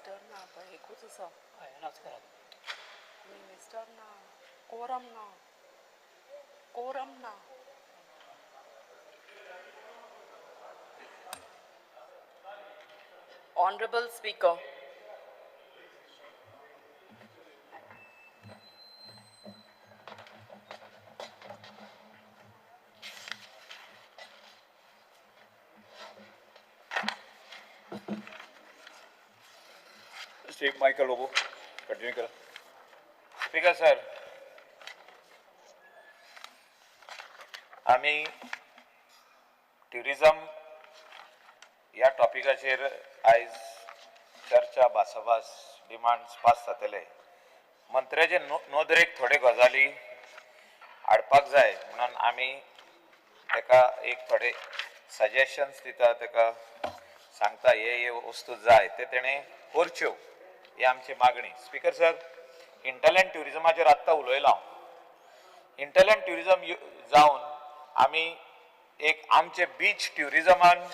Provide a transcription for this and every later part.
Minister ना, पळय एकूच आसा. हय, अनाउन्स करात. मिनिस्टर ना, कोरम ना, कोरम ना. Honorable Speaker, Shri Michael Lobo, continue करा. स्पीकर सर, आमी ट्युरिजम ह्या टॉपिकाचेर आयज चर्चा, भासाभास, डिमांड्स पास जातले. मंत्र्याचे नदरेक थोडे गजाली हाडपाक जाय म्हणून आमी ताका एक थोडे सजेशन्स दिता, ताका सांगता हे हे वस्तू जाय ते तेणें करच्यो, ही आमची मागणी. स्पीकर सर, हिंटरलँड ट्युरिजमाचेर आत्तां उलयलां हांव. हिंटरलँड ट्युरिजम जावन आमी एक आमचे बीच ट्युरिजमान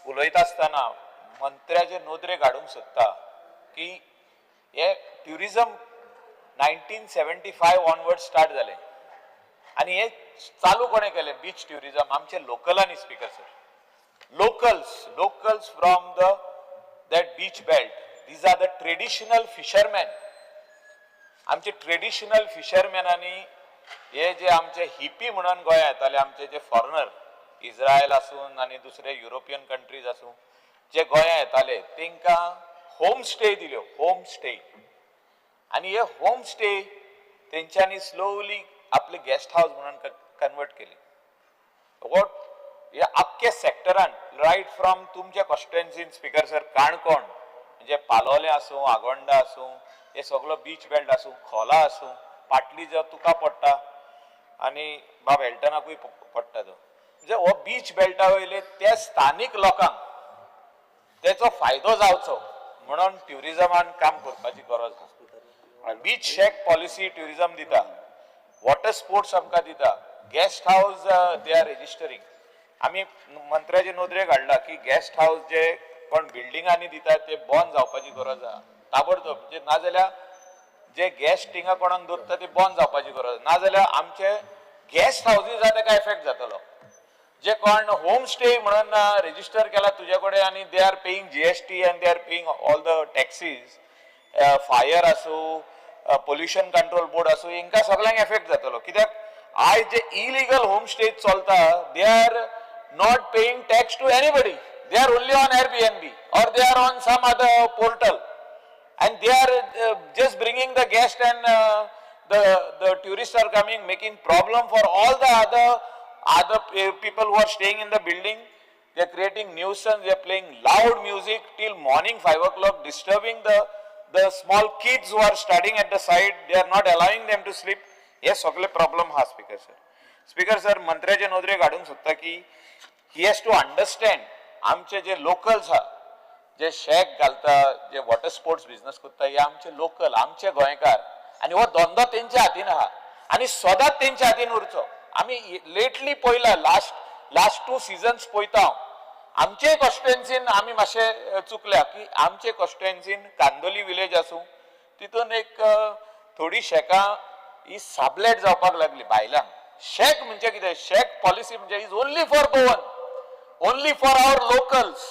उलयता आसतना मंत्र्याचे नदरेक हाडूंक सोदता की हे ट्युरिजम 1975 ऑनवर्ड स्टार्ट जालें आनी हे चालू कोणें केलें बीच ट्युरिजम? आमचे लोकलांनी. Speaker sir, locals from the that beach belt, these are the traditional fishermen. आमचे ट्रेडिशनल फिशरमॅनांनी हे जे आमचे हिपी म्हणून गोंया येताले, आमचे जे फॉरेनर, इस्रायल आसूं आनी दुसरे युरोपियन कंट्रीज आसूं, जे गोंया येताले तांकां होम स्टे दिल्यो, होम स्टे. आनी हे होम स्टे तेंच्यांनी स्लोली आपले गेस्ट हावस म्हणून कन्वर्ट केली. वॉट हे आख्खे सेक्टरान, रायट फ्रॉम तुमच्या कॉन्स्टिट्युएन्सीन, स्पीकर सर, काणकोण म्हणजे पालोलें आसूं, आगोंडा आसूं, हे सगलो बीच बेल्ट आसूं, खोला आसूं, पाटली जो तुका पडटा आनी बाब एल्टनाकूय पडटा तो, म्हणजे हो बीच बेल्टा वयले ते स्थानीक लोकांक तेचो फायदो जावचो म्हणून ट्युरिजमान काम करपाची गरज आसा. बीच शॅक पॉलिसी ट्युरिजम दिता, वॉटर स्पोर्ट्स आमकां दिता, guest house they are registering. आमी मंत्र्याचे नदरेक हाडला की गेस्ट हावस जे कोण बिल्डिंगांनी दिता ते बंद जावपाची गरज आहा ताबडतोब. म्हणजे नाजाल्यार जे गेस्ट थिंगा कोणाक दवरता ते बंद जावपाची गरज, नाजाल्यार आमचे गेस्ट हावजीस आहा तेका एफेक्ट जातलो. जे कोण होम स्टे म्हणून रेजिस्टर केला तुजे कडेन आनी they are paying GST and they are paying all the taxes, fire आसूं, पोल्युशन कंट्रोल बोर्ड आसूं, हेंकां सगळ्यांक एफेक्ट जातलो. कित्याक आयज जे इलिगल होम स्टे चलता, they are not paying tax to anybody. They are only on Airbnb or they are on some other portal and they are just bringing the guest and the tourists are coming, making problem for all the other people who are staying in the building. They are creating nuisance, they are playing loud music till morning 5 o'clock, disturbing the small kids who are studying at the side. They are not allowing them to sleep. हे सगळे problem हा speaker sir. Speaker sir, मंत्र्याचे नदरेक हाडूंक सोदता की he has to understand आमचे जे locals आहा, जे shack घालता, जे वॉटर स्पोर्ट्स बिझनस करता, हे आमचे लोकल, आमचे गोंयकार आनी हो धंदो तेंच्या हातीन आहा आनी सदांच तेंच्या हातीन उरचो. आमी लेटली पळयला, लास्ट टू सिजन्स पळयता हांव, आमचे कॉन्स्टिट्युएन्सीन आमी मातशे चुकल्या की आमचे कॉन्स्टिट्युएन्सीन कांदोली विलेज आसूं, तितून एक थोडी शॅकां ही साबलेट जावपाक लागली बायलांक. शॅक म्हणजे कितें? शॅक पॉलिसी म्हणजे is only for Goan, only for our locals,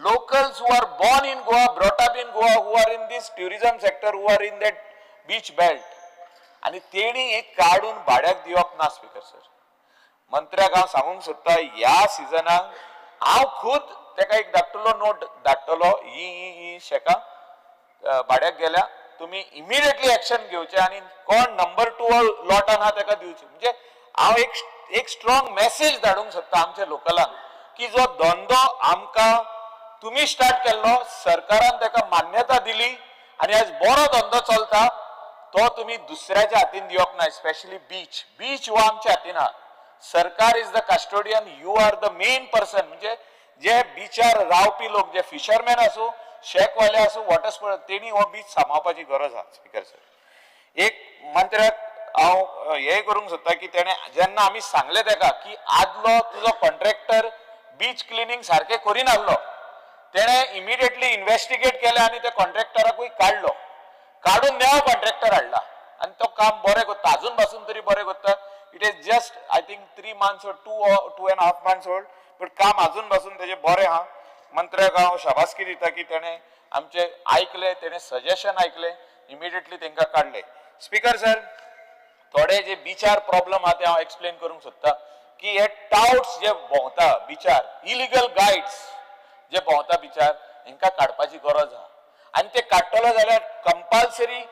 locals who are born in Goa, brought up in Goa, who are in this tourism sector, who are in that beach belt. आणि तेणी एक काडून भाड्याक दिवप ना. Speaker sir, मंत्र्याक हांव सांगूंक सोदता, ह्या सिजनाक हांव खुद तेका एक धाडटलो, नोट धाडटलो, ही ही ही शॅकां भाड्याक गेल्या, तुमी इमिडिएटली एक्शन घेवचें आनी कोण नंबर टू लॉटान आहा तेका दिवचे. म्हणजे हांव एक स्ट्रॉंग मेसेज धाडूंक सोदता आमच्या लोकलांक की जो धंदो आमकां तुमी स्टार्ट केल्लो, सरकारान तेका मान्यता दिली आनी आज बरो धंदो चलता, तो तुमी दुसऱ्याच्या हातीन दिवप ना. स्पेशली बीच, बीच हो आमच्या हातीन आहा. सरकार is the custodian, you are the main person. म्हणजे जे बिचार रावपी लोक, जे फिशरमॅन आसूं, शॅकवाले आसूं, वॉटर स्पोर्ट, तेणी हो बीच सांबाळपाची गरज आहा. स्पीकर सर, एक मंत्र्याक हांव हे करूंक सोदता की तेणे जेन्ना आमी सांगले तेका की आदलो तुजो कॉन्ट्रॅक्टर बीच क्लिनींग सारकें करिनासलो. तेणें इमिडिएटली इन्व्हेस्टिगेट केलें आनी त्या कॉन्ट्रॅक्टराकूय काडलो. काडून नवो कॉन्ट्रॅक्टर हाडला आनी तो काम बरें करता, अजून पासून तरी बरें करता. It is just I think 3 months or 2.5 months old, but काम अजून पासून तेजें बरें आहा. मंत्र्याक हांव शाबासकी दिता की तेणें आमचें आयकलें, तेणें सजेशन आयकलें, इमिडिएटली तांकां काडलें. स्पिकर सर, थोडे जे बिचार प्रॉब्लम आहा ते हांव एक्सप्लेन करूंक सोदता की हे टावट्स जे भोंवता बिचार, इलिगल गायड्स जे भोंवता बिचार, हेंकां काडपाची गरज आहा. आनी ते काडटलो जाल्यार compulsory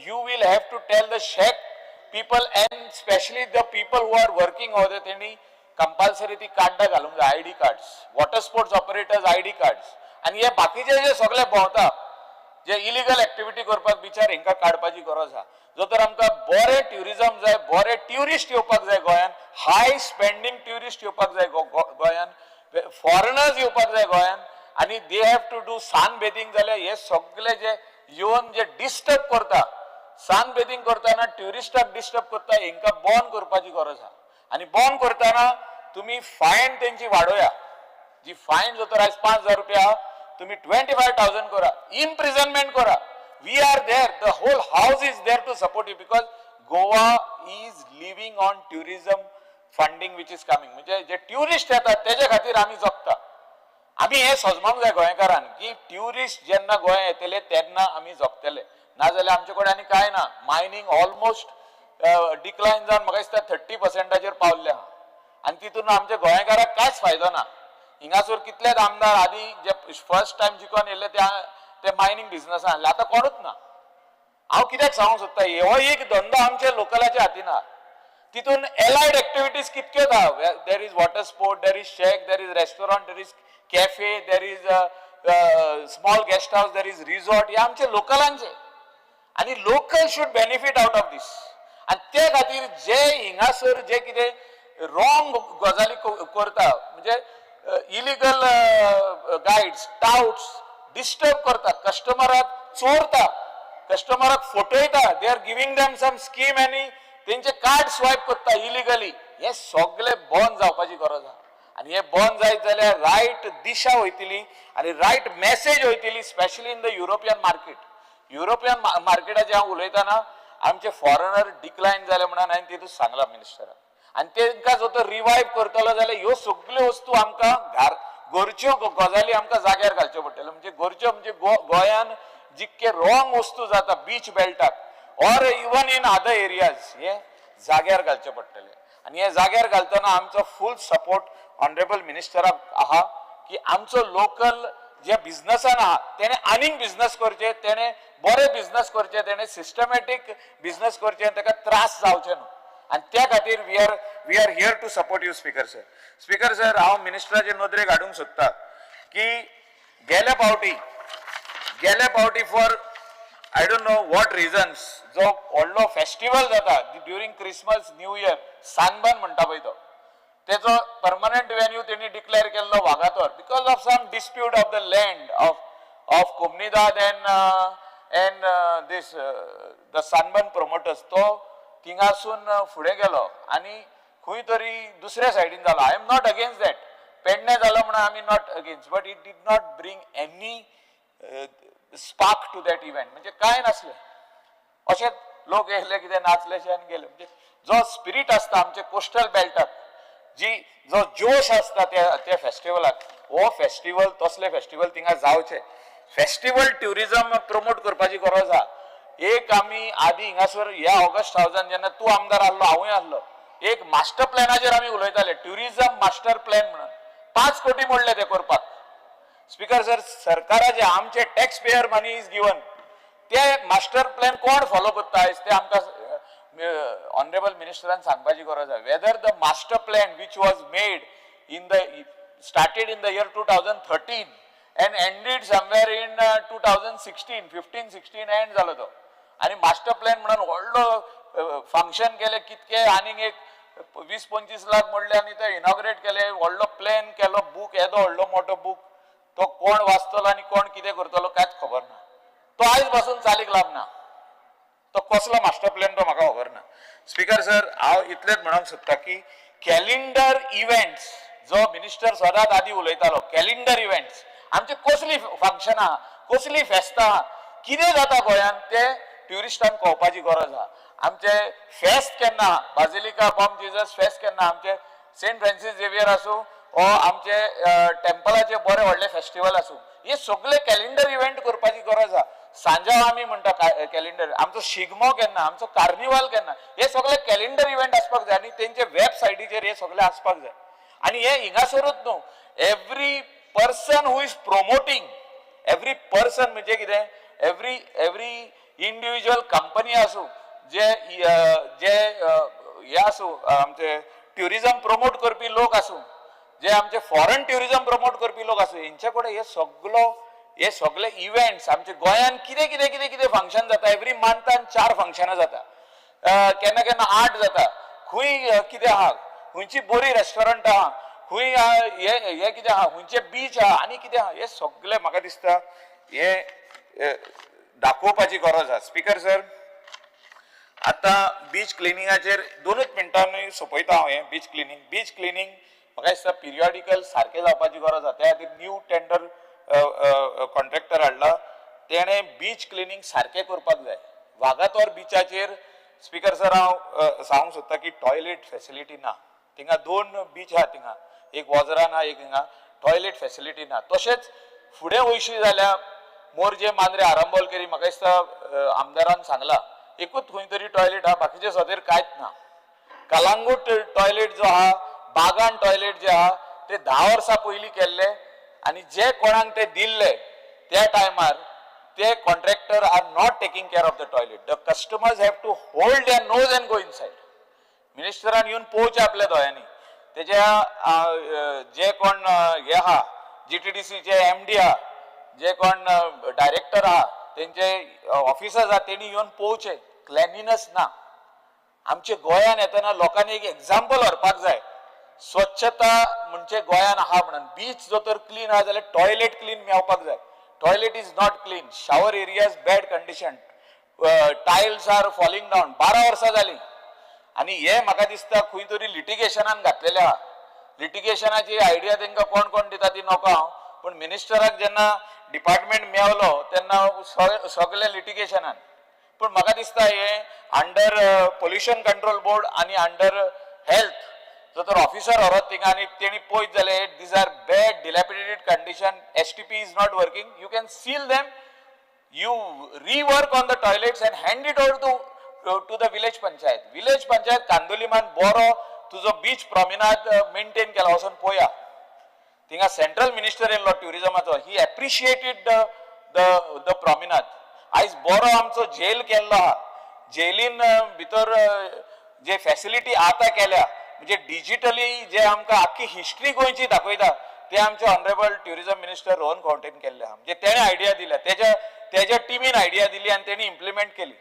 you will have to tell the shack people and specially the people who are working over there, तेणी कंपल्सरी ती कार्डां घालूंक जाय, ID cards, water sports operators ID cards. आनी हे बाकीचे जे सगळे भोंवता जे इलिगल एक्टिविटी करपाक बिचार, हेंकां काडपाची गरज आहा. जो तर आमकां बरें ट्युरिजम जाय, बरे ट्युरिस्ट येवपाक जाय गोंयान, हाय स्पेंडींग ट्युरिस्ट येवपाक जाय गोंयान, फॉरेनर्स येवपाक जाय गोंयान, आनी they have to do sun bathing. जाल्यार हे सगळे जे येवन जे डिस्टर्ब करता, सन बेदिंग करतना ट्युरिस्टाक डिस्टर्ब करता, हेंकां बॉन करपाची गरज आहा. आनी बॉन करतना तुमी फायन तेंची वाडोया. जी फायन जो तर आयज 5,000 रुपया आहा, तुम्ही 25,000 करा, इम्प्रिजनमेंट करा. We are there, the whole house is there to support you, because Goa is living on tourism funding which is coming. म्हणजे जे ट्युरिस्ट येतात तेजे खातीर आमी जगता. आमी हें सजमोंक जाय गोंयकारान की ट्युरिस्ट जेन्ना गोंया येतले तेन्ना आमी जगतले, नाजाल्यार आमचे कडेन आनी कांय ना. मायनींग ऑलमोस्ट डिक्लायन जावन म्हाका दिसता 30 पर्संटाचेर पावल्लें आहा आनी तितून आमच्या गोंयकाराक कांयच फायदो ना. हिंगासर कितलेच आमदार आदी जे फर्स्ट टायम जिखोन येयल्ले ते मायनींग बिझनसान आसले, आतां कोणूच ना. हांव कित्याक सांगूंक सोदता, हो एक धंदो आमच्या लोकलाच्या हातीन आहा. तितून एलायड एक्टिविटीज कितक्योच आहा. There is water sport, there is shack, there is restaurant, there is cafe, there is small guest house, there is resort. हे आमचे लोकलांचे आनी local should benefit out of this. आनी ते खातीर जे हिंगासर जे कितें रॉंग गजाली करता, म्हणजे इलिगल गायड्स, टाउट्स डिस्टर्ब करता, कस्टमराक चोरता, कस्टमराक फटयता, they are giving them some scheme आनी तेंचे कार्ड स्वायप करता इलिगली, हे सगळे बंद जावपाची गरज आहा. आनी हे बंद जायत जाल्यार रायट दिशा वयतली आनी रायट मॅसेज वयतली, specially in the European market. European मार्केटाचे हांव उलयतना आमचे फॉरेनर डिक्लायन जाले म्हणून हांवें तितून सांगलां मिनिस्टराक. आनी तेंकां जो तो रिवायव करतलो जाल्यार ह्यो सगल्यो वस्तू आमकां घरच्यो गजाली आमकां जाग्यार घालच्यो पडटल्यो. म्हणजे घरच्यो म्हणजे गोंयान जितके रॉंग वस्तू जाता beach बेल्टाक or even in other areas, हे जाग्यार घालचे पडटले. आनी हे जाग्यार घालतना आमचो फूल सपोर्ट ऑनरेबल मिनिस्टराक आहा की आमचो लोकल जे बिझनसान आहा तेणे आनीक बिझनस करचे, तेणे बरे बिझनस करचे, तेणे सिस्टमॅटीक बिझनस करचे आनी ताका त्रास जावचे न्हू. आनी त्या खातीर we are here to support you, Speaker sir. Speaker sir, हांव मिनिस्टराचे नदरेक हाडूंक सोदता की गेल्या फावटी for I don't know what reasons जो व्हडलो फेस्टिवल जाता during Christmas, New Year, Sunburn म्हणटा पळय तो, तेचो परमनंट वेन्यू तेणी डिक्लेअर केल्लो Vagator. Because of some dispute of the land of Comunidade and this the Sunburn promoters, तो थिंगासून फुडें गेलो आनी खंय तरी दुसऱ्या सायडीन जालो. I am not against that. Pedne जालो म्हणून आमी not against, but it did not bring any spark to that event. म्हणजे कांय नासलें, अशेंच लोक येयले, कितें नाचलेशे आनी गेले. म्हणजे जो स्पिरीट आसता आमचे कोस्टल बेल्टाक, जी जो जोश आसता त्या त्या फेस्टिवलाक, हो फेस्टिवल तसले फेस्टिवल थिंगा जावचे. फेस्टिवल ट्युरिजम प्रमोट करपाची गरज आहा. एक आमी आदी हिंगासर ह्या ऑगस्ट हावजान जेन्ना तूं आमदार आहलो, हांवूय आहलो, एक मास्टर प्लॅनाचेर आमी उलयताले, ट्युरिजम मास्टर प्लॅन म्हणून. 5 कोटी मोडले ते करपाक. स्पीकर सर, सरकाराचे आमचे tax payer money is given. ते मास्टर प्लॅन कोण फॉलो करता आयज ते आमकां ऑनरेबल मिनिस्टरान सांगपाची गरज आहा, whether the master plan which was made in the started in the year 2013 and ended somewhere in 2016, 15 16 end जालो तो. आनी मास्टर प्लॅन म्हणून व्हडलो फंक्शन केले, कितके आनीक एक 20-25 लाख मोडले आनी ते इनॉग्रेट केले. व्हडलो प्लॅन केलो, बूक येदो व्हडलो मोठो बूक, तो कोण वाचतलो आनी कोण कितें करतलो कांयच खबर ना. तो आयज पासून चालीक लागना. तो कसलो मास्टर प्लॅन तो म्हाका खबर ना. स्पीकर सर, हांव इतलेंच म्हणूंक सोदता की कॅलेंडर इव्हेंट्स जो मिनिस्टर सदांच आदी उलयतालो, कॅलेंडर इव्हेंट्स आमची कसली फंक्शनां, कसली फेस्तां, कितें जाता गोंयांत तें ट्युरिस्टांक कळपाची गरज आहा. आमचे फेस्त केन्ना, बाजिलिका बॉम जिजस फेस्त केन्ना, आमचे सेंट फ्रांसीस झेवियर आसूं ओ आमचे टेम्पलाचे बरे व्हडले फेस्टिवल आसूं, हे सगळे कॅलेंडर इव्हेंट करपाची गरज आहा. सांजाव आमी म्हणटा कॅलेंडर, आमचो शिगमो केन्ना, आमचो कार्निवाल केन्ना, हे सगळे कॅलेंडर इव्हेंट आसपाक जाय आनी तेंचे वेबसायटीचेर हे सगळे आसपाक जाय. आनी हे हिंगासरूच न्हू, every person who is promoting, every person म्हणजे कितें, एवरी इंडिविज्युअल कंपनी आसूं, जे जे हे आसूं, आमचे ट्युरिजम प्रमोट करपी लोक आसूं, जे आमचे फॉरन ट्युरिजम प्रमोट करपी लोक आसूं, हेंचे कडेन हे सगलो हे सगळे इव्हेंट्स, आमच्या गोंयान कितें कितें कितें कितें फंक्शन जाता, एवरी मंथान चार फंक्शनां जाता, केन्ना केन्ना आठ जाता, खंय कितें आहा, खंयची बरी रेस्टॉरंट आहा, खंय हे हे कितें आहा, खंयचे बीच आहा आनी कितें आहा, हे सगळे म्हाका दिसता हे दाखोवपाची गरज आहा. स्पीकर सर, आतां बीच क्लिनिंगाचेर दोनूच मिनटांनी सोंपयता हांव. हें बीच क्लिनींग, बीच क्लिनींग म्हाका दिसता पिरियॉडिकल सारकें जावपाची गरज आसा. त्या खातीर न्यू टेंडर कॉन्ट्रॅक्टर हाडला, तेणें बीच क्लिनींग सारकें करपाक जाय. वागातोर बिचाचेर स्पीकर सर हांव सांगूंक सोदता की टॉयलेट फेसिलिटी ना थिंगा. दोन बीच आहा थिंगा, एक वजरान आहा, एक हिंगा, टॉयलेट फेसिलिटी ना. तशेंच फुडें वयशी जाल्यार मोरजे, मांद्रे, आरांबोल केरी, म्हाका दिसता आमदारान सांगला, एकूच खंय तरी टॉयलेट आहा, बाकीचे सदेर कांयच ना. कलांगूट टॉयलेट जो आहा, बागान टॉयलेट जे आहा, ते 10 वर्सां पयलीं केल्ले आनी जे कोणाक ते दिल्ले त्या टायमार ते contractor are not taking care of the toilet. The customers have to hold their nose and go inside. मिनिस्टरान येवन पळोवचें आपल्या दोळ्यांनी. तेज्या जे कोण हे आहा, जीटीडीसीचे एमडी आहा, जे कोण डायरेक्टर आहा, तेंचे ऑफिसर्स आहा, तेणी येवन पळोवचें. क्लेनलीनस ना. आमच्या गोंयान येतना लोकांनी एक एक्झाम्पल व्हरपाक जाय, स्वच्छता म्हणजे गोंयान आहा म्हणून. बीच जो तर क्लीन आहा जाल्यार टॉयलेट क्लीन मेवपाक जाय. Toilet is not clean, shower areas bad condition, tiles are falling down. 12 वर्सां जाली आनी हे म्हाका दिसता खंय तरी लिटिगेशनान घातलेले आहा. लिटिगेशनाची आयडिया तांकां कोण कोण दिता ती नको हांव, पूण मिनिस्टराक जेन्ना डिपार्टमेंट मेवलो तेन्ना सगळे लिटिगेशनान. पूण म्हाका दिसता हे अंडर पोल्युशन कंट्रोल बोर्ड आनी अंडर हेल्थ जो तर ऑफिसर व्हरत थिंगा आनी तेणी पळयत जाल्यार these are bad dilapidated condition, STP is not working, you can seal them, you rework on the toilets and hand it over to the village panchayat. Village panchayat कांदोलीमान बरो तुजो beach प्रॉमिनाद maintain केला, वचून पळया. थिंगा सेंट्रल मिनिस्टर येयल्लो ट्युरिजमाचो, he appreciated the promenade. आयज बरो आमचो जेल केल्लो आहा. जेलीन भितर जे फॅसिलिटी आतां केल्या, म्हणजे डिजिटली जे आमकां आख्खी हिस्ट्री गोंयची दाखयता, ते आमचे ऑनरेबल ट्युरिझम मिनिस्टर रोहन खंवटेन केल्ले आहा. म्हणजे तेणे आयडिया दिल्या, तेज्या तेज्या टिमीन आयडिया दिली आनी तेणी इम्प्लिमेंट केली.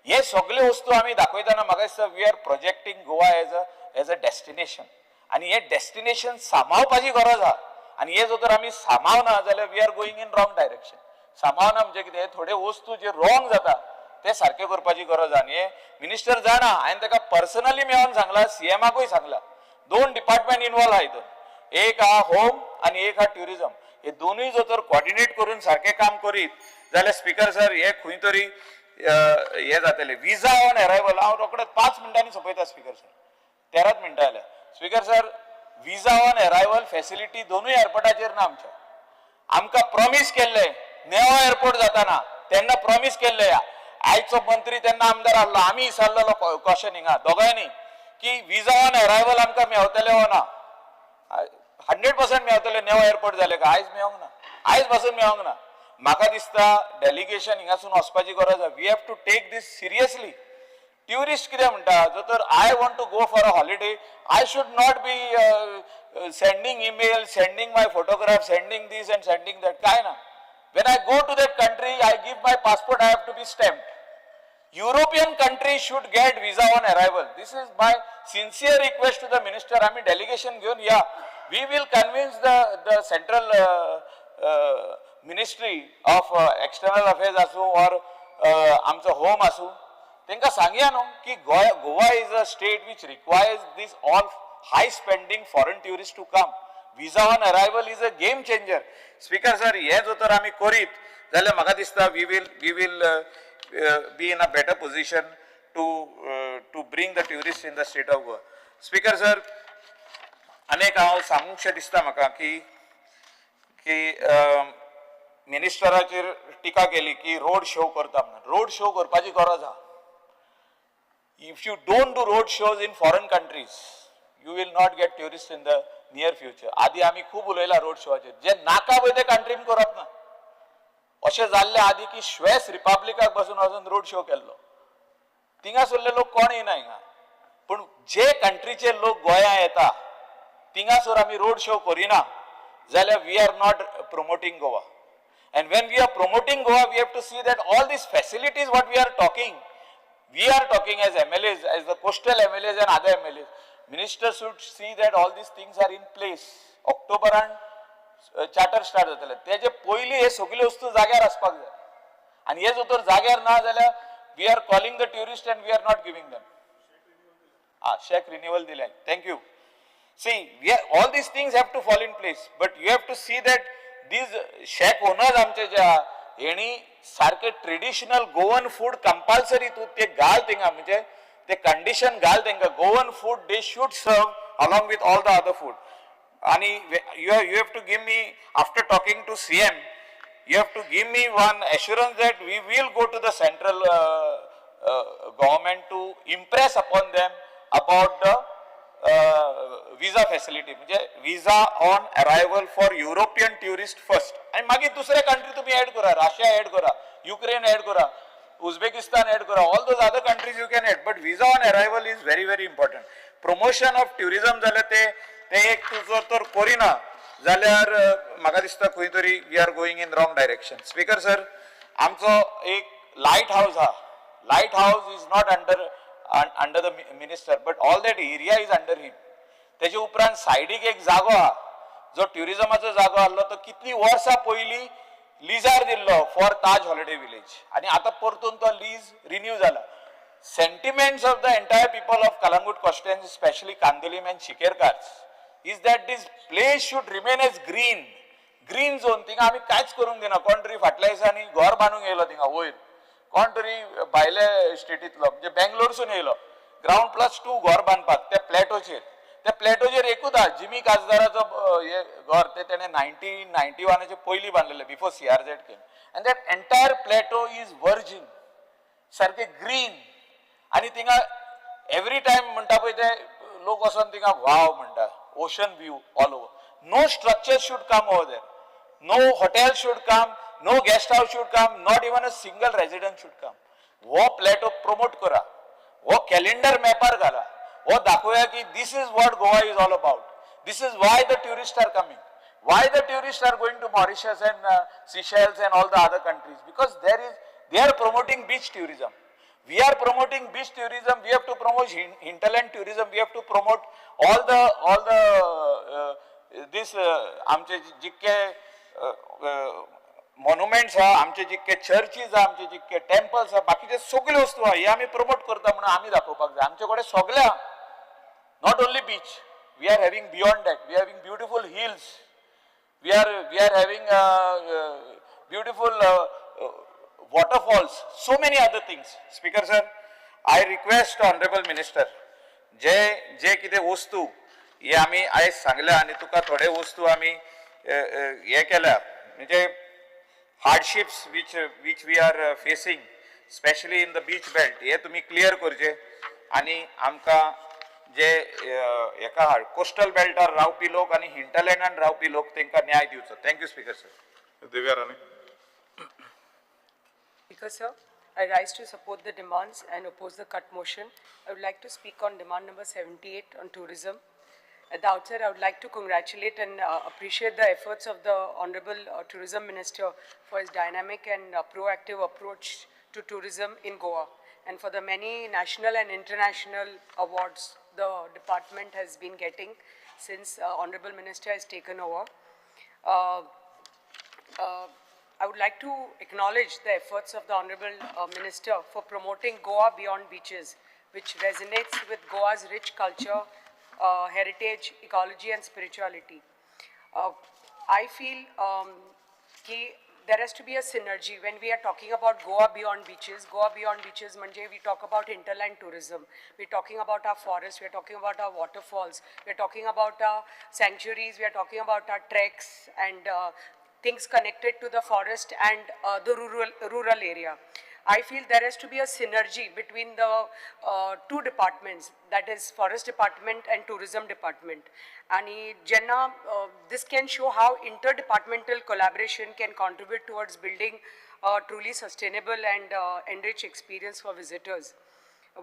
हे सगळे वस्तू आमी दाखयतना म्हाका दिसता we are projecting Goa as a destination आनी हे डेस्टिनेशन सांबाळपाची गरज आहा. आनी हे जर तर आमी सांबाळना जाल्यार we are going in wrong direction. सांबाळना म्हणजे कितें, थोडे वस्तू जे रॉंग जाता ते सारके करपाची गरज आहा. आनी हे मिनिस्टर जाणा, हांवें ताका पर्सनली मेळोन सांगला, सीएमाकूय सांगला. दोन डिपार्टमेंट इनवॉल्व आहा हितून, एक आहा होम आनी एक आहा ट्युरिझम. हे दोनूय जर तर कॉर्डिनेट करून सारकें काम करीत जाल्यार स्पीकर सर हे खंय तरी हे जातले. विजा ऑन अरायवल, हांव रोखडेच 5 मिनटांनी सोंपयता स्पीकर सर, 13च मिनटां जाल्या. Speaker sir, visa on arrival facility दोनूय एअरपोर्टाचेर ना आमच्या. आमकां प्रॉमीस केल्ले नेवा एअरपोर्ट जाताना, तेन्ना प्रॉमीस केल्ले. आयचो मंत्री तेन्ना आमदार आहलो, आमी विचारलेलो क्वेश्चन हिंगा दोगांयनी की विजा ऑन अरायवल आमकां मेवतले वो ना? 100% मेवतले नेवा एअरपोर्ट जाले काय. आयज मेवंक ना, आयज पासून मेवंक ना. म्हाका दिसता डेलिगेशन हिंगासून वचपाची गरज आहा. We have to take this seriously. Tourist कितें म्हणटा, जर तर I want to go for a holiday, I should not be sending email, sending my photograph, sending this and sending that. काय ना, when I go to that country, I give my passport, I have to be stamped. European country should get visa on arrival. This is my sincere request to the minister. आम्ही delegation घेऊन या, we will convince the central ministry of external affairs आसूं or आमचो home आसूं, तांकां सांगया न्हू की Goa is a state which requires this all high spending foreign tourist to come. Visa on arrival is a game changer. Speaker sir, हे जर तर आमी करीत जाल्यार म्हाका दिसता we will be in a better position to bring the tourist in the state of Goa. Speaker sir, अनेक हांव सांगूंकशें दिसता म्हाका की की मिनिस्टराचेर टिका केली की रोड शो करता म्हणून. रोड शो करपाची गरज आहा. If you don't do road shows in foreign countries, you will not get tourist in the near future. आदी आमी खूब उलयला रोड शोवाचेर, जे नाका पळय ते कंट्रीन करप ना. अशें जाल्लें आदी की श्वेस रिपब्लिकाक बसून वचून रोड शो केल्लो, थिंगासरले लोक कोण येना हिंगा. पूण जे कंट्रीचे लोक गोंया येता थिंगासर आमी रोड शो करिना जाल्यार we are not promoting Goa. And when we are promoting Goa, we have to see that all these facilities what we are talking, we are talking as MLAs, as the coastal MLAs and other MLAs. Minister should see that all these things are in place. ऑक्टोबरान charter start जातले, तेजे पयलीं हे सगल्यो वस्तू जाग्यार आसपाक जाय. आनी हे जर तर जाग्यार ना जाल्यार we are calling the tourist and we are not giving them. Ah, shack renewal दिलें, thank you. See, all these things have to fall in place, but you have to see that these shack owners आमचे जे आहा हेणी सारके traditional Goan food compulsory तूं ते घाल थिंगा, म्हणजे ते कंडिशन घाल तेंकां, Goan food they should serve along with all the other food. आणि you have to give me, after talking to CM, you have to give me one assurance that we will go to the central government to impress upon them about the visa facility, म्हणजे visa on arrival for European tourist first, आणि मागीर दुसरे country तुम्ही add करा, Russia add करा, Ukraine add करा, Uzbekistan add करा, all those other countries you can add, but visa on arrival is very very important. Promotion of tourism जाल्यार ते ते एक तूं जर तर करिना जाल्यार म्हाका दिसता खंय तरी we are going in wrong direction. Speaker sir, आमचो एक लायट हावज आहा. Light house is not under the minister, but all that area is under him. तेजे उपरांत सायडीक एक जागो आहा जो ट्युरिजमाचो जागो आहलो, तो कितली वर्सां पयलीं लिजार दिल्लो फॉर ताज हॉलिडे विलेज, आनी आतां परतून तो लीज रिन्यू जाला. Sentiments of the entire people of Calangute constituency, specially Candolim and Shikerkars, is that this place should remain as green zone. थिंगा आमी कांयच करूंक दिना. कोण तरी फाटल्या दिसांनी घर बांदूंक येयलो थिंगा वयर, कोण तरी भायले स्टेटींतलो, म्हणजे बेंगलोरसून येयलो, ग्रावंड प्लस टू घर बांदपाक त्या प्लॅटोचेर. त्या प्लॅटोचेर एकूच आहा, जिमी काजदाराचो हे घर, ते तेणें 1991चे पयलीं बांदलेलें, before CRZ came, and that entire plateau is virgin, सारकें ग्रीन. आनी थिंगा एवरी टायम म्हणटा पळय ते लोक वचोन थिंगा वाव म्हणटा, ocean view all over. No structure should come over there, no hotel should come, no guest house should come, not even a single resident should come. हो प्लॅटो प्रमोट करा, हो कॅलेंडर मॅपार घाला, हो दाखोवया की this is what Goa is all about, this is why the tourist are coming, why the tourist are going to Mauritius and Seychelles and all the other countries, because there is they are promoting beach tourism. We are promoting beach tourism. We have to promote hinterland tourism. We have to promote all the this आमचे जितके monuments आहा, आमचे जितके churches आहा, आमचे जितके temples आहा, बाकीचे सगळे वस्तू आहा, हे आमी प्रमोट करता म्हणून आमी दाखोवपाक जाय. आमचे कडेन सगळे आहा, not only beach, we are having beyond that, we are having beautiful hills, we are having beautiful waterfalls, so many other things. Speaker sir, I request honorable minister, जे जे कितें वस्तू हे आमी आयज सांगल्या आनी तुका थोडे वस्तू आमी हे केल्या, म्हणजे hardships which we are facing, specially in the beach belt, हे तुमी क्लियर करचे आनी आमकां जे हेका कोस्टल बेल्टार रावपी लोक आनी हिंटरलँडान रावपी लोक तांकां न्याय दिवचो. Thank you, Speaker sir. Divya Rane. Speaker sir, I rise to support the demands and oppose the cut motion. I would like to speak on demand number 78 on tourism. At the outset, I would like to congratulate and appreciate the efforts of the Honorable Tourism Minister for his dynamic and proactive approach to tourism in Goa and for the many national and international awards the department has been getting since Honorable Minister has taken over. I would like to acknowledge the efforts of the Honorable Minister for promoting Goa Beyond Beaches, which resonates with Goa's rich culture, heritage, ecology, and spirituality. I feel की there has to be a synergy when we are talking about Goa beyond beaches. Goa beyond beaches म्हणजे we talk about hinterland tourism. We're talking about our forests, we're talking about our waterfalls, we're talking about our sanctuaries, we are talking about our treks and things connected to the forest and the rural area. I feel there has to be a synergy between the two departments, that is forest department and tourism department. आणि जेन्ना this can show how interdepartmental collaboration can contribute towards building a truly sustainable and enriched experience for visitors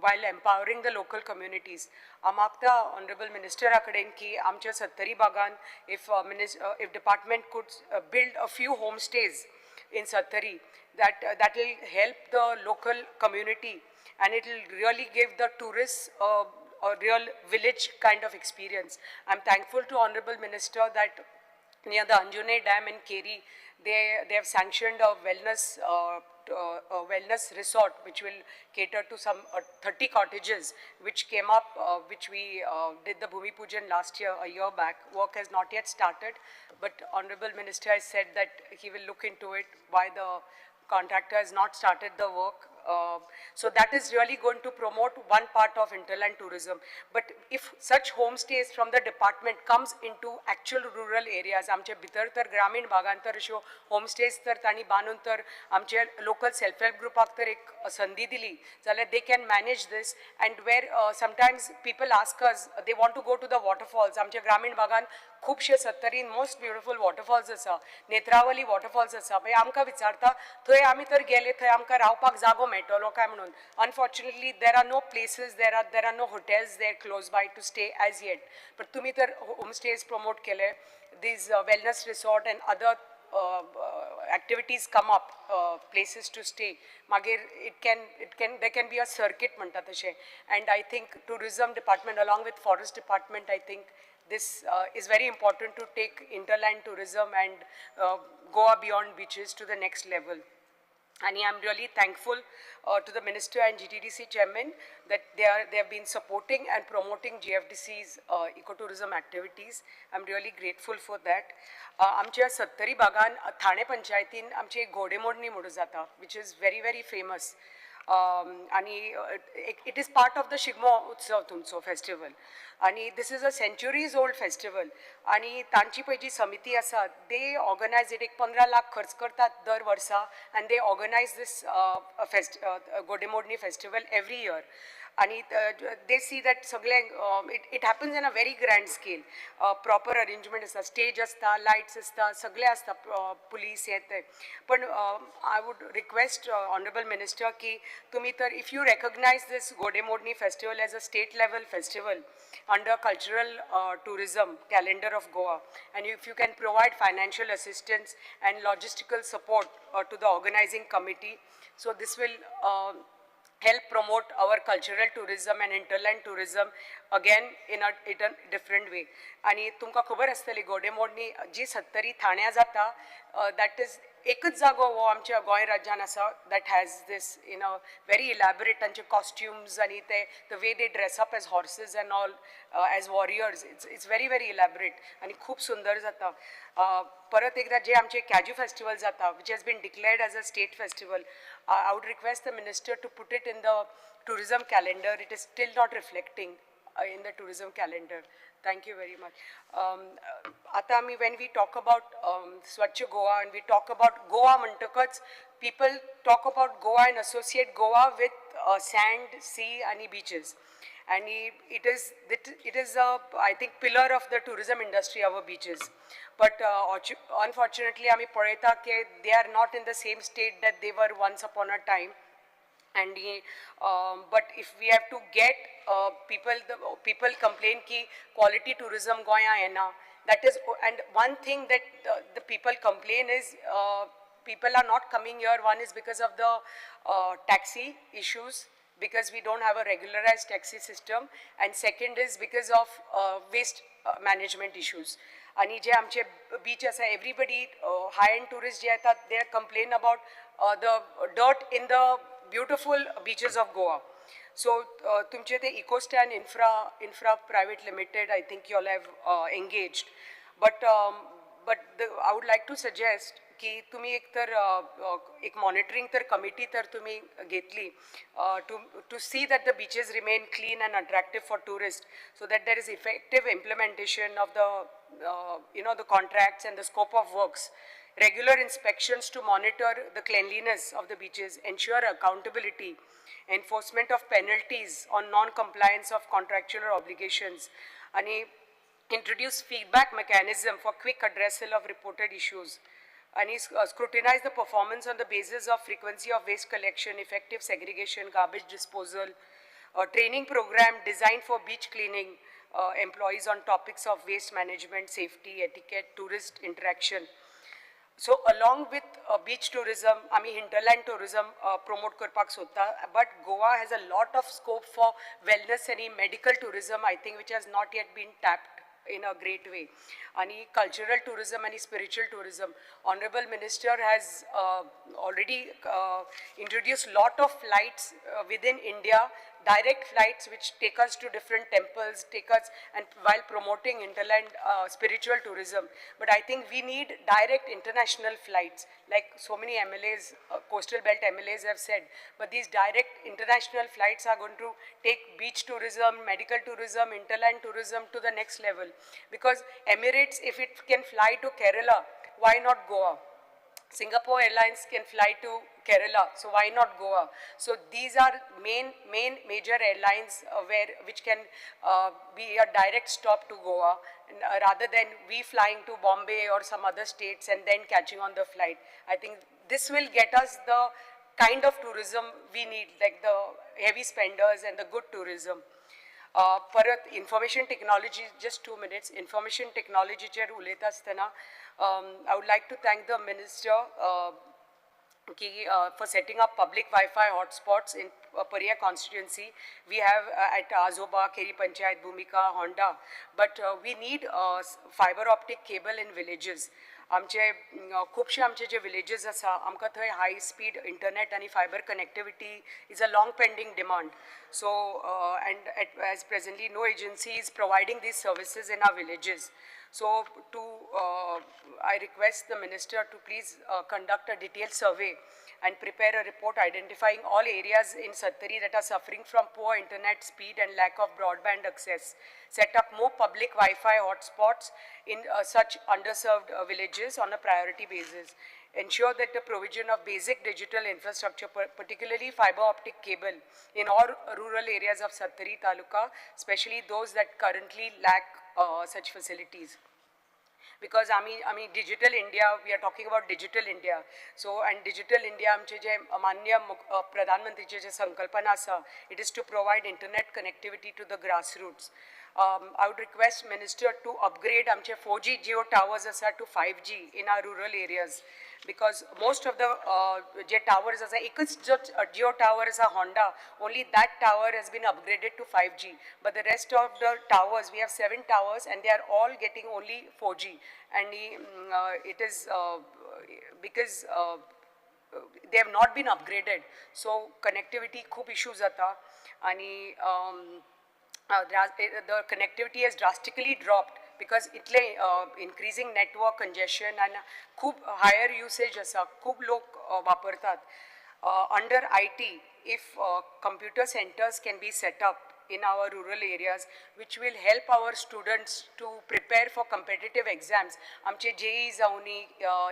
while empowering the local communities. हांव मागता honourable मिनिस्टरा कडेन की आमच्या सत्तरी भागान if department could build a few home stays in Sattari, that will help the local community and it will really give the tourists a real village kind of experience. I'm thankful to Honorable Minister that near the Anjune Dam in Keri, they have sanctioned a wellness resort which will cater to some 30 cottages which came up, which we did the Bhumi Pujan last year, a year back. Work has not yet started, but Honorable Minister has said that he will look into it, why the contractor has not started the work. So that is really going to promote one part of hinterland tourism. But if such homestays from the department comes into actual rural areas, आमचे भितर तर ग्रामीण भागांत तर अश्यो homestays तर तांणी बांदून तर आमचे लोकल सेल्फ हेल्प ग्रुपाक तर एक संदी दिली जाल्यार they can manage this. And where sometimes people ask us, they want to go to the waterfalls. आमच्या ग्रामीण भागांत खुबशे सत्तरीन मोस्ट ब्युटिफूल वॉटरफॉल्स आसा, नेत्रावली वॉटरफॉल्स आसा. मागीर आमकां विचारता थंय आमी तर गेले थंय आमकां रावपाक जागो मेळटलो काय म्हणून. Unfortunately, there are no places, there are no hotels there close by to stay as yet. But तुमी तर होमस्टेज प्रमोट केले, these wellness resort and other activities come up, places to stay, मागीर it can there can be a circuit म्हणटा तशें. And I think tourism department along with forest department, I think this is very important to take hinterland tourism and Goa beyond beaches to the next level. And I am really thankful to the minister and GTDC chairman that they have been supporting and promoting GFDC's ecotourism activities. I am really grateful for that. आमच्या सत्तरी भागान ठाणे पंचायतीन आमची एक घोडेमोडणी म्हणून जाता, which is very very famous, आणि it is part of the Shigmo उत्सव तुमचो फेस्टिवल. आणि this is a centuries old festival. आणि तांची पळय जी समिती आसा, they organise it. एक 15 लाख खर्च करतात दर वर्सा and they organize this fest Ghodemodni festival every year. आणि दे सी that सगळे it happens in a very grand scale. Proper arrangement आसता, स्टेज आसता, लायट्स आसता, सगळे आसता, पुलीस हे ते. पण I would request honourable minister की तुमी तर if you recognize this Ghodemodni festival as a state level festival under cultural tourism calendar of Goa, and if you can provide financial assistance and logistical support to the organizing committee, so this will help promote our cultural tourism and hinterland tourism again in a different way. आणि तुमकां खबर आसतली घोडेमोडणी जी सत्तरी ठाण्या जाता, that is एकच जागो हो आमच्या गोंय राज्यान आसा that has this in a very elaborate तांचे कॉस्ट्युम्स आनी ते the way they dress up as horses and all, as warriors, it's very very elaborate आनी खूब सुंदर जाता. परत एकदा जे आमचे कॅज्यू फेस्टिवल जाता, which has been declared as a state festival, I would request the minister to put it in the tourism calendar. It is still not reflecting in the tourism calendar. Thank you very much. आता आमी when we talk about Swachh Goa and we talk about Goa म्हणटकच people talk about Goa and associate Goa with sand, sea आणि beaches. And it is a, I think, pillar of the tourism industry, our beaches. But unfortunately आमी पळयता की they are not in the same state that they were once upon a time. And but if we have to get people, the people complain की quality tourism गोंया येना. That is, and one thing that the people complain is people are not coming here. One is because of the taxi issues, because we don't have a regularized taxi system, and second is because of waste management issues. आणि जे आमचे beach आसा, everybody, high and tourist जे येतात, they complain about the dirt in the beautiful beaches of Goa. So तुमचे ते इकोस्टॅन infra private limited, I think you all have engaged, but But I would like to suggest की तुम्ही एक तर एक monitoring तर committee तर तुम्ही घेतली to see that the beaches remain clean and attractive for tourist, so that there is effective implementation of the the contracts and the scope of works, regular inspections to monitor the cleanliness of the beaches, ensure accountability, enforcement of penalties on non-compliance of contractual obligations, आणि introduce feedback mechanism for quick addressal of reported issues, and scrutinize the performance on the basis of frequency of waste collection, effective segregation, garbage disposal, a training program designed for beach cleaning employees on topics of waste management, safety, etiquette, tourist interaction. So along with beach tourism, आमी hinterland tourism promote करपाक सोदता, but Goa has a lot of scope for wellness आनी medical tourism, I think, which has not yet been tapped in a great way. आणि cultural tourism आणि spiritual tourism. Honorable Minister has already introduced lot of flights within India, direct flights which take us to different temples, take us and while promoting hinterland spiritual tourism. But I think we need direct international flights, like so many MLAs, coastal belt MLAs have said. But these direct international flights are going to take beach tourism, medical tourism, hinterland tourism to the next level. Because Emirates, if it can fly to Kerala, why not Goa? Singapore Airlines can fly to Kerala, so why not Goa? So these are main major airlines where which can be a direct stop to Goa, and, rather than we flying to Bombay or some other states and then catching on the flight. I think this will get us the kind of tourism we need, like the heavy spenders and the good tourism. परत information technology, just 2 minutes. Information टेक्नॉलॉजीचेर उलयता आसतना I would like to thank the minister की for setting up public Wi-Fi hotspots in Parya constituency. We have at Azoba, Keri Panchayat, Bhumika, Honda, but we need fiber optic cable in villages. आमचे खुबशे आमचे जे villages आसा, आमकां थंय high speed internet आनी fiber connectivity is a long pending demand. So and as presently no agency is providing these services in our villages. So to I request the minister to please conduct a detailed survey and prepare a report identifying all areas in Sattari that are suffering from poor internet speed and lack of broadband access. Set up more public Wi-Fi hotspots in such underserved villages on a priority basis. Ensure that the provision of basic digital infrastructure, particularly fiber optic cable, in all rural areas of Sattari Taluka, especially those that currently lack such facilities. Because आमी digital India, we are talking about Digital India. So and Digital India, आमचे जे मान्य प्रधानमंत्रीचे जे संकल्पना आसा, it is to provide internet connectivity to the grassroots. I would request minister to upgrade आमचे 4G Jio towers आसा to 5G in our rural areas, because most of the J towers आसा, एकच जो Jio tower आसा Honda, only that tower has been upgraded to 5G, but the rest of the towers, we have seven towers and they are all getting only 4G, and it is because they have not been upgraded, so connectivity खूप issue जाता आणि the connectivity has drastically dropped because इतले increasing network congestion and खूब higher usage आसा, खूब लोक वापरतात. Under IT, if computer centers can be set up in our rural areas, which will help our students to prepare for competitive exams. आमचे JEE जावनी,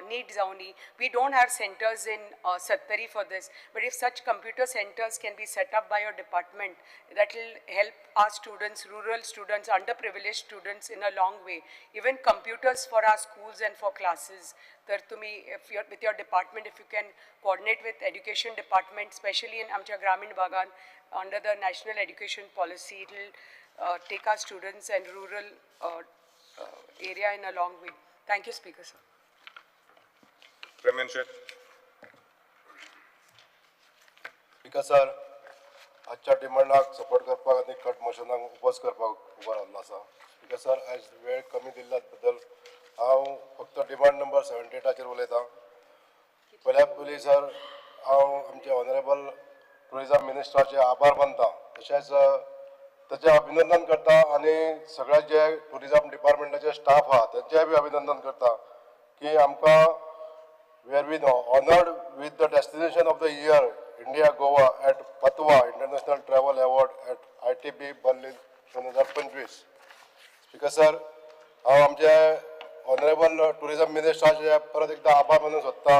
NEET जावनी, we don't have centers in Sattari for this. But if such computer centers can be set up by your department, that will help our students, rural students, underprivileged students in a long way. Even computers for our schools and for classes. तर तुम्ही if you're, with your department, if you can coordinate with education department, especially in आमच्या ग्रामीण भागात, under the national education policy, it will take our students and rural area in a long way. Thank you, Speaker, sir. Premyant Shet. Speaker sir, आजच्या डिमांडाक support करपाक आनी cut मोशनाक oppose करपाक उबो रावल्लो आसा. Speaker sir, आयज वेळ कमी दिल्ल्या बद्दल हांव फक्त डिमांड नंबर 78आचेर उलयतां. पयल्या पयलीं सर, हांव आमचे ऑनरेबल टुरिजम मिनिस्टराचे आभार मानता, तशेंच ताचें अभिनंदन करता आनी सगळे जे टुरिजम डिपार्टमेंटाचे स्टाफ आहा तेंचेय बी अभिनंदन करता. की आमकां we are been honoured with the destination of the year India Goa at PATWA international travel award at ITB Berlin 2025. Speaker sir, हांव आमचे ऑनरेबल टुरिजम मिनिस्टराचे परत एकदां आभार मानूंक सोदता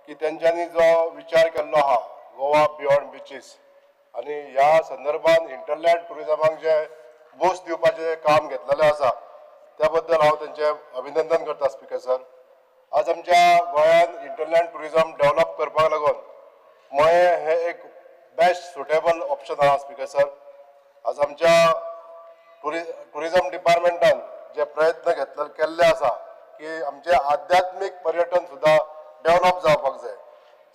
की तेंच्यांनी जो विचार केल्लो आहा गोवा बियॉन्ड बिचीस आनी ह्या संदर्भात इंटरलँड टुरिजमाक जे बूस्ट दिवपाचें काम घेतलेलें आसा त्या बद्दल हांव तेंचें अभिनंदन करता. स्पिकर सर, आज आमच्या गोंयांत इंटरलँड टुरिजम डेव्हलप करपाक लागून मयें हें एक बेस्ट सुटेबल ऑप्शन आहा. स्पिकर सर, आज आमच्या टुरिजम डिपार्टमेंटान जे प्रयत्न घेतले केल्ले आसा की आमचें आध्यात्मीक पर्यटन सुद्दां डेव्हलप जावपाक जाय,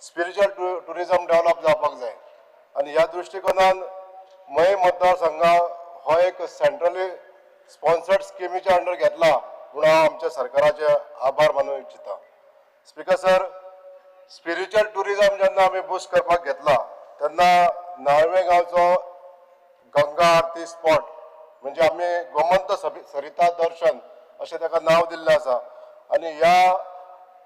स्पिरिच्युअल टुरिजम डेव्हलप जावपाक जाय आनी ह्या दृश्टिकोनान मये मतदारसंघा हो एक सेंट्रली स्पॉन्सर्ड स्किमीच्या अंडर घेतला म्हणून हांव आमच्या सरकाराचे आभार मानूंक इच्छिता. स्पिकर सर, स्पिरिच्युअल टुरिजम जेन्ना आमी बूस्ट करपाक घेतला तेन्ना नार्वे गांवचो गंगा आरती स्पॉट म्हणजे आमी गोमंत सरिता दर्शन अशें ताका नांव दिल्लें आसा आनी ह्या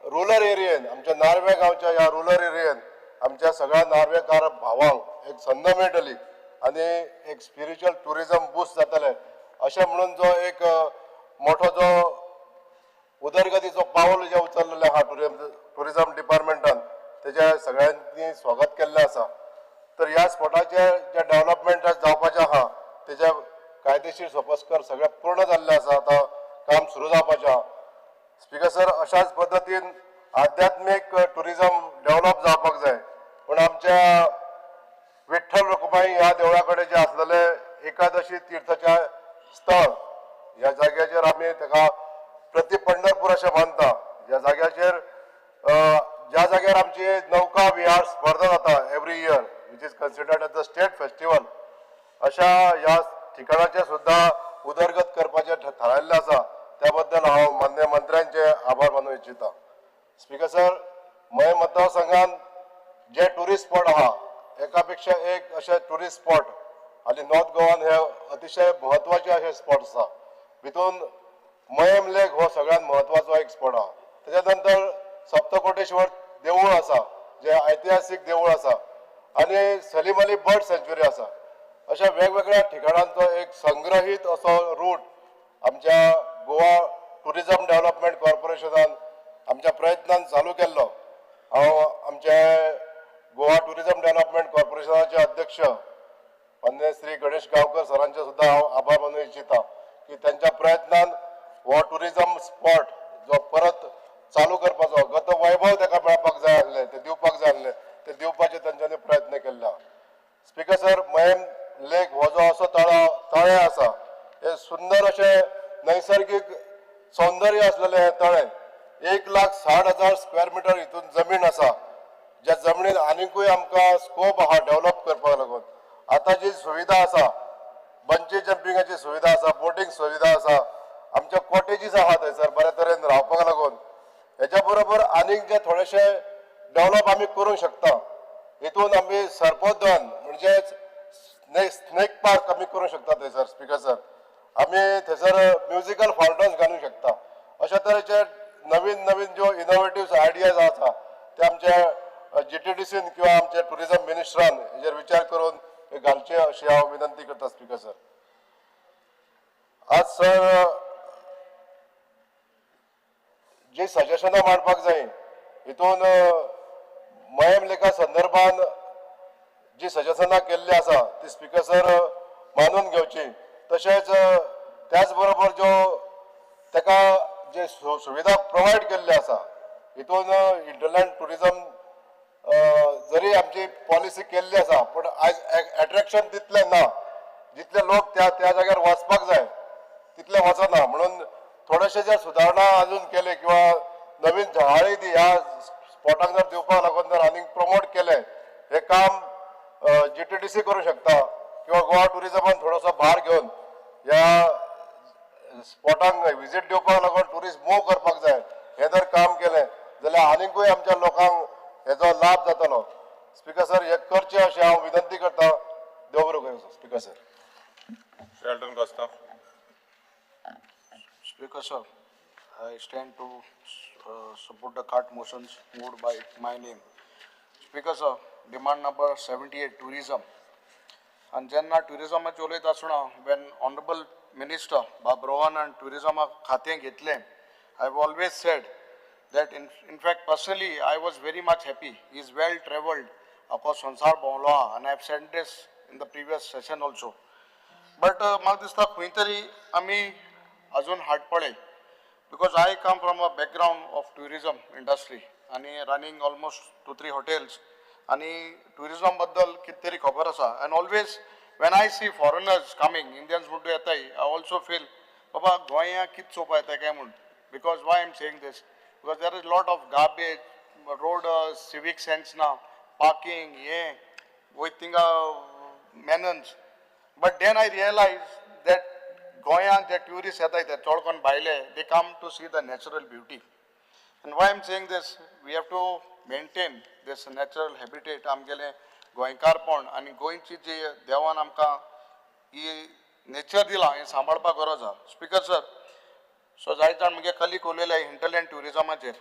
रुरल एरियेन, आमच्या नार्वे गांवच्या ह्या रुरल एरियेन आमच्या सगळ्या नार्वेकार भावांक एक संद मेळटली आनी एक स्पिरिच्युअल टुरिजम बूस्ट जातलें अशें म्हणून जो एक मोठो जो उदरगतीचो पावल जें उचललेलें आहा टुरिजम डिपार्टमेंटान तेजें सगळ्यांनी स्वागत केल्लें आसा. तर ह्या स्पॉटाचें जें डेव्हलपमेंट जावपाचें आहा तेजें कायदेशीर सोपस्कर सगळें पूर्ण जाल्लें आसा, आतां काम सुरू जावपाचें आहा. स्पिकर सर, अशाच पद्दतीन आध्यात्मीक टुरिजम डेव्हलप जावपाक जाय पूण आमच्या विठ्ठल रखुमाई ह्या देवळा कडेन जें आसलेलें एकादशी तीर्थाचें स्थळ ह्या जाग्याचेर आमी ताका प्रति पंढरपूर अशें मानता. ह्या जाग्याचेर ज्या जाग्यार आमची नौका विहार स्पर्धा जाता every year, which is considered as the state festival, अशा ह्या ठिकाणाचें सुद्दां उदरगत करपाचें थारायल्लें आसा. त्या बद्दल हांव मान्य मंत्र्यांचे आभार मानूंक इच्छिता. स्पिकर सर, मये मतदारसंघात जे टुरिस्ट स्पॉट आहा एका पेक्षा एक अशे टुरिस्ट स्पॉट आनी नॉर्थ गोवान हे अतिशय म्हत्वाचे अशे स्पॉट आसा. भितून मयेम लेक हो सगळ्यात म्हत्वाचो एक स्पॉट आहा. तेच्या नंतर सप्तकोटेश्वर देवूळ आसा जें ऐतिहासीक देवूळ आसा आनी सलीम अली बर्ड सँच्युरी आसा. अशा वेगवेगळ्या ठिकाणांचो एक संग्रहीत असो रूट आमच्या गोवा टुरिजम डेव्हलपमेंट कॉर्पोरेशनान आमच्या प्रयत्नान चालू केल्लो. हांव आमचे गोवा टुरिजम डेव्हलपमेंट कॉर्पोरेशनाचे अध्यक्ष मान्य श्री गणेश गांवकर सरांचे सुद्दां हांव आभार मानूंक इच्छिता की त्यांच्या प्रयत्नान हो टुरिजम स्पॉट जो परत चालू करपाचो गत वैभव ताका मेळपाक जाय आसलें, ते दिवपाक जाय आसलें, ते दिवपाचे तांच्यांनी प्रयत्न केल्ले आहा. स्पिकर सर, मयेम लेक हो जो असो तळें आसा, हे सुंदर अशें नैसर्गीक सौंदर्य आसलेलें हें तळें 1,60,000 स्क्वेअर मिटर हितून जमीन आसा, ज्या जमनीन आनिकूय आमकां स्कोप आहा डेव्हलप करपाक लागून. आतां जी सुविधा आसा, बंजी जंपिंगाची सुविधा आसा, बोटींग सुविधा आसा, आमच्या कॉटेजीस आहा थंयसर बऱ्या तरेन रावपाक लागून. हेच्या बरोबर आनीक जे थोडेशे डेव्हलप आमी करूंक शकता, हितून आमी सर्पोद्यान म्हणजेच स्नेक पार्क आमी करूंक शकता थंयसर. स्पिकर सर, आमी थंयसर म्युजिकल फावंटन्स घालूंक शकता. अशा तरेचे नवीन नवीन ज्यो इनोवेटीव आयडियाज आसा ते आमच्या जीटीडीसीन किंवा आमच्या टुरिजम मिनिस्टरान हेजेर विचार करून हे घालचे अशी हांव विनंती करता. स्पिकर सर, आज सर जी सजेशनां मांडपाक जाय हितून मयेम लेका संदर्भान जी सजेशनां केल्ली आसा ती स्पिकर सर मानून घेवची. तशेंच त्याच बरोबर ज्यो ताका जे सुविधा प्रोवायड केल्ली आसा हितून इंटरलँड टुरिजम जरी आमची पॉलिसी केल्ली आसा पूण आयज एट्रेक्शन तितलें ना, जितले लोक त्या त्या जाग्यार वचपाक जाय तितले वचना. म्हणून थोडेशे जे सुदारणा अजून केले किंवा नवीन झळाळी ती ह्या स्पॉटाक जर दिवपाक लागून जर आनीक प्रमोट केलें, हें काम जीटीडीसी करूं शकता किंवा गोवा टुरिजमान थोडोसो भार घेवन ह्या स्पॉटांक विजीट दिवपाक लागून टुरिस्ट मूव करपाक जाय, हें जर काम केलें जाल्यार आनिकूय आमच्या लोकांक हेजो लाभ जातलो. स्पिकर सर, हें करचें अशें हांव विनंती करता. देव बरो करूं speaker sir. Shri Elton Costa. Speaker sir, I stand to support the cart motions moved by my name. Speaker sir, demand number 78 tourism. आनी जेन्ना ट्युरिजमाचेर उलयता आसतना when honourable minister बाब रोहनान ट्युरिजमाक खातें घेतलें, I have always said that in fact personally I was very much happy. He is well travelled, आखो संवसार भोंवलो आहा आनी I have said this in the previous session also. But म्हाका दिसता खंय तरी आमी अजून हाट पळय, because I come from a background of tourism industry आनी रनिंग ऑलमोस्ट 2-3 हॉटेल्स आनी ट्युरिजम बद्दल कितें तरी खबर आसा. And always when I see foreigners coming, Indians म्हणटू येताय, I also feel बाबा गोंया कितें चोवपा येता काय म्हूण. Because why I am saying this, because there is lot of garbage, road civic sense ना, पार्किंग हें वयता थिंगा manners. But then I realise that गोंयांत जे ट्युरिस्ट येताय ते चड करून भायले, they come to see the natural beauty. And why am saying this, we have to maintain this natural habitat. आमगेलें गोंयकारपण आनी गोंयची जी देवान आमकां ही नेचर दिलां हें सांबाळपाक गरज आहा. स्पिकर सर, सो जायते जाण म्हगे कलीग उलयले हिंटरलँड ट्युरिजमाचेर.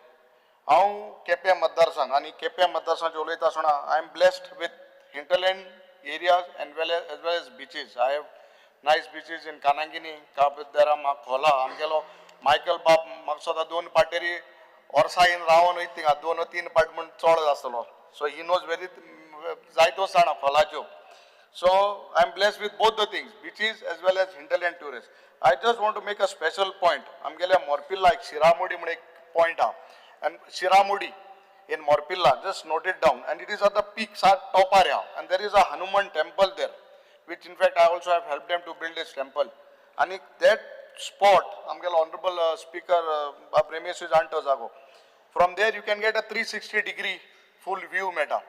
हांव केपें मतदारसंघ आनी केपें मतदारसंघाचेर उलयता आसतना I am blessed with hinterland areas and well as well as beaches. I have nice beaches in Kanangini, Cabo de Khola. आमगेलो मायकल बाब म्हाका सदां 2 पाटेरी वर्सां येवन रावन वयता थिंगा 2 o 3 पाट म्हूण चड आसतलो. सो he knows very जायत्यो जाणां खोलाच्यो. So I am blessed with both the things, beaches as well as hinterland tourist. I just want to make a special point. आमगेल्या मोरपिल्ला एक शिरामोडी म्हूण एक पॉयंट आहा, and Shiramodi in Morpilla, just note it down, and it is at the peak, top area, and there is a Hanuman temple there, which in fact I also have helped them to build this temple. And that spot, आमगेलो honorable speaker बाब रेमेश जाणा तो जागो. From there you can get a 360 degree full view मेळटा.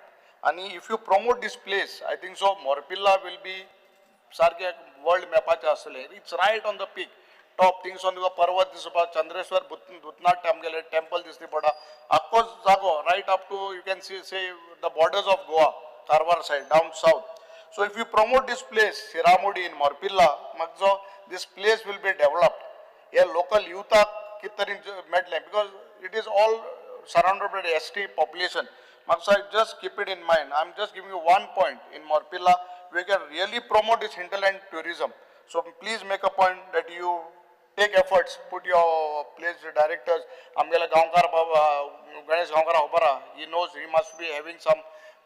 आनी if you promote this place, I think so Morpilla will be सारकें world मॅपाचें आसतलें. It's right on the peak top, थिंगसून तुका पर्वत दिसपा, चंद्रेश्वर भूतनाथ आमगेलें टेम्पल दिसती पडटा, आख्खो जागो right up to you can see say the borders of Goa, Karwar side down south. So if you promote this place Shiramodi in Morpilla, म्हाका this place will be developed. हे लोकल युथाक कितें तरी मेळटलें, because it is all surrounded by ST population. म्हाका just keep it in mind. I am just giving you one point in Morpilla, we can really promote this hinterland tourism. So please make a point that you take efforts, put your place directors. आमगेले गांवकार बाबा गणेश गांवकार खबर आहा, he knows, he must be having some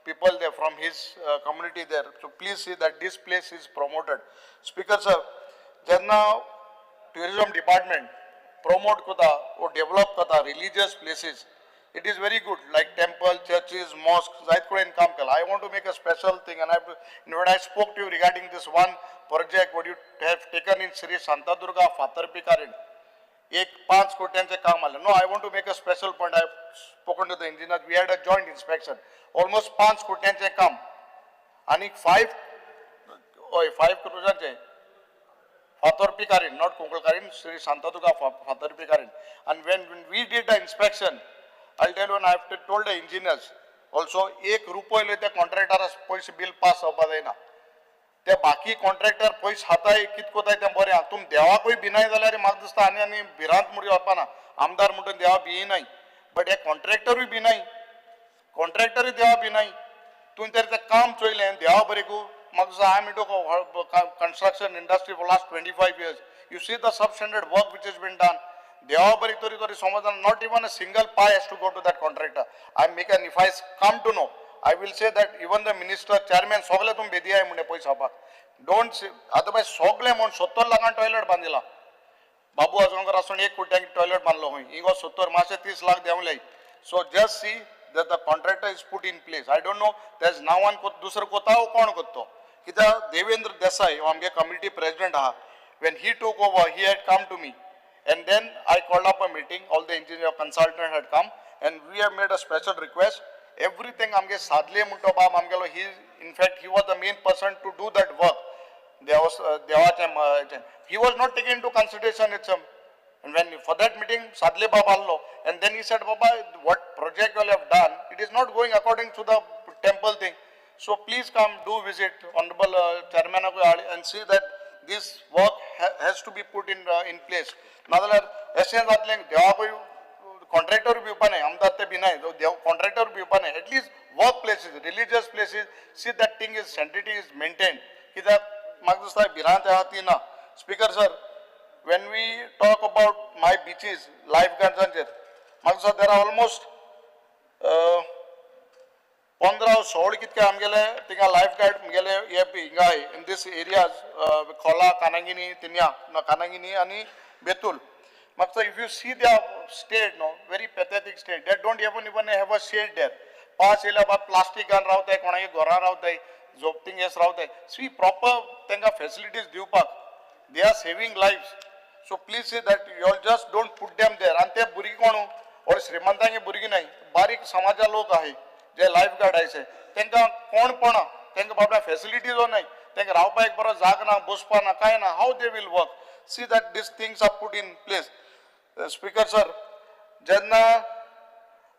people there from his community there. So please see that this place is promoted. Speaker sir, जेन्ना tourism department promote करता वो develop करता religious places, it is very good, like temple, churches, mosque, जायत कडेन काम केलां. I want to make a special thing, and I in I spoke to you regarding this one project what you have taken in Shri Shantadurga Fatarpekarin. एक 5 कोट्यांचें काम आलें. No, I want to make a special point. I spoken to the engineer, we had a joint inspection. Almost 5 कोट्यांचें काम आनी 5, हय 5 क्रोजांचें Fatorpikarin, not Kunkulkarin, Sri Shantadurga Fatorpekarin. And when we did the inspection, I'll tell you, and I have told the engineers also, एक रुपये त्या कॉन्ट्रॅक्टरा पयशे bill pass जावपा जायना. ते बाकी कॉन्ट्रॅक्टर पयशे खाताय कितें कोताय तें बरें आहा. तुमी देवाकूय भिनाय जाल्यार म्हाका दिसता आनी आनी भिरांत म्हणून वचपाना. आमदार म्हणटून देवा भियनाय, बट हे कॉन्ट्रॅक्टरूय भिनाय, कॉन्ट्रॅक्टरूय देवा भिनाय. तुवें तरी तें काम चोयलें देवा बरेकू. म्हाका दिसता I am into construction industry for last 25 years. You see the substandard work which is been done. देवा बरी तरी तरी समज, not even a single pie has to go to that contractor. I make an if I come to know, I will say that even the minister, chairman सगळे तुमी बेदियाय म्हणे पयशे खावपाक. Don't Se otherwise. सगळे म्हण 70 लाखान टॉयलेट बांदिला. बाबू आजगांवकर आसून 1 कोट्यांक toilet बांदलो खंय, हिंगा 70 मातशे 30 lakh देंवले. So just see that the contractor is put in place. I don't know तेज नांवान दुसरो कोता वो कोण कोत्तो, कित्याक देवेंद्र देसाई हो आमगे कमिटी प्रेसिडेंट आहा. When he took over, he had come to me, and then I called up a meeting. All the engineer consultant had come, and we have made a special request. Everything आमगे सादले म्हणटो बाब आमगेलो, he in fact he was the main person to do that work. देवाचें he was not taken to consideration. It's And when for that meeting, Sadle Baba allo, and then he said, Baba, what project you have done, it is not going according to the temple thing. So please come, do visit, Honorable Chairman and see that this work has to be put in place. नाजाल्यार अशें जातलें देवाकूय contractor भिवपा न्हय, आमदार ते भिनाय, देव contractor भिवपा न्हय. At least work places, religious places, see that thing is sanctity is maintain. कित्याक म्हाका दिसता भिरांत आहा ती ना. Speaker sir, when we talk about my beaches, life गार्ड्सांचेर म्हाका दिसता there are almost 15-16 कितके आमगेले थिंगा लायफ गार्ड मुगेले हे हिंगा इन these areas, खोला, कानांगिनी, तिन्या, कानांगिनी आनी बेतूल. म्हाका if you see the state no, very pathetic state. They don't even have a shade there. पावस येयल्या बाद प्लास्टिकान रावताय, कोणागे घरान रावताय, झोपतिंगेस रावताय. सी प्रॉपर तांकां फेसिलिटीज दिवपाक, they are saving lives. So please see that you all just don't put them there. आनी ते भुरगीं कोण व्हड श्रीमंतांगे भुरगीं न्हय, बारीक समाजा लोक आहाय जे लायफ गार्ड आयचे, तांकां कोण पणा, तांकां बाबड्या फेसिलिटीजो न्हय, तांकां रावपाक एक बरो जाग ना, बसपा ना, कांय ना. How they will work? See that these things are put in place. Speaker sir, जेन्ना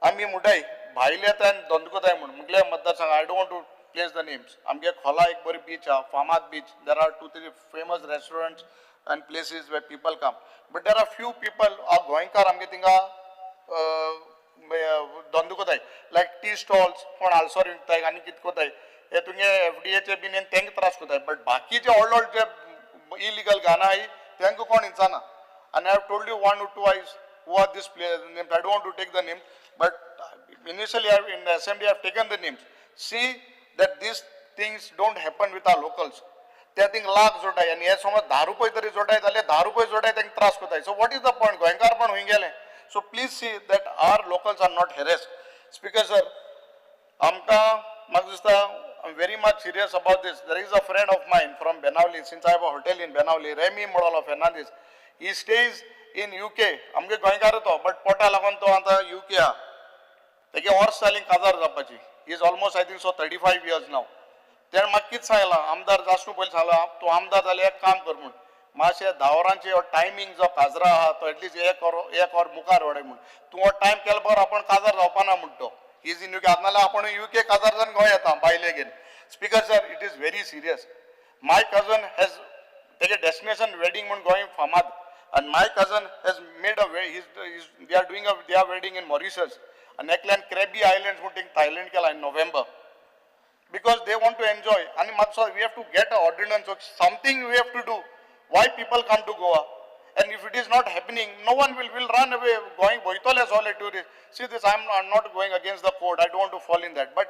आमी म्हणटाय भायले येता आनी धंदो कोताय म्हूण, मुगल्या मतदारसंघ, I don't want to place the names, आमगे खोला एक बरी बीच आहा, फामाद beach, there are 2-3 famous restaurants and places where people come, but there are few people are गोंयकार आमगे थिंगा धंदो कोताय, लायक टी स्टॉल्स, कोण आलसर विकताय आनी कितें कोताय, हे तुगे एफडीएचे बीन तांकां त्रास कोताय. बट बाकीचे व्हड व्हड जे इलिगल गाना आहाय तांकां कोण विचारना. आनी I have told you 1 or 2 eyes who are these players names. I don't want to take the names, but initially I have, in the assembly I have taken the names. See that these things don't happen with our locals. ते thing lakh जोडाय आनी हे समज 10 रुपये तरी जोडाय जाल्यार 10 रुपये जोडाय तांकां त्रास कोताय. So what is the point? गोंयकारपण हुंय गेलें. So please see that our locals are not harassed. Speaker sir, आमकां म्हाका दिसता I am very much serious about this. There is a friend of mine from Benaulim, since I have a hotel in Benaulim, Remy Modolo Fernandes. He stays in UK. आमगे गोंयकार तो, but पोटा लागून तो आतां UK आहा. तेगे वर्स जालीं काजार जावपाची. He is almost I think so 35 years now. तेणें म्हाका कितें सांगलां, आमदार जाशनू पयलीं सांगलां, तूं आमदार जाल्यार एक काम कर म्हूण, मातशें 10 वरांचे हो टायमींग जो काजरा आहा तो एटलिस्ट एक वर मुखार वडय म्हूण. तूं हो टायम केलो बगर आपूण काजार जावपा ना म्हूण तो. He is in UK. आतां नाल्यार आपूण UK काजार जावन गोंय येता बायले घेवन. Speaker sir, it is very serious. My cousin has तेगे डेस्टिनेशन वेडींग म्हूण गोंय फामाद, and my cousin has made a way, they are doing their wedding in Mauritius, आनी एकल्यान क्रॅबी आयलँड्स म्हूण थिंग थायलंड केला in November, because they want to enjoy. आनी मातसो we have to get a ordinance, something we have to do. Why people come to Goa? And if it is not happening, no one will run away. Going वयतले सगळे tourist. See this, I am not going against the court, I don't want to fall in that, but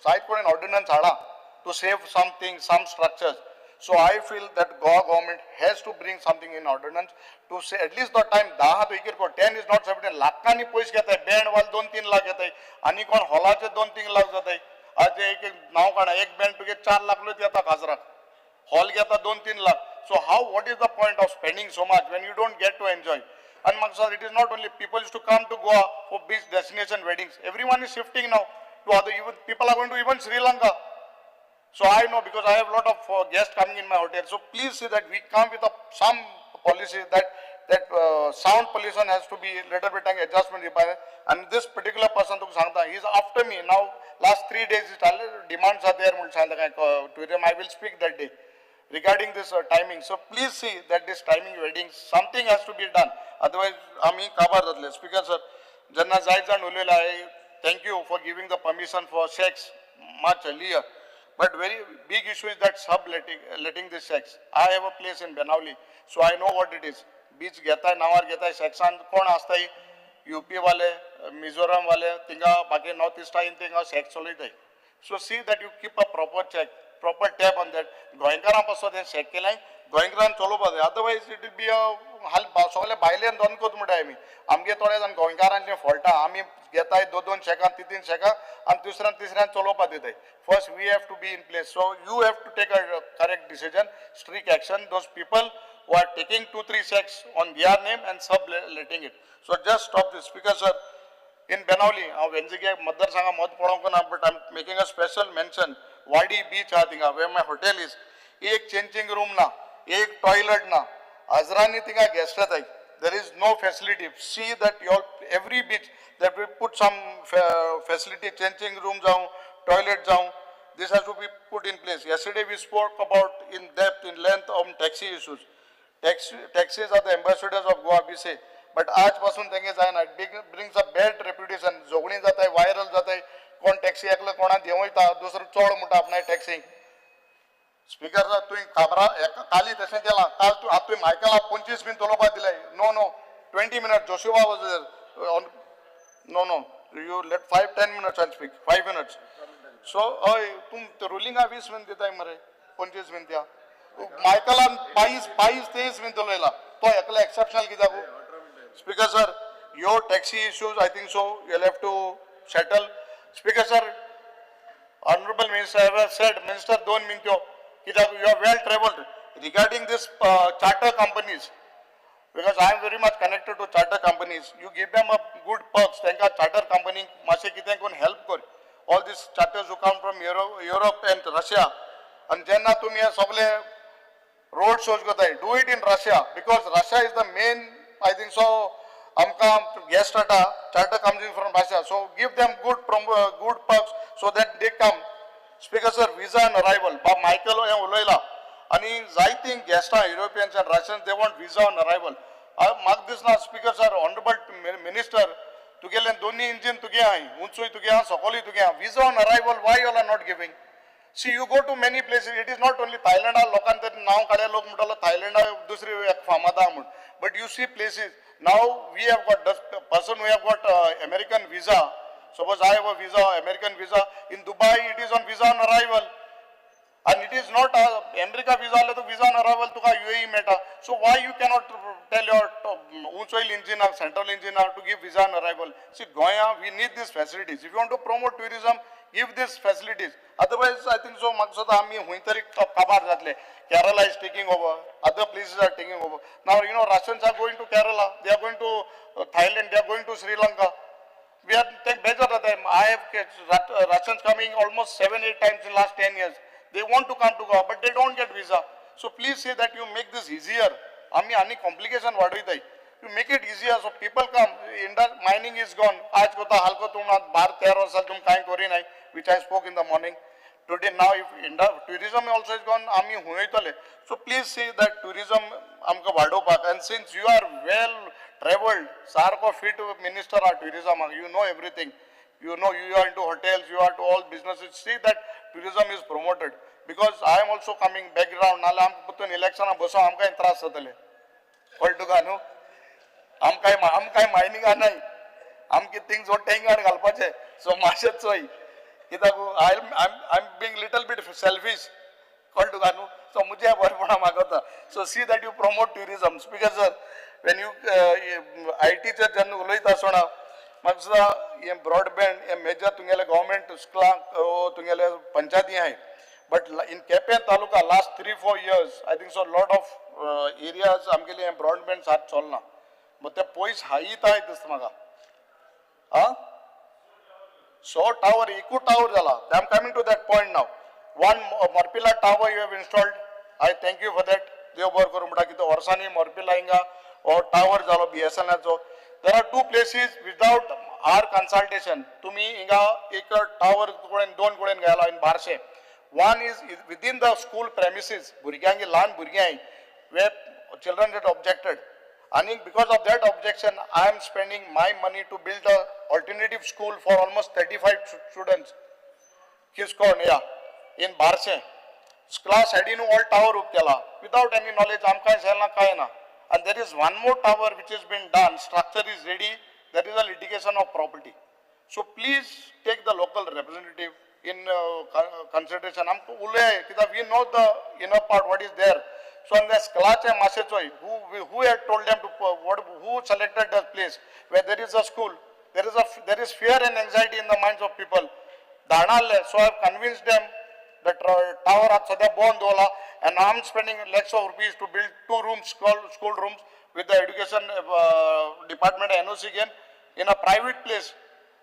सायद कडेन ordnance हाडा to save something, some structures. So I feel that Goa government has to bring something in ordinance to say at least the time 10 तो इकेर 10 is not sufficient. लाखांनी पयशे घेताय, band वाल 2-3 लाख घेताय, आनी कोण हॉलाचे 2-3 लाख जाताय. आज एक एक नांव काडा, एक बँड तुगे 4 लाख रुपये येता काजराक, हॉल घेता 2-3 lakh. So how, what is the point of spending so much when you don't get to enjoy? And म्हाका it is not only people used to come to Goa for beach destination weddings. Everyone is shifting now to other, even people are going to even Sri Lanka. So I know because I have lot of guests coming in my hotel. So please see that we come with some policy that sound pollution has to be little bit adjustment required. And this particular person to सांगता, he is after me now. Last 3 days demands are there. To him I will speak that day regarding this timing. So please see that this timing wedding, something has to be done. Otherwise आमी काबार जातले. Speaker sir, जेन्ना जायत जाण उलयला, thank you for giving the permission for shacks much earlier. But very big issue is that subletting the shacks. I have a place in Benaulim, so I know what it is. Beach घेताय, नांवार घेताय, शॅक्सान कोण आसताय, UP वाले, मिझोरम वाले, थिंगा बाकी north इस्टा in थिंगा shacks चलयताय. So see that you keep a proper check, proper tab on that. गोंयकारां पासून तें शॅक केलें, गोंयकारान चलोवपा जाय. Otherwise it will be a हाल. सगळे भायल्यान दोन कोत म्हणटाय आमी, आमगे थोडे जाण गोंयकारांचे फॉल्टां आमी घेताय 2-2 शॅकां, 3-3 शॅकां आनी दुसऱ्यान तिसऱ्यान चलोवपा दिताय. First we have to be in place. So you have to take a correct decision, strict action. Those people who are taking 2-3 shacks on their name and subletting it. So just stop this. Speaker sir, in Benaulim, हांव वेंजिगे मतदारसंघा मत पळोवंक ना, but I am making a special mention. Wadi beach आहा थिंगा where my hotel is, एक changing room ना, एक toilet ना, हजरांनी थिंगा गेस्ट येताय. There is no facility. See that you all every beach that we put some facility, changing room जावं, toilet जावं, this has to be put in place. Yesterday we spoke about in depth, in length on taxi issues. Taxis are the ambassadors of Goa, we say. But आज पासून तेंगे जायना. It brings a bad reputation. झगडीं जाताय, viral जाताय. कोण taxi एकलो कोणा देंवयता, दुसरो चोड म्हणटा आपणाय टॅक्सी. स्पीकर सर, तुवें खबरा काली तशें केलां. काल तूं आतां तुवें मायकला 25 मिनट उलोवपाक दिलें. No, no, 20 minute Joshua was. No, no, you let 5-10 minutes. I speak 5 minutes. So हय, तूं रुलिंगा 20 मिनट दिताय मरे, 25 मिनट द्या. मायकलान 22 22 23 मिनट उलयला. तो एकलो एक्सेप्शनल कित्याक? Speaker sir, your taxi issues, I think so you have to settle. Speaker sir, honorable minister have said, minister, दोन मिनटो कित्याक you are well travelled regarding this charter companies, because I am very much connected to charter companies. You give them a good perks. तांकां charter company मातशें कितें करून help कर. All these charters who come from Europe and Russia. आनी जेन्ना तुमी हे सगळे रोड शोज करताय, do it in Russia, because Russia is the main, I think so, आमकां गेस्ट हाडटा, charter coming from Russia. So give them good perks so that they come. Speaker sir, visa on arrival. बाब Michael हें उलयला आनी जायतीं गेस्टां, Europeans and Russians, they want visa on arrival. म्हाका दिसना, speaker sir, honourable minister, तुगेलें दोन्ही engine तुगे आहाय, उंचूय तुगे आहा, सकलूय तुगे आहा. Visa on arrival, why you are not giving? See, you go to many places. It is not only थायलंडा. लोकांनी तरी नांव काडले, लोक म्हणटालो थायलंडा दुसरी एक फामाद आहा म्हूण. But you see places now, we have got the person who have got American visa. Suppose I have a visa, American visa. In Dubai it is on visa on arrival. And it is not America visa आले तर visa on arrival तुका UAE मेळटा. So why you cannot tell your उंचोयल engineer, central engineer to give visa on arrival? See, गोंया we need these facilities. If you want to promote tourism, give these facilities. Otherwise, I think so, म्हाका दिसता आमी खंय तरी काबार जातले. Kerala is taking over, other places are taking over. Now you know Russians are going to Kerala, they are going to Thailand, they are going to Sri Lanka. We are take better them. I have Russians coming almost seven, eight times in last 10 years. They want to come to Goa, but they don't get visa. So please say that you make this easier. आमी आनी complication वाडयताय. You make it easier so people come. Mining is gone. आज कोता हलको तुम 12-13 वर्सां तुम कांय करिनाय, which I spoke in the morning. Today now if tourism also is gone, आमी हुंय वयतले? So please see that tourism आमकां वाडोवपाक. And since you are well travelled, सारको फिट मिनिस्टर आहा टुरिजमाक, you know everything. You know, you are into hotels, you are to all businesses. See that tourism is promoted, because I am also coming background. नाल्यार आमकां परतून इलेक्शनाक बसोन आमकांय त्रास जातले. कळ्ळें तुका न्हू? आमकांय मायनिंगा नाय, आमकां थिंग्स हो टेंगान घालपाचे. सो मातशें चोय कित्याक I am being little bit selfish. कळ्ळें तुका न्हू? सो म्हजें बरेपणा मागता. So see that you promote tourism. Speaker sir, when you आयटीचेर जेन्ना उलयता आसतना, म्हाका दिसता हें ब्रॉडबँड हें मेजर तुमगेले गव्हर्मेंट स्कुलांक, तुमगेले पंचायती आहाय. But in Quepem taluka, last 3-4 years, I think so, lot of areas आमगेले हें ब्रॉडबँड सारकें चलना. मग ते पयस हायत हाय दिसता म्हाका. आ सो टावर, एकू टावर जाला. I am coming to that point now. One Morpilla tower you have installed. I thank you for that. देव बरो करूं म्हणटा. कितें वर्सांनी मोरपिला हिंगा हो टावर जालो बीएसएनएलचो. There are two places without our consultation. तुमी हिंगा एक टावर कडेन, दोन कडेन घाला in Barse. One is within the school premises. भुरग्यांक, ल्हान भुरग्यांक, where children get objected. And because of that objection, I am spending my money to build a alternative school for almost 35 students. Kiskon, yeah, in Barse. स्कुला सायडीन all tower उब केला without any knowledge. आमकां जायना, काय ना. And there is one more tower which is been done, structure is ready. There is a litigation of property. So please take the local representative in consideration. आमकां उलय कित्याक we know the inner part, what is there. So on the स्कुलाचे मातशें चोय, who had told them to what, who selected the place where there is a school? There is fear and anxiety in the minds of people. धाडणारले. So I have convinced them. The tower आज सध्या बंद दवरला and I am spending lakhs of rupees to build two rooms, school rooms, with the education department NOC again in a private place.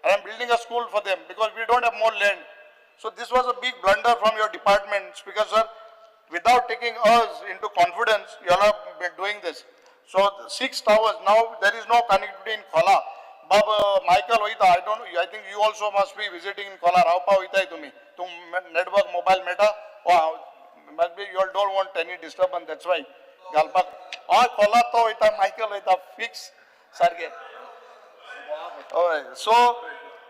I am building a school for them because we don't have more land. So this was a big blunder from your department, Speaker sir. Without taking us into confidence, you all are doing this. So the six towers, now there is no connectivity in Kola. Bab Michael वयता, I don't, I think you also must be visiting in Kola. रावपा वयताय तुमी. तुम network mobile मेळटा? Oh, must be you all don't want any disturbance, that's why. घालपाक. हय, कोला तो वयता, मायकल वयता, फिक्स. सारकें. हय, सो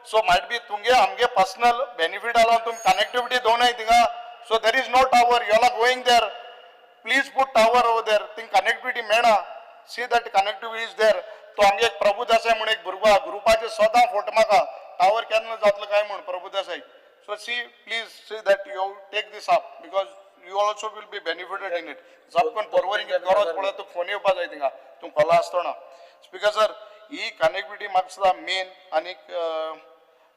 सो मायट बी तुमगे आमगे पर्सनल बेनिफीट आलो, तुमी कनेक्टिविटी दोनाय थिंगा. So there is no tower, you are going there, please put tower over there. Thing connectivity मेळना, see that connectivity is there. तो आमगे एक प्रभू देसाय म्हूण एक भुरगो आहा, ग्रुपाचे सदां फोटो म्हाका टावर केन्ना जातलो काय म्हूण Prabhu Desai. So see, please see that you take this up because you also will be benefited in it. जब कोण परवरी गरज पडत तुका फोन येवपा जाय थिंगा, तूं खोला आसतना. स्पीकर सर, ही कनेक्टिविटी म्हाका दिसता मेन. आनीक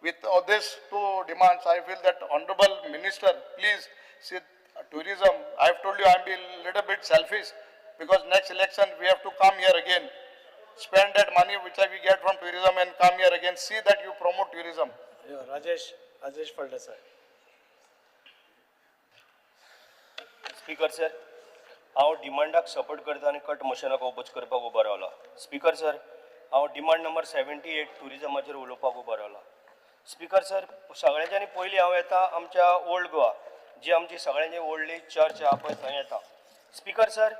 with this two demands, I feel that honourable minister, please see tourism. I have told you, I am be little bit selfish because next election we have to come here again. Spend that money which we get from tourism and come here again. See that you promote tourism. Rajesh, Rajesh Phaldesai. Speaker sir, हांव डिमांडाक support करता आनी cut मोशनाक oppose करपाक उबो रावला. Speaker sir, हांव demand number 78 ट्युरिजमाचेर उलोवपाक उबो रावला. स्पीकर सर, सगळ्यांच्यानी पयलीं हांव येता आमच्या ओल्ड गोवा, जी आमची सगळ्यांची व्हडली चर्च आहा पळय थंय येता. स्पीकर सर,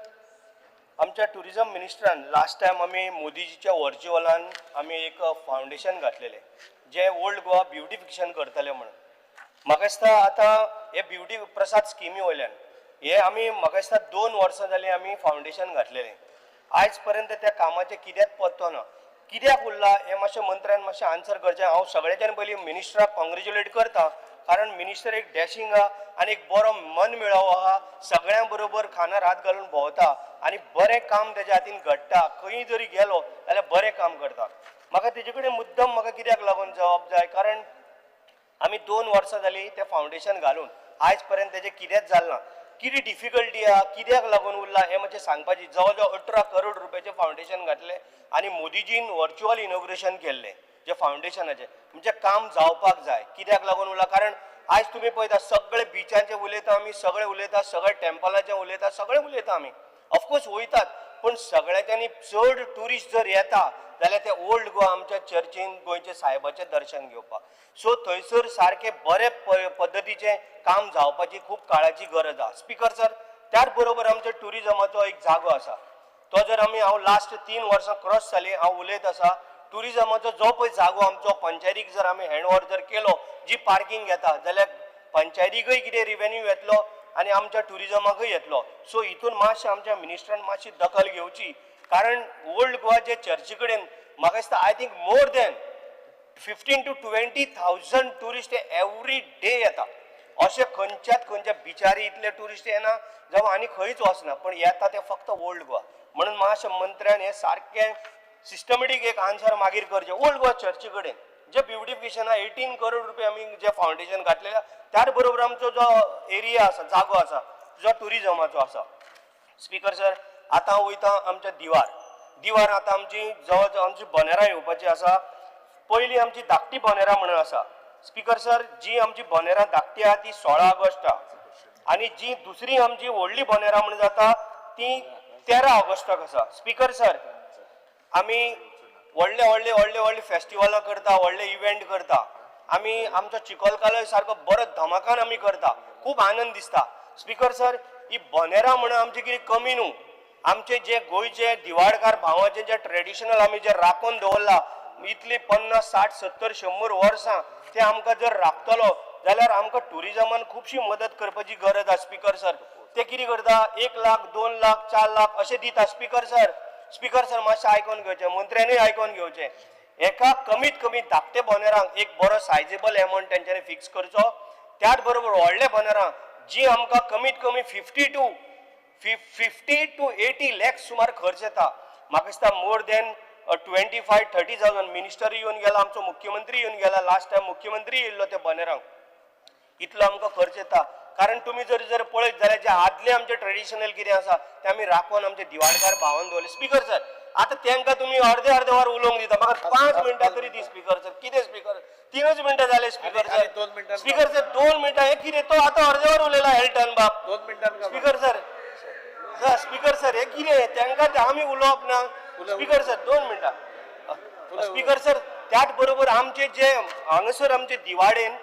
आमच्या ट्युरिजम मिनिस्टरान लास्ट टायम आमी मोदीजीच्या वर्च्युअलान आमी एक फावंडेशन घातलेलें, जें ओल्ड गोवा ब्युटिफिकेशन करतले म्हणून. म्हाका दिसता आतां हे ब्युटी प्रसाद स्किमी वयल्यान हे आमी म्हाका दिसता 2 वर्सां जालीं आमी फावंडेशन घातलेलें. आयज पर्यंत त्या कामाचें कित्याक पत्तो ना, कित्याक उरला हें मातशें मंत्र्यान मातशें आन्सर करचें. हांव सगळ्याच्यान पयलीं मिनिस्टराक कॉंग्रेच्युलेट करता, कारण मिनिस्टर एक डॅशींग आहा आनी एक बरो मन मेळावो आहा, सगळ्यां बरोबर खांदार हात घालून भोंवता आनी बरें काम तेज्या हातीन घडटा. खंय जरी गेलो जाल्यार बरें काम करता. म्हाका तेजे कडेन मुद्दम म्हाका कित्याक लागून जबाब जाय, कारण आमी 2 वर्सां जालीं तें फावंडेशन घालून आयज पर्यंत तेजें कितेंच जालें ना. कितें डिफिकल्टी आहा, कित्याक लागून उरला हें मातशें सांगपाची. जवळ जवळ 18 करोड रुपयाचें फावंडेशन घातलें आनी मोदीजीन वर्च्युअल इनॉग्रेशन केल्लें जें फावंडेशनाचें, म्हणजे काम जावपाक जाय. कित्याक लागून उरला, कारण आयज तुमी पळयता सगळे बिचांचे उलयता आमी, सगळे उलयता, सगळे टेम्पलाचे उलयता, सगळे उलयता आमी, ऑफकोर्स वयतात, पूण सगळ्यांच्यानी चड ट्युरिस्ट जर येता जाल्यार ते ओल्ड गोवा आमच्या चर्चीन गोंयच्या सायबाचें दर्शन घेवपाक. सो थंयसर सारकें बरे पद्दतीचें काम जावपाची खूब काळाची गरज आसा. स्पीकर सर, त्याच बरोबर आमच्या ट्युरिजमाचो एक जागो आसा, तो जर आमी हांव लास्ट 3 वर्सां क्रॉस जाली हांव उलयत आसा. ट्युरिजमाचो जो पळय जागो आमचो पंचायतीक जर आमी हँड ओवर जर केलो, जी पार्कींग घेता जाल्यार पंचायतीकय कितें रिवेन्यू येतलो आनी आमच्या ट्युरिजमाकय येतलो. सो हितून मातशें आमच्या मिनिस्टरान मातशी दखल घेवची, कारण ओल्ड गोवा जे चर्ची कडेन म्हाका दिसता I think more than 15 to 20,000 tourist every day येता. अशें खंयच्याच खंयच्या बिचारी इतले ट्युरिस्ट येना जावं आनी खंयच वचना, पण येता ते फक्त ओल्ड गोवा. म्हणून मातशें मंत्र्यान हें सारकें सिस्टमेटीक एक आन्सर मागीर करचें. ओल्ड गोवा चर्ची कडेन जे ब्युटिफिकेशन आहा 18 करोड रुपया आमी जे फावंडेशन घातलेलें, त्याच बरोबर आमचो जो एरिया आसा, जागो आसा, जो ट्युरिजमाचो आसा. स्पीकर सर, आतां वयता आमच्या दिवार. दिवार आतां आमची जवळ जवळ आमची बोनेरां येवपाची आसा. पयलीं आमची धाकटी बोनेरां म्हणून आसा. स्पीकर सर, जी आमची बोनेरां धाकटी आहा ती 16 ऑगस्ट आहा आनी जी दुसरी आमची व्हडली बोनेरां म्हणून जाता ती 13 ऑगस्टाक आसा. स्पीकर सर, आमी व्हडले व्हडले व्हडले व्हडले फेस्टिवलां करता, व्हडले इव्हेंट करता आमी. आमचो चिकोलकालोय सारको बरो धमाकान आमी करता, खूब आनंद दिसता. स्पीकर सर, ही बोनेरां म्हणून आमची कितें कमी न्हू, आमचे जे गोंयचे दिवाडकार भावाचे जे ट्रेडिशनल आमी जे राखून दवरला इतली 50 60 70 100 वर्सां, ते आमकां जर राखतलो जाल्यार आमकां ट्युरिजमान खुबशी मदत करपाची गरज आसा. स्पीकर सर, ते कितें करता, 1 लाख 2 लाख 4 लाख अशें दिता. स्पीकर सर, स्पीकर सर मातशें आयकोन घेवचें, मंत्र्यानूय आयकोन घेवचें. एका कमीत कमी धाकटे बोनेरांक एक बरो सायजेबल एमावंट तेंच्यांनी फिक्स करचो. त्याच बरोबर व्हडले बोनेरांक जी आमकां कमीत कमी 50 to 80 lakhs सुमार खर्च येता. म्हाका दिसता मोर दॅन 25-30,000 मिनिस्टर येवन गेला, आमचो मुख्यमंत्री येवन गेला, लास्ट टायम मुख्यमंत्री येयल्लो त्या बोनेरांक. इतलो आमकां खर्च येता. कारण तुमी जर जर पळयत जाल्यार जे आदले आमचे ट्रेडिशनल कितें आसा ते आमी राखून आमचे दिवाडकार भावान दवरले. स्पीकर सर, आतां तांकां तुमी अर्दे अर्दे वर उलोवंक दिता, म्हाका 5 मिनटां तरी दी स्पीकर सर. कितें स्पीकर, 3 मिनटां जाले स्पीकर सर. 2 मिनटां. स्पीकर सर 2 मिनटां, हें कितें, तो आतां अर्दे वर उलयला एल्टन बाब. 2 मिनटां. स्पीकर सर, स्पीकर सर हें कितें, तांकां आमी उलोवप ना. स्पीकर सर 2 मिनटां. स्पीकर सर, त्याच बरोबर आमचे जे हांगासर आमचे दिवाडेन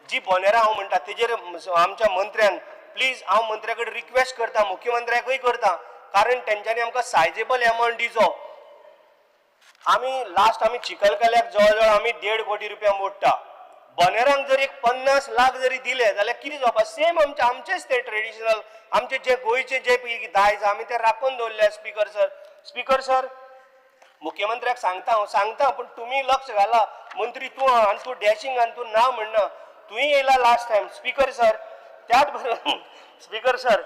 जी बोनेरां हांव म्हणटा तेजेर आमच्या मंत्र्यान प्लीज, हांव मंत्र्या कडेन रिक्वेस्ट करता, मुख्यमंत्र्याकूय करता, कारण तेंच्यांनी आमकां सायजेबल एमावंट दिवचो. आमी लास्ट आमी चिखलकल्याक जवळ जवळ आमी 1.5 कोटी रुपया मोडटा. बनेरांक जर एक 50 लाख जरी दिले जाल्यार कितें जावपा? सेम आमचे आमचेच ते ट्रेडिशनल आमचे जे गोंयचे जे दायज आमी ते राखून दवरले. स्पीकर सर, स्पीकर सर, मुख्यमंत्र्याक सांगता हांव, सांगता, पूण तुमी लक्ष घाला. मंत्री तूं आहा आनी तूं डॅशिंग आनी तूं ना म्हणना, तुवें येयला लास्ट टायम. स्पीकर सर, त्याच बरोबर स्पीकर सर,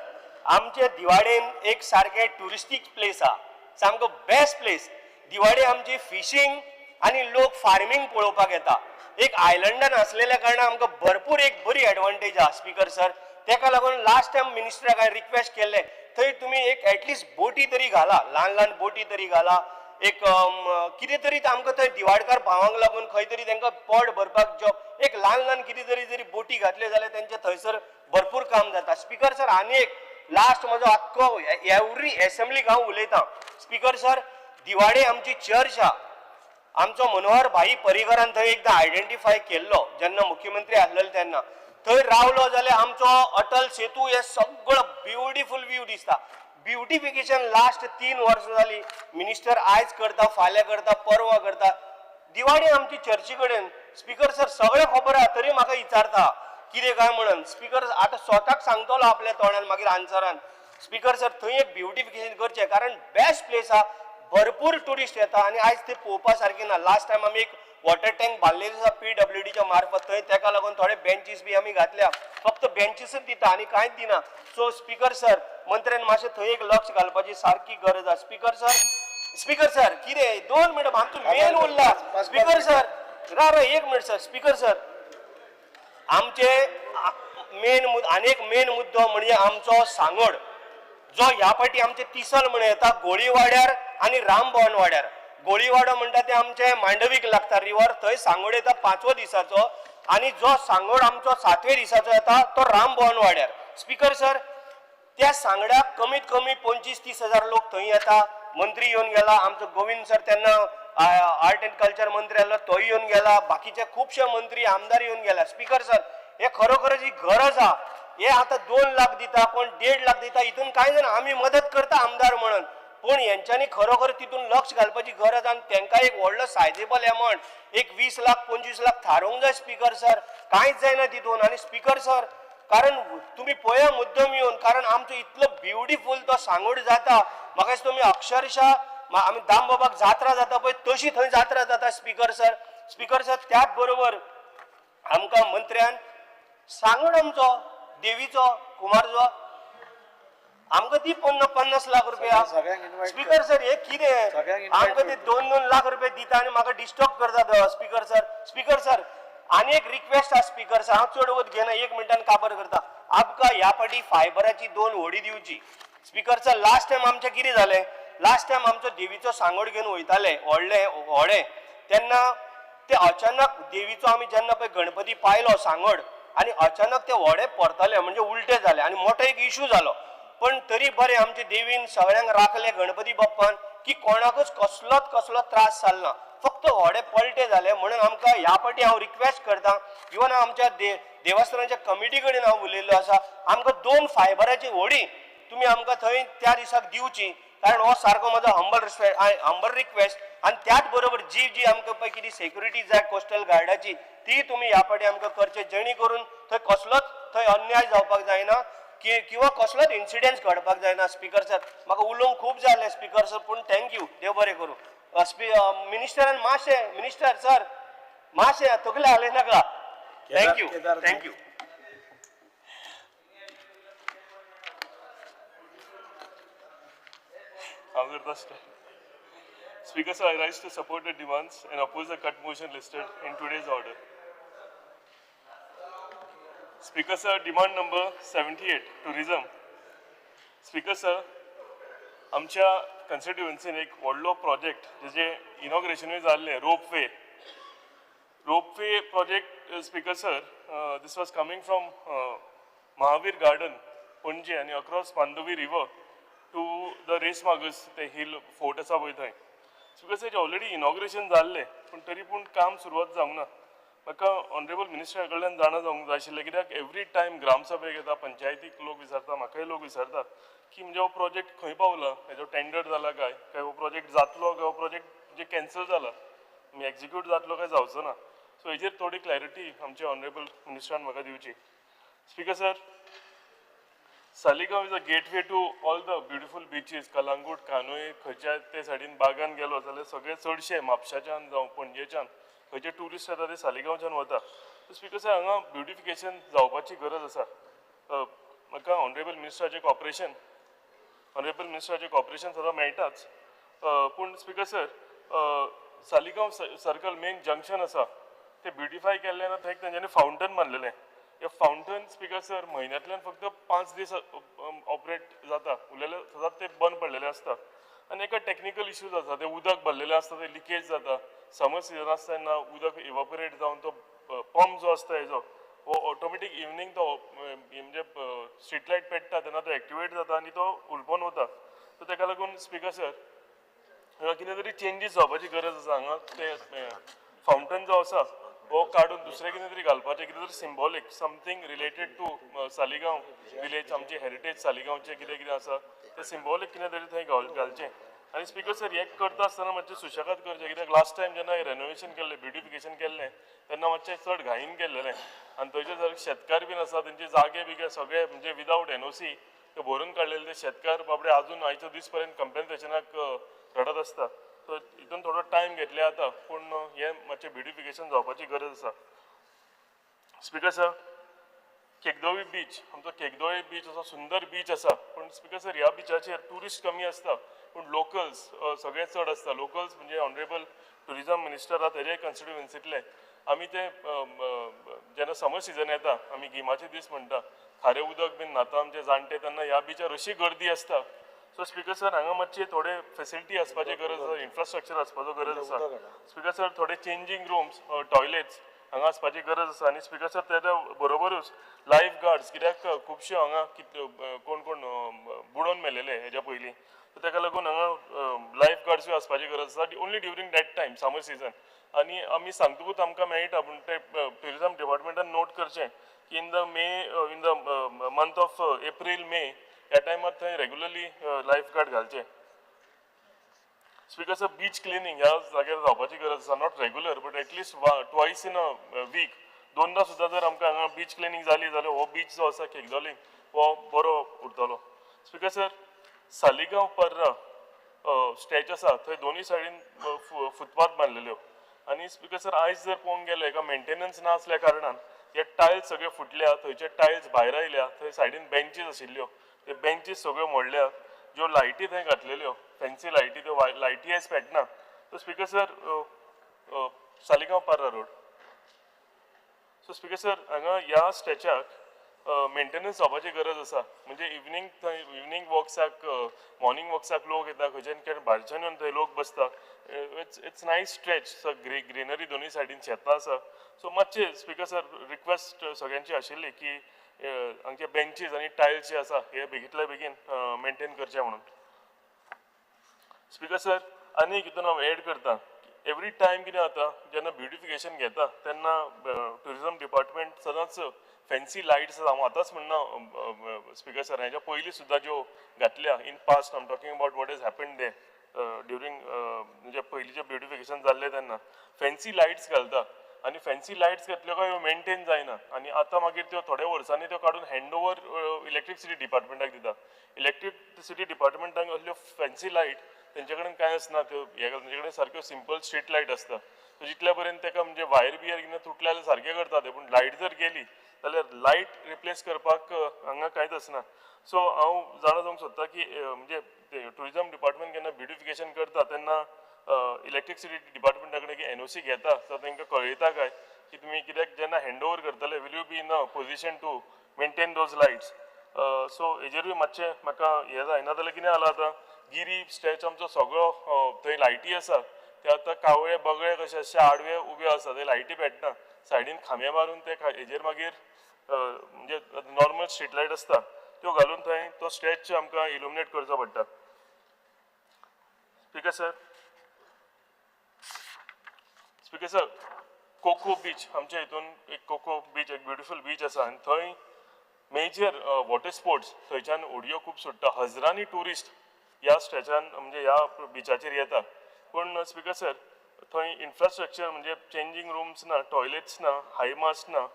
आमचे दिवाडेन एक सारकें ट्युरिस्टीक प्लेस आहा, सामको बेस्ट प्लेस. दिवाडे आमची फिशींग आनी लोक फार्मींग पळोवपाक येता. एक आयलंडान आसलेल्या कारणान आमकां भरपूर एक बरी एडवांटेज आहा. स्पीकर सर, तेका लागून लास्ट टायम मिनिस्टराक हांवें रिक्वेस्ट केल्लें, थंय तुमी एक एटलिस्ट बोटी तरी घाला, ल्हान ल्हान बोटी तरी घाला, एक कितें तरी आमकां थंय दिवाडकार भावांक लागून खंय तरी तांकां पोट भरपाक जॉब, एक ल्हान ल्हान कितें तरी जरी बोटी घातल्यो जाल्यार तेंचे थंयसर भरपूर काम जाता. स्पीकर सर, आनी एक लास्ट म्हजो आख्खो एवरी एसेंब्लीक हांव उलयतां. स्पीकर सर, दिवाडे आमची चर्च आहा. आमचो मनोहर भाई पर्रीकरान थंय एकदां आयडेंटिफाय केल्लो जेन्ना मुख्यमंत्री आसलेले तेन्ना. थंय रावलो जाल्यार आमचो अटल सेतू हे सगळो ब्युटिफूल व्यू दिसता. ब्युटिफिकेशन लास्ट 3 वर्सां जाली मिनिस्टर आयज करता, फाल्यां करता, परवां करता. दिवाडी आमची चर्ची कडेन स्पीकर सर सगळें खबर आहा, तरी म्हाका विचारता कितें काय म्हणून. स्पीकर आतां स्वताक सांगतलो आपल्या तोंडान मागीर आन्सरान. स्पीकर सर, थंय एक ब्युटिफिकेशन करचें, कारण बेस्ट प्लेस आहा, भरपूर ट्युरिस्ट येता आनी आयज ते पळोवपा सारकें ना. लास्ट टायम आमी एक वॉटर टँक बांदलेली आसा PWDच्या मार्फत, थंय तेका लागून थोडे बेंचीस बी आमी घातल्या, फक्त बेंचीसच दिता आनी कांयच दिना. सो स्पीकर सर, मंत्र्यान मातशें थंय एक लक्ष घालपाची सारकी गरज आसा. स्पीकर सर, स्पीकर सर, कितें 2 मिनटां आमचो मेन उरला. स्पीकर सर, रा रा 1 मिनट सर. स्पीकर सर, आमचे मेन आनी एक मेन मुद्दो म्हणजे आमचो सांगोड, जो ह्या फावटी आमचे तिसल म्हण येता गोळीवाड्यार आनी रामभवन वाड्यार. गोळीवाडो म्हणटा ते आमचे मांडवीक लागता रिवर, थंय सांगोड येता 5वो दिसाचो, आनी जो सांगोड आमचो 7वे दिसाचो येता तो रामभवन वाड्यार. स्पीकर सर, त्या सांगड्याक कमीत कमी 25-30 हजार लोक थंय येता. मंत्री येवन गेला आमचो गोविंद सर, तेन्ना आर्ट एंड कल्चर मंत्री आसलो, तोय येवन गेला, बाकीचे खुबशे मंत्री आमदार येवन गेला. स्पीकर सर, हे खरोखरच ही गरज आहा. हे आतां 2 लाख दिता, कोण 1.5 लाख दिता, हितून कांय जाणा आमी मदत करता आमदार म्हणून, पूण हेंच्यांनी खरोखर तितून लक्ष घालपाची गरज आनी तेंकां एक व्हडलो सायजेबल एमावंट एक 20 लाख 25 लाख थारोवंक जाय. स्पीकर सर, कांयच जायना तितून. आनी स्पीकर सर, कारण तुमी पळया मुद्दम येवन, कारण आमचो इतलो ब्युटिफूल तो सांगोड जाता, म्हाका दिसता तुमी अक्षरशः आमी दामबाबाक जात्रा जाता पळय तशी थंय जात्रा जाता. स्पीकर सर, स्पीकर सर, त्याच बरोबर आमकां मंत्र्यान सांगोड आमचो देवीचो कुमारजो आमकां ती 50 लाख रुपया. स्पीकर सर, हे कितें आमकां ते 2-2 लाख रुपया दिता आनी म्हाका डिस्टर्ब करतात. स्पीकर सर, स्पीकर सर, आनी एक रिक्वेस्ट आसा स्पीकर सर, हांव चड वत घेना, 1 मिनटान काबर करता. आमकां ह्या फावटी फायबराची 2 व्हडी दिवची. स्पीकर सर, लास्ट टायम आमचें कितें जालें, लास्ट टायम आमचो देवीचो सांगोड घेवन वयताले व्हडले व्हडें, तेन्ना ते अचानक देवीचो आमी जेन्ना पळय गणपती पायलो सांगोड, आनी अचानक ते व्हडें परतले, म्हणजे उलटे जाले आनी मोठो एक इशू जालो. पण तरी बरें आमचे देवीन सगळ्यांक राखले गणपती बाप्पान की कोणाकूच कसलोच कसलो त्रास जालो ना, फक्त व्हडें पलटे जाले. म्हणून आमकां ह्या फावटी हांव रिक्वेस्ट करता, इवन आमच्या देवस्थानाच्या कमिटी कडेन हांव उलयल्लो आसा, आमकां 2 फायबराची व्हडी तुमी आमकां थंय त्या दिसाक दिवची, कारण हो सारको म्हजो हंबल रिक्वेस्ट. आनी त्याच बरोबर जी जी आमकां पळय कितें सेक्युरिटी जाय कोस्टल गार्डाची, ती तुमी ह्या फावटी आमकां करचे, जेणे करून थंय कसलोच थंय अन्याय जावपाक जायना किंवा कसलोच इन्सिडंट्स घडपाक जायना. स्पीकर सर, म्हाका उलोवंक खूब जालें स्पीकर सर, पूण thank you, देव बरें करूं. मिनिस्टरान मातशें, मिनिस्टर सर मातशें तकले हालय नाका. Thank you, thank you. Speaker sir, I rise to support the demands and oppose the cut motion listed in today's order. Speaker sir, demand number 78, tourism. Speaker sir, आमच्या कॉन्स्टिट्युएन्सीन एक व्हडलो प्रोजेक्ट जेजे इनॉग्रेशनूय जाल्लें, ropeway. Ropeway project, speaker sir, this was coming from Mahavir garden Panaji आनी across Mandovi river to the Reis Magos ते hill fort आसा पळय थंय. Speaker sir, already inauguration जाल्लें, पूण तरी पूण काम सुरवात जावंक ना. म्हाका ऑनरेबल मिनिस्टरा कडल्यान जाणा जावंक जाय आशिल्लें, कित्याक एवरी टायम ग्रामसभेक येता, पंचायतीक लोक विचारता, म्हाकाय लोक विचारतात की म्हणजे हो प्रोजेक्ट खंय पावला, हेजो टेंडर जाला काय, काय हो प्रोजेक्ट जातलो, काय हो प्रोजेक्ट म्हणजे कॅन्सल जाला, एक्झिक्यूट जातलो काय जावचो ना. सो हेजेर थोडी क्लॅरिटी आमचे ऑनरेबल मिनिस्टरान म्हाका दिवची. Speaker sir, Saligao is a gateway to all the beautiful beaches. Calangute, Candolim, खंयच्या ते सायडीन बागान गेलो जाल्यार सगळे चडशे म्हापशाच्यान जावं पणजेच्यान खंयचे ट्युरिस्ट येता ते सालिगांवच्यान वता. सो स्पीकर सर, हांगा ब्युटिफिकेशन जावपाची गरज आसा. म्हाका ऑनरेबल मिनिस्टराचें कॉपरेशन, ऑनरेबल मिनिस्टराचें कॉपरेशन सदां मेळटाच, पूण speaker sir, Saligao circle main junction आसा ते ब्युटिफाय केल्लें ना, थंय तेंच्यांनी फावंटन बांदलेलें. हे फावंटन स्पीकर सर म्हयन्यांतल्यान फक्त 5 दीस ऑपरेट जाता, उरलेले सदांच ते बंद पडलेले आसता. आनी एका टॅक्निकल इश्यूज आसा, ते उदक भरलेलें आसता, ते लिकेज जाता. समर सिजन आसता तेन्ना उदक इवॉपरेट जावन तो पंप जो आसता हेजो हो ऑटोमॅटीक इवनींग तो म्हणजे स्ट्रीट लायट पेट्टा तेन्ना तो एक्टिवेट जाता आनी तो हुलपोन वता. सो तेका लागून स्पीकर सर, हांगा कितें तरी चेंजीस जावपाची गरज आसा. हांगा ते फावंटन जो आसा हो काडून दुसरें कितें तरी घालपाचें, कितें तरी symbolic, something related to Saligao village, आमची हेरिटेज सालिगांवचें कितें कितें आसा तें सिम्बॉलीक कितें तरी थंय घालचें. आनी स्पीकर सर, हें करता आसतना मातशें सुशेगाद करचें, कित्याक लास्ट टायम जेन्ना रेनोवेशन केल्लें, ब्युटिफिकेशन केल्लें तेन्ना मातशें चड घाईन केल्लेलें आनी थंयचे जर शेतकार बीन आसा तेंचे जागे बिगे सगळे म्हणजे विदावट एनओसी ते भरून काडलेले, ते शेतकार बाबडे आजून आयच्या दीस पर्यंत कंपेन्सेशनाक रडत आसता. सो हितून थोडो टायम घेतले जाता, पूण हें मातशें ब्युटिफिकेशन जावपाची गरज आसा. स्पीकर सर, केकदोळी बीच, आमचो केकदोळी बीच असो सुंदर बीच आसा, पूण स्पीकर सर ह्या बिचाचेर ट्युरिस्ट कमी आसता, पूण लोकल्स सगळे चड आसता. लोकल्स म्हणजे ऑनरेबल ट्युरिजम मिनिस्टर आहा तेजे कॉन्स्टिट्युएन्सींतले आमी ते जेन्ना समर सिजन येता, आमी गिमाचे दीस म्हणटा, खारें उदक बीन न्हाता आमचे जाणटे, तेन्ना ह्या बिचार अशी गर्दी आसता. सो स्पीकर सर, हांगा मातशी थोडे फेसिलिटी आसपाची गरज आसा, इन्फ्रास्ट्रक्चर आसपाचो गरज आसा. स्पीकर सर, थोडे चेंजींग रुम्स, टॉयलेट्स हांगा आसपाची गरज आसा. आनी स्पीकर सर, तेज्या बरोबरूच लायफ गार्ड्स, कित्याक खुबश्यो हांगा कितल्यो कोण कोण बुडोवन मेलेले हेज्या पयलीं, सो तेका लागून हांगा लायफ गार्ड्सूय आसपाची गरज आसा, only during that time summer season. आनी आमी सांगतकूच आमकां मेळटा, पूण ते ट्युरिजम डिपार्टमेंटान नोट करचें की in the May, in the month of April May ह्या टायमार थंय रेगुलरली लायफ गार्ड घालचे. स्पीकर सर, बीच क्लिनींग ह्या जाग्यार जावपाची गरज आसा, not regular but at least twice in a week, दोनदा सुद्दां जर आमकां हांगा बीच क्लिनींग जाली जाल्यार हो बीच जो आसा केकदोली हो बरो उरतलो. स्पीकर सर, सालिगांव पर्रा स्ट्रेच आसा थंय दोनूय सायडीन फुटपाथ बांदलेल्यो आनी स्पीकर सर आयज जर पळोवंक गेले एका मेंटेनन्स ना आसल्या कारणान हे टायल्स सगळे फुटल्या, थंयचे टायल्स भायर आयल्या, थंय सायडीन बेंचीस आशिल्ल्यो ते बेंचीस सगळ्यो मोडल्या, ज्यो लायटी थंय घातलेल्यो फेन्सी लायटी त्यो लायटी आयज पेटना. So speaker sir, Saligao Parra road. So speaker sir, हांगा ह्या स्ट्रेचाक मेंटेनन्स जावपाची गरज आसा. म्हणजे इवनींग थंय इवनींग वॉक्साक, मॉर्निंग वॉक्साक लोक येता, खंयच्यान कारण भायरच्यान येवन थंय लोक बसता. It's nice stretch, greenery दोनूय सायडीन शेतां आसा. सो मातशें स्पीकर सर रिक्वेस्ट सगळ्यांची आशिल्ली की हांगचे बेंचीस आनी टायल्स जे आसा हे बेगींतल्या बेगीन मेंटेन करचे म्हणून. स्पीकर सर, आनी एक हितून हांव एड करता, एवरी टायम कितें जाता जेन्ना ब्युटिफिकेशन घेता तेन्ना ट्युरिजम डिपार्टमेंट सदांच फेन्सी लायट्स, हांव आतांच म्हणना स्पीकर सर, हेज्या पयलीं सुद्दां ज्यो घातल्या in past, I am talking about what is happen they during म्हणजे पयलींचें ब्युटिफिकेशन जाल्लें तेन्ना फेन्सी लायट्स घालता आनी फेन्सी लायट्स घातल्यो काय ह्यो मेंटेन जायना आनी आतां मागीर त्यो थोड्या वर्सांनी त्यो काडून हँड ओवर इलेक्ट्रिसिटी डिपार्टमेंटाक दिता. इलेक्ट्रिसिटी डिपार्टमेंटाक असल्यो फेन्सी लायट तेंचे कडेन कांय आसना, त्यो हे तेंचे कडेन सारक्यो सिंपल स्ट्रीट लायट आसता. सो जितल्या पर्यंत तेका म्हणजे वायर बियर कितें तुटल्या जाल्यार सारकें करता ते, पूण लायट जर गेली जाल्यार लायट रिप्लेस करपाक हांगा कांयच आसना. सो हांव जाणा जावंक सोदता की म्हणजे ट्युरिजम डिपार्टमेंट जेन्ना ब्युटिफिकेशन करता तेन्ना इलेक्ट्रिसिटी डिपार्टमेंटा कडेन एनओसी घेता तर तांकां कळयता काय की तुमी कित्याक जेन्ना हँड ओवर करतले will you be in a position to maintain those lights. So हेजेरूय मातशें म्हाका हें जाय. नाजाल्यार कितें जालां आतां गिरी स्ट्रेच आमचो सगळो थंय लायटी आसा ते आतां कावळे बगळे कशे अशे आडवे उबे आसा, ते लायटी पेटना, सायडीन खांबे मारून ते हेजेर मागीर म्हणजे नॉर्मल स्ट्रीट लायट आसता त्यो घालून थंय तो स्ट्रेच आमकां इलुमिनेट करचो पडटा. Speaker sir, speaker sir, Coco beach आमच्या हितून एक कोको बीच एक ब्युटिफूल बीच आसा आनी थंय मेजर वॉटर स्पोर्ट्स थंयच्यान उडयो खूब सुट्टा. हजरांनी ट्युरिस्ट ह्या स्ट्रेचान म्हणजे ह्या बिचाचेर येता पूण स्पिकर सर, थंय इन्फ्रास्ट्रक्चर म्हणजे चेंजींग रुम्स ना, टॉयलेट्स ना, हाय मास्ट ना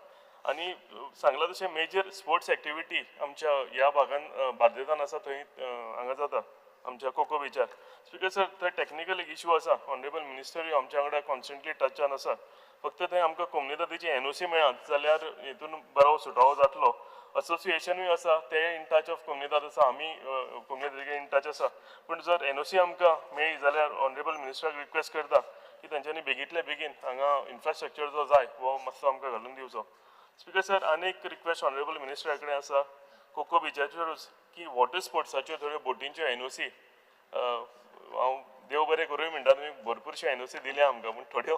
आनी सांगलां तशें मेजर स्पोर्ट्स एक्टिविटी आमच्या ह्या भागान बार्देजान आसा थंय हांगा जाता आमच्या कोको बिचार. स्पिकर सर, थंय टॅक्निकल एक इशू आसा. ऑनरेबल मिनिस्टरूय आमच्या वांगडा कॉन्स्टंटली टचान आसा. फक्त थंय आमकां कोमुनिदादीची एनओसी मेळत जाल्यार हेतून बरो सुटावो जातलो. असोसिएशनूय आसा, ते इन टच ऑफ कोमुनिदाद आसा, आमी कोमुनिदादी इन टच आसा. पूण जर एनओसी आमकां मेळ्ळी जाल्यार ऑनरेबल मिनिस्टराक रिक्वेस्ट करता की तेंच्यांनी बेगींतल्या बेगीन हांगा इन्फ्रास्ट्रक्चर जो जाय हो मातसो आमकां घालून दिवचो. स्पिकर सर, आनी एक रिक्वेस्ट ऑनरेबल मिनिस्टरा कडेन आसा कोको बिचाचेरूच की वॉटर स्पोर्ट्साच्यो थोड्यो बोटींच्यो एनओसी. हांव देव बरें करूय म्हणटा, तुमी भरपूरश्यो एनओसी दिल्या आमकां, पूण थोड्यो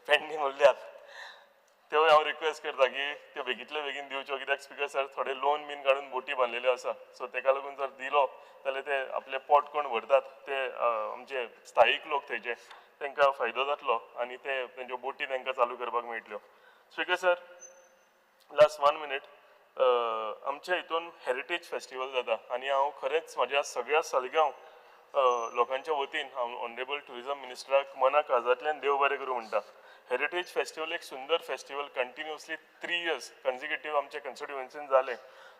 पेंडींग उरल्यात. त्यो हांव रिक्वेस्ट करता की त्यो बेगींतल्या बेगीन दिवच्यो, कित्याक स्पिकर सर, थोडे लोन बीन काडून बोटी बांदलेल्यो आसा. सो तेका लागून जर दिलो जाल्यार ते आपले पोट कोण भरतात ते आमचे स्थायीक लोक थंयचे, तांकां फायदो जातलो आनी ते तेंच्यो बोटी तांकां चालू करपाक मेळटल्यो. Speaker sir, last one minute. आमच्या हितून हेरिटेज फेस्टिवल जाता आनी हांव खरेंच म्हाज्या सगळ्या सालिगांव लोकांच्या वतीन हांव ऑनरेबल ट्युरिजम मिनिस्टराक मना काळजांतल्यान देव बरें करूं म्हणटा. हेरिटेज फेस्टिवल एक सुंदर फेस्टिवल कंटिन्युअसली 3 इयर्स कन्सिक्युटीव आमच्या कन्स्टिट्युएन्सीन जालें.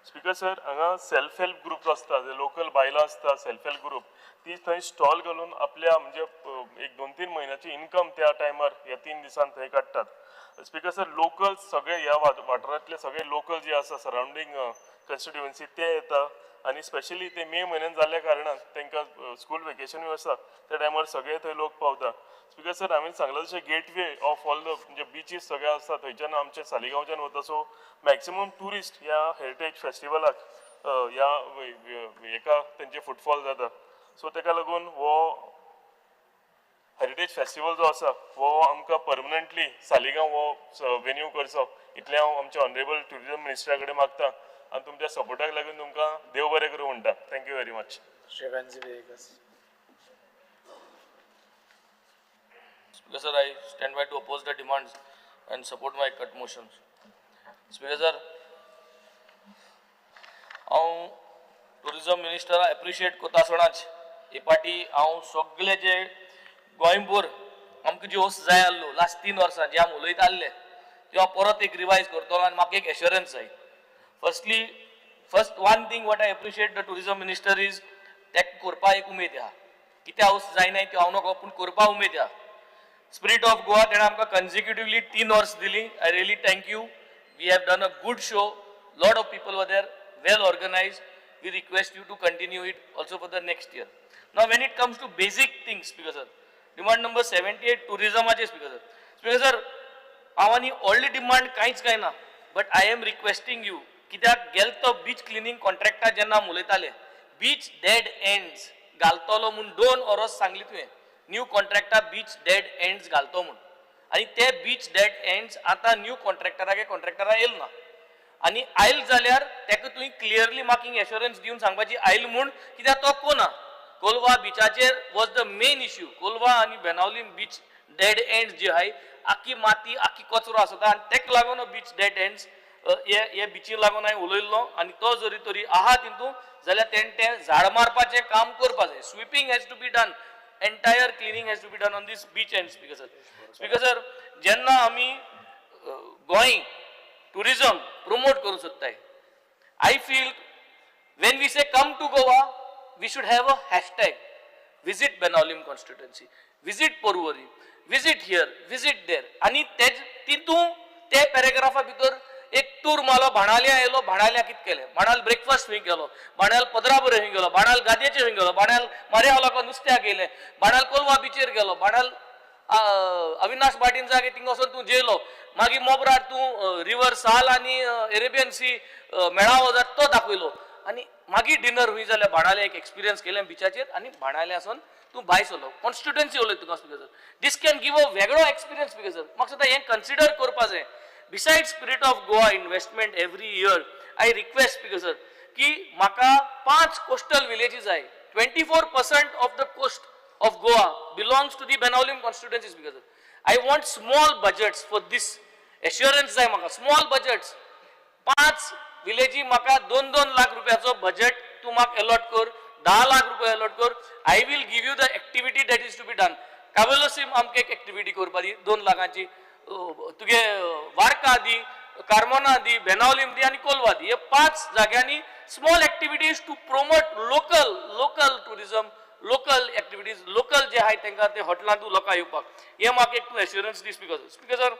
स्पिकर सर, हांगा सेल्फ हेल्प ग्रुप्स आसता, जे लोकल बायलां आसता सेल्फ हेल्प ग्रुप, ती थंय स्टॉल घालून आपल्या म्हणजे एक 2-3 म्हयन्याची इन्कम त्या टायमार ह्या 3 दिसान थंय काडटात. स्पिकर सर, लोकल सगळे ह्या वाठारांतले सगळे लोकल जे आसा सरावंडींग कन्स्टिट्युएन्सी ते येता आनी स्पेशली ते मे म्हयन्यान जाल्ल्या कारणान तांकां स्कूल वेकेशनूय आसा, त्या टायमार सगळे थंय लोक पावता. स्पिकर सर, हांवें सांगलां तशें गेटवे ऑफ ऑल the म्हणजे बिचीस सगळे आसा थंयच्यान आमच्या सालिगांवच्यान वता. सो मॅक्सिमम ट्युरिस्ट ह्या हेरिटेज फेस्टिवलाक ह्या हेका तेंचे फुटफॉल जाता. सो तेका लागून हो हेरिटेज फेस्टिवल जो आसा हो आमकां परमनंटली सालिगांव हो वेन्यू करचो, इतलें हांव आमच्या ऑनरेबल ट्युरिजम मिनिस्टरा कडेन मागता आनी तुमच्या सपोर्टाक लागून तुमकां देव बरें करूं म्हणटा. Thank you very much. Shri Venzy Viegas. Speaker sir, I stand by to oppose the demands and support my cut motions. Speaker sir, हांव टुरिझम मिनिस्टरा एप्रिशिएट करता आसतनाच हे पाटी हांव सगळे जे गोंयभर आमकां जी वस्त जाय आसलो लास्ट 3 वर्सां जे आमी उलयता आसले त्यो हांव परत एक रिवायज करतलो आनी म्हाका एक एश्योरन्स जाय. Firstly, first one thing what I appreciate the tourism minister is तेका करपा एक उमेद आहा. कितें हावस जायना त्यो हांव नको, पूण करपा उमेद आहा. स्पिरीट ऑफ गोवा तेणें आमकां कन्सिक्युटिवली 3 वर्स दिली. I really thank you. We have done a good show. Lot of people were there, well organized. We request you to continue it also for the next year. Now, when it comes to basic things, Speaker sir, demand number 78 टुरिझमाचे. Speaker sir, speaker sir, हांव आनी व्हडली demand कांयच काय ना, but I am requesting you, कित्याक गेल तो beach cleaning कॉन्ट्रॅक्टा जेन्ना आमी उलयताले, बीच डेड एंड्स घालतलो म्हूण 2 वरोस सांगली तुवें, न्यू कॉन्ट्रॅक्टा बीच डेड एंड्स घालतो म्हूण आनी ते बीच डेड एंड्स आतां न्यू कॉन्ट्रॅक्टरागे कॉन्ट्रॅक्टरा येयल ना. आनी आयल जाल्यार तेका तुवें क्लियरली म्हाका एश्योरन्स दिवन सांगपाची आयल म्हूण, कित्याक तो कोना कोलवा बिचाचेर was the main issue. Colva आनी बेनावलीम बीच डेड एंड्स जी आहाय, आख्खी माती, आख्खी कचरो आसता आनी तेका लागून बीच डेड एंड्स हे हे बिचीक लागून हांवें उलयल्लो. आनी तो जरी तरी आहा तितून जाल्यार तेणें तें झाड मारपाचें काम करपा जाय. Sweeping has to be done, entire cleaning has to be done on this beach end. Speaker sir, speaker sir, जेन्ना आमी गोंय टुरिजम promote करूंक सोदताय, I feel when we say "come to Goa", we should have a hashtag, visit Benaulim constituency, visit Porvorim, visit here, visit there. आनी तेज तितून ते पॅरेग्राफा भितर एक टूर मारलो, बाणाल्या येयलो, बाणाल्या कितें केलें, बाणाल ब्रेकफास्ट खंय गेलो, बाणाल पदराबर खंय गेलो, बाणाल गादयेचेर खंय गेलो, बाणाल मार्या लोकां नुस्त्याक गेले, बाणाल कोलवा बिचेर गेलो, बाणाल अविनाश भाटीन जागे थिंगा वचोन तूं जेयलो, मागीर मोबरार तूं रिवर साल आनी एरेबियन सी मेळावो जाता तो दाखयलो आनी मागीर डिनर हुंय जाल्यार बाणाले एक एक्सपिरियन्स केलें बिचाचेर आनी बाणाले आसून तूं भायर सरलो. कॉन्स्टिट्युएन्सी उलयता तुका. Speaker sir, this can give a वेगळो एक्सपिरियन्स. स्पीकर सर, म्हाका दिसता हें कन्सिडर करपा जाय. Beside Spirit of Goa investment every year, I request, Speaker sir, की म्हाका पांच कोस्टल विलेजीस जाय. 24% of the coast of Goa belongs to the Benaulim constituency, Speaker sir. I want small budgets for this. Assurance जाय म्हाका, small budgets, पांच विलेजी म्हाका 2-2 लाख रुपयाचो budget तूं म्हाका अलॉट कर, 10 लाख रुपये अलॉट कर. I will give you the activity that is to be done. Cavelossim आमकां एक एक्टिविटी करपा दी 2 लाखांची. तुगे वार्का दी, कार्मोना दी, बेनावलीम दी आनी कोलवा दी. हे पांच जाग्यांनी small activities to promote local tourism, local activities, local जे आहाय तांकां ते हॉटेलांतू लोकां येवपाक, हे म्हाका एक तूं एश्युरन्स दी speaker. Speaker sir,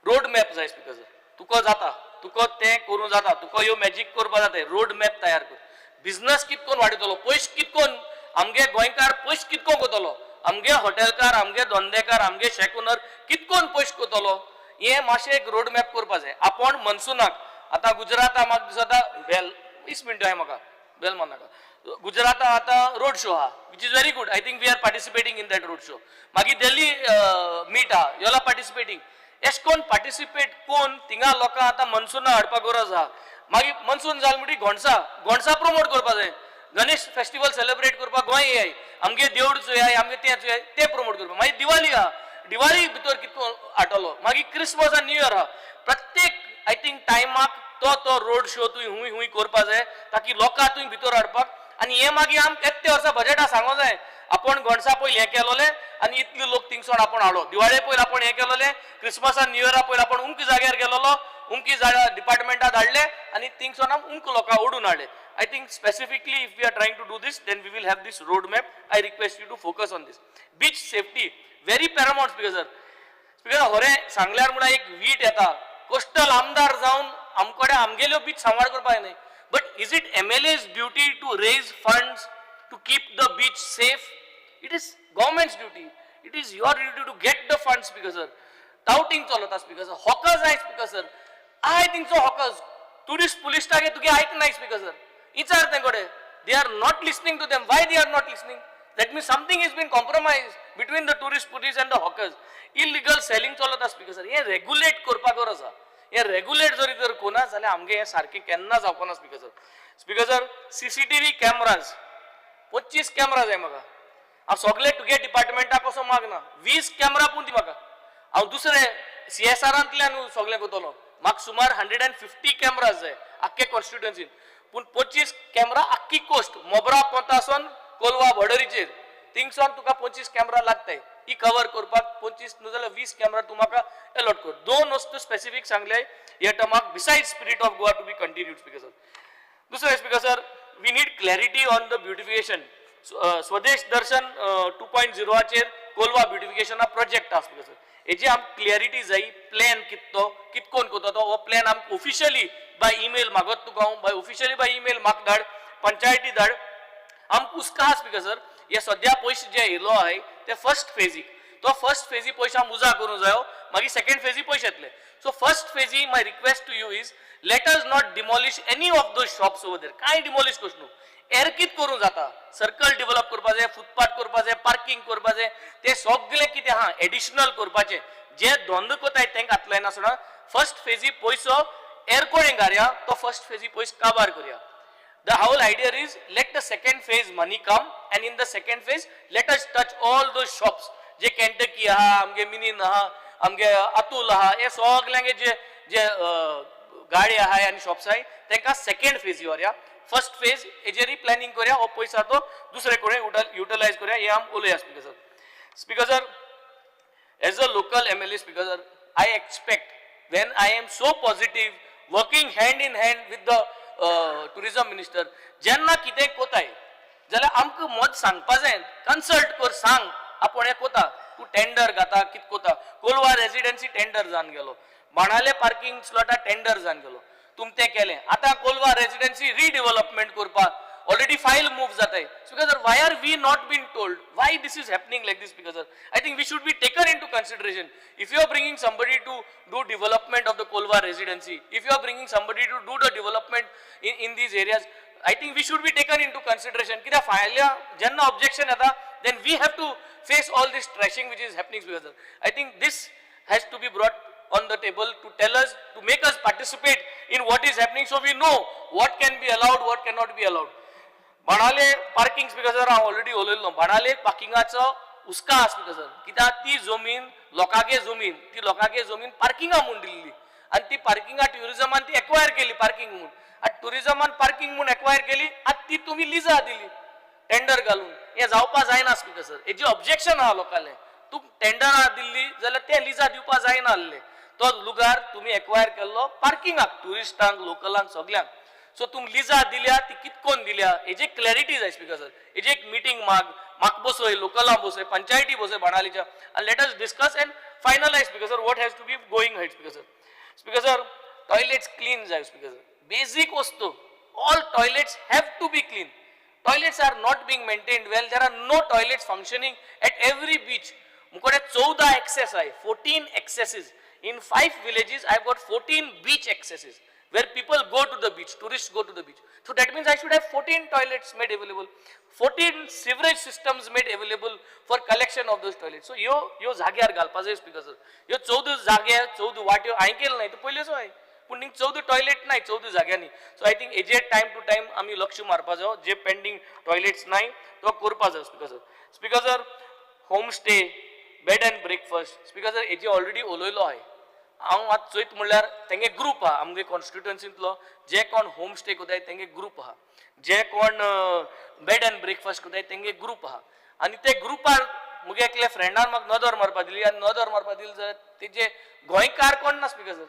road map जाय. स्पीकर सर, तुका जाता, तुका तें करूं जाता, तुका ह्यो मॅजीक करपा जाता. रोड मॅप तयार कर. बिझनस कितकोन वाडयतलो, पयशे कितकोन आमगे गोंयकार पयशे कितको कोतलो, आमगे हॉटेलकार, आमगे धंदेकार, आमगे शॅक ओनर कितकोन पयशे कोतलो, हें मातशें एक रोड मॅप करपा जाय. आपूण मनसुनाक आतां गुजराता म्हाका दिसता बेल 20 मिनटां आहाय, म्हाका बेल मारनाका. गुजराता आतां रोड शो आहा, which is very good. I think we are participating in that road show. मागीर दिल्ली मीट आहा, you are participating. एश कोन पार्टिसिपेट कोन थिंगा लोकां आतां मनसुना हाडपाक गरज आहा. मागीर मनसून जाल म्हणटी गोंडसा, गोंडसा प्रमोट करपा जाय. गणेश फेस्टिवल सेलिब्रेट करपाक गोंय येय, आमगे देवूळ चोयाय, आमगे तें चोयाय, तें प्रमोट करपाक. मागीर दिवाळी आहा, दिवाळी भितर कितको हाडटलो. मागीर क्रिसमस आनी न्यू इयर आहा. प्रत्येक I think टायमाक तो तो रोड शो तुवें हुंय हुंय करपा जाय, ताकी लोकां तुवें भितर हाडपाक. आनी हे मागीर आम येत वर्सा बजेटा सांगो जाय, आपूण गोंडसा पयलीं हें केलोलें आनी इतले लोक थिंगसोन आपूण हाडलो, दिवाळे पयलीं आपूण हें केलोलें, क्रिसमसा न्यू इयरा पयलीं आपूण उमकी जाग्यार गेलोलो, उमकी जाग्यार डिपार्टमेंटा धाडले आनी थिंगसोन आम उमक लोकां ओडून हाडले. I think specifically if we are trying to do this, then we will have this road map. I request you to focus on this. Beach safety very paramount, Speaker sir. Speaker, होरें सांगल्यार म्हणल्यार एक वीट येता. Coastal आमदार जावन आमकडे आमगेल्यो beach सांबाळ करपाक न्हय, but is it MLA's duty to raise funds to keep the beach safe? It is government's duty. It is your duty to get the fund, Speaker sir. Touting चलता स्पीकर सर. हॉकर्स आहाय speaker sir, आहाय थिंगचो hawkers. Tourist police टागे तुगे आयकनाय speaker sir. विचार ते कडेन, they are not listening to them. Why they are not listening? That means something is been compromise between the tourist police and the hawkers. Illegal selling चलता speaker sir. हें regulate करपाक गरज आसा. हें regulate जरी तर कोना जाल्यार आमगे हें सारकें केन्ना जावपा ना, speaker sir. Speaker sir, CCTV cameras, 25 camera जाय म्हाका. हांव सगळे तुगे डिपार्टमेंटाक कसो मागना, 20 कॅमरा पूण दी म्हाका. हांव दुसरे सीएसआरांतल्यान सगळें करतलो. म्हाका सुमार 150 कॅमराज जाय आख्खे कॉन्स्टिट्युएन्सीन, पूण 25 कॅमरा आख्खी कोस्ट मोबरा पोंतासून कोलवा बॉर्डरीचेर थिंगसून तुका 25 कॅमरा लागताय. ही कवर करपाक 25 न्हू जाल्यार 20 कॅमरा तूं म्हाका एलॉट कर. दोन वस्तू स्पेसिफीक सांगले ह्या टर्माक, beside Spirit of Goa to be continued, Speaker sir. दुसरें, Speaker sir, we need clarity on the beautification. Swadesh Darshan 2.0चेर कोलवा ब्युटिफिकेशना प्रोजेक्ट आसा, स्पीकर सर. हेजी आमकां क्लॅरिटी जाय. प्लॅन कित तो कितकोन कोता तो, हो प्लॅन आमकां ऑफिशियली बाय ईमेल मागत तुका हांव. बाय ऑफिशियली बाय ईमेल म्हाका धाड, पंचायती धाड. आमकां हुस्का आहा स्पीकर सर, हे सद्या पयशे जे येयलो आहाय ते फर्स्ट फेजीक, तो फर्स्ट फेजी पयशे आम उजा करूंक जायो, मागीर सेकंड फेजी पयशे येतले. सो फर्स्ट फेजी my request to you is, let us not demolish any of those shops over there. कांय डिमॉलिश करचें न्हू. एरकीत करूं जाता, सर्कल डेव्हलप करपा जाय, फुटपाथ करपा जाय, पार्किंग करपा जाय, ते सगळे कितें आहा एडिशनल करपाचें, जे धंदो कोताय तांकां हात लायनासतना फर्स्ट फेजी पयसो एरकोडें घालया, तो फर्स्ट फेजी पयसो काबार करया. The whole idea is, let the second phase money come and in the second phase let us touch all those shops J Kentucky आहा, आमगे मिनीन आहा, आमगे अतुल आहा, हे सगल्यांगे जे जे गाडी आहाय आनी शॉप्स आहाय तांकां सेकंड फेज व्हरया. फर्स्ट फेज हेजेरय प्लॅनिंग करया. हो पयसो तो दुसरे कडेन युटिलायज करया, हें आम उलोवया, speaker sir. Speaker sir, as a local MLA, Speaker sir, I expect, when I am so positive, working hand in hand with the tourism minister, जेन्ना कितें कोताय जाल्यार आमकां मत सांगपा जाय. कन्सल्ट कर, सांग आपूण हें कोता, तूं टेंडर घाता, कितें कोता. कोलवा रेजिडेन्सी टेंडर जावन गेलो, बाणाले पार्किंग स्लॉटा टेंडर जावन गेलो, तुम तें केलें. आतां कोलवा रेजिडेन्सी रिडेव्हलपमेंट करपाक ऑलरेडी फायल मूव जाताय. Because sir, why are we not been told? Why this is happening like this? Because sir, I think we should be taken into consideration. If you are bringing somebody to do development of the Colva Residency, if you are bringing somebody to do the development in these areas, I think we should be taken into consideration. कित्याक फायल्या जेन्ना objection येता, then we have to face all this trashing which is happening. Because I think this has to be brought on the table to tell us, to make us participate in what is happening, so we know what can be allowed, what cannot be allowed. Benaulim parking, speaker sir, हांव already उलयल्लो. बाणाले पार्किंगाचो हुस्का आसा, speaker sir, कित्याक ती जमीन लोकांगे जमीन, ती लोकांगे जमीन पार्किंगा म्हूण दिल्ली आनी ती पार्किंगा ट्युरिजमान ती एक्वायर केली पार्किंग म्हूण. आनी ट्युरिजमान पार्किंग म्हूण एक्वायर केली, आनी ती तुमी लिजा दिली. टेंडर घालून. हें जावपा जायना स्पीकर सर. हेजी ऑब्जेक्शन आहा लोकांले. तूं टेंडरां दिल्ली जाल्यार ते लिजा दिवपा जायना आहले. तो लुगार तुमी एक्वायर केल्लो पार्किंगाक, ट्युरिस्टांक, लोकलांक, सगल्यांक. सो तुमी लिजा दिल्या ती कितकोन दिल्या हेजी क्लॅरिटी जाय स्पीकर सर. हेजी एक मिटींग माग, म्हाका बसय, लोकलां बसय, पंचायती बसय बाणावलीच्या आनी let us discuss and finalize, Speaker sir, what has to be going ahead, Speaker sir. Speaker sir, toilets clean जाय स्पीकर सर. बेजीक वस्तू, all toilets have to be clean. Toilets are not being maintained well. There are no toilets functioning at every beach. मुकोडे 14 access आहे, 14 accesses in 5 villages. I got 14 beach accesses where people go to the beach, tourists go to the beach. So that means I should have 14 toilets made available, 14 sewerage systems made available for collection of those toilets. So ह्यो ह्यो जाग्यार घालपा जाय speaker sir. ह्यो 14 जागे, 14 वाट्यो हांवें केले नाय, त्यो पयल्योचो हांवें, पूण थिंग 14 टॉयलेट नाय 14 जाग्यांनी. सो I think हेजेर टायम टू टायम आमी लक्ष मारपा जायो. जे पेंडींग टॉयलेट्स नाय तो करपा जायो, Speaker sir. Speaker sir, home stay, bed and breakfast, Speaker sir, हेजे ऑलरेडी उलयलो आहाय हांव. आतां चोयत म्हणल्यार तेंगे ग्रूप आहा आमगे कॉन्स्टिट्युएन्सींतलो. जे कोण होम स्टे कोताय तेंगे ग्रूप आहा, जे कोण बेड अँड ब्रेकफास्ट कोताय तेंगे ग्रूप आहा. आनी ते ग्रुपार मुगे एकल्या फ्रेंडान म्हाका नदर मारपा दिली आनी नदर मारपा दिली जाल्यार तेजे गोंयकार कोण ना स्पीकर सर.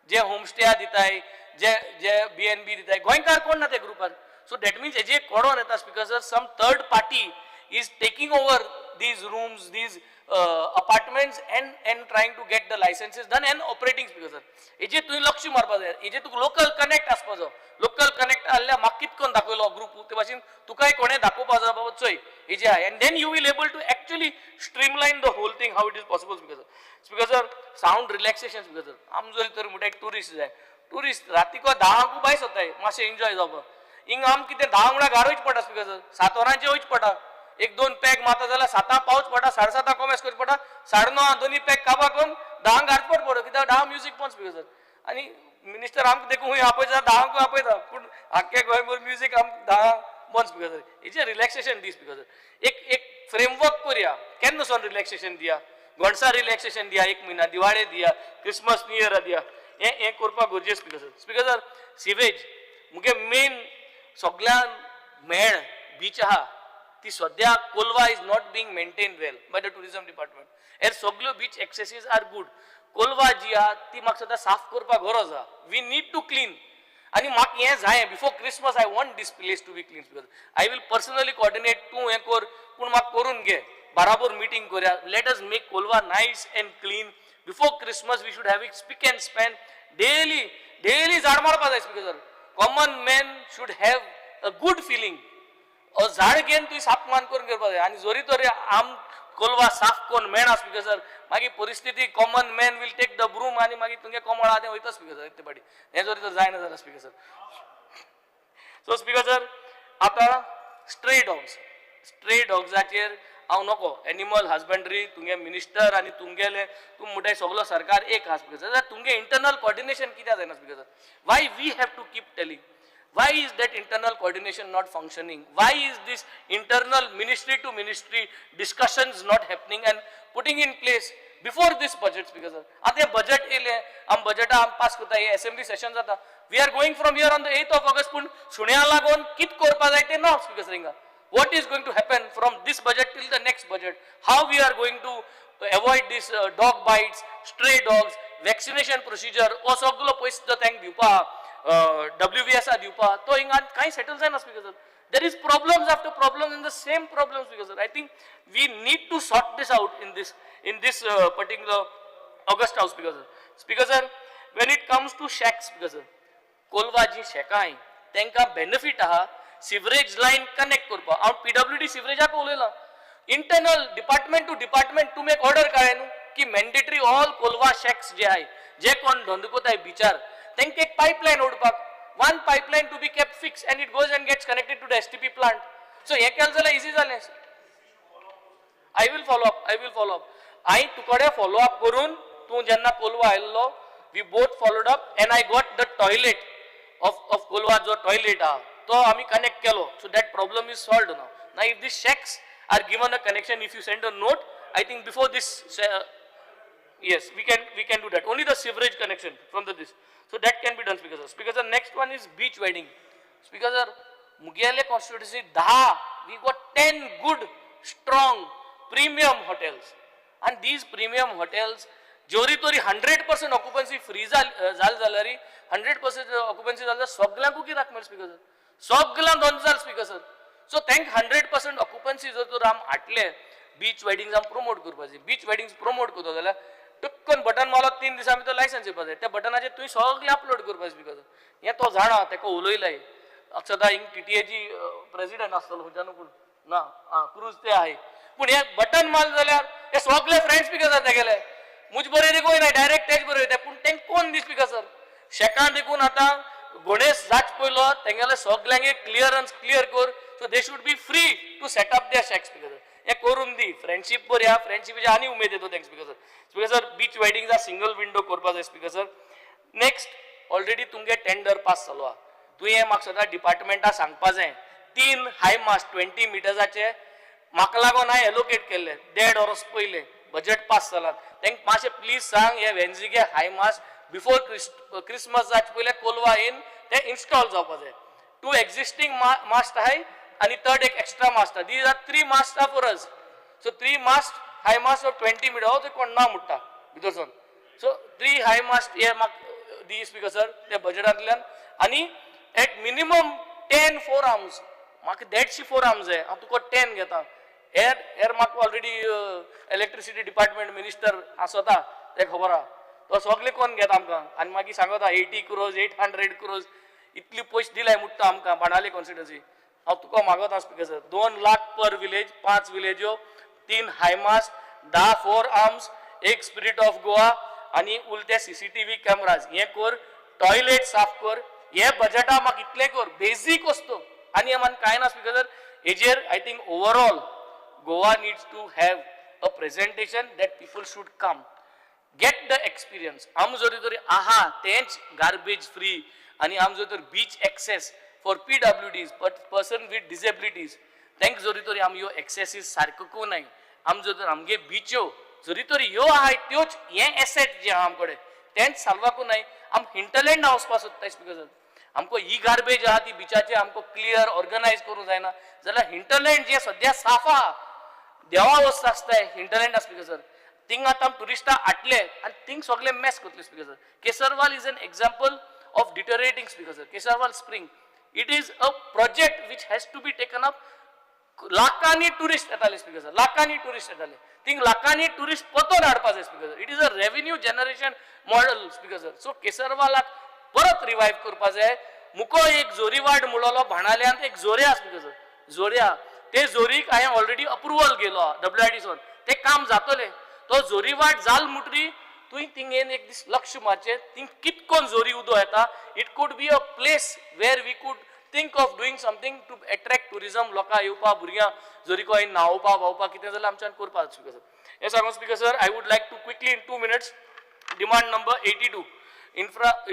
जे होम स्टेया दिताय, जे जे बी एन बी दिताय, गोंयकार कोण ना ते ग्रुपार. सो that means हेजे कोडोन येता, Speaker sir, some third party is taking over these rooms, these apartments and trying to get the licenses done and operating, Speaker sir. हेजे तुवें लक्ष मारपा जाय. हेजे तुका लोकल कनेक्ट आसपा जाय. लोकल कनेक्ट आहल्यार म्हाका कितकोन दाखयलो ग्रुप, ते भाशेन तुकाय कोणें दाखोवपा जाय, बाबा चोय हेजे आहा, and then you will able to actually streamline the whole thing, how it is possible, Speaker sir. Speaker sir, sound relaxation, Speaker sir. आम जरी तर म्हणटा एक टुरिस्ट जाय, टुरिस्ट रातीको 10क भायर सरताय मातशें एन्जॉय जावपाक. हिंगा आम कितें 10 म्हळ्यार घार वयच पडटा स्पीकर सर. 7 वरांचेर वयच पडटा. एक दोन पॅक मारता जाल्यार 7 पावच पडटा, 7:30 कोमेस करचें पडटा, 9:30 दोनी पॅक काबा करून 10 घार पड पडो, कित्याक 10 म्युजीक बंद स्पीकर सर. आनी मिनिस्टर आमकां देखून खूंय आपयता, 10क आपयता, पूण आख्खे गोंयभर म्युजीक आमकां 10 बंद स्पीकर सर. हेजें रिलॅक्सेशन दी स्पीकर सर. एक एक फ्रेमवर्क करुया. केन्ना सोन रिलॅक्सेशन दिया, गोणसा रिलॅक्सेशन दिया, एक म्हयना दिवाळे दिया, क्रिसमस न्यू इयरा दिया. हें हें करपाक गरजेचें, Speaker sir. Speaker sir, sewage, मुगे मेन सगळ्यान मेळ बीच आहा ती सद्या Colva is not being maintain well by the tourism department. हेर सगल्यो बीच एक्सेसीज are good. Colva जी आहा ती म्हाका सद्या साफ करपाक गरज आहा. We need to clean आनी म्हाका हें जाय, before Christmas I want this place to be clean because I will personally coordinate. तूं हें कर, पूण म्हाका करून घे. बाराबोर मिटींग करया. Let us make Colva nice and clean before Christmas. We should have it spick and span. Daily daily झाड मारपा जाय, Speaker sir. Common man should have a good feeling. झाड घेवन तुवें सापमान करून घेवपा जाय. आनी जरी तर आम कोलवा साफ करून मेळना स्पीकर सर, मागीर परिस्थिती, common man will take the broom आनी मागीर तुमगे कमळ आहा तें वयता स्पीकर सर. ते पाटी हें जरी तर जायना जाल्यार, Speaker sir. So Speaker sir, आतां स्ट्रे डॉग्स, स्ट्रे डॉग्साचेर हांव नको एनिमल हजबंड्री तुमगे मिनिस्टर आनी तुमगेले, तूं म्हणटाय सगलो सरकार एक आहा स्पीकर सर, जाल्यार तुमगे इंटरनल कॉर्डिनेशन कित्याक जायना, Speaker sir? Why we have to keep telling? Why is that internal coordination not functioning? Why is this internal ministry to ministry discussions not happening and putting in place before this budget, Speaker sir? आतां हें budget येयलें, आम बजेटा आम pass करता, हे assembly Seshan जाता. We are going from here on the 8th of August, पूण सुण्या लागून कित करपा जाय तें ना स्पीकर सर. हिंगा what is going to happen from this budget till the next budget? How we are going to avoid this dog bites, stray dogs, vaccination procedure? हो सगलो पयसो जो तांकां दिवपा, डब्ल्यू व्ही एस दिवपा, तो हिंगा कांय सेटल जायना, Speaker sir. There is problems after problems in the same problems, Speaker sir. I think we need to sort this out in this particular august house, Speaker sir. Speaker sir, when it comes to shacks, Speaker sir, Colva जी शॅकां आहाय तांकां benefit आहा sewerage line connect करपाक. हांव PWD सिवरेजाक उलयलां. Internal department to department तुमी एक order काडले न्हू की मॅन्डेटरी ऑल कोलवा शॅक्स जे आहाय, जे कोण धंदो कोताय बिचार, तांकां एक pipeline ओडपाक, one pipeline to be kept fix and it goes and gets connected to the STP plant. So हें केलें जाल्यार इजी जालें. I will follow up, I will follow up. हांवें तुकडे फॉलो अप करून, तूं जेन्ना कोलवा आयिल्लो, we both followed up and I got the toilet of Colva. जो टॉयलेट आहा तो आमी कनेक्ट केलो. So that problem is solved now. Now if this shacks are given a connection, if you send a note, I think before this, yes, we can do that. Only the sewerage connection from the this, so that can be done, Speaker sir. Speaker sir, next one is beach wedding. Speaker sir, मुगेले constituency 10, we got 10 good strong premium hotels. आनी these premium hotels जोरी तोरी 100% occupancy free जाल जाल्यार, 100% occupancy जाल्यार सगल्यांकू कित्याक मेळ speaker sir? सगल्यांक दोन जाल स्पीकर सर. सो तांकां 100% ऑक्युपन्सी जर तर आम हाडले, बीच वेडिंग्स आम प्रमोट करपाची. बीच वेडिंग्स प्रमोट करता जाल्यार टुक्कन बटन मारलो, 3 दिसां भितर लायसन्स येवपा जाय. त्या बटनाचेर तुवें सगळें अपलोड करपाक स्पीकर सर. हें तो जाणा, ताका उलयलाय. अक्षता हिंग टीटीएची प्रेसिडेंट आसतलो खंयच्यान पूण ना. आं, क्रूज ते आहे. पूण हे बटन मारले जाल्यार हे सगळे फ्रेंड्स स्पीकर सर तेगेले. मुज बरोबर कोय ना, डायरेक्ट तेच बरोबर. पूण तेंक कोण दी स्पीकर सर? शेकां देखून आतां गणेश जाच पयलो तेंगेले सगल्यांगे क्लियरन्स क्लियर कर, so they should be free to set up their shacks, speaker sir. हें करून दी. फ्रेंडशीप बरी आहा, फ्रेंडशिपेचे आनी उमेद येता तेंक speaker sir. Speaker sir, beach वेडिंग्सा single window करपा जाय स्पीकर सर. नेक्स्ट, ऑलरेडी तुमगे टेंडर पास जालो आहा. तुवें म्हाका सदां डिपार्टमेंटा सांगपा जाय, तीन हाय मास्ट 20 मिटर्साचे म्हाका लागून हांवें एलोकेट केल्ले देड वर्स पयलें बजेट पास जाला. तांकां मातशें प्लीज सांग, हे वेंजिगे हाय मास्ट बिफोर क्रिसमस जावचे पयलें कोलवा येवन ते इन्स्टॉल जावपा जाय. टू एक्झिस्टींग मास्ट आहाय आनी थर्ड एक एक्स्ट्रा मास्ट आहा. These are three mast are for us. So three mast, high mast of 20 meter, हो ते कोण ना म्हणटा भितर सावन. सो थ्री हाय मास्ट हे म्हाका दी स्पीकर सर त्या बजेटांतल्यान. आनी at minimum 10 forearms. म्हाका 150 फोर आर्म्स जाय, हांव तुका 10 घेता. हेर हेर म्हाका ऑलरेडी इलेक्ट्रिसिटी डिपार्टमेंट मिनिस्टर आसता, तें खबर आहा. तो सगळे कोण घेता आमकां आनी मागीर सांगता 80 crores, 800 crores, इतली पयशे दिले मुट्टा आमकां बाणावले कॉन्स्टिट्युन्सी. हांव तुका मागता स्पीकर सर, 2 लाख पर विलेज, पांच विलेज्यो, तीन हायमास्ट, 10 फोर आर्म्स, एक स्पिरिट ऑफ गोवा आनी उरते सीसीटीव्ही कॅमराज हे कर. टॉयलेट साफ कर. हे बजेटा म्हाका इतलें कर, बेजीक वस्तू. आनी आनी कांय ना स्पीकर सर हेजेर. I think overall Goa needs to have a presentation that people should come, get the experience. आम जरी तरी आहा तेंच गार्बेज फ्री आनी आम जर तर beach access for PWDs, person with disabilities, तांकां जरी तरी आमी ह्यो एक्सेसीस सारक्यो करूं नाय. आम जर तर आमगे बिच्यो जरी तरी ह्यो आहाय, त्योच हे एसेट जे आहा आमकडे तेंच साल्वाकू नाय. आम हिंटरलँड वचपा सोदताय स्पीकर सर. आमकां ही गार्बेज आहा ती बिचाचे आमकां क्लियर ऑर्गनायज करूंक जायना जाल्यार हिंटरलँड जे सद्या साफ आहा, देवा वस्त आसताय हिंटरलँड स्पीकर सर. थिंग आतां ट्युरिस्टां हाडले आनी थिंग सगळे मेस करतले speaker sir. Kesarval is an example of deteriorating, speaker sir. Kesarval spring, it is a project which has to be taken up. लाखांनी ट्युरिस्ट येताले स्पीकर सर, लाखांनी tourist येताले. Thing लाखांनी ट्युरिस्ट परतून हाडपा जाय speaker sir. It is a revenue generation model, speaker sir. So केसरवालाक परत revive करपा जाय. मुको एक जोरीवाड म्हणलोलो भाणाल्यांत एक जोऱ्या स्पीकर सर, जोऱ्या ते जोरीक हांवें ऑलरेडी अप्रुवल गेलो डब्ल्यू I D सोन, ते काम जातले. तो जोरीवाट जाल मुटरी तुवें थिंग येवन एक दीस लक्ष मारचें, थिंग कितकोन जोरी उदो येता. It could be a place where we could think of doing something to attract tourism. लोकां येवपा, भुरग्यां जरी खंय न्हांवपा भोंवपा कितें जाल्यार आमच्यान करपा स्पीकर सर. हें सांगून speaker sir, I would like to quickly, in 2 minutes, demand number 82,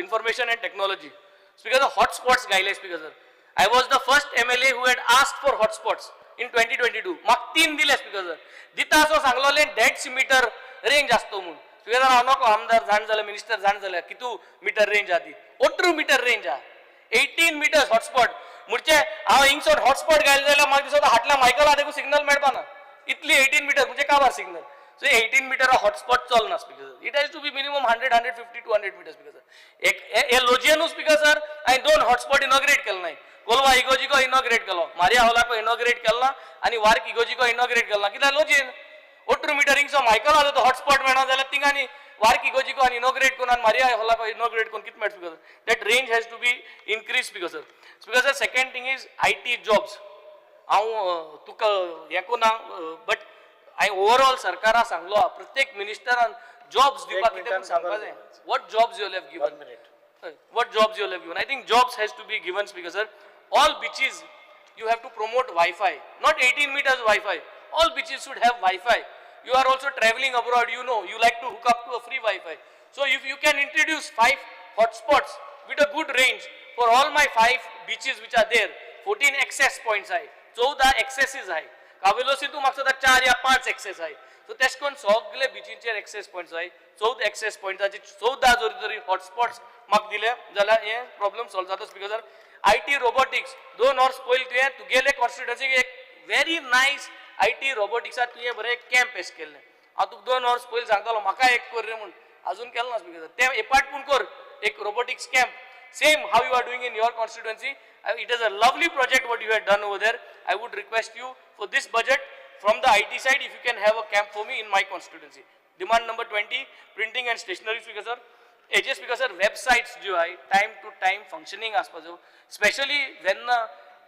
information and technology. Speaker sir, hotspots घायले speaker sir. I was the first MLA who had asked for hotspots in 2022. म्हाका तीन दिले speaker sir. दिता असो सांगलोले, 150 metre range आसतो म्हूण. Speaker sir, हांव नको आमदार जाण जाल्यार, मिनिस्टर जाण जाल्यार कितू मिटर रेंज आहा ती. 18 मिटर रेंज आहा, 18 मिटर्स हॉटस्पॉट. म्हणजे हांव हिंगसोन हॉटस्पॉट घायले जाल्यार म्हाका दिसता हाटल्या मायकला देखून सिग्नल मेळपा ना. इतली 18 मिटर म्हणजे काबार सिग्नल. सो 18 मिटर हॉटस्पॉट चलना speaker sir. It has to be minimum 100, 150, 200 meter, speaker sir. एक हे लोजियनू स्पीकर सर, हांवें दोन हॉटस्पॉट इनॉग्रेट केले नाय. कोलवा इगोजिको इनॉग्रेट केलो, मारिया हॉलाको इनॉग्रेट केलो ना आनी वार्क इगोजिको इनॉग्रेट केलो ना. कित्याक लोजियन 18 मिटर हिंगसो मायकला तो हॉटस्पॉट मेळना जाल्यार थिंगांनी वार्क इगोजिको आनी इनॉग्रेट करून आनी मारिया हॉलाको इनॉग्रेट करून कितें मेळटा speaker sir? That range has to be increase, speaker sir. Speaker sir, second thing is IT jobs. हांव तुका हें कोना, बट हांवें ओवरऑल सरकारा सांगलो, प्रत्येक मिनिस्टरान जॉब्स दिवपाक कितें म्हूण सांगपा जाय. What jobs you have given? What jobs you have given? I think jobs has to be given, speaker sir. All beaches, you have to promote Wi-Fi, not 18 meters Wi-Fi. All beaches should have Wi-Fi. You are also traveling abroad, you know, you like to hook up to a free Wi-Fi. So if you can introduce five hotspots with a good range for all my five beaches which are there, 14 access points आहे, 14 accesses आहे. कावेलोसी तूं म्हाका दिसता चार या पांच access आहे. So तेश करून सगळे बिचींचेर एक्सेस पॉयंट्स आहे. 14 एक्सेस पॉयंट्साचे 14 जरी तरी हॉटस्पॉट्स म्हाका दिले जाल्यार हे प्रॉब्लम सॉल्व जाता स्पीकर सर. IT robotics 2 वर्स पयलीं तुवें तुगेले कॉन्स्टिट्युएन्सीक एक व्हेरी नायस IT रोबोटिक्साक तुवें बरें कॅम्प एश केल्लें. हांव तुका 2 वर्स पयलीं सांगतालो म्हाका एक कर रे म्हूण, अजून केलें ना स्पीकर सर. तें एपार्ट पूण कर एक robotics camp, same how you are doing in your constituency. It is a lovely project what you have done over there. I would request you for this budget from the IT side if you can have a camp for me in my constituency. Demand number 20, printing and stationery, speaker sir. हेजे speaker sir websites ज्यो आहाय time two time functioning आसपा जायो, specially जेन्ना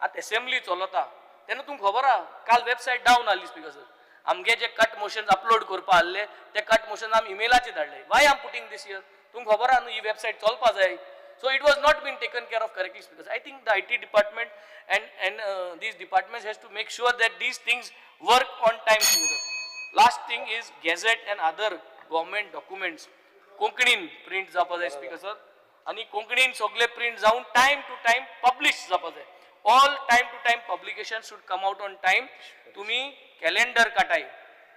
आतां assembly चलता तेन्ना तुमकां खबर आहा काल वेबसायट डावन आहली स्पीकर सर. आमगे जे कट मोशन्स अपलोड करपा आहले ते कट मोशन्स आमी इमेलाचेर धाडले. Why am putting this here? तुमकां खबर आहा न्हू ही वेबसायट चलपा जाय. So it was not been taken care of correctly, because I think the IT department and these departments has to make sure that these things work on time. Last thing is gazette and other government documents कोंकणीन print जावपा जाय speaker sir, आनी कोंकणीन सगळे print जावन time two time publish जावपा जाय. All time to time publication should come out on time. तुमी कॅलेंडर काटाय,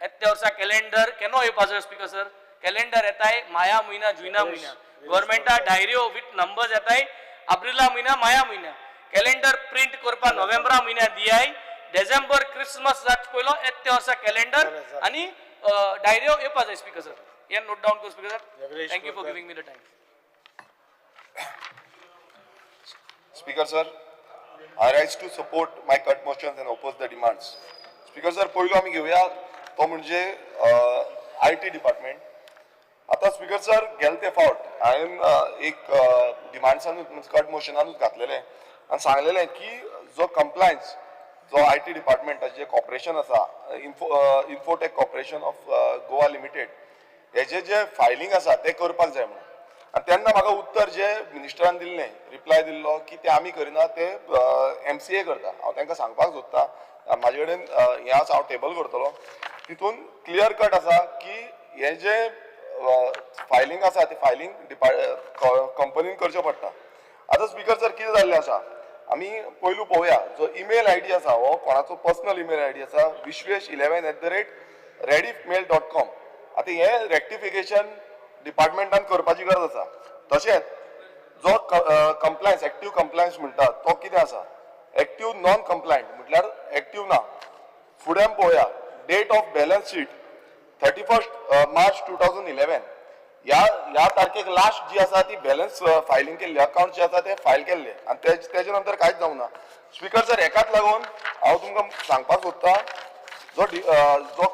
येत्या वर्सा कॅलेंडर केन्ना येवपा जाय स्पीकर सर? कॅलेंडर येताय माया म्हयना, जुना म्हयन्या. गव्हर्मेंटा डायऱ्यो विथ नंबर्स येताय एप्रिला म्हयन्या, माया म्हयन्या. कॅलेंडर प्रिंट करपा नोव्हेंबरा म्हयन्या दियाय, डिसेंबर क्रिसमस जात पयलो येत्या वर्सा कॅलेंडर आनी डायऱ्यो येवपा जाय स्पीकर सर. हे नोट डावन कर speaker sir. Thank you for giving me the time. Speaker sir, I rise to support my cut motions and oppose the demands. Speaker sir, पयलो आमी घेवया तो म्हणजे IT department. आतां स्पीकर सर, गेले ते फावट हांवें एक डिमांड्सानूच कट मोशनानूच घातलेलें आनी सांगलेलें की जो कंप्लायन्स जो IT डिपार्टमेंटाचें जें कॉर्पोरेशन आसा, Infotech corporation of Goa limited, हेजें जें फायलींग आसा तें करपाक जाय म्हणून. आनी तेन्ना म्हाका उत्तर जे मिनिस्टरान दिल्लें, रिप्लाय दिल्लो की ते आमी करिना, ते MCA करता. हांव तांकां सांगपाक सोदता, म्हाजे कडेन हें आसा, हांव टेबल करतलो, तितून क्लियर कट आसा की हें जें फायलींग आसा तें फायलींग कंपनीन करचें पडटा. आतां स्पीकर सर, कितें जाल्लें आसा, आमी पयलू पळोवया जो ईमेल ID आसा हो कोणाचो पर्सनल ईमेल ID आसा, vishwesh11@rediffmail.com. आतां हें रेक्टिफिकेशन डिपार्टमेंटान करपाची गरज आसा. तशेंच जो कंप्लायन्स, एक्टीव कंप्लायन्स म्हणटा तो कितें आसा, एक्टीव नॉन कंप्लायंट म्हटल्यार एक्टीव ना. फुडें आमी पळोवया date of balance sheet 31 March 2011, ह्या तारखेक लास्ट जी आसा ती बॅलन्स फायलींग केल्ली, अकाउंट जे आसा ते फायल केल्ले आनी तेजे नंतर कांयच जावंक ना. स्पीकर सर, हेकाच लागून हांव तुमकां सांगपाक सोदता, जो जो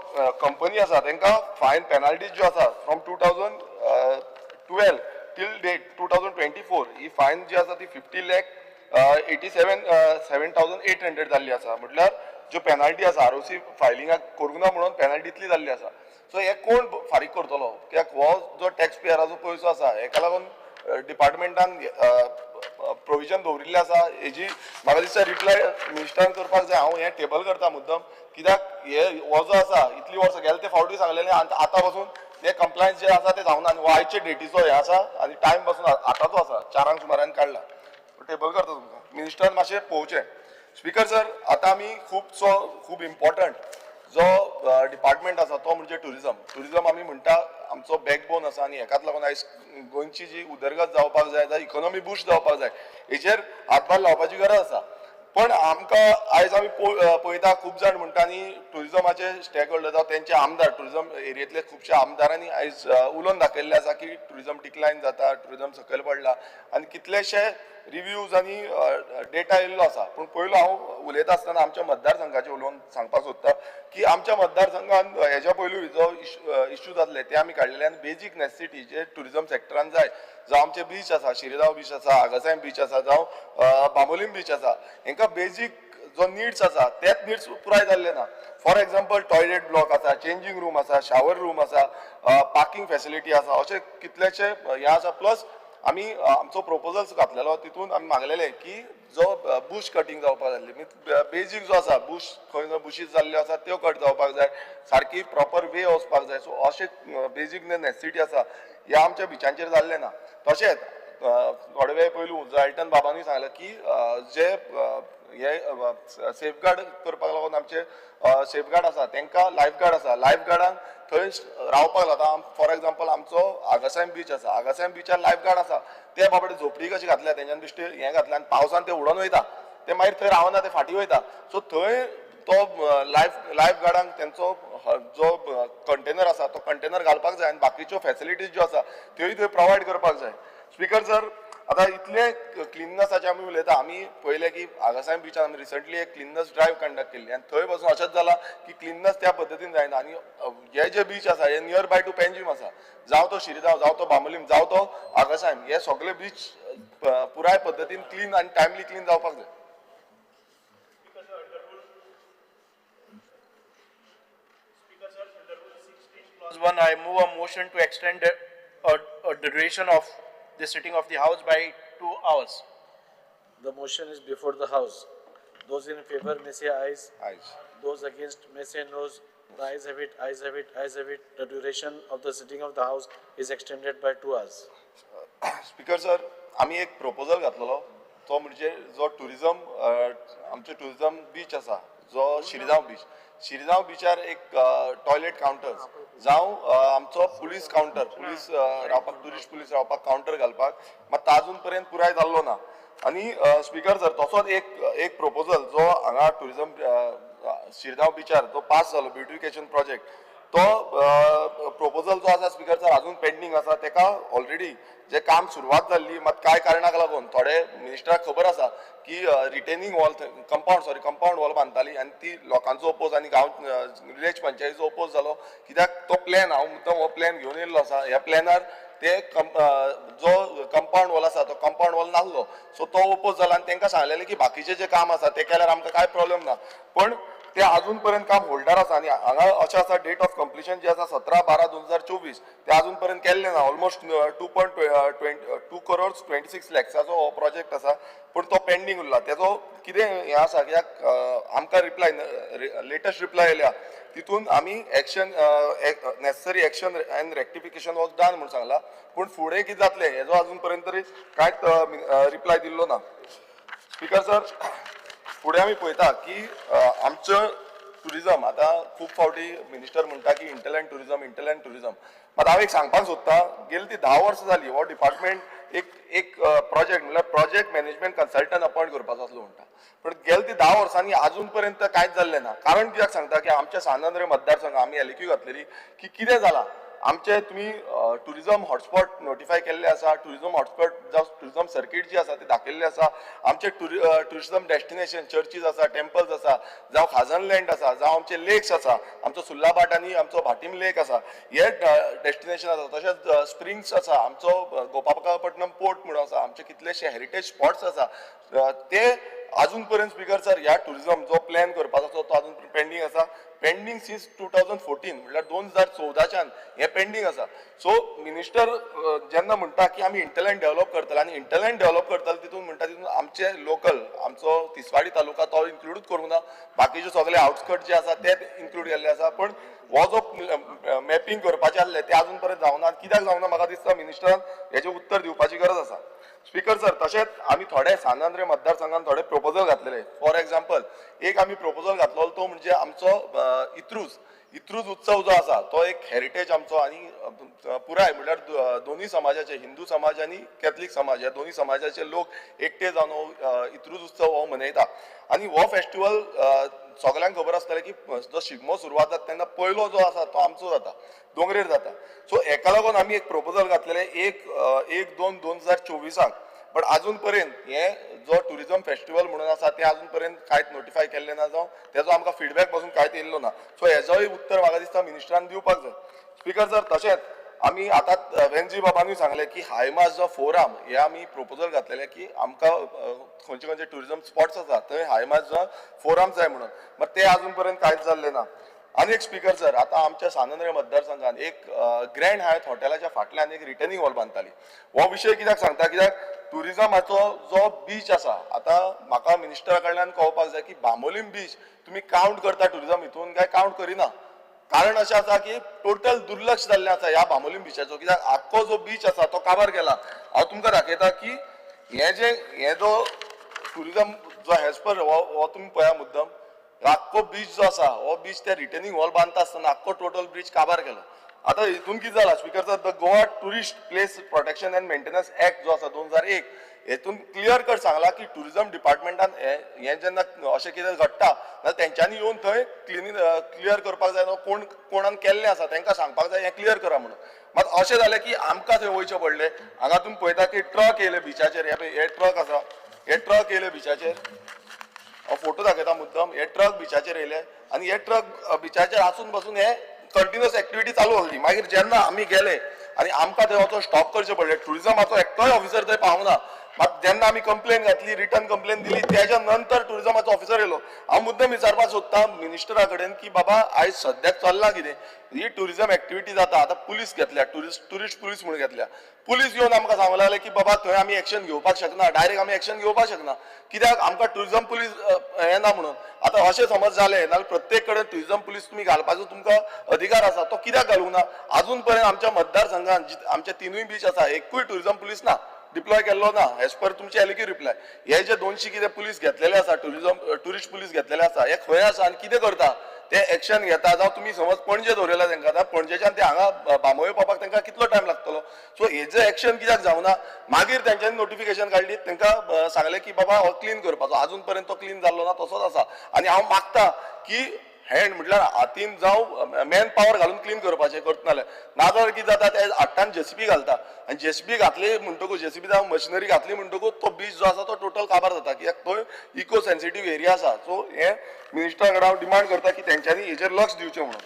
कंपनी आसा तांकां फायन पेनल्टीज ज्यो आसा from 2012 till date 2024, he fine जी आसा ती 50,87,800 जाल्ली आसा. म्हटल्यार ज्यो पेनल्टी आसा ROC फायलिंगाक करूंक ना म्हणून पेनल्टी इतली जाल्ली आसा. सो हे कोण फारीक करतलो? कित्याक हो जो टॅक्स पेयराचो पयसो आसा हेका लागून डिपार्टमेंटान प्रोविजन दवरिल्लें आसा. हेजी म्हाका दिसता रिप्लाय मिनिस्टरान करपाक जाय. हांव हें टेबल करता मुद्दम, कित्याक हे हो जो आसा इतली वर्सां गेले ते फावटी सांगलेलें आनी आतां पासून ते कंप्लायन्स जे आसा ते जावना. आनी हो आयचे डेटीचो हें आसा आनी टायम पासून आतांचो आसा, 4 सुमारान काडला. टेबल करता तुमकां, मिनिस्टरान मातशें पळोवचें. स्पीकर सर, आतां आमी खुबसो खूब इम्पॉर्टंट जो डिपार्टमेंट आसा तो म्हणजे टुरिजम. टुरिजम आमी म्हणटा आमचो बॅकबोन आसा आनी हेकाच लागून आयज गोंयची जी उदरगत जावपाक जाय, जावं इकॉनॉमी बुस्ट जावपाक जाय, हेचेर हातभार लावपाची गरज आसा. पण आमकां आयज आमी पळयता खूब जाण म्हणटा न्ही टुरिजमाचे स्टेक होल्डर जावं तेंचे आमदार, टुरिजम एरियेंतले खुबशे आमदारांनी आयज उलोवन दाखयल्लें आसा की टुरिजम डिक्लायन जाता, टुरिजम सकयल पडला आनी कितलेशे रिव्यूज आनी डेटा येयल्लो आसा. पूण पयलो हांव उलयता आसतना आमच्या मतदारसंघाचें उलोवन सांगपाक सोदता की आमच्या मतदारसंघान हेज्या पयलू जो इश्यू जातले ते आमी काडलेले आनी बेजीक नेसेसिटी जे टुरिजम सेक्टरान जाय, जावं आमचे बीच आसा, शिरगांव बीच आसा, आगासायम बीच आसा, जावं बांबोलीम बीच आसा, हेंकां बेजीक जो निड्स आसा तेच निड्स पुराय जाल्ले ना. फॉर एग्जाम्पल टॉयलेट ब्लॉक आसा, चेंजींग रूम आसा, शावर रूम आसा, पार्किंग फेसिलिटी आसा, अशे कितलेशे हें आसा. प्लस आमी आमचो प्रोपोजल्स घातलेलो तितून आमी मागलेले की जो बुश कटींग जावपाक जाल्ली, बेजीक जो आसा बुश खंय खंय बुशीस जाल्ल्यो आसा त्यो कट जावपाक जाय, सारकी प्रॉपर वे वचपाक जाय. सो अशे बेजीक नेसेसिटी आसा ह्या आमच्या बिचांचेर जाल्लें ना. तशेंच थोडे वेळ पयलू जाल्टन बाबानूय सांगलें की जे हे सेफगार्ड करपाक लागून आमचे सेफगार्ड आसा, तांकां लायफ गार्ड आसा, लायफ गार्डांक थंय रावपाक लागता. फॉर एग्जाम्पल आमचो आगासायम बीच आसा, आगासायम बिचार लायफ गार्ड आसा, ते बाबडे झोपडी कशी घातल्या तेंच्यान बेश्टे हें घातल्या आनी पावसान ते उडोन वयता, ते मागीर थंय रावना, ते फाटीं वयता. सो थंय तो लायफ गार्डांक तेंचो जो कंटेनर आसा तो कंटेनर घालपाक जाय आनी बाकीच्यो फॅसिलिटीज ज्यो आसा त्योय थंय प्रोवायड करपाक जाय. स्पीकर सर, आतां इतले क्लिननेसाचे आमी उलयता, आमी पळयलें की आगासायम बिचार आमी रिसंटली एक क्लिननेस ड्रायव्ह कंडक्ट केल्ली आनी थंय पासून अशेंच जालां की क्लिननेस त्या पद्दतीन जायना. आनी हे जे बीच आसा हे नियर बाय टू पेंजीम आसा, जावं तो शिरगांव, जावं तो बांबोलीम, जावं तो आगासायम, हे सगळे बीच पुराय पद्दतीन क्लीन आनी टायमली क्लीन जावपाक जाय. Clause 1, I move a motion to extend a duration of the sitting of the House by 2 hours. The motion is before the House. Those in favor may say ayes. Ayes. Those against may say noes. The ayes have it, ayes have it, ayes have it. The duration of the sitting of the House is extended by 2 hours. Speaker sir, आमी एक proposal घातलेलो तो म्हणजे जो tourism आमचो tourism beach आसा, जो Shirgaon beach, Shirgaon बिचार एक टॉयलेट कावंटर्स जावं आमचो पुलीस कावंटर, पुलीस रावपाक, टुरिस्ट पुलीस रावपाक कावंटर घालपाक, मात आजून पर्यंत पुराय जाल्लो ना. आनी स्पीकर सर, तसोच एक प्रपोजल जो हांगा टुरिजम शिरगांव बिचार जो पास जालो ब्युटिफिकेशन प्रोजेक्ट, तो प्रपोजल जो आसा स्पीकर सर अजून पेंडींग आसा. तेका ऑलरेडी जे काम सुरवात जाल्ली, मात कांय कारणाक लागून थोडे मिनिस्टराक खबर आसा की retaining wall, compound wall बांदताली आनी ती लोकांचो ओपोज आनी गांव विलेज पंचायतीचो ओपोज जालो, कित्याक तो प्लॅन हांव मुद्दम हो प्लॅन घेवन येयल्लो आसा. ह्या प्लॅनार ते जो कंपावंड वॉल आसा तो कंपावंड वॉल नासलो, सो तो ओपोज जाला आनी तांकां सांगलेलें की बाकीचें जें काम आसा तें केल्यार आमकां कांय प्रॉब्लम ना, पण ते अजून पर्यंत काम होल्डर आसा. आनी हांगा अशें आसा, डेट ऑफ कंप्लिशन जी आसा 17/12/2024, ते अजून पर्यंत केल्लें ना. ऑलमोस्ट 2.22 करोड्स 26 लॅक्साचो हो प्रोजेक्ट आसा, पूण तो पेंडींग उरला. तेजो कितें हें आसा कित्याक आमकां रिप्लाय, लेटस्ट रिप्लाय येयल्या तितून आमी action, necessary action and rectification was done म्हूण सांगला, पूण फुडें कितें जातलें हेजो अजून पर्यंत तरी कांयच रिप्लाय दिल्लो ना. स्पीकर सर, फुडें आमी पळयता की आमचो टुरिजम आतां खूब फावटी मिनिस्टर म्हणटा की इंटरलँड टुरिजम, इंटरलँड टुरिजम, मात हांव एक सांगपाक सोदता, गेली ती 10 वर्सां जाली हो डिपार्टमेंट एक प्रोजेक्ट म्हणल्यार प्रोजेक्ट मॅनेजमेंट कन्सल्टंट अपॉयंट करपाचो आसलो म्हणटा, पूण गेले ती 10 वर्सांनी आजून पर्यंत कांयच जाल्लें ना. कारण कित्याक सांगता की आमच्या सांत आंद्रे मतदारसंघ आमी एलक्यू घातलेली की कितें जालां, आमचे तुमी टुरिजम हॉटस्पॉट नोटिफाय केल्ले आसा, टुरिजम हॉटस्पॉट जावं टुरिजम सर्कीट जी आसा ती दाखयल्ली आसा, आमचे टुरिजम डेस्टिनेशन चर्चीज आसा, टेम्पल्स आसा, जावं खाजन लँड आसा, जावं आमचे लेक्स आसा, आमचो सुर्लाभाट आनी आमचो भाटीम लेक आसा, हे डेस्टिनेशन आसा. तशेंच स्प्रिंग्स आसा, आमचो गोपाळपट्टणम पोर्ट म्हणून आसा, आमचे कितलेशे हेरिटेज स्पॉट्स आसा, ते अजून पर्यंत स्पीकर सर ह्या टुरिजम जो प्लॅन करपाचो आसा तो अजून पेंडींग आसा. पेंडींग सिन्स 2014, म्हणल्यार 2014च्यान हें पेंडींग आसा. सो मिनिस्टर जेन्ना म्हणटा की आमी इंटरलँड डेव्हलप करतले आनी इंटरलँड डेव्हलप करतले तितून म्हणटा तितून आमचे लोकल आमचो तिसवाडी तालुका तो इन्क्लूडूच करूंक ना, बाकीचे सगळे आउटस्कर्ट जे आसा ते इन्क्लूड केल्ले आसा, पण हो जो मॅपिंग करपाचें आसलें तें अजून पर्यंत जावना. कित्याक जावना म्हाका दिसता मिनिस्टरान हेजें उत्तर दिवपाची गरज आसा. स्पीकर सर, तशेंच आमी थोडे सांत आंद्रे मतदारसंघान थोडे प्रपोजल घातलेले. फॉर एग्जाम्पल एक आमी प्रपोजल घातलो तो म्हणजे आमचो इत्रूज उत्सव जो आसा तो एक हेरिटेज आमचो आनी पुराय म्हणल्यार दोनूय समाजाचे, हिंदू समाज आनी कॅथलीक समाज, ह्या दोनूय समाजाचे लोक एकटे जावन हो इत्रूज उत्सव हो मनयता. आनी हो फेस्टिवल सगल्यांक खबर आसतलें की जो शिगमो सुरवात जाता तेन्ना पयलो जो आसा तो आमचो जाता, दोंगरेर जाता. सो हेका लागून आमी एक प्रपोजल घातलेलें 1/2/2024, बट अजून पर्यंत हे जो टुरिजम फेस्टिवल म्हणून आसा तें अजून पर्यंत कांयच नोटिफाय केल्लें ना, जावं तेजो आमकां फिडबॅक पासून कांयच येयल्लो ना. सो हेजोय उत्तर म्हाका दिसता मिनिस्टरान दिवपाक जाय. स्पीकर सर, तशेंच आमी आतां वेन्जी बाबानूय सांगलें की हायमास जो फोराम हे आमी प्रपोजल घातलेलें की आमकां खंयचे खंयचे टुरिजम स्पॉट्स आसा थंय हायमास जो फोराम जाय म्हणून, मात ते अजून पर्यंत कांयच जाल्लें ना. आनी एक स्पीकर सर, आतां आमच्या सांत आंद्रे मतदारसंघान एक ग्रँड हायत हॉटेलाच्या फाटल्यान एक रिटर्निंग वॉल बांदताली. हो विशय कित्याक सांगता, कित्याक टुरिजमाचो जो बीच आसा, आतां म्हाका मिनिस्टरा कडल्यान कळपाक जाय की बांबोलीम बीच तुमी कावंट करता टुरिजम हितून काय कावंट करिना. कारण अशें आसा की टोटल दुर्लक्ष जाल्लें आसा ह्या बांबोलीम बिचाचो, कित्याक आख्खो जो बीच आसा तो काबार केला. हांव तुमकां दाखयता की हे जे हे जो टुरिजम जो एज पर हो तुमी पळया मुद्दम आख्खो बीच जो आसा हो बीच ते रिटेनिंग वॉल बांदता आसतना आख्खो टोटल ब्रीज काबार केलो. आतां हितून कितें जाला speaker sir, the Goa tourist place protection and maintenance act जो आसा 2001 हेतून क्लियर कट सांगला की टुरिजम डिपार्टमेंटान हें जेन्ना अशें कितें घडटा जाल्यार तेंच्यांनी येवन थंय क्लिनींग क्लियर करपाक जाय, कोण कोणान केल्लें आसा तेंकां सांगपाक जाय हें क्लियर करा म्हणून. मात अशें जालें की आमकां थंय वयचें पडलें. हांगा तुमी पळयता की ट्रक येयले बिचाचेर, हे ट्रक आसा, हे ट्रक येयले बिचाचेर, हांव फोटो दाखयता मुद्दम, हे ट्रक बिचाचेर येयले आनी हे ट्रक बिचाचेर आसून बसून हे कंटिन्युअस एक्टिविटी चालू आसली. मागीर जेन्ना आमी गेले आनी आमकां थंय वचोन स्टॉप करचें पडलें, टुरिजमाचो एकटोय ऑफिसर थंय पावना. मात जेन्ना आमी कंप्लेन घातली, रिटर्न कंप्लेन दिली, तेज्या नंतर टुरिजमाचो ऑफिसर येयलो. हांव मुद्दम विचारपाक सोदता मिनिस्टरा कडेन की बाबा आयज सद्याक चल्लां कितें, ही टुरिजम एक्टिविटी जाता. आतां पुलीस घेतल्या, टुरिस्ट पुलीस म्हणून घेतल्या, पुलीस येवन आमकां सांगूंक लागले की बाबा थंय आमी एक्शन घेवपाक शकना, डायरेक्ट आमी एक्शन घेवपाक शकना, कित्याक आमकां टुरिजम पुलीस हें ना म्हणून. आतां अशें समज जालें नाल्यार प्रत्येक कडेन टुरिजम पुलीस तुमी घालपाचो तुमकां अधिकार आसा, तो कित्याक घालूंक ना? आजून पर्यंत आमच्या मतदारसंघात आमचे 3 बीच आसा, एकूय टुरिजम पुलीस ना, डिप्लॉय केल्लो ना एज पर तुमचे एलक्यू रिप्लाय. हे जे 200 कितें पुलीस घेतलेले आसा, टुरिजम टुरिस्ट पुलीस घेतलेले आसा, हे खंय आसा आनी कितें करता ते एक्शन घेता? जावं तुमी समज पणजे दवरिला तेंकां, आतां पणजेच्यान ते हांगा बांबोळे पावपाक तेंकां कितलो टायम लागतलो? सो हेजें एक्शन कित्याक जावना? मागीर तेंच्यांनी नोटिफिकेशन काडली, तेंकां सांगलें की बाबा हो क्लीन करपाचो, आजून पर्यंत तो क्लीन जाल्लो ना, तसोच आसा. आनी हांव मागता की हँड म्हटल्यार हातीन जावं मॅन पावर घालून क्लीन करपाचें करतना, नाजाल्यार कितें जाता ते हाडटान जेसीबी घालता आनी जेसीबी घातली म्हणटकूच, जेसीबी जावं मशिनरी घातली म्हणटकूच तो बीच जो आसा तो टोटल काबार जाता, कित्याक थंय इको सेन्सिटीव एरिया आसा. सो हें मिनिस्टरा कडेन हांव डिमांड करता की तेंच्यांनी हेजेर लक्ष दिवचें म्हणून.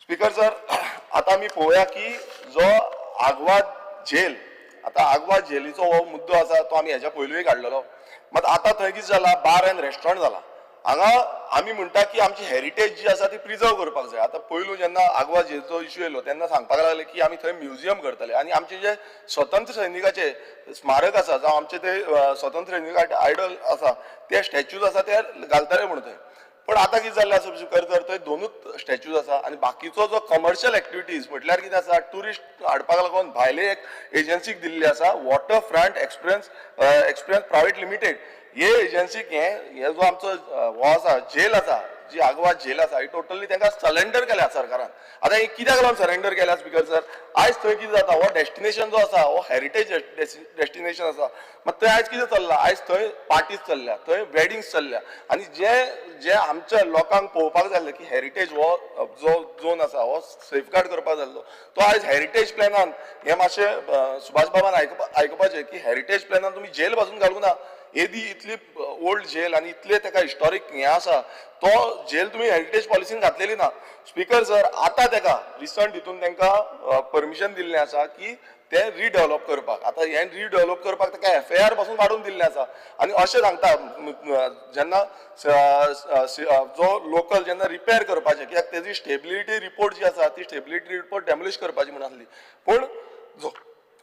स्पीकर सर, आतां आमी पळोवया की जो आगवाद झेल, आतां आगवाद झेलीचो हो मुद्दो आसा तो आमी हेज्या पयलूय काडलेलो. मात आतां थंय कितें जाला, बार एंड रेस्टॉरंट जाला. हांगा आमी म्हणटा की आमची हेरिटेज जी आसा ती प्रिजर्व करपाक जाय. आतां पयलू जेन्ना आगवाद झेलचो इश्यू येयलो तेन्ना सांगपाक लागले की आमी थंय म्युझियम करतले आनी आमचे जे स्वतंत्र सैनिकाचे स्मारक आसा, जावं आमचे ते स्वतंत्र सैनिक आयडल आसा, ते स्टॅच्यूज आसा ते घालतले म्हणून थंय. पण आतां कितें जाल्लें आसा स्पीकर सर, थंय 2 स्टॅच्यूज आसा आनी बाकीचो जो कमर्शियल एक्टिविटीज म्हटल्यार कितें आसा, ट्युरिस्ट हाडपाक लागून भायले एक एजन्सीक दिल्ली आसा, water front experience private limited. हे एजन्सीक हे जो आमचो हो आसा जेल आसा, जी आगवाद जेल आसा, ही टोटली तांकां सरेंडर केल्या सरकारान. आतां हे कित्याक लागून सरेंडर केल्या स्पीकर सर? आयज थंय कितें जाता, हो डेस्टिनेशन जो आसा हो हेरिटेज डेस्टिनेशन आसा, मात थंय आयज कितें चल्लां, आयज थंय पार्टीज चल्ल्या, थंय वेडिंग्स चल्ल्या आनी जे जे आमच्या लोकांक पळोवपाक जाल्लें की हेरिटेज हो जो झोन आसा हो सेफगार्ड करपाक जाल्लो, तो आयज हेरिटेज प्लॅनान हें मातशें सुभाष बाबान आयकुपाचें की हेरिटेज प्लॅनान तुमी जेल पासून घालूंक ना. येदी इतली ओल्ड जेल आनी इतले तेका हिस्टॉरीक हें आसा, तो जेल तुमी हेरिटेज पॉलिसीन घातलेली ना. स्पीकर सर, आतां तेका रिसंट हितून तेंकां परमिशन दिल्लें आसा की ते रिडेवलप करपाक. आतां हें रिडेवलप करपाक तेका एफआयआर पासून काडून दिल्लें आसा. आनी अशें सांगता जेन्ना जो लोकल जेन्ना रिपेर करपाचें, कित्याक तेजी स्टेबिलिटी रिपोर्ट जी आसा ती स्टेबिलिटी रिपोर्ट डेमोलिश करपाची म्हूण आसली, पूण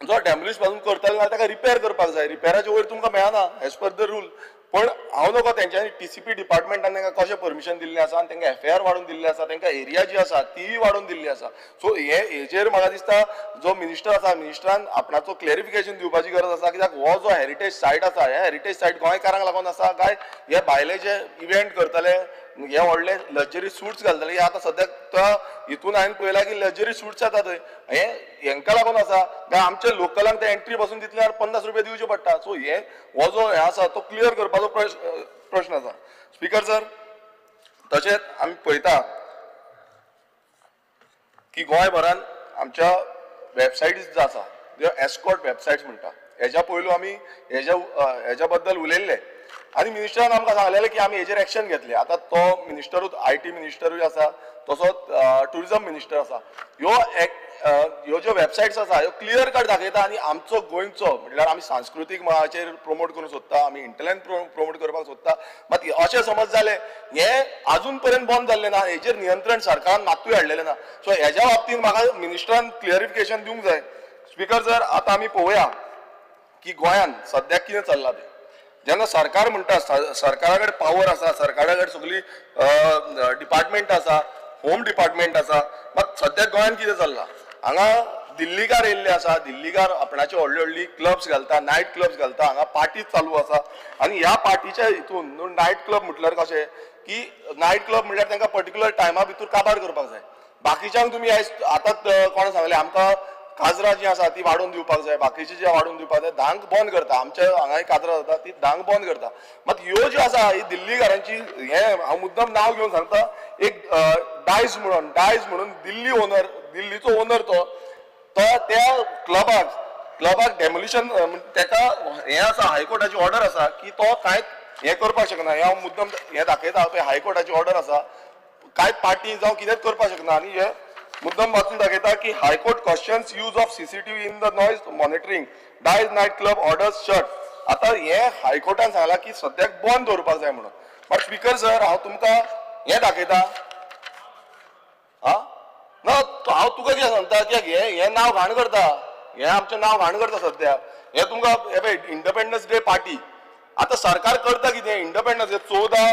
जो डॅमोलिश पासून करतले जाल्यार ताका रिपेर करपाक जाय, रिपेराचे वयर तुमकां मेळना एज पर the rule. पण हांव नको तेंच्यांनी टीसीपी डिपार्टमेंटान तांकां कशें परमिशन दिल्लें आसा आनी तांकां एफआयआर वाडोवन दिल्लें आसा, तांकां एरिया जी आसा तीय वाडोवन दिल्ली आसा. सो हे हेजेर म्हाका दिसता जो मिनिस्टर आसा, मिनिस्टरान आपणाचो क्लॅरिफिकेशन दिवपाची गरज आसा, कित्याक हो जो हेरिटेज सायट आसा, हे हेरिटेज सायट गोंयकारांक लागून आसा काय हे भायले जे इव्हेंट करतले, हे व्हडले लक्झरी सुट्स घालतले, हे आतां सद्याक तो हितून हांवें पळयलां की लक्झरी सुट्स येता थंय, हे हेंकां लागून आसा काय आमच्या लोकलांक ते एंट्री पासून दितल्यार 50 रुपया दिवचे पडटा. सो हे हो जो हें आसा तो क्लियर करपाचो प्रश्न आसा. स्पीकर सर, तशेंच आमी पळयता की गोंयभरान आमच्या वेबसायटीज जो आसा त्यो एस्कॉर्ट वेबसायट्स म्हणटा, हेज्या पयलू आमी हेज्या बद्दल उलयल्ले आनी मिनिस्टरान आमकां सांगलेलें की आमी हेजेर एक्शन घेतले. आतां तो मिनिस्टरूच IT मिनिस्टरूय आसा, तसोच टुरिजम मिनिस्टर आसा. ह्यो ज्यो वेबसायट्स आसा ह्यो क्लियर कट दाखयता आनी आमचो गोंयचो म्हटल्यार आमी सांस्कृतीक मळाचेर प्रोमोट करूंक सोदता, आमी इंटरलँड प्रोमोट करपाक सोदता, मात अशें समज जालें हें आजून पर्यंत बंद जाल्लें ना, हेजेर नियंत्रण सरकारान मात्तूय हाडलेलें ना. सो हेज्या बाबतींत म्हाका मिनिस्टरान क्लियरिफिकेशन दिवंक जाय. स्पीकर सर, आतां आमी पळोवया की गोंयांत सद्याक कितें चल्लां तें. जेन्ना सरकार म्हणटा, सरकारा कडेन पावर आसा, सरकारा कडेन सगळी डिपार्टमेंट आसा, होम डिपार्टमेंट आसा, मात सद्याक गोंयांत कितें चल्लां? हांगा दिल्लीकार येयल्ले आसा, दिल्लीकार आपणाचे व्हडली व्हडली क्लब्स घालता, नायट क्लब्स घालता, हांगा पार्टी चालू आसा. आनी ह्या पार्टीच्या हितून न्हू, नायट क्लब म्हटल्यार कशें की नायट क्लब म्हटल्यार तांकां पर्टिक्युलर टायमा भितर काबार करपाक जाय. बाकीच्यांक तुमी आयज आतां कोणें सांगलें आमकां काजरां जीं आसा ती वाडोवन दिवपाक जाय, बाकीची जी वाडोवन दिवपाक जाय, 10क बंद करता. आमच्या हांगाय काजरां जाता ती 10क बंद करता. मात ह्यो ज्यो आसा ही दिल्लीकारांची, हें हांव मुद्दम नांव घेवन सांगता, एक डायज म्हणून, डायज म्हणून दिल्ली ओनर, दिल्लीचो ओनर तो तो त्या क्लबाक डेमोलिशन तेका हें आसा, हायकोर्टाची ऑर्डर आसा की तो कांयच हें करपाक शकना. हें हांव मुद्दम हें दाखयता, पळय हायकोर्टाची ऑर्डर आसा, कांय पार्टी जावं कितेंच करपाक शकना. आनी हें मुद्दम वाचून दाखयता की High Court questions use of CCTV in the noise monitoring, Dice night club orders shut. आतां हें हायकोर्टान सांगलां की सद्याक बंद दवरपाक जाय म्हणून. बट स्पीकर सर, हांव तुमकां हें दाखयता, आं ना हांव तुका कितें सांगता की हें हें नांव घाण करता, हें आमचें नांव घाण करता सद्या. हें तुमकां हें पळय इंडिपेंडन्स डे पार्टी. आतां सरकार करता कितें? इंडिपेंडन्स डे 14,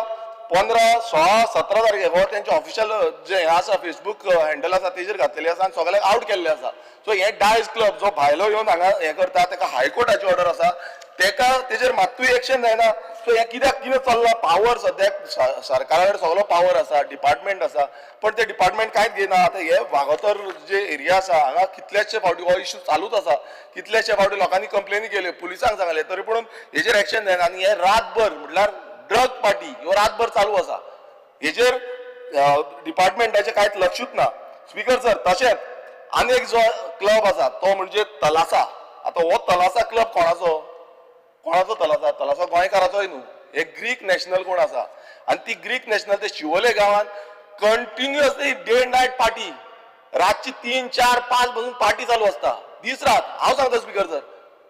15, 16, 17 तारखेक हो तेंचे ऑफिशियल जे हें आसा, फेसबूक हँडल आसा, तेजेर घातलेले आसा आनी सगळ्यांक आवट केल्ले आसा. सो हे डायज क्लब जो भायलो येवन हांगा हें करता, तेका हायकोर्टाची ऑर्डर आसा, तेका तेजेर मात्तूय एक्शन जायना. सो हें कित्याक कितें चल्लां? पावर सद्याक सरकारा कडेन सगलो पावर आसा, डिपार्टमेंट आसा, पण ते डिपार्टमेंट कांयच घेयना. आतां हे वागोतर जे एरिया आसा हांगा कितलेशे फावटी हो इशू चालूच आसा, कितलेशे फावटी लोकांनी कंप्लेनी केल्यो, पुलिसांक सांगलें, तरी पूण हेजेर एक्शन जायना. आनी हे रातभर म्हटल्यार ड्रग पार्टी ह्यो रातभर चालू आसा, हेजेर डिपार्टमेंटाचें कांयच लक्षूच ना. स्पीकर सर, तशेंच आनी एक जो क्लब आसा तो म्हणजे तलासा. आतां हो तलासा क्लब कोणाचो? कोणाचो तलासा? तलासा गोंयकाराचोय न्हू, एक ग्रीक नॅशनल कोण आसा. आनी ती ग्रीक नॅशनल ते शिवोले गांवांत कंटिन्युअसली डे नायट पार्टी, रातची 3, 4, 5 पासून पार्टी चालू आसता दीस रात. हांव सांगता स्पीकर सर,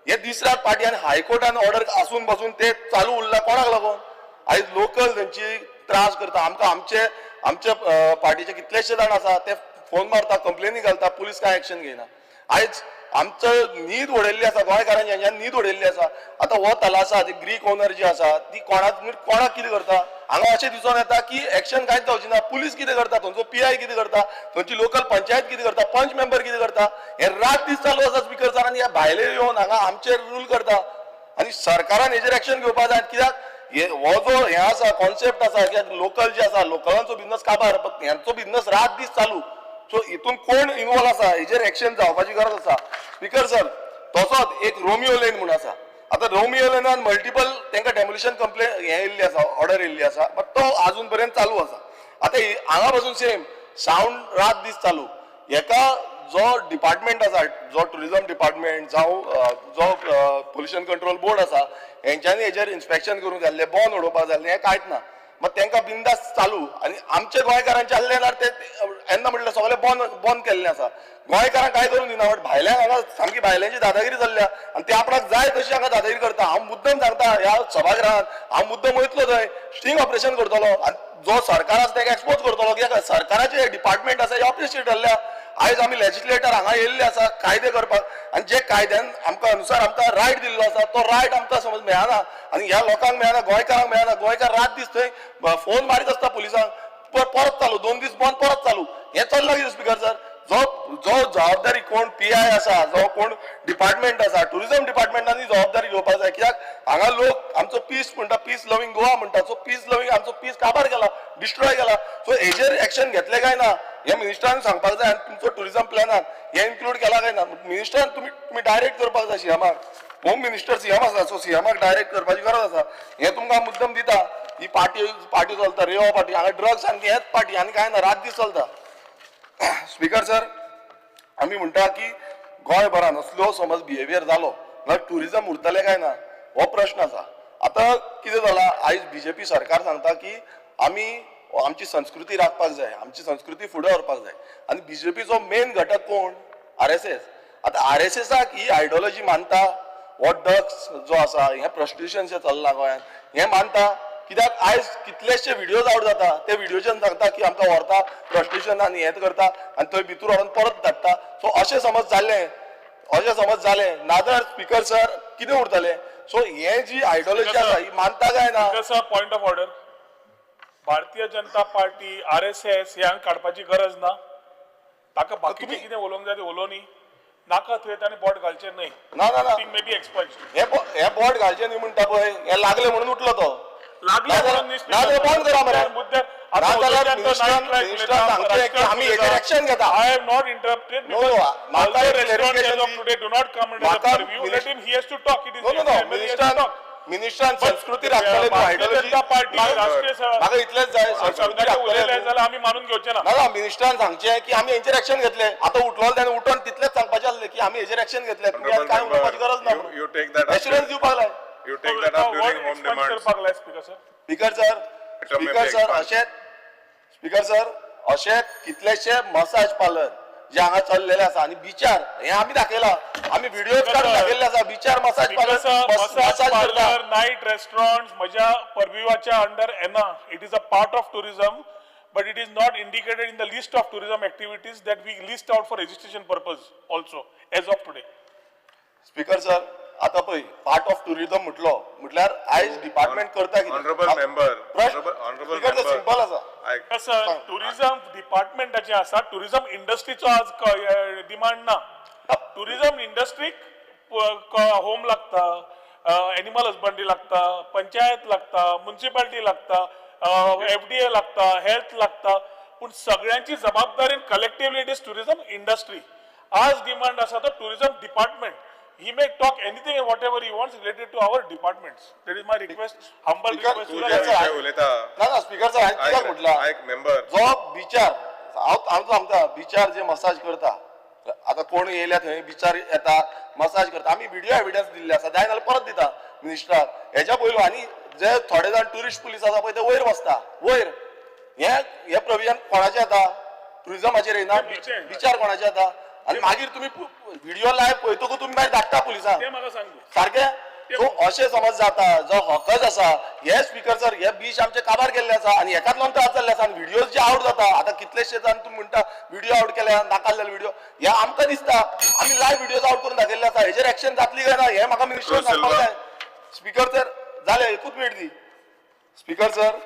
हे दीस रात पार्टी आनी हायकोर्टान ऑर्डर आसून पासून ते चालू उरला. कोणाक लागून? आयज लोकल तेंची त्रास करता. आमकां आमचे आमचे पार्टीचे कितलेशे जाण आसा ते फोन मारता, कंप्लेनी घालता, पुलीस कांय एक्शन घेयना. आयज आमचो न्हीद उडयल्ली आसा गोंयकारांची, हेंच्यान न्हीद उडयल्ली आसा. आतां हो तलासा ती ग्रीक ओनर जी आसा ती कोणाक कोणाक कितें करता? हांगा अशें दिसून येता की एक्शन कांयच जावची ना. पुलीस कितें करता, थंयचो पीआय कितें करता, थंयची लोकल पंचायत कितें करता, पंच मेंबर कितें करता? हे रात दीस चालू आसा स्पीकर सर. आनी ह्या भायले येवन हांगा आमचेर रूल करता आनी सरकारान हेजेर एक्शन घेवपाक जाय. कित्याक हे हो जो हें आसा, कॉन्सेप्ट आसा कित्याक लोकल जे आसा, लोकलांचो बिजनस काबार, पण हेंचो बिजनस रात दीस चालू. सो हितून कोण इनवॉल्व आसा हेजेर एक्शन जावपाची गरज आसा. स्पीकर सर, तसोच एक रोमियो लेन म्हूण आसा. आतां रोमियो लेनान मल्टिपल तांकां डेमोलिशन कंप्लेन हें येयल्ली आसा, ऑर्डर येयल्ली आसा, बट तो आजून पर्यंत चालू आसा. आतां हांगा पासून सेम सावंड रात दीस चालू. हेका जो डिपार्टमेंट आसा, जो टुरिजम डिपार्टमेंट जावं जो पोल्युशन कंट्रोल बोर्ड आसा, हेंच्यांनी हेजेर इन्स्पेक्शन करूंक जाय आसलें, बॉन्ड उडोवपाक जाय आसलें, हें कांयच ना. मग तांकां बिंदास चालू. आनी आमचे गोंयकारांचे आसले जाल्यार ते येन्ना म्हटल्यार सगळें बंद बंद केल्लें आसा. गोंयकारांक कांय करूंक दिना, बट भायल्यांक हांगा सामकी भायल्यांची दादागिरी चल्ल्या आनी ते आपणाक जाय तशी हांगा दादागिरी करता. हांव मुद्दम सांगता, ह्या सभागृहांत हांव मुद्दम वयतलो थंय, स्टिंग ऑपरेशन करतलो आनी जो सरकार आसा ताका एक्सपोज करतलो. कित्याक सरकाराचे डिपार्टमेंट आसा हे ऑफिस ठरल्या. आयज आमी लेजिस्लेटर हांगा येयल्ले आसा कायदे करपाक आनी जे कायद्यान आमकां अनुसार आमकां रायट दिल्लो आसा तो रायट आमकां समज मेळना आनी ह्या लोकांक मेळना, गोंयकारांक मेळना. गोंयकार रात दीस थंय फोन मारीत आसता पुलिसांक, परत चालू, 2 दीस बंद परत चालू. हें चल्लां कितें स्पीकर सर? जो जो जबाबदारी कोण पीआय आसा, जो कोण डिपार्टमेंट आसा, टुरिजम डिपार्टमेंटांनी जबाबदारी घेवपाक जाय. कित्याक हांगा लोक आमचो पीस म्हणटा, पीस लवींग गोवा म्हणटा, सो पीस लवींग आमचो पीस काबार केला, डिस्ट्रॉय केला. सो हेजेर एक्शन घेतले काय ना हे मिनिस्टरान सांगपाक जाय. आनी तुमचो टुरिजम प्लॅनान हे इन्क्लूड केला काय ना मिनिस्टरान तुमी डायरेक्ट करपाक जाय. सीएमाक, होम मिनिस्टर सीएम आसा, सो सीएमाक डायरेक्ट करपाची गरज आसा. हे तुमकां मुद्दम दिता. ही पार्टी पार्टी चलता, रेवा पार्टी, हांगा ड्रग्स आनी हेच पार्टी आनी कांय ना, रात दीस चलता. स्पीकर सर, आमी म्हणटा की गोंयभरान असलो समज बिहेवियर जालो जाल्यार टुरिजम उरतलें काय ना हो प्रश्न आसा. आतां कितें जालां, आयज बीजेपी सरकार सांगता की आमी आमची संस्कृती राखपाक जाय, आमची संस्कृती फुडें व्हरपाक जाय. आनी बीजेपीचो मेन घटक कोण? आरएसएस. आतां आरएसएसाक ही आयडियोलॉजी मानता, हो ड्रग्स जो आसा, हें प्रोस्टिट्यूशन जें चल्लां गोंयांत हें मानता. कित्याक आयज कितलेशे व्हिडियोज आवट जाता, ते व्हिडियोच्यान सांगता की आमकां व्हरता प्रोस्टिट्यूशन आनी हें करता आनी थंय भितर व्हरोन परत धाडटा. सो अशें समज जालें, अशें समज जालें नाजाल्यार स्पीकर सर कितें उरतलें? सो हे जी आयडियोलॉजी आसा ही मानता काय ना? Sir, point of order. Bharatiya Janata Party, RSS हे हांगा काडपाची गरज ना. ताका बाकीचे कितें उलोवंक जाय ते उलोवनी. नाका थंय ताणें बोट घालचें न्हय. ना ना ना, मे बी एक्सपंज. हे बोट घालचें न्ही म्हणटा पळय, हे लागले म्हणून उठलो तो. लागले म्हणून ना जाल्यार बंद करा मरे. ना जाल्यार मिनिस्टरान सांगचें की आमी हेजेर एक्शन घेता. I have not interrupted. No, no, म्हाका एक clarification the. Today do not come under म्हाका purview. Let him, he has to talk. It is no no no, मिनिस्टरान मिनिस्टरान संस्कृती राखतले न्हू, आयडियोलॉजी. जनता पार्टी राष्ट्रीय म्हाका इतलेंच जाय, संस्कृती राखतले उलयले न्हू. जाल्यार आमी मानून घेवचे ना. ना ना, मिनिस्टरान सांगचें की आमी हेंचेर एक्शन घेतले. आतां उठलो ताणें उठोन तितलेंच सांगपाचें आसलें की आमी हेजेर एक्शन घेतले, तुमी आतां काय उलोवपाची गरज ना. You take that up. Assurance दिवपाक लाय. You take that up during home demands. करपाक लाय speaker sir. Speaker sir, Item may speaker be sir, expunged. अशें स्पीकर सर, अशे कितलेशे मसाज पार्लर जे हांगा चल्लेले आसा आनी बिचार हे आमी दाखयला, आमी व्हिडिओ काडून दाखयल्ले आसा. बिचार मसाज पार्लर मसाज मसाज करता. पार्लर, नायट रेस्टॉरंट म्हज्या परव्यूवाच्या अंडर येना. It is a part of tourism, but it is not indicated in the list of tourism activities that we list out for registration purpose also as of today. Speaker sir, आता पळय, part of tourism म्हटलो म्हटल्यार आयज department करता कितें? Honorable member, प्रश्न honorable speaker sir member. Simple आसा. आयक. सर, टुरिझम डिपार्टमेंटाचें आसा, टुरिझम इंडस्ट्रीचो आज डिमांड ना. टुरिझम इंडस्ट्रीक होम लागता, एनिमल हजबंड्री लागता, पंचायत लागता, मुन्सिपालिटी लागता, एफडीए लागता, हेल्थ लागता, पूण सगळ्यांची जबाबदारी collectively it is tourism industry. आज डिमांड आसा तो tourism department. He may talk anything and whatever he wants related to our departments. That is my request, humble Speaker, request. तूं to जे the- विशय उलयता, ना ना स्पीकर सर, हांवें कित्याक आयक म्हटलां, आयक मेंबर. जो बिचार हांव हांव सांगता, बिचार जे मसाज करता, आतां कोण येयल्या थंय बिचार येता मसाज करता, आमी व्हिडिओ एविडन्स दिल्ले आसा, जाय जाल्यार परत दिता मिनिस्टराक हेज्या पयलू. आनी जे थोडे जाण ट्युरिस्ट पुलीस आसा पळय, ते वयर बसता वयर. हे हे प्रोविजन कोणाचें येता? टुरिजमाचेर येना? बिचार कोणाचें येता? आनी मागीर तुमी व्हिडिओ लायव्ह पळयतकूच तुमी मागीर धाडटा पुलिसांक. ते म्हाका सांग तूं. सारकें. सो अशें समज जाता, जो हकच आसा, हे स्पीकर सर, हे बीच आमचे काबार केल्ले आसा आनी हेकाच लागून त्रास जाल्ले आसा. आनी व्हिडियोज जे आवट जाता आतां कितलेशे जाण तूं म्हणटा व्हिडिओ आवट केल्या, नाकाल्ले व्हिडिओ, हे आमकां दिसता आमी लायव्ह व्हिडियोज आवट करून दाखयल्ले आसा. हेजेर एक्शन जातली काय ना हें म्हाका मिनिस्टर सांगपाक जाय. स्पीकर सर, जालें, एकूच मिनट दी. स्पीकर सर,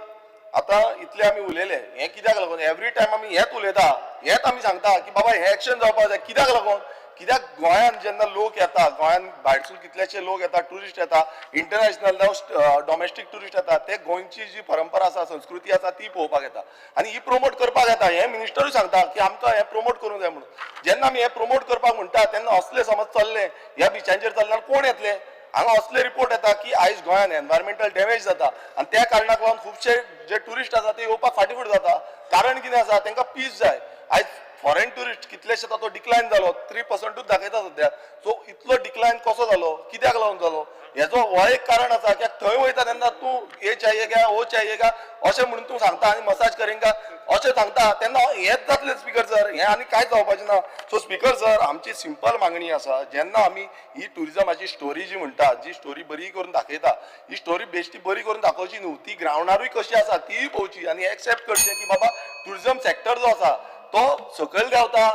आतां इतलें आमी उलयले, हें कित्याक लागून एवरी टायम आमी हेंच उलयता, हेंच आमी सांगता की बाबा हें एक्शन जावपाक जाय. कित्याक लागून? कित्याक गोंयांत जेन्ना लोक येता, गोंयांत भायरसून कितलेशे लोक येता, ट्युरिस्ट येता, इंटरनॅशनल जावं डॉमेस्टीक ट्युरिस्ट येता, ते गोंयची जी परंपरा आसा, संस्कृती आसा, ती पळोवपाक येता आनी ही प्रोमोट करपाक येता. हें मिनिस्टरूय सांगता की आमकां हें प्रोमोट करूंक जाय म्हणून. जेन्ना आमी हें प्रोमोट करपाक म्हणटा तेन्ना असले समज चल्ले ह्या बिचांचेर चल्ले कोण येतले? हांगा असले रिपोर्ट येता की आयज गोंयांत एनवायरमेंटल डॅमेज जाता आनी त्या कारणाक लागून खुबशे जे ट्युरिस्ट आसा ते येवपाक फाटीं फुडें जाता. कारण कितें आसा, तांकां पीस जाय. आयज फॉरेन ट्युरिस्ट कितलेशे तो डिक्लायन जालो, 3%ूच दाखयता सद्या. सो इतलो डिक्लायन कसो जालो, कित्याक लागून जालो, हेजो हो एक कारण आसा की थंय वयता तेन्ना तूं हे चाहिए का वो चाहिए का अशें म्हणून तूं सांगता आनी मसाज करेंगा अशें सांगता तेन्ना हेंच जातलें स्पीकर सर, हें आनी कांयच जावपाचें ना. सो स्पीकर सर, आमची सिंपल मागणी आसा, जेन्ना आमी ही ट्युरिजमाची स्टोरी जी म्हणटा, जी स्टोरी बरी करून दाखयता, ही स्टोरी बेश्टी बरी करून दाखोवची न्हू, ती ग्रावंडारूय कशी आसा तीय पळोवची आनी एक्सेप्ट करचें की बाबा ट्युरिजम सॅक्टर जो आसा तो सकयल देंवता,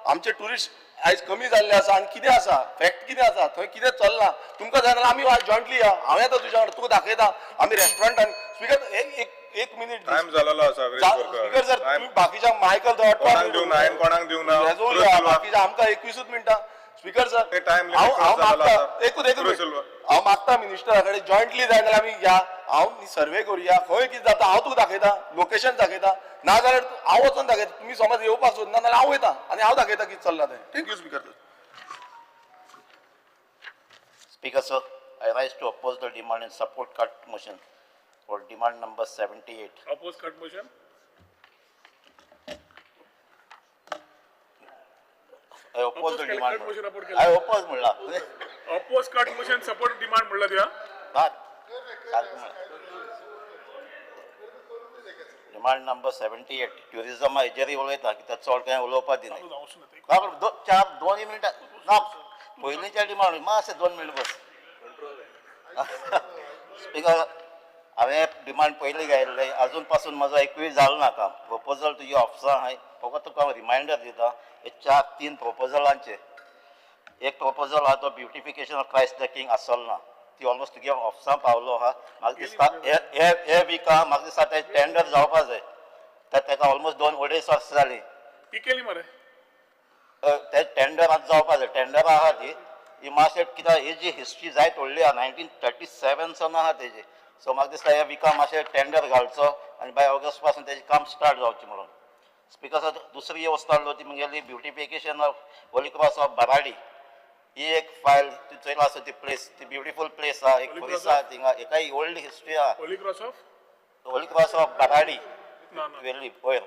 आमचे ट्युरिस्ट आयज कमी जाल्ले आसा आनी कितें आसा फॅक्ट, कितें आसा थंय, कितें चल्लां. तुमकां जाय जाल्यार आमी जॉयंटली या, हांव येता तुज्या वांगडा, तुका दाखयता आमी रेस्टॉरंटान. स्पीकर, एक एक मिनीट. टायम जालेलो आसा. स्पीकर सर, तुम्ही बाकीच्या मायकल कोणाक दिवना, हांवें कोणाक दिवना. बाकीच्या आमकां 21 मिनटां. स्पीकर सर, टायम हांव हांव मागता एकूच एकूच मिनिट. हांव मागता मिनिस्टरा कडेन जॉयंटली जाय जाल्यार आमी या, हांव सर्वे करुया खंय कितें जाता, हांव तुका दाखयता, लोकेशन दाखयता, ना जाल्यार हांव वचोन दाखयता. तुमी समज येवपाक सोदना जाल्यार हांव वयता आनी हांव दाखयता कितें चल्लां तें. Thank you speaker sir. Speaker sir, I rise to oppose the demand and support cut motion for demand number 78. Oppose cut motion? I oppose the केलें, demand. cut motion oppose केलें. I oppose म्हणला. Oppose cut motion, support demand म्हणलं तुया. ना, सारकें म्हणलां. Demand number 78, tourism हेजेर उलयता कित्याक चड कांय उलोवपाक दिना. चार दोन मिनटां ना, पयलींच्या डिमांड मातशें 2 मिनट बस. स्पीकर, हांवें डिमांड पयलीं घायल्ले, अजून पासून म्हजो 21 जालो ना काम. प्रपोजल तुजी ऑफिसां आहाय, फकत तुका हांव रिमायंडर दिता हे 4-3 प्रपोजलांचे. एक प्रपोजल आहा तो beautification of Christ the King आसलो ना. ती ऑलमोस्ट तुगे ऑफिसान पावलो आहा. म्हाका दिसता हे हे विका म्हाका दिसता ते टेंडर जावपा जाय. तर तेका ऑलमोस्ट 2-2.5 वर्सां जालीं. ती केली मरे. ते टेंडर आतां जावपा जाय. टेंडरां आहा ती ही मातशें कित्याक ही जी हिस्ट्री जायत व्हडली आहा, 1937 सन आहा तेजी. सो म्हाका दिसता ह्या विका मातशें टेंडर घालचो आनी बाय ऑगस्ट पासून तेजें काम स्टार्ट जावचें म्हणून. स्पिकर सर, दुसरी वस्तू आहलो ती मुगेली beautification of Holy Cross of Baradi. ही एक फायल ती चोयला आसा ती प्लेस, ती ब्युटिफूल प्लेस आहा, एक खुरीस आहा थिंगा, एकाय ओल्ड हिस्ट्री आहा. Holy Cross of Holy Cross of Baradi वेल्ली वयर.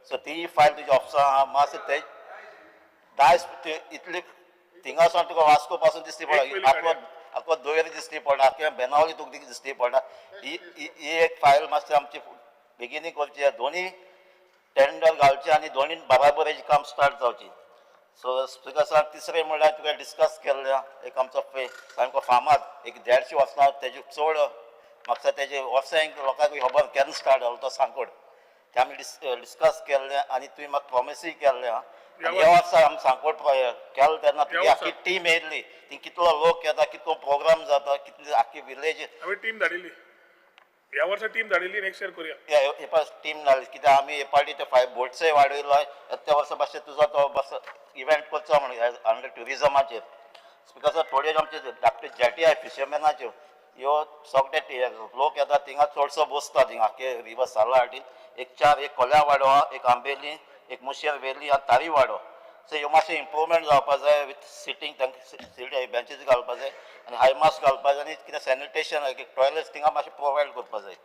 सो ती फायल तुज्या ऑफिसा आहा. मातशें ते दायज इतली थिंगा सावन तुका वास्को पासून दिसती पडटा, आखो आखो दोयर दिसती पडटा, आख्या बेनावली तुका दिसती पडटा. ही ही एक फायल मातशी आमची बेगिनी करची, दोनी टेंडर घालचे आनी दोनी बराबर हेजें काम स्टार्ट जावची. सो स्पिकर सर, तिसरें म्हणल्यार तुवें डिस्कस केल्लें एक आमचो सामको फामाद एक 150 वर्सां तेजे चड म्हाका तेजे वर्सांक लोकांक खबर केन्ना स्टार्ट जालो तो सांकोड, तें आमी डिस्कस केल्लें आनी तुवें म्हाका प्रोमिसूय केल्लें. आनी ह्या वर्सा आमी सांकोड केलो तेन्ना तुजी आख्खी टीम येयल्ली, ती कितलो लोक येता, कितलो प्रोग्राम जाता, कितली आख्खी विलेज. हांवें टीम धाडिल्ली ह्या वर्सा, टीम धाडिल्ली, नेक्स्ट इयर करुया. हे पास टीम धाडली कित्याक आमी हे पावटी ते 5 बोट्सय वाडयलो. त्या वर्सा मातशें तुजो तो बस इव्हेंट करचो म्हणून अंडर ट्युरिजमाचेर. स्पिकर सर, थोड्यो आमचे धाकट्यो जेटी आहा फिशरमॅनाच्यो, ह्यो सगळे लोक येता थिंगा चडसो बसता थिंगा आख्खे रिवर सालाहाटीन. एक 4, एक कोल्या वाडो आहा, एक आंबेली, एक मुशेर वेली आनी तारी वाडो. सो ह्यो मातशें इम्प्रूवमेंट जावपा जाय विथ सिटींग, तांकां सीट बेंचीस घालपा जाय आनी हाय मास्क घालपा जाय आनी कितें सॅनिटेशन टॉयलेट्स थिंगा मातशें प्रोवायड करपा जाय.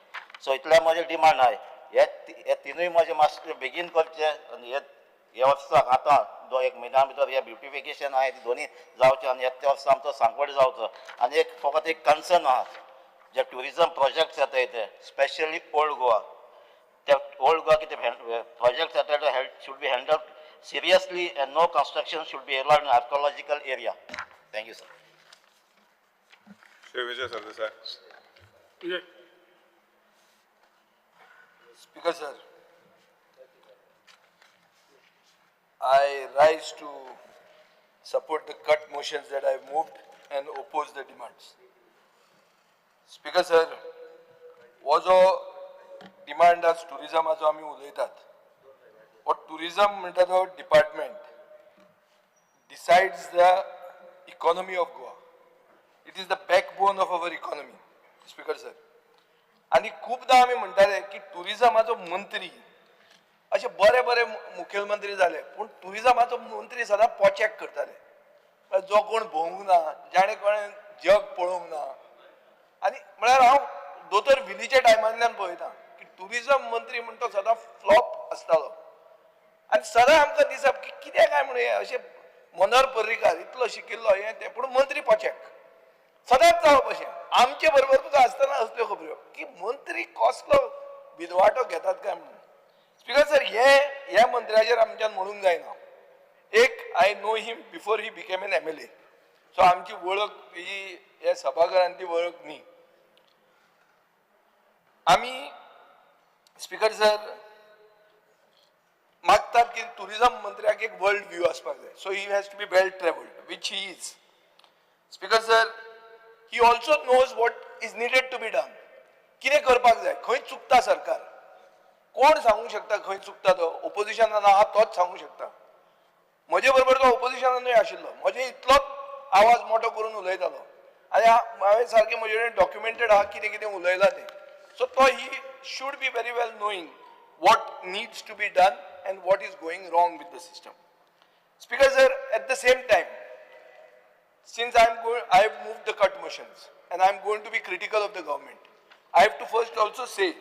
सो इतले म्हजे डिमांड आहाय. हे तिनूय म्हजे मातशें बेगीन करचे आनी हे वर्साक आतां 1 म्हयन्या भितर हे ब्युटिफिकेशन आहाय ती दोनी जावचें आनी त्या वर्सा आमचो सांकवाड जावचो. आनी एक फकत एक कन्सर्न आहा, जे ट्युरिजम प्रोजेक्ट्स येताय ते स्पेशली ओल्ड गोवा, त्या ओल्ड गोवा कितें प्रोजेक्ट्स येताय ते should be handled seriously and no construction should be allowed in archaeological area. Thank you, sir. Shri Vijay Sardesai. Vijay. Speaker sir, I rise to support the cut motions that I moved and oppose the demands. Speaker sir, हो जो demand आज टुरिजमाचो आमी उलयतात, हो tourism म्हणटा तो department decides the economy of Goa. It is the backbone of our economy, Speaker sir. आनी खूपदां आमी म्हणटाले की टुरिजमाचो मंत्री अशे बरे बरे मुखेलमंत्री जाले, पूण टुरिजमाचो मंत्री सदां पोचेक करताले, जो कोण भोंवूंक ना, जाणें कोणें जग पळोवंक ना. आनी म्हळ्यार हांव दोतोर विलीच्या टायमांतल्यान पळयता की टुरिजम मंत्री म्हण तो सदां फ्लॉप आसतालो. आनी सदां आमकां दिसप की कितें काय म्हणून हें अशें मनोहर पर्रीकार इतलो शिकिल्लो हें तें, पूण मंत्री पोचेक सदांच जावप अशें. आमचे बरोबर तुका आसतना असल्यो खबऱ्यो की मंत्री कसलो विदवाटो घेतात काय म्हणून. स्पिकर सर, हे ह्या मंत्र्याचेर आमच्यान म्हणूंक जायना. एक I know him before he became an MLA, so आमची वळख ही ह्या सभाघरांतली वळख न्ही. आमी स्पिकर सर मागतात की टुरिजम मंत्र्याक एक वर्ल्ड व्यू आसपाक जाय, so he has to be well travelled, which he is. Speaker sir, he also knows what is needed to be done. कितें करपाक जाय, खंय चुकता सरकार, कोण सांगूंक शकता खंय चुकता तो? ओपोजिशनान आहा तोच सांगूंक शकता. म्हजे बरोबर तो ओपोजिशनानूय आशिल्लो, म्हजे इतलोच आवाज मोठो करून उलयतालो आनी हांवें सारकें म्हजे कडेन डॉक्युमेंटेड आहा कितें कितें उलयलां तें. सो तो he should be very well knowing what needs to be done and what is going wrong with the system. Speaker sir, at the same time, since I have moved the cut motions and I am going to be critical of the government, I have to first also say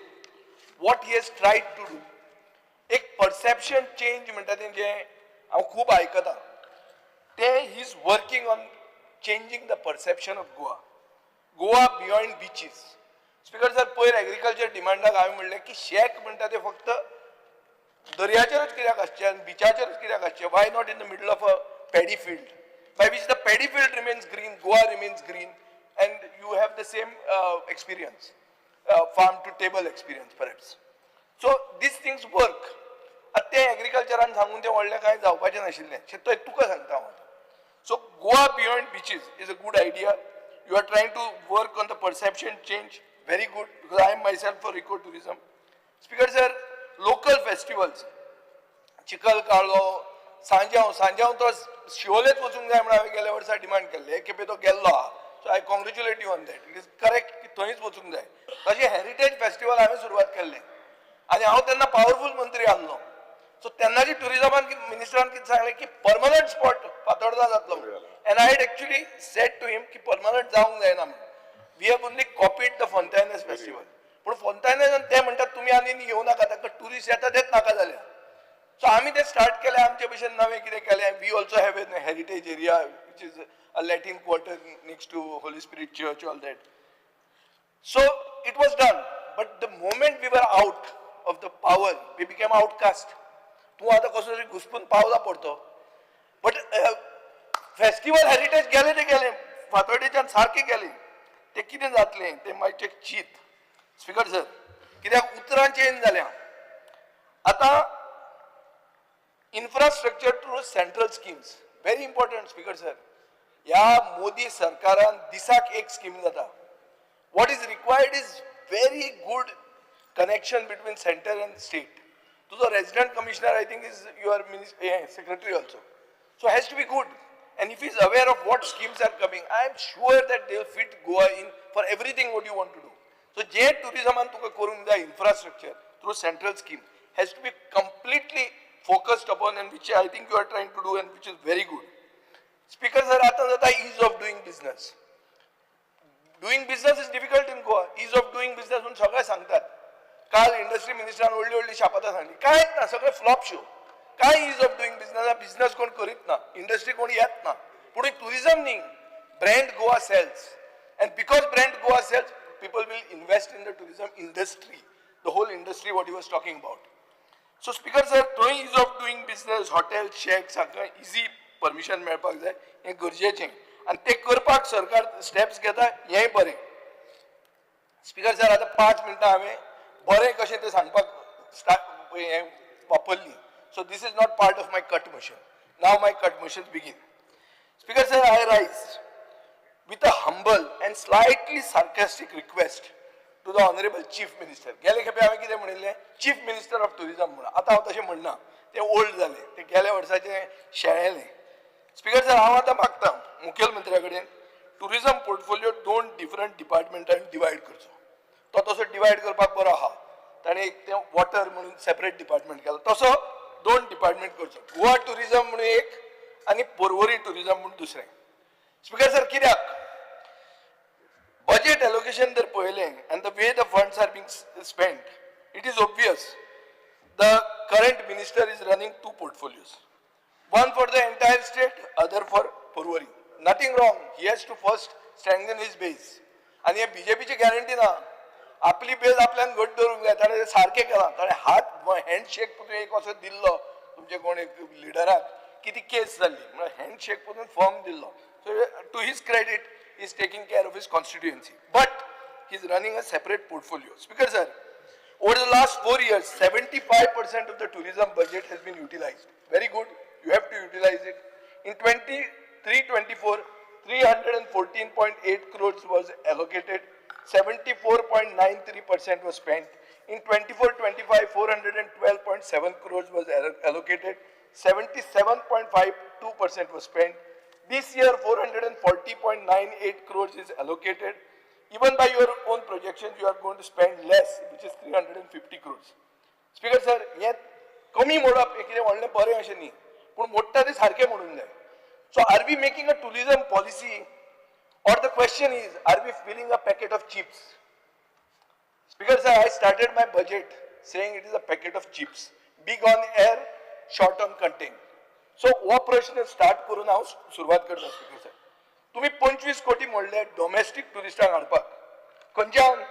what he has tried to do. एक perception change म्हणटा तें जें हांव खूब आयकतां, तें he is working on changing the perception of Goa, Goa beyond beaches. Speaker sir, पयर agriculture डिमांडाक हांवें म्हणलें की शॅक म्हणटा ते फक्त दर्याचेरूच कित्याक आसचें आनी बिचाचेरूच कित्याक आसचें, why not in the middle of a paddy field, by which the paddy field remains green, Goa remains green, and you have the same experience, farm to table experience perhaps. So these things work. आतां तें एग्रीकल्चरान सांगून तें व्हडलें कांय जावपाचें नाशिल्लें, शें तुका सांगता हांव आतां. So Goa beyond beaches is a good idea. You are trying to work on the perception change, very good, because I am myself for eco tourism. Speaker sir, local festivals, चिखल कालो, सांज्यांव, सांज्यांव तो शिवोलेच वचूंक जाय म्हणून हांवें गेल्या वर्सा डिमांड केल्ले, एक खेपे तो गेल्लो आहा. So I congratulate you on that. It is correct की थंयच वचूंक जाय. तशें हेरिटेज फेस्टिवल हांवें सुरवात केल्लें आनी हांव तेन्ना पावरफूल मंत्री आहलो. सो तेन्नाची टुरिजमान मिनिस्टरान कितें सांगलें की परमनंट स्पॉट फातोर्डा जातलो म्हणून. And I had actually said to him की परमनंट जावंक जायना म्हणून. We have only copied the Fontainhas festival. पूण फोंतायनस ते म्हणटात तुमी आनी येवं नाका, ताका टुरिस्ट येता तेच नाका जाले. सो आमी ते स्टार्ट केले, आमचे भशेन नवें कितें केलें. We also have an heritage area which is a Latin quarter next to Holy Spirit Church, all that. So it was done, but the moment we were out of the power, we became outcast. तूं आतां कसो तरी घुसपून पावला पडतो. But festival heritage गेलें तें गेलें, फातोर्डेच्यान सारकें गेलें. तें कितें जातलें तें मातशें चीत स्पीकर सर, कित्याक उतरां चेंज जाल्या आतां. Infrastructure through central schemes, very important, Speaker sir. ह्या मोदी सरकारान दिसाक एक स्कीम जाता. What is required is very good connection between center and state. तुजो resident commissioner, I think, is your secretary also, so has to be good. And if he's aware of what schemes are coming, I am sure that they will fit Goa in for everything what you want to do. So जे टुरिझमान तुका करूंक जाय, infrastructure through central scheme has to be completely focused upon, and which I think you are trying to do and which is very good. Speaker sir, आतां जाता ease of doing business. Doing business is difficult in Goa. Ease of doing business म्हणून सगळे सांगतात. काल industry मिनिस्टरान व्हडली व्हडली शापातां सांगली, कांयच ना, सगळे फ्लॉप शो. काय ease of doing business? Business कोण करीत ना, इंडस्ट्री कोण येत ना. पूण टुरिझम न्ही, brand Goa sells, and because brand Goa sells, people will invest in the tourism industry, the whole industry what you was talking about. So Speaker sir, थंय ease of doing business, hotel, shack सगळें easy permission मेळपाक जाय, हें गरजेचें आनी तें करपाक सरकार स्टेप्स घेता, हेंय बरें. स्पीकर सर, आतां 5 मिनटां हांवें बरें कशें तें सांगपाक स्टार्ट हें वापरली. So this is not part of my cut motion. Now my cut motion begin. Speaker sir, I rise with a humble and slightly sarcastic request to the Honorable Chief Minister. गेले खेपे हांवें कितें म्हणिल्लें? Chief minister of tourism म्हणून. आतां हांव तशें म्हणना, तें ओल्ड जालें, तें गेल्या वर्साचें शेळेलें. स्पीकर सर, हांव आतां मागता मुखेलमंत्र्या कडेन, टुरिझम पोर्टफोलियो दोन डिफरंट डिपार्टमेंटान डिवायड करचो. तो तसो डिवायड करपाक बरो आहा. ताणें एक तें वॉटर म्हणून सेपरेट डिपार्टमेंट केला, तसो दोन डिपार्टमेंट करचो, गोवा टुरिझम म्हणून एक आनी पोरवरी टुरिझम म्हणून दुसरें. स्पीकर सर, कित्याक बजेट एलोकेशन जर पळयलें and the way the funds are being spent, it is obvious the current minister is running two portfolios, one for the entire state, other for Porvorim. Nothing wrong. He has to first strengthen his base. आनी हे बीजेपीची guarantee ना. आपली बेज आपल्यान घट दवरूंक जाय. ताणें सारकें केलां. ताणें हात हँडशेक पसून एक असो दिल्लो तुमचे कोण एक लिडराक की ती केस जाल्ली. म्हळ्यार हँडशेक पसून फर्म दिल्लो. So to his credit, is taking care of his constituency, but he is running a separate portfolio. Speaker sir, over the last 4 years, 75% of the tourism budget has been utilized. Very good. You have to utilize it. In 23-24, 314.8 crores was allocated. 74.93% was spent. In 24-25, 412.7 crores was allocated. 77.52% was spent. This year, 440.98 crores is allocated. Even by your own projections, you are going to spend less, which is 350 crores. Speaker sir, हे कमी मोडप हे कितें व्हडलें बरें अशें न्ही, पूण मोडटा तें सारकें मोडूंक जाय. So are we making a tourism policy, or the question is, are we filling a packet of chips? Speaker sir, I started my budget saying it is a packet of chips, big on air, short on content. So हो प्रश्न start करून हांव सुरवात करता. Speaker sir, तुम्ही 25 कोटी म्हणले domestic टुरिस्टांक हाडपाक. खंयच्यान?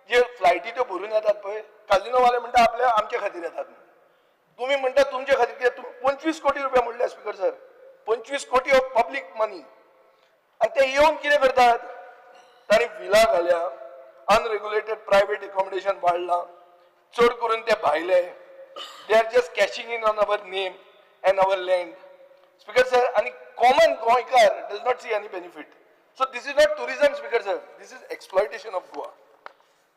जे फ्लायटी त्यो भरून येतात पळय, काजिनोवाले म्हणटा आपल्या आमचे खातीर येतात म्हणून. तुम्ही म्हणटा तुमचे खातीर कित्याक? तुमी 25 कोटी रुपया म्हणले. स्पीकर सर, 25 कोटी ऑफ पब्लीक मनी. आनी ते येवन कितें करतात? तांणी विला घाल्या, अनरेग्युलेटेड प्रायवेट एकोमोडेशन वाडलां, चड करून ते भायले. They are just cashing in on our name and our land, Speaker sir. आनी common गोंयकार does not see any benefit. So this is not tourism, Speaker sir, this is exploitation of Goa.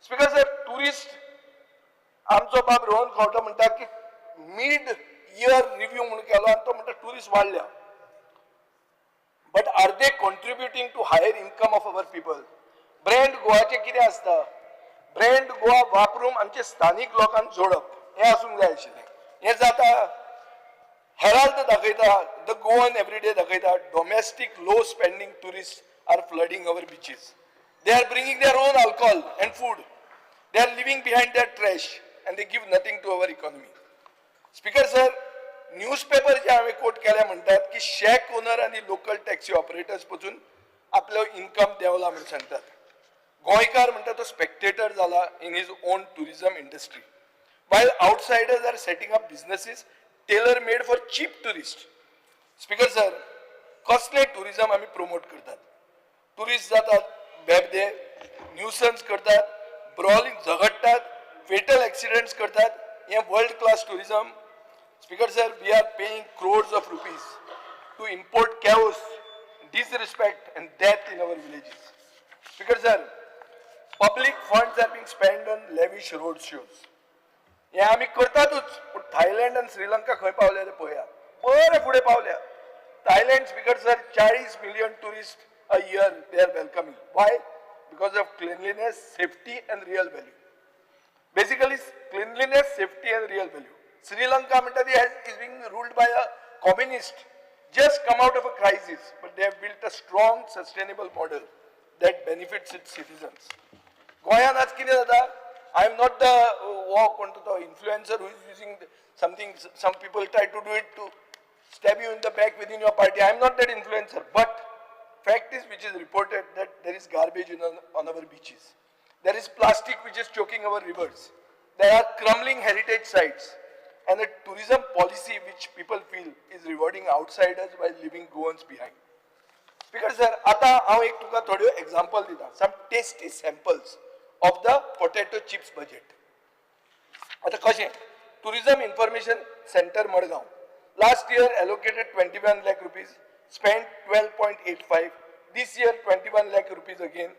Speaker sir, tourist, आमचो बाब रोहन खंवटो म्हणटा की mid year review म्हणून केलो आनी तो म्हणटा टुरिस्ट वाडल्या, but are they contributing to higher income of our people? Brand गोवाचें कितें आसता? ब्रँड गोवा वापरून आमचे स्थानीक लोकांक जोडप हें आसूंक जाय आशिल्लें. हें जाता? हेराल्ड दाखयता, the Goan everyday दाखयता, domestic low spending tourist are flooding our beaches. They are bringing their own alcohol and food. They are leaving behind their trash and they give nothing to our economy. Speaker sir, newspaper जे हांवें कोट केल्या म्हणटात की shack owner आनी local taxi operators पसून आपलो income देंवला म्हूण सांगतात. गोंयकार म्हणटा तो स्पेक्टेटर जाला in his own tourism industry, while outsiders are setting up businesses tailor made for cheap tourist. Speaker sir, कसले टुरिजम आमी प्रमोट करतात? टुरिस्ट जातात बेबदे, न्यूसन्स करतात, ब्रॉलिंग झगडटात, फेटल एक्सिडंट्स करतात. हें world class tourism? Speaker sir, we are paying crores of rupees to import chaos, disrespect and death in our villages. Speaker sir, public funds are being spend on lavish road shows. हें आमी करतातूच, पूण Thailand आनी श्रीलंका खंय पावल्या ते पळया, बरे फुडें पावल्या. Thailand, speaker sir, 40 million tourist a year they are welcoming. Why? Because of cleanliness, safety and real value. Basically cleanliness, safety and real value. Sri Lanka म्हणटा ती is being ruled by a communist, just come out of a crisis, but they have built a strong sustainable model that benefits its citizens. गोंयांत आज कितें जाता? I am not the वो कोण तो influencer who is using something, some people try to do it to stab you in the back within your party. I am not that influencer, but fact is which is reported that there is garbage on our beaches. There is plastic which is choking our rivers. There are crumbling heritage sites and a tourism policy which people feel is rewarding outsiders while leaving Goans behind. Speaker sir, आता हांव एक तुका थोड्यो example दिता, some tasty samples of the potato chips budget. आतां कशें? Tourism information centre Madgaon, last year allocated 21 lakh rupees, spent 12.85. This year 21 lakh rupees again.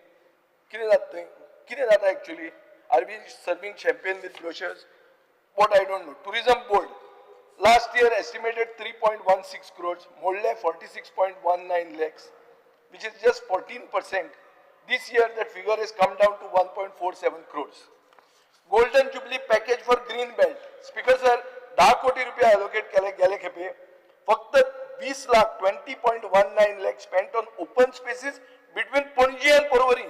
कितें जाता थंय? कितें जाता actually? Are we serving champagne with brochures? What I don't know. Tourism board last year estimated 3.16 crores, मोडले 46.19 lakhs, which is just 14%. This year that figure has come down to 1.47 crores. Golden Jubilee package for green belt. Speaker sir, 10 कोटी रुपया allocate केले गेले खेपे, फक्त 20 lakh, 20.19 lakh spent on open spaces between Panaji and Porvorim,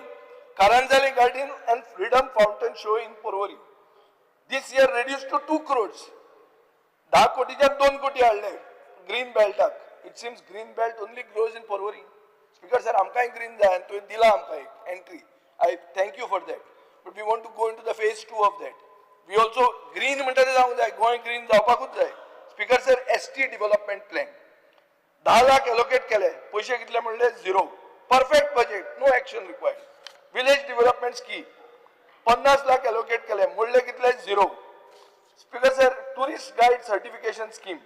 Karanzalem garden and freedom fountain show in Porvorim. This year reduce to 2 crores. 10 कोटीच्यान 2 कोटी हाडले green बेल्टाक. It seems green belt only grows in Porvorim. Speaker sir, आमकांय green जाय आनी तुवें दिला आमकां एक entry. I thank you for that, but we want to go into the phase 2 of that. We also green म्हणटा ते जावंक जाय, गोंय ग्रीन जावपाकूच जाय. Speaker sir, ST development plan 10 lakh allocate केले, पयशे कितले म्हणले? 0. Perfect budget, no action required. Village development scheme 50 lakh allocate केले, म्हणले कितले? 0. Speaker sir, tourist guide certification scheme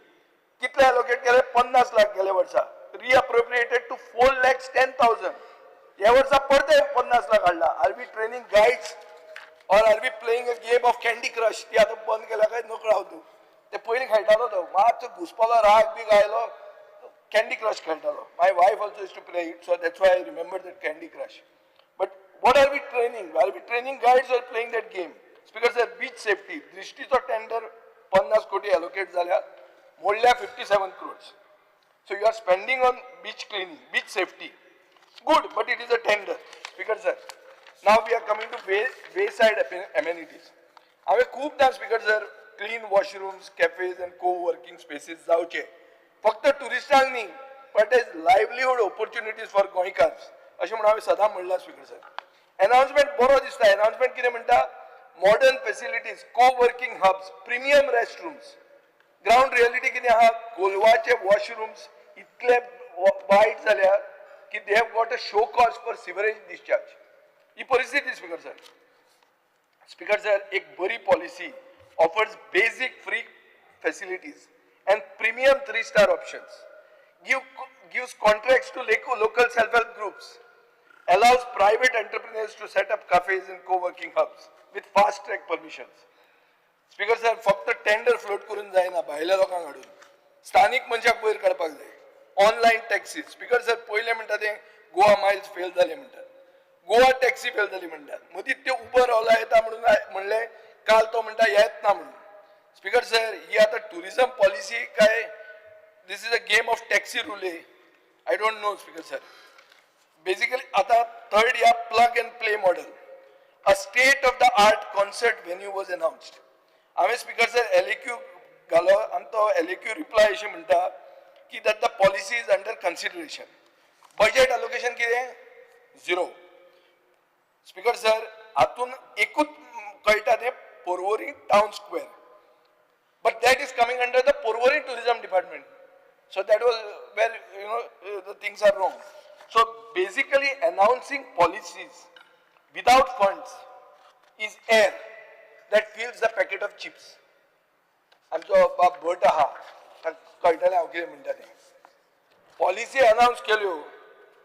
कितले एलोकेट केले? 50 लाख गेले वर्सा, रिअप्रोप्रिएटेड टू 4,10,000. ह्या वर्सा परते 50 लाख हाडला. Are we training guides or are we playing a game of Candy Crush? ती आतां बंद केल्या काय नकळो हांव. तूं ते पयलीं खेळटालो, तो मातसो घुसपलो, राग बी गायलो, कॅन्डी क्रश खेळटालो. My wife also used to play it, so that's why I remember that Candy Crush. But what are we training? Are we training guides or playing that game? Speaker sir, beach safety दृष्टीचो tender 50 कोटी allocate जाल्या, मोडल्या 57 crores. So you are spending on beach cleaning, beach safety. Good, but it is a tender. Speaker sir, now we are coming to wayside amenities. हांवें खूबदां speaker sir, clean washrooms, cafes and co working spaces जावचे, फक्त ट्युरिस्टांक न्ही, but as livelihood opportunities for गोंयकार अशें म्हणून हांवें सदां म्हणलां. स्पीकर सर, एनाउन्समेंट बरो दिसता. एनाउन्समेंट कितें म्हणटा? Modern facilities, co working hubs, premium restrooms. Ground reality कितें आहा? कोलवाचे वॉशरूम्स इतले वायट जाल्या की they have got a show cause for sewerage discharge. ही परिस्थिती स्पीकर सर. स्पीकर सर, एक बरी policy offers basic free facilities and premium 3-star options, gives contracts to local self-help groups. Allows private entrepreneurs to set up cafes and co-working hubs with fast track permissions. Speaker sir, फक्त tender float करून जायना, भायल्या लोकांक हाडून स्थानीक मनशाक वयर काडपाक जाय. ऑनलायन टॅक्सी, स्पीकर सर, पयलें म्हणटा तें गोवा मायल्स फेल जाले म्हणटात, गोवा टॅक्सी फेल जाली म्हणटात, मदींच ते उबर ओला येता म्हणून म्हणलें, काल तो म्हणटा येत ना म्हणून. स्पीकर सर, ही आतां टुरिजम पॉलिसी काय this is a game of taxi roulette, I don't know. Speaker sir, basically आता थर्ड या plug and play model. A state of the art concert venue was announced. हांवें speaker sir एलएक्यू घालो आनी तो एलएक्यू reply अशें म्हणटा की that the policy is under consideration. Budget allocation कितें? झिरो. स्पीकर सर, हातून एकूच कळटा तें Porvorim town square, but that is coming under the Porvorim tourism department. So that was where the things are wrong. So basically announcing policies without funds is air that fills the packet of chips. आमचो बाब भट आहा, ताका कळटलें हांव कितें म्हणटा तें. Policy अनावन्स केल्यो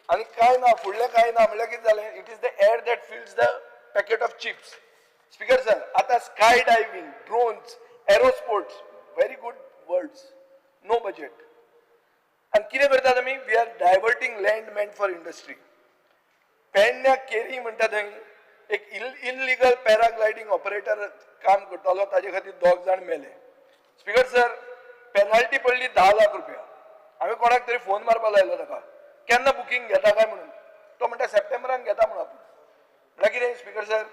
आनी कांय ना, फुडलें कांय ना, म्हणल्यार कितें जालें? It is the air that fills the packet of chips. Speaker sir, आतां sky diving, drones, aero sports, very good words, no budget. आनी कितें करतात आमी? We are diverting land meant for industry. पेडण्या केरी म्हणटा थंय एक इलिगल पॅराग्लायडींग ऑपरेटर काम करतालो, ताजे खातीर दोग जाण मेले. स्पीकर सर, पेनल्टी पडली 10 लाख रुपया. हांवें कोणाक तरी फोन मारपाक लायलो ताका, केन्ना बुकींग घेता काय म्हणून. तो म्हणटा सप्टेंबरान घेता म्हणून आपूण. म्हणल्यार कितें स्पीकर सर,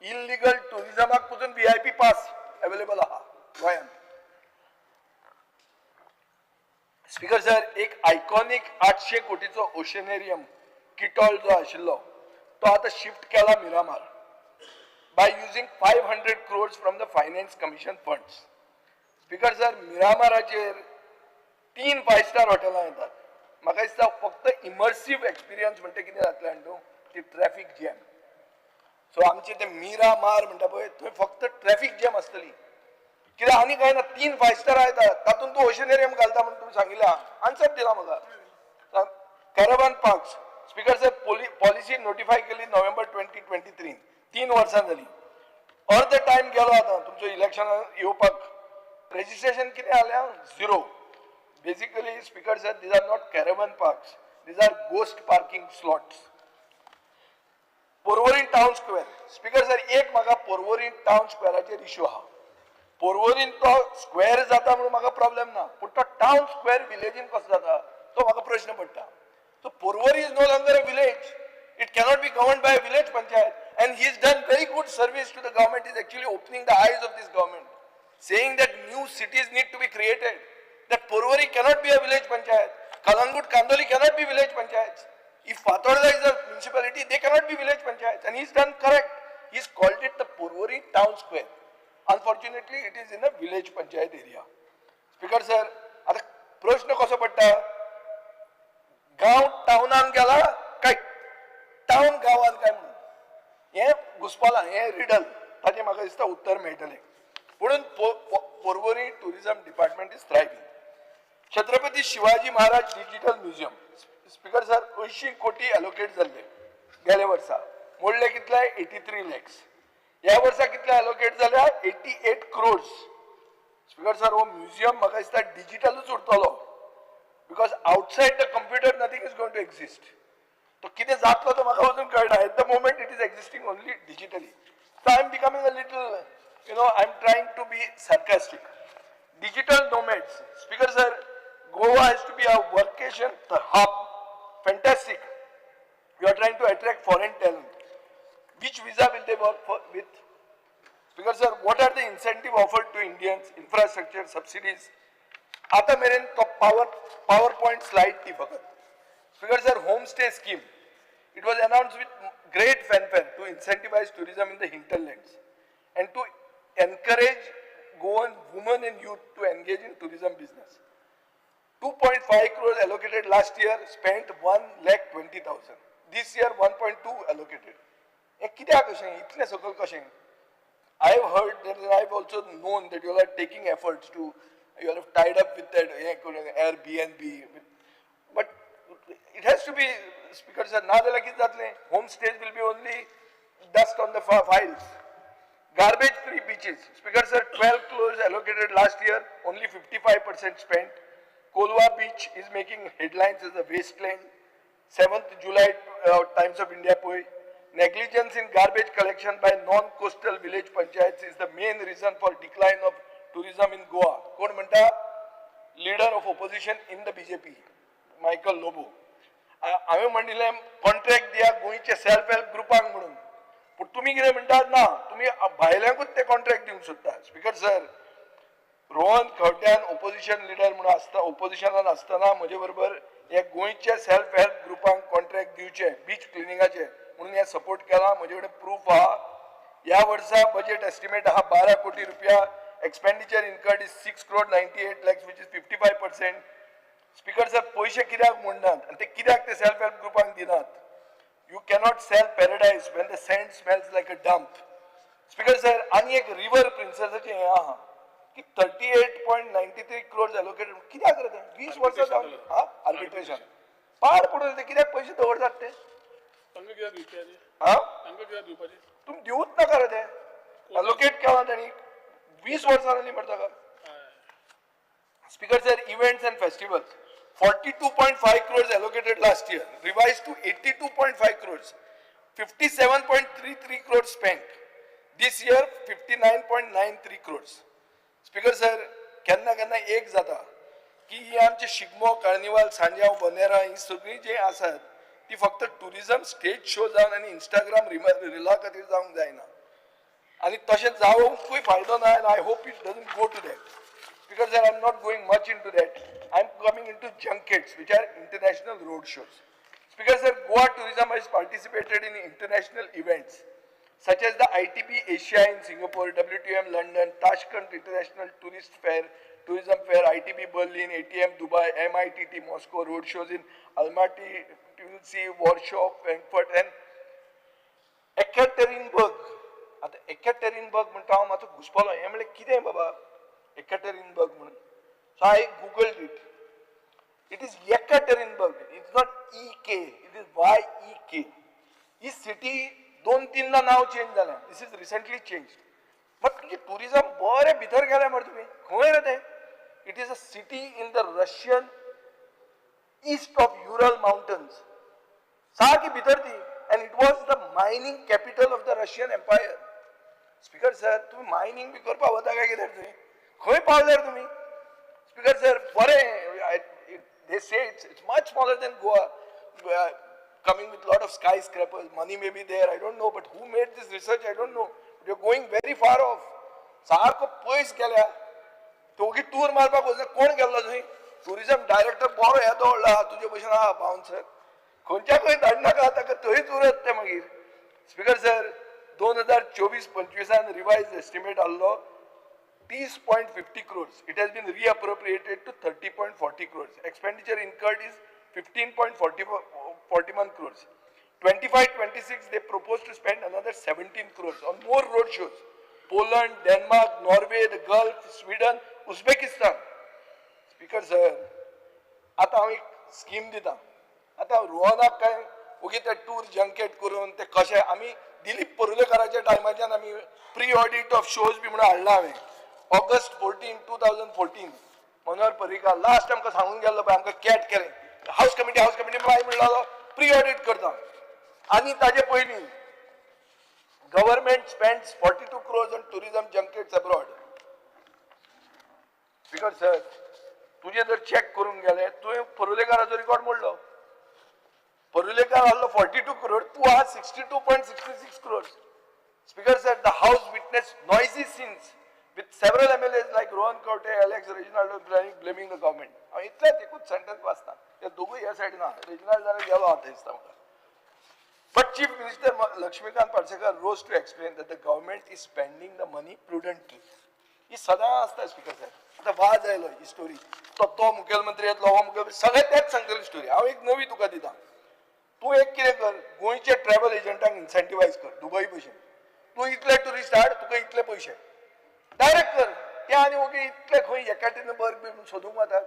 इलिगल टुरिजमाक पसून व्हीआयपी पास अवेलेबल आहा गोंयांत. स्पीकर सर, एक आयकॉनीक 800 कोटीचो ओशनेरियम किटॉल जो आशिल्लो तो आतां शिफ्ट केला Miramar by using 500 crores from the Finance Commission funds. Speaker sir, मिरामाराचेर तीन फायव स्टार हॉटेलां येतात. म्हाका दिसता फक्त इमर्सीव एक्सपिरियन्स म्हणटा कितें जातलें जाणा तूं? ती ट्रॅफीक जॅम. सो आमचे ते मिरा मार म्हणटा पळय, थंय फक्त ट्रॅफीक जॅम आसतली, कित्याक आनी कांय ना. तीन फायव स्टार येतात, तातूंत तूं ओशनेरियम घालता म्हणून तुमी सांगिल्लें, आन्सर दिला म्हाका. Caravan parks, speaker sir, policy notify केली नोव्हेंबर 2023, 3 वर्सां जाली. अर्द टायम गेलो आतां तुमचो इलेक्शन येवपाक. रजिस्ट्रेशन कितें जालें? Zero. Basically, Speaker sir, these are not caravan parks, these are ghost parking slots. Porvorim town square, Speaker sir, एक म्हाका पोरवरीम टावन स्क्वेअराचेर इशू आहा. पोरवरीन तो स्क्वेअर जाता म्हणून म्हाका प्रॉब्लेम ना, पूण तो टावन स्क्वेअर विलेजीन कसो जाता तो म्हाका प्रश्न पडटा. So Porvorim is no longer a village. It cannot be govern by village panchayat. And he is done very good service to the government, is actually opening the eyes of this government, saying that new cities need to be created, that Porvorim cannot be a village panchayat, Calangute, Candolim cannot be village panchayats. If Fatorda is a municipality, they cannot be village panchayats. And he's done correct. He's called it the Porvorim town square. Unfortunately, it is in a village panchayat area. Speaker sir, आता प्रश्न कसो पडटा, गांव टावनान गेला काय town गांवान काय म्हणून हें घुसपलां, हें रिडल. ताचें म्हाका दिसता उत्तर मेळटलें. म्हणून Porvorim tourism department is thriving. Chhatrapati Shivaji Maharaj digital museum, Speaker sir, 80 कोटी एलोकेट जाल्ले गेल्या वर्सा, मोडले कितले? 83 लॅक्स. ह्या वर्सा कितले एलोकेट जाल्या? 88 क्रोर्स. स्पीकर सर, हो म्युझियम म्हाका दिसता डिजिटलूच उरतलो, because outside the computer nothing is going to exist. तो कितें जातलो तो म्हाका अजून कळना. At the moment it is existing only digitally. So I am becoming a little, I am trying to be sarcastic. Digital nomads, Speaker sir, Goa has to be a workation hub. Fantastic. You are trying to attract foreign talent. Which visa will they work for with? Speaker sir, what are the incentive offered to Indians? Infrastructure, subsidies. आता मेरेन तो power point slide ती फकत. Speaker sir, home stay scheme. It was announced with great fanfare to incentivize tourism in the hinterlands and to encourage Goan women and youth to engage in tourism business. 2.5 crores allocated last year, spent 1 lakh 20,000. This year 1.2 allocated. हे कित्याक अशें, इतलें सकयल कशें? I have heard that, I have also known that you all are taking efforts to, you all have tied up with that Airbnb, but It has to be, Speaker sir. ना जाल्यार कितें जातलें? Home stays will be only dust on the files. Garbage free beaches. Speaker sir, 12 crores allocated last year, only 55% spent. Kolwa Beach is making headlines as a wasteland. 7th July, Times of India पळय. Negligence in garbage collection by non-coastal village panchayats is the main reason for decline of tourism in Goa. कोण म्हणटा? Leader of opposition in the BJP, Michael Lobo. हांवें म्हणिल्लें contract दिया गोंयचे self help ग्रुपांक म्हणून, पूण तुमी कितें म्हणटात? ना, तुमी भायल्यांकूच ते कॉन्ट्रॅक्ट दिवंक सोदता. स्पीकर सर, रोहन खंवट्यान ओपोजिशन लिडर म्हणून आसता, ओपोजिशनान आसतना म्हजे बरोबर हे गोंयचे सेल्फ हेल्प ग्रुपांक कॉन्ट्रॅक्ट दिवचे बीच क्लिनिंगाचे म्हणून हे सपोर्ट केला. म्हजे कडेन प्रूफ आहा. ह्या वर्सा बजेट एस्टिमेट आहा 12 कोटी रुपया. Expenditure incurred is 6 crore 98 lakhs, which is 55%. Speaker sir, पयशे कित्याक म्हणनात आनी ते कित्याक ते सेल्फ हेल्प ग्रुपांक दिनात? You cannot sell paradise when the sand smells like a dump. Speaker sir, आनी एक रिवर प्रिन्सेसाचें हें आहा की 38.93 crores allocated. कित्याक रे तें 20 वर्सां जावन हा आर्बिट्रेशन पाड पडून ते कित्याक पयशे दवरतात ते? तांकां कित्याक दिवपाचे? हा. तांकां कित्याक दिवपाचे? तुमी दिवूच नाका रे ते. अलोकेट केला तांणी, 20 वर्सां जालीं मरे ताका. Speaker sir, events and festivals, 42.5 crores allocated last year, revised to 82.5 crores, 57.33 crores spent. This year, 59.93 crores. Speaker sir, केन्ना केन्ना एक जाता की ही आमचे शिगमो, कार्निवाल, सांजाव, बनेरा ही सगळीं जी आसात ती फक्त टुरिझम स्टेज शो जावन आनी इंस्टाग्राम रिला खातीर जावंक जायना आनी तशें जावंकूय फायदो ना, and I hope it doesn't go to that. Because sir, I'm not going much into that. I'm coming into junkets, which are international road shows. Speaker sir, Goa Tourism has participated in international events such as the ITB Asia in Singapore, WTM London, Tashkent International Tourist Fair, Tourism Fair, ITB Berlin, ATM Dubai, MITT Moscow, road shows in Almaty, Tbilisi, Warsaw, Frankfurt and Ekaterinburg. आतां एकॅटेरिनबर्ग म्हणटा हांव मातसो घुसपलो. हें म्हणलें कितें बाबा एकॅटेरिनबर्ग म्हणून? So I googled it. It is Yekaterinburg. It's not E K, it is Y E K. He city दोन तीनदा नाव चेंज जालें. This is recently change. But तुमचें टुरिजम बरें भितर गेलें मरे तुमी. खंय रे तें? It is a city in the Russian east of Ural Mountains. सारकी भितर ती, and it was the mining capital of the Russian Empire. Speaker sir, तुमी मायनींग बी करपाक वता काय कितें? तुमी खंय पावल्यार तुमी? स्पीकर सर, बरें, they say it's much smaller than Goa, coming with lot of skyscrapers. Money may be there, I don't know, but who made this research, I don't know. You are going very far off. सारको पयस गेल्या. तो tour मारपाक वचना. कोण गेल्लो थंय? Tourism director बरो येदो व्हडलो आहा, तुजे भशेन आहा बाउन्सर. खंयच्या खंय धाडनाका ताका, थंयच उरत ते मागीर. स्पीकर सर, 2024-25 रिवायज एस्टिमेट आहलो 30.50 crores. It has been reappropriated to 30.40 crores. Expenditure incurred is 15.41 crores. 25-26, they propose to spend another 17 crores on more road shows. Poland, Denmark, Norway, the Gulf, Sweden, Uzbekistan. Speaker sir, आतां हांव एक scheme दिता. आतां रोहनाक काय ओगी ते tour junket करून ते कशे आमी दिलीप परुलेकाराच्या टायमाच्यान आमी प्री ऑडिट ऑफ शोज बी म्हणून हाडला हांवें. August 14, 2014, Manohar Parrikar last आमकां सांगून गेल्लो पळय, आमकां कॅट केलें हावस कमिटी, हावस कमिटी. मागीर म्हणलो प्री ऑडिट करता. आनी ताजे पयलीं government spends 42 crores on tourism junkets abroad. Speaker sir, तुजें जर चॅक करूंक गेले, तुवें परुलेकाराचो रिकॉर्ड मोडलो. परुलेकार आहलो 42 करोड, तूं आहा 62.66 crores. Speaker sir, the House witness noisy scenes with several MLAs like Rohan Khaunte, Alex Reginaldo blaming the government. हांव इतलेंच एकूच सेंटन्स वाचता. ते दोगूय ह्या सायडीन आहा. रेजिनाल्ड जाल्यार गेलो आतां दिसता म्हाका. But Chief Minister Lakshmikant Parsekar rose to explain that the government is spending the money prudently. ही सदां आसता स्पीकर साहेब. आतां वाज आयलो ही स्टोरी. तो तो मुखेलमंत्री येतलो, हो मुखेलमंत्री, सगळे तेच सांगतले स्टोरी. हांव एक नवी तुका दिता. तूं एक कितें कर, गोंयचे ट्रॅव्हल एजंटांक इन्सेंटिवायज कर दुबई भशेन. तूं इतले टुरिस्ट हाड, तुका इतले पयशे. डायरेक्ट कर ते. आनी ओगी इतले खंय एकाटेनबर्ग बी सोदूंक वतात?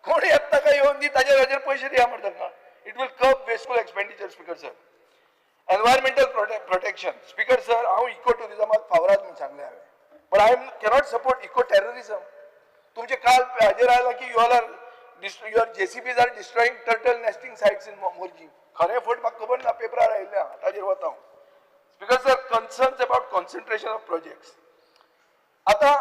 कोण येता काय येवन दी, ताजेर हाजेर पयशे दिया मरे तांकां. It will curb wasteful expenditure, Speaker sir. Environmental protection. Speaker sir, हांव इको टुरिजमाक फावराद म्हूण सांगलें हांवें, but I cannot support eco terrorism. तुमचे काल हाजेर आयला की you all are your JCBs are destroying turtle nesting sites in Morjim. खरें फट म्हाका खबर ना, पेपरार आयिल्लें आहा, ताजेर वता हांव. Speaker sir, concerns about concentration of projects. आतां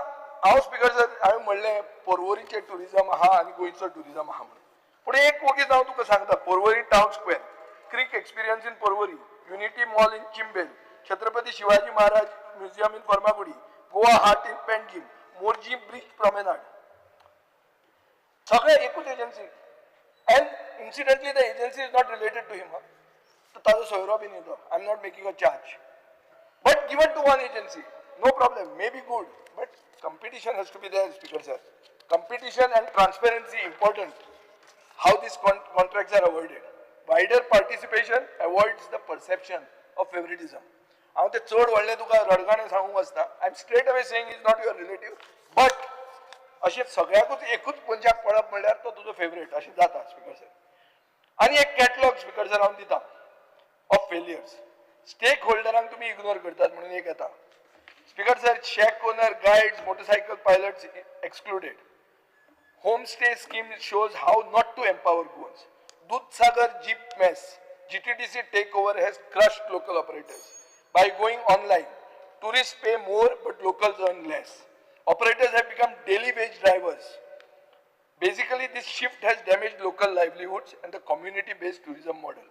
हांव स्पीकर सर, हांवें म्हणलें पोरवोरीचें टुरिजम आहा आनी गोंयचो टुरिजम आहा म्हणून, पूण एक वगीच हांव तुका सांगता. Porvorim town square, creek experience in Porvorim, Unity mall in Chimbel, Chhatrapati Shivaji Maharaj museum in Farmagudi, Goa Haat in Panjim, Morjim bridge promenade, सगळे एकूच agency. And incidentally the agency is not related to him. ताजो सोयरो बी न्ही तो. I am not making a charge, but given to one agency, no problem, may be good, but competition has to be there, Speaker sir. Competition and transparency important. How these contracts are awarded. Wider participation avoids the perception of favoritism. हांव ते चड व्हडलें तुका रडगाणें सांगूंक वचना. I am straight away saying is not your relative, but अशें सगळ्याकूच एकूच मनशाक पडप म्हणल्यार तो तुजो फेवरेट अशें जाता, स्पीकर सर. आनी एक कॅटलॉग, स्पीकर सर, हांव दिता ऑफ फेलियर्स. स्टेक होल्डरांक तुमी इग्नोर करतात म्हणून एक येता, Speaker sir. Shack owner, guides, motorcycle pilots excluded. Homestay scheme shows how not to empower Goans. Dudhsagar jeep mess, GTDC takeover has crushed local operators. By going online, tourists pay more but locals earn less. Operators have become daily wage drivers. Basically, this shift has damaged local livelihoods and the community-based tourism model.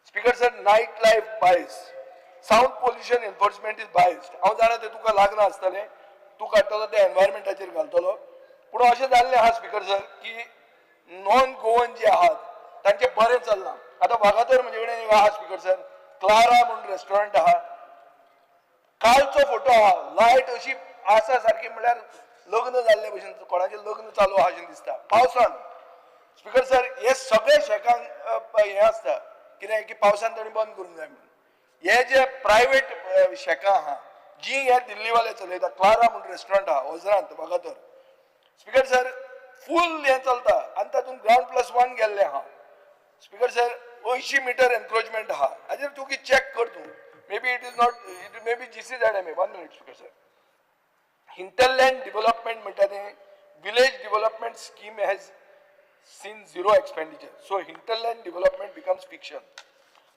Speaker sir, nightlife bias. Sound pollution enforcement is biased. हांव जाणा तें तुका लागना आसतलें, तूं काडटलो तें एनवायरमेंटाचेर घालतलो, पूण अशें जाल्लें आहा स्पीकर सर की नॉन गोवन जे आहात तांचें बरें चल्लां. आतां वागातोर म्हजे कडेन एक आहा, स्पीकर सर, क्लारा म्हूण रेस्टॉरंट आहा. कालचो फोटो आहा, लायट अशी आसा सारकी म्हणल्यार लग्न जाल्ले भशेन, कोणाचें लग्न चालू आहा अशें दिसता पावसान. स्पीकर सर, हे सगळे शेकांक हें आसता कितें की पावसान तांणी बंद करूंक जाय म्हणून. हे जे प्रायवेट शेकां आहा जी हे दिल्लीवाले चलयता, क्लारा म्हूण रेस्टॉरंट आहा ओजरांत वागातोर, स्पीकर सर, फूल हें चलता आनी तातूंत ग्रावंड प्लस वन गेल्लें आहा. स्पीकर सर, 80 मिटर एनक्रोचमेंट आहा. हाजेर तुका चॅक कर तूं. Maybe it is not, it may be GCZMA. One minute, Speaker sir. Hinterland development म्हणटा तें village development scheme has seen zero expenditure. So hinterland development becomes fiction.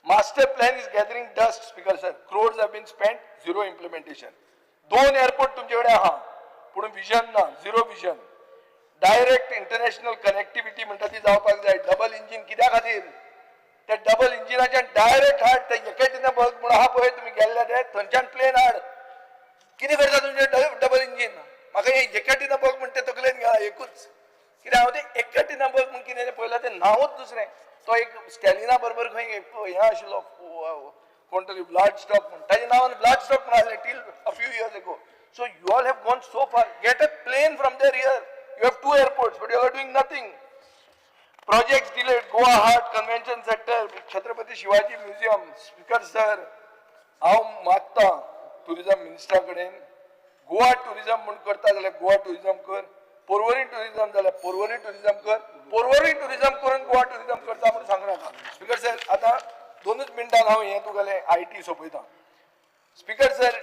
Master plan is gathering dust, Speaker sir. Crores have been spent, zero implementation. दोन airport तुमचे कडेन आहा पूण vision ना, zero vision. Direct international connectivity म्हणटा ती जावपाक जाय. डबल इंजीन कित्या खातीर? ते डबल इंजिनाच्यान डायरेक्ट हाड. ते येकॅटेरिनबर्ग म्हूण आहा पळय, तुमी गेल्ले ते, थंयच्यान प्लेन हाड. कितें करता तुमचें डबल इंजीन? म्हाका हे येकॅटेरिनबर्ग म्हण ते तकलेन गेला एकूच. कित्याक हांव ते येकॅटेरिनबर्ग म्हूण कितें पळयलां, तें नांवूच दुसरें. तो एक स्टॅलिना बरोबर खंय एक हें आशिल्लो कोण तरी, व्लाडस्टॉक म्हूण, ताजें नांवान व्लाडस्टॉक म्हूण आसलें till a few years ago. So you all have gone so far. Get a plane from there here. You have two airports, but you are doing nothing. Projects delayed, Goa Haat, Convention Center, Chhatrapati Shivaji Museum. Speaker sir, हांव मागता tourism मिनिस्टरा कडेन, Goa tourism म्हूण करता जाल्यार Goa tourism कर, Porvorim tourism जाल्यार Porvorim tourism कर. Porvorim tourism करून गोवा टुरिजम करता म्हूण सांगू नाका. स्पीकर सर, आतां दोनूच मिनटान हांव हें तुगेलें IT सोंपयता. Speaker sir,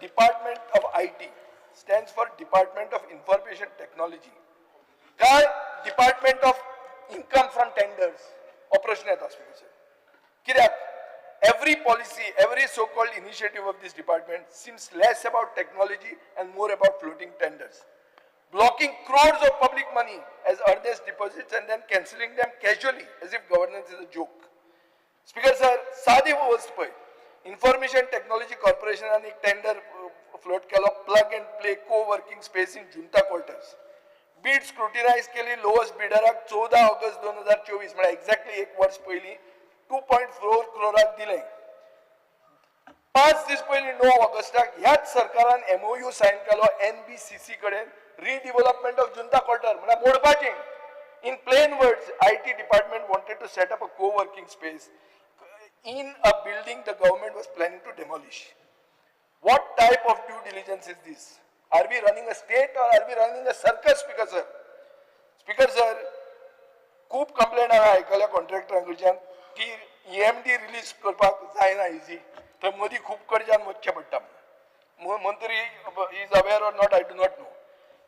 Department of IT stands for Department of Information Technology काय Department of Income from Tenders, हो प्रश्न येता, स्पीकर सर. कित्याक every policy, every so called initiative of this department seems less about technology and more about floating tenders, blocking crores of public money as earnest deposits and then cancelling them casually as if governance is a joke. Speaker sir, सादी वस्त पळय, information technology कॉर्पोरेशनान एक tender float केलो, plug and play co working space in Junta quarters. Bid scrutinise केली, lowest बिडराक 14 August 2024, म्हळ्यार exactly एक वर्स पयलीं, 2.4 क्रोराक दिलें. 5 दीस पयलीं 9 ऑगस्टाक ह्याच सरकारान एमओयू सायन केलो एनबीसीसी कडेन, रिडिव्हलपमेंट ऑफ जुंता क्वार्टर, म्हळ्यार मोडपाचें. In plain words, IT department wanted to set up a co working space in a building the government was planning to demolish. What type of due diligence is this? Are we running a state or are we running a circus, Speaker sir? Speaker sir, खूब complain हांवें आयकल्या कॉन्ट्रॅक्टरां कडच्यान की EMD release करपाक जायना easy, थंय मदीं खूब कडच्यान वचचें पडटा. मंत्री is aware or not, I do not know.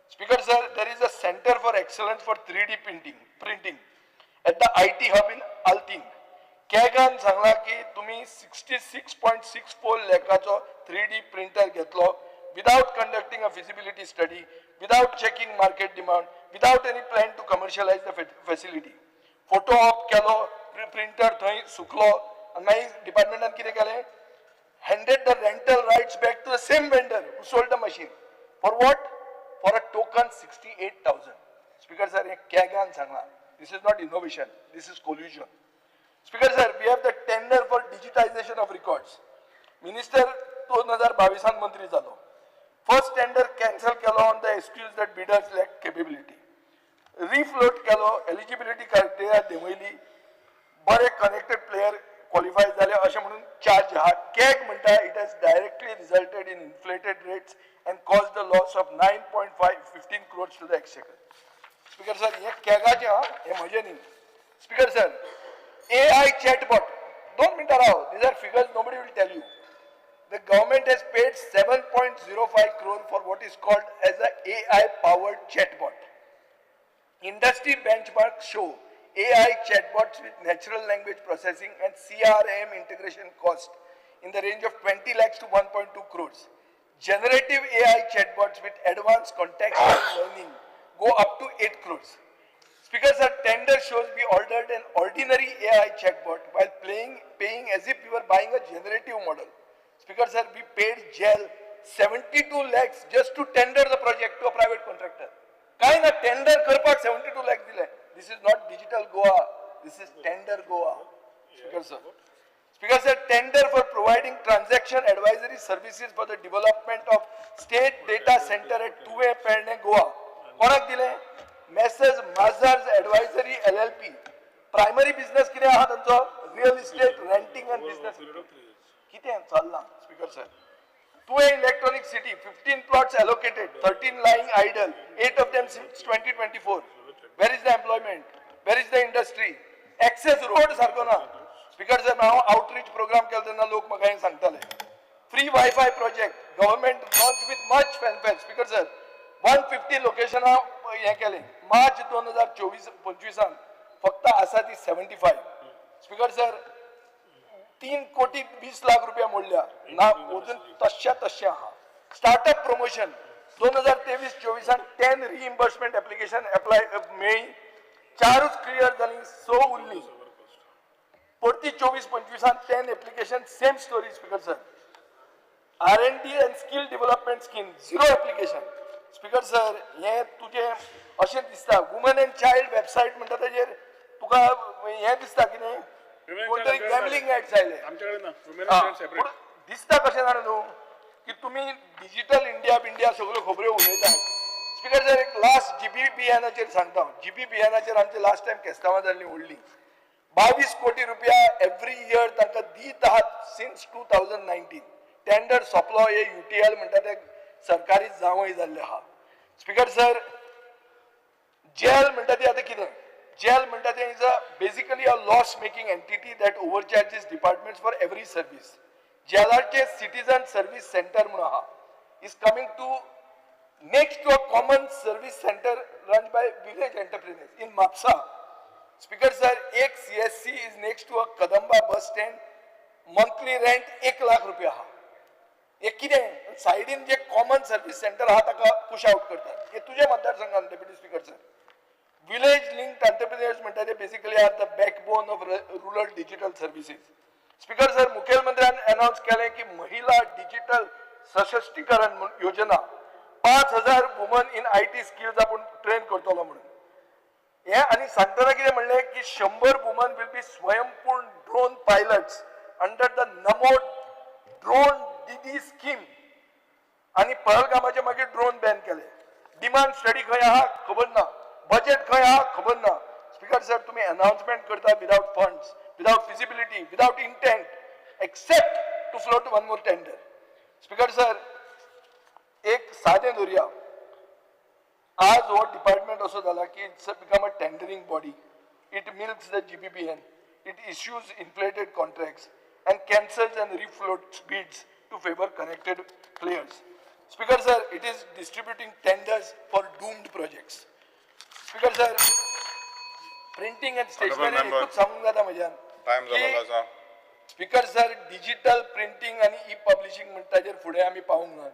Speaker sir, there is a centre for excellence for 3D printing at the IT hub in Altinho. कॅगान सांगला की तुमी 66.64 लॅकाचो 3D printer घेतलो without conducting a feasibility study, without checking market demand, without any plan to commercialize the facility. Photo op केलो, printer थंय सुकलो आनी मागीर डिपार्टमेंटान कितें केलें? Handed the rental rights back to the same vendor who sold the machine. For what? For a token 68,000. Speaker sir, हे कॅगान सांगला. This is not innovation, this is collusion. Speaker sir, we have the tender for digitization of records. Minister 2022 मंत्री जालो. First tender cancel केलो on the excuse that bidders lack capability. Refloat केलो, eligibility criteria देंवयली, बरे connected player qualify जाले अशें म्हणून charge आहा. CAG म्हणटा it has directly resulted in inflated rates and cause the loss of 9.515 crores to the exchequer. Speaker sir, हें कॅगाचें आहा, हें म्हजें न्ही. स्पिकर सर, AI chatbot, 2 मिनटां राव, these are figures nobody will tell you. The government has paid 7.05 crore for what is called as a AI powered chatbot. Industry benchmarks show AI chatbots with natural language processing and CRM integration cost in the range of 20 lakhs to 1.2 crores. Generative AI chatbots with advanced contextual learning go up to 8 crores. Speaker sir, tender shows we ordered an ordinary AI chatbot while paying as if we were buying a generative model. Speaker sir, we paid GEL 72 lakhs just to tender the project to a private contractor. काय ना tender करपाक 72 lakhs दिले. This is not digital Goa, this is tender Goa. Speaker sir. Speaker sir, tender for providing transaction advisory services for the development of state data center at Tuve Pernem, Goa. कोणाक दिले? Messrs Mazars Advisory LLP. Primary business कितें आहा तांचो? Real estate, renting and business. कितें चल्लां? Speaker sir, Tuve Electronic City, 15 plots allocated, 13 lying idle, 8 of them since 2024. Where is the employment? Where is the industry? Access road सारको ना. Speaker sir, हांव outreach programme केलो तेन्ना लोक म्हाका हें सांगताले. Free WiFi project government launch with much fanfare. Speaker sir, 150 लोकेशनां हें केलें. मार्च 2024-25 फक्त आसा ती 75. स्पिकर सर, 3 कोटी 20 लाख रुपया मोडल्या ना, अजून तश्या तश्या आहा. Startup promotion 2023-24 10 reimbursement application apply मेळ्ळी, चारूच क्लियर जाली, स उरली. परती 24-25 10 application, same story. Speaker sir, R&D and skill development scheme, zero application. Speaker sir, हें तुजें अशें दिसता, वुमन एंड चायल्ड वेबसायट म्हणटा तेजेर तुका हें दिसता कितें कोण तरी गॅमलिंग ऍड्स आयले. आमच्याकडे ना वुमेन सेपरेट. पूण दिसता कशें जाणा न्हू की तुमी डिजिटल इंडिया बिंडिया सगळ्यो खबऱ्यो उलयतात. स्पिकर सर, एक लास्ट जीबीबीएनाचेर सांगता. जीबीबीएनाचेर आमचे लास्ट टायम केस्तांवां जाल्लीं व्हडलीं. 22 कोटी रुपया एवरी इयर तांकां दीत आहात सिन्स 2019. टेंडर सोंपलो. हे युटीएल म्हणटा ते सरकारी जावंय जाल्ले आहा. स्पिकर सर, जेल म्हणटा ती आतां कितें? जेल म्हणटा तें is a basically a loss making entity that overcharges departments for every service. जेलाचे citizen service centre म्हणून आहा, is coming to next to a common service center run by village entrepreneurs in Mapsa. Speaker sir, एक CSC is next to a Kadamba bus stand, monthly rent 1 lakh रुपया आहा. हे कितें सायडीन जे common service centre आहा ताका push out करतात. हे तुज्या मतदारसंघात, Deputy Speaker sir. Village linked entrepreneurs म्हणटा ते basically are the backbone of rural digital services. Speaker sir, मुखेलमंत्र्यान announce केलें की महिला डिजिटल सशक्तीकरण म्हूण योजना, 5000 वुमन इन IT skills आपूण ट्रेन करतलो म्हणून. हें आनी सांगतना कितें म्हणलें की 100 woman will be स्वयंपूर्ण drone pilots under the NaMo Drone Didi scheme. आनी पहलगामाचे मागीर ड्रोन बॅन केले. डिमांड स्टडी खंय आहा खबर ना, बजेट खंय आहा खबर ना. स्पिकर सर, तुमी अनाउन्समेंट करता without funds, without feasibility, without intent, except to float one more tender. Speaker sir, एक सादें धरुया, आज हो डिपार्टमेंट असो जाला की it's become a tendering body. It milks the GBPN. It issues inflated contracts and cancels and refloats bids to favor connected players. Speaker sir, it is distributing tenders for doomed projects. Speaker sir, printing and Honorable stationery member. एकूच सांगूंक जाता म्हज्यान. Time जाल्लो आसा. Speaker sir, digital printing आनी E publishing म्हणटा ताजेर फुडें आमी पावूंक ना.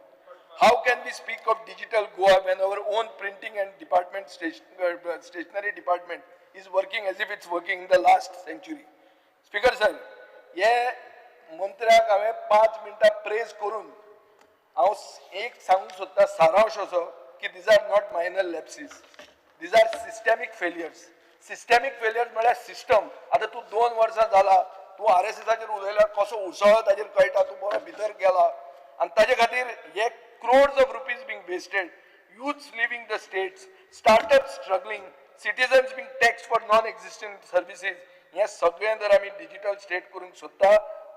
How can we speak of digital Goa when our own printing and department stationery department is working as if it's working in the last century? Speaker sir, हे मंत्र्याक हांवें 5 मिनटां प्रेज करून हांव एक सांगूंक सोदता सारांश असो की these are not minor lapses, these are systemic failures. Systemic failures म्हळ्यार सिस्टम. आतां तूं 2 वर्सां जाला तूं आर एस एसाचेर उलयल्यार कसो उसळो ताजेर कळटा, तूं बरो भितर गेला आनी ताजे खातीर हे crores of rupees being wasted, youths leaving the states, startups struggling, citizens being taxed for non existent services. हें सगळें जर आमी डिजिटल स्टेट करूंक सोदता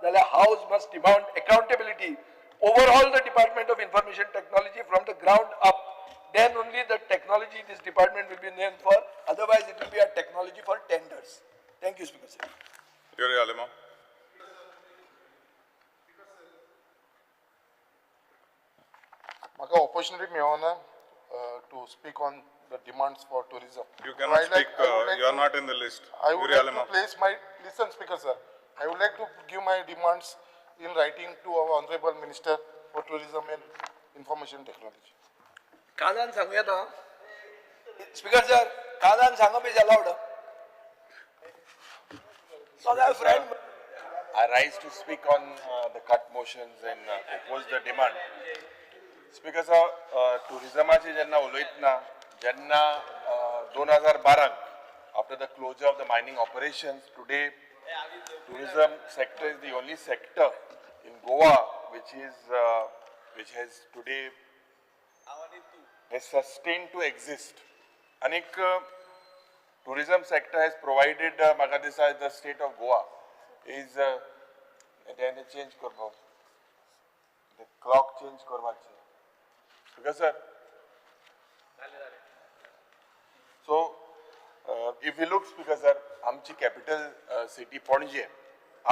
जाल्यार house must demand accountability, overhaul the Department of Information Technology from the ground up. Then only the technology this department will be known for. Otherwise, it will be a technology for tenders. Thank you, Speaker sir. Yuri Alemao. म्हाका opportunity मेळना to speak on the demands for tourism. You cannot speak, you are not in the list. I would Yuri like to Alemao. Place my, listen, Speaker sir, I would like to give my demands in writing to our Honorable Minister for Tourism and Information Technology. कानान सांगू येता speaker sir, कानान सांगप is allowed. So friend. I rise to speak on the cut motions and oppose the demand. Speaker sir, टुरिझमाचे जेन्ना उलयतना जेन्ना 2012 after the closure of the mining operations, today tourism sector is the only sector in Goa which has today has sustained to exist. आनीक tourism sector has provided, म्हाका दिसता, the state of Goa is तें change करपाक, clock change करपाचें. Because sir, so if you look, Speaker sir, आमची capital city Panaji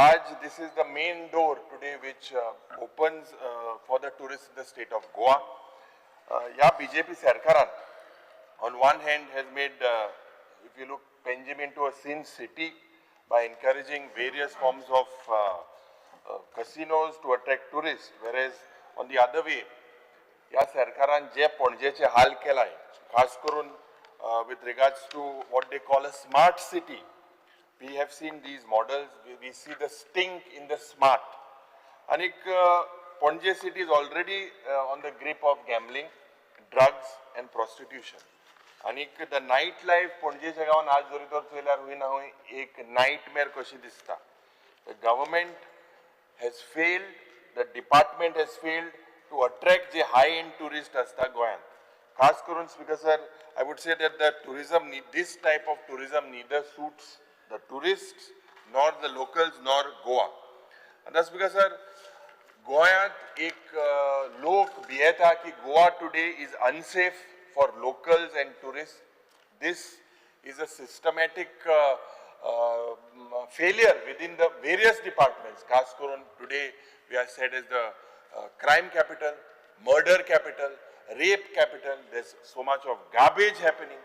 आज this is the main door today which opens for the tourist in the state of Goa. ह्या BJP सरकारान on one hand has made, if you look, Panjim into a sin city by encouraging various forms of casinos to attract tourists, whereas on the other way, ह्या सरकारान जे पणजेचे हाल केलाय, खास करून with regards to what they call a smart city, we have seen these models, we see the stink in the smart. आनीक Panaji city is already on the grip of gambling, drugs and prostitution. आनीक the night life पणजेच्या गांवान आज जरी तर चोयल्यार हूंय ना हूंय एक नायटमेर कशी दिसता. The government has failed, the department has failed to attract J high and tourist आसता गोंयांत. खास करून, Speaker sir, I would say that the tourism, this type of tourism neither suits the tourist nor the locals nor Goa. आतां speaker sir, गोंयांत एक लोक भियेता की Goa today is unsafe for locals and tourist. This is a systematic failure within the various departments. खास करून today we are said as the crime capital, murder capital, rape capital. There's so much of garbage happening.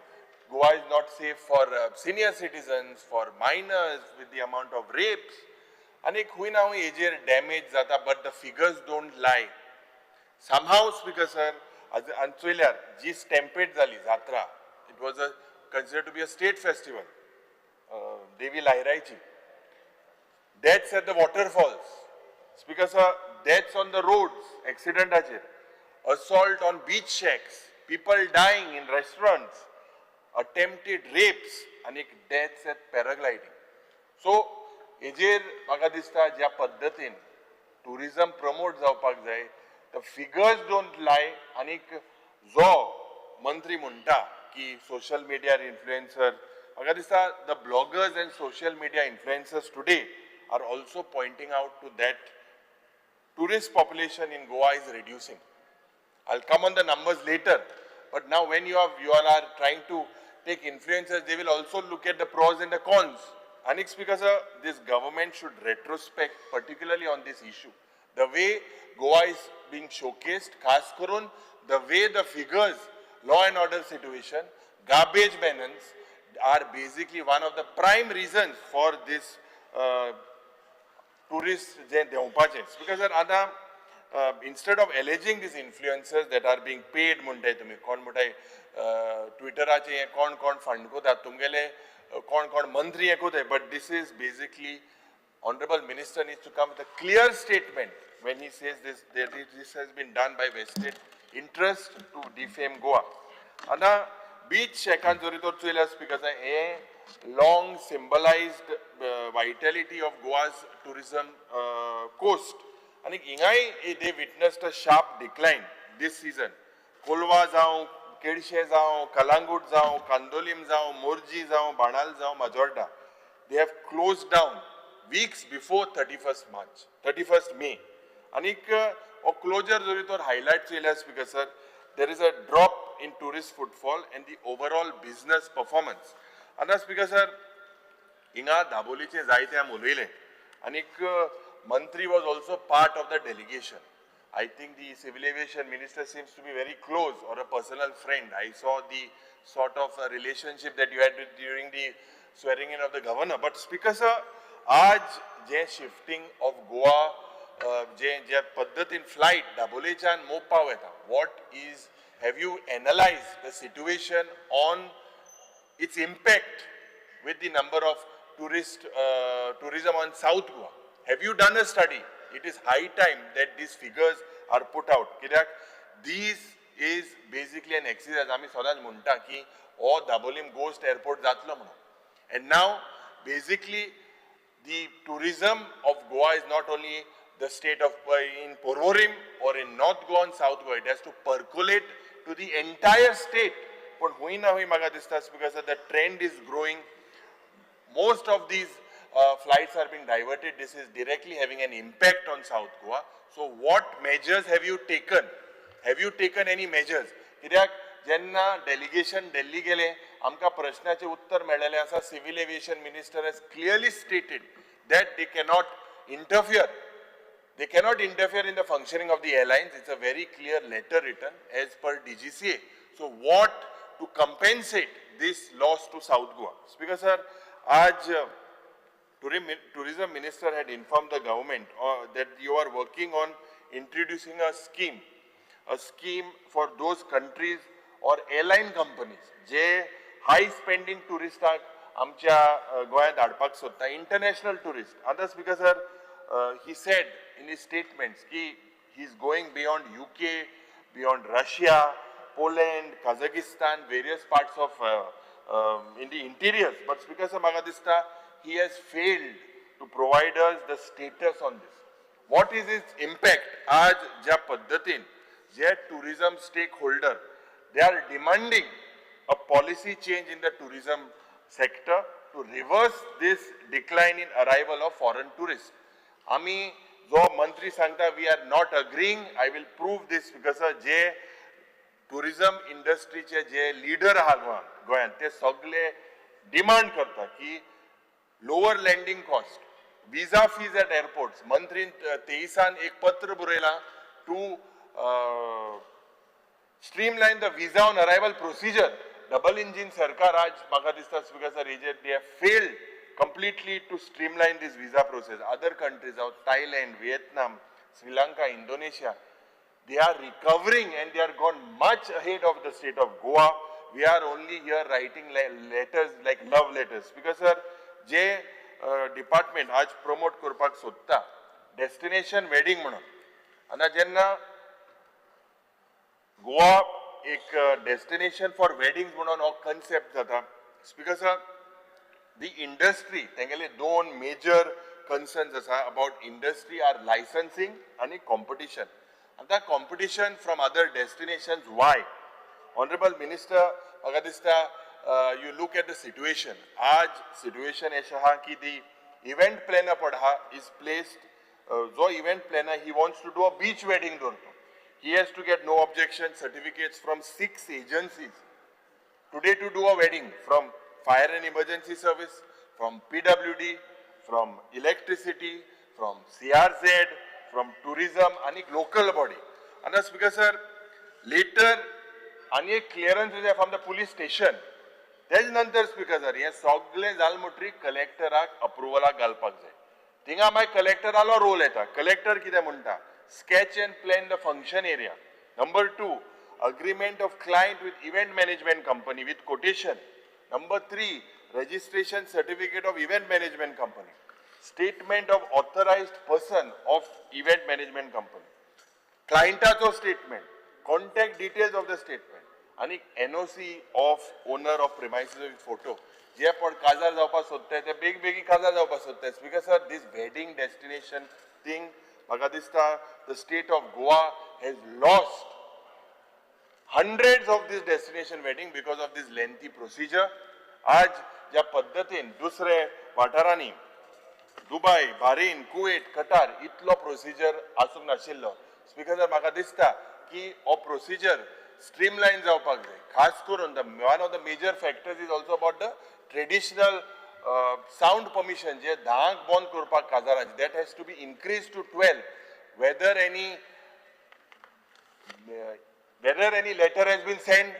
Goa is not safe for senior citizens, for minors, with the amount of rapes. आनी खूंय ना खूंय हेजेर damage जाता, but the figures don't lie. Somehow, Speaker sir, आनी चोयल्यार जी स्टॅम्पेड जाली जात्रा, it was a considered to be a state festival, Devi लायरायची, deaths at the waterfalls, Speaker sir, deaths on the roads, एक्सिडंटाचेर, assault on beach shacks, people dying in restaurants, attempted rapes आनी deaths at paragliding. So हेजेर म्हाका दिसता ज्या पद्दतीन tourism promote जावपाक जाय, the figures don't lie. आनीक जो मंत्री म्हणटा की सोशल मिडियार इन्फ्लुएन्सर, म्हाका दिसता the bloggers and social media influencers today are also pointing out to that tourist population in Goa is reducing. I'll come on the numbers later, but now when you all are trying to take influencers, they will also look at the pros and the cons. Anik Speaker sir, this government should retrospect particularly on this issue. The way Goa is being showcased, खास करून the way the figures, law and order situation, garbage menace are basically one of the prime reasons for this tourist J देंवपाचे. Speaker sir, आतां instead of alleging these influencers that are being paid म्हणटाय तुमी, कोण म्हणटाय ट्विटराचे हे कोण कोण fund करतात, तुमगेले कोण कोण मंत्री हे करताय, but this is basically honourable minister needs to come with a clear statement when he says this, that this has been done by vested interest to defame Goa. आतां बीच शॅकान जरी तर चोयल्यार speaker sir, hey long symbolised vitality of Goa's tourism coast. आनी हिंगाय they witnessed a sharp decline this season. Colva जावं, केळशे जावं, कलांगूट जावं, कांदोलीम जावं, मोरजी जावं, बाणाल जावं, Majorda, they have closed down weeks before 31st March, 31st May. आनीक हो क्लोजर जरी तर highlight चोयल्यार speaker sir, there is a drop in tourist footfall and the overall business performance. आतां स्पीकर सर, हिंगा दाबोलीचे जायते आमी उलयले आनीक मंत्री was also part of the delegation. I think the civil aviation minister seems to be very close or a personal friend. I saw the sort of a relationship that you had with during the swearing in of the governor. But Speaker sir, आज जे shifting of Goa, जे ज्या पद्दतीन flight दाबोलेच्यान Mopa वता, what is, have you analyse the situation on its impact with the number of tourist tourism on South Goa? Have you done a study? It is high time that these figures are put out. कित्याक this is basically an exercise. आमी सदांच म्हणटा की हो Dabolim ghost airport जातलो म्हणून. And now basically the tourism of Goa is not only the state of in Porvorim or in North Goa and South Goa, it has to percolate to the entire state. पण हुंय ना हुंय म्हाका दिसता because the trend is growing. Most of these flights are being diverted. This is directly having an impact on South Goa. So what measures have you taken? Have you taken any measures? कित्याक जेन्ना delegation दिल्ली गेले आमकां प्रश्नाचें उत्तर मेळ्ळेलें आसा. Civil aviation minister has clearly stated that they cannot interfere. They cannot interfere in the functioning of the airlines. It's a very clear letter written as per DGCA. So what to compensate this loss to South Goa? Speaker sir, आज tourism minister had informed the government that you are working on introducing a scheme for those countries or airline companies J high spending tourists आमच्या गोंयांत हाडपाक सोदता, international tourist. आतां speaker sir, he said in his statements ki he is going beyond UK, beyond Russia, Poland, Kazakhstan, various parts of in the interiors. But Speaker sir, म्हाका दिसता he has failed to provide us the status on this. What is its impact? आज ज्या पद्दतीन जे tourism stakeholder, they are demanding a policy change in the tourism sector to reverse this decline in arrival of foreign tourists. आमी जो मंत्री सांगता we are not agreeing, I will prove this because J tourism इंडस्ट्रीचे J leader आहा गोंयांत ते सगळे demand करता की lower landing cost, visa fees at airports. मंत्रीन 23 एक पत्र बरयलां to streamline the visa on arrival procedure. Double engine सरकार आज म्हाका दिसता स्पीकर सर हेजेर they have failed completely to streamline this visa process. Other countries of Thailand, Vietnam, Sri Lanka, Indonesia, they are recovering and they are gone much ahead of the state of Goa. We are only here writing letters like love letters. Because sir, J department आज promote करपाक सोदता destination wedding म्हणून, आनी जेन्ना गोवा एक destination for wedding म्हणून हो concept जाता. स्पीकर सर, दी इंडस्ट्री तेंगेले दोन मेजर कन्सर्न्स आसा अबाउट इंडस्ट्री are licensing आनी कॉम्पिटिशन. आतां competition from other destinations, why? Honourable minister, म्हाका दिसता you look at the situation. आज सिट्युएशन अशें आहा की दी इव्हेंट प्लॅनर पड आहा is placed, जो event planner he wants to do a beach wedding दवरतो, he has to get no objection certificates from 6 agencies. Today to do a wedding, from fire and emergency service, from PWD, from electricity, from CRZ, from tourism आनी local body. आनी speaker sir, letter आनी एक clearance जाय from the police station. तेज नंतर speaker sir, हें सगळें जालें म्हणटरीर कलेक्टराक अप्रुवलाक घालपाक जाय. थिंगा मागीर कलेक्टरालो रोल येता. कलेक्टर कितें म्हणटा, sketch and plan the function area. Number 2, agreement of client with event management company with quotation. Number 3, registration certificate of event management company. Statement of authorized person of event management company. क्लायंटाचो statement, contact details of the statement आनी NOC of owner of premises with photo. जे पण काजार जावपाक सोदताय ते बेगीन बेगीन काजार जावपाक सोदताय. Speaker sir, this wedding destination thing म्हाका दिसता the state of Goa has lost hundreds of this destination wedding because of this lengthy procedure. आज ज्या पद्दतीन दुसरे वाठारांनी दुबय, बारीन, कुवेत, कटार इतलो प्रोसिजर आसूंक नाशिल्लो. स्पीकर सर, म्हाका दिसता की हो प्रोसिजर स्ट्रीमलायन जावपाक जाय. खास करून the one of the major factors is also about the traditional sound permission जे 10 बंद करपाक काजारांचे, that has to be increase to 12. Whether any letter has been send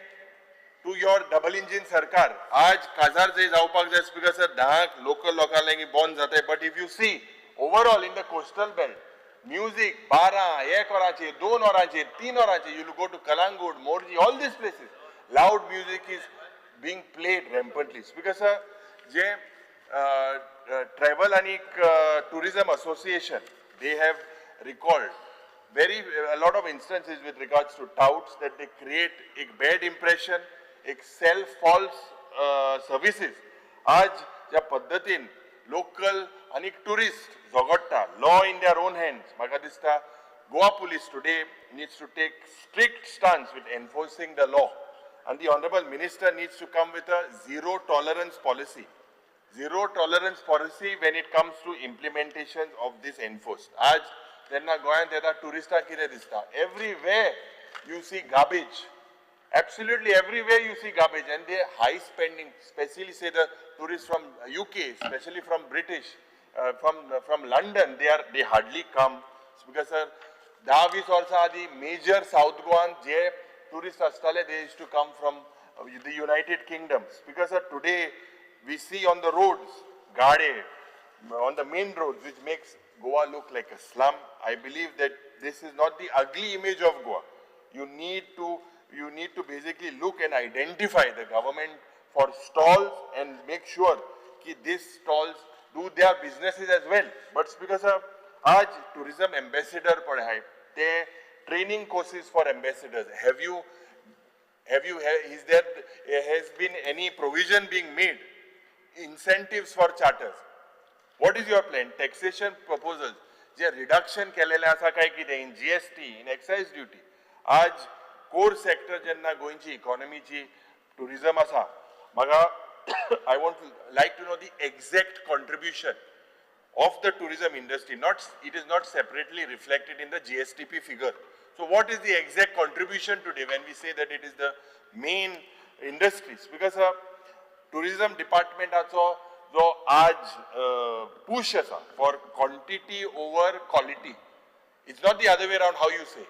to your double engine सरकार. आज काजार जे जावपाक जाय स्पीकर सर, 10 लोकल लोकां लागीं बंद जाताय. But if you see overall in the coastal belt music 12, 1 वरांचेर, 2 वरांचेर, 3 वरांचेर, you go to Calangute, Morjim, all these places loud music is being played rampantly. Speaker sir, J travel आनी tourism association, they have recalled very a lot of instances with regards to touts that they create a bad impression, एक sell false services. आज ज्या पद्दतीन local आनी tourist झगडटा, law in their own hands, म्हाका दिसता Goa police today needs to take strict stance with enforcing the law, and the honourable minister needs to come with a zero tolerance policy. Zero tolerance policy when it comes to implementation of this enforced. आज जेन्ना गोंयांत येता टुरिस्टांक कितें दिसता, everywhere you see garbage. Absolutely everywhere you see garbage, and they high spending, especially say the tourists from UK, especially from British, from London, they hardly come. Because sir, 10-20 वर्सां आदी major South Goan जे tourists आसताले, they used to come from the United Kingdoms. Because sir, today we see on the roads, gade, on the main roads, which makes Goa look like a slum. I believe that this is not the ugly image of Goa. You need to basically look and identify the government for stalls and make sure that these stalls do their businesses as well. But because of आज tourism ambassador पण आहे, ते training courses for ambassadors. Is there has been any provision being made? Incentives for charters. What is your plan? Taxation proposals. J reduction केलेले आसा काय कितें in GST, in excise duty. आज कोर sector जेन्ना गोंयची इकॉनॉमीची टुरिझम आसा, म्हाका I want to like to know the exact contribution of the tourism industry. Not, it is not separately reflected in the GSTP figure. So what is the exact contribution today when we say that it is the main industries? Because tourism डिपार्टमेंटाचो जो आज push आसा for quantity over quality, it's not the other way around how you say.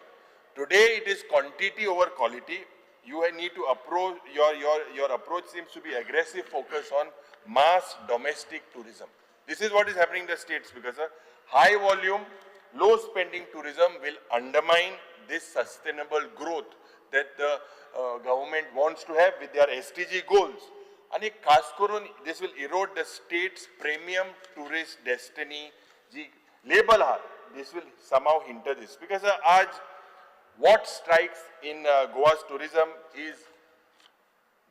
Today it is quantity over quality. You need to approach, your approach seems to be aggressive focus on mass domestic tourism. This is what is happening in the states, because high volume, low spending tourism will undermine this sustainable growth that the government wants to have with their SDG goals. And खास करून this will erode the state's premium tourist destiny ji label आहा, this will somehow hinder this. Because आज what strikes in Goa's tourism is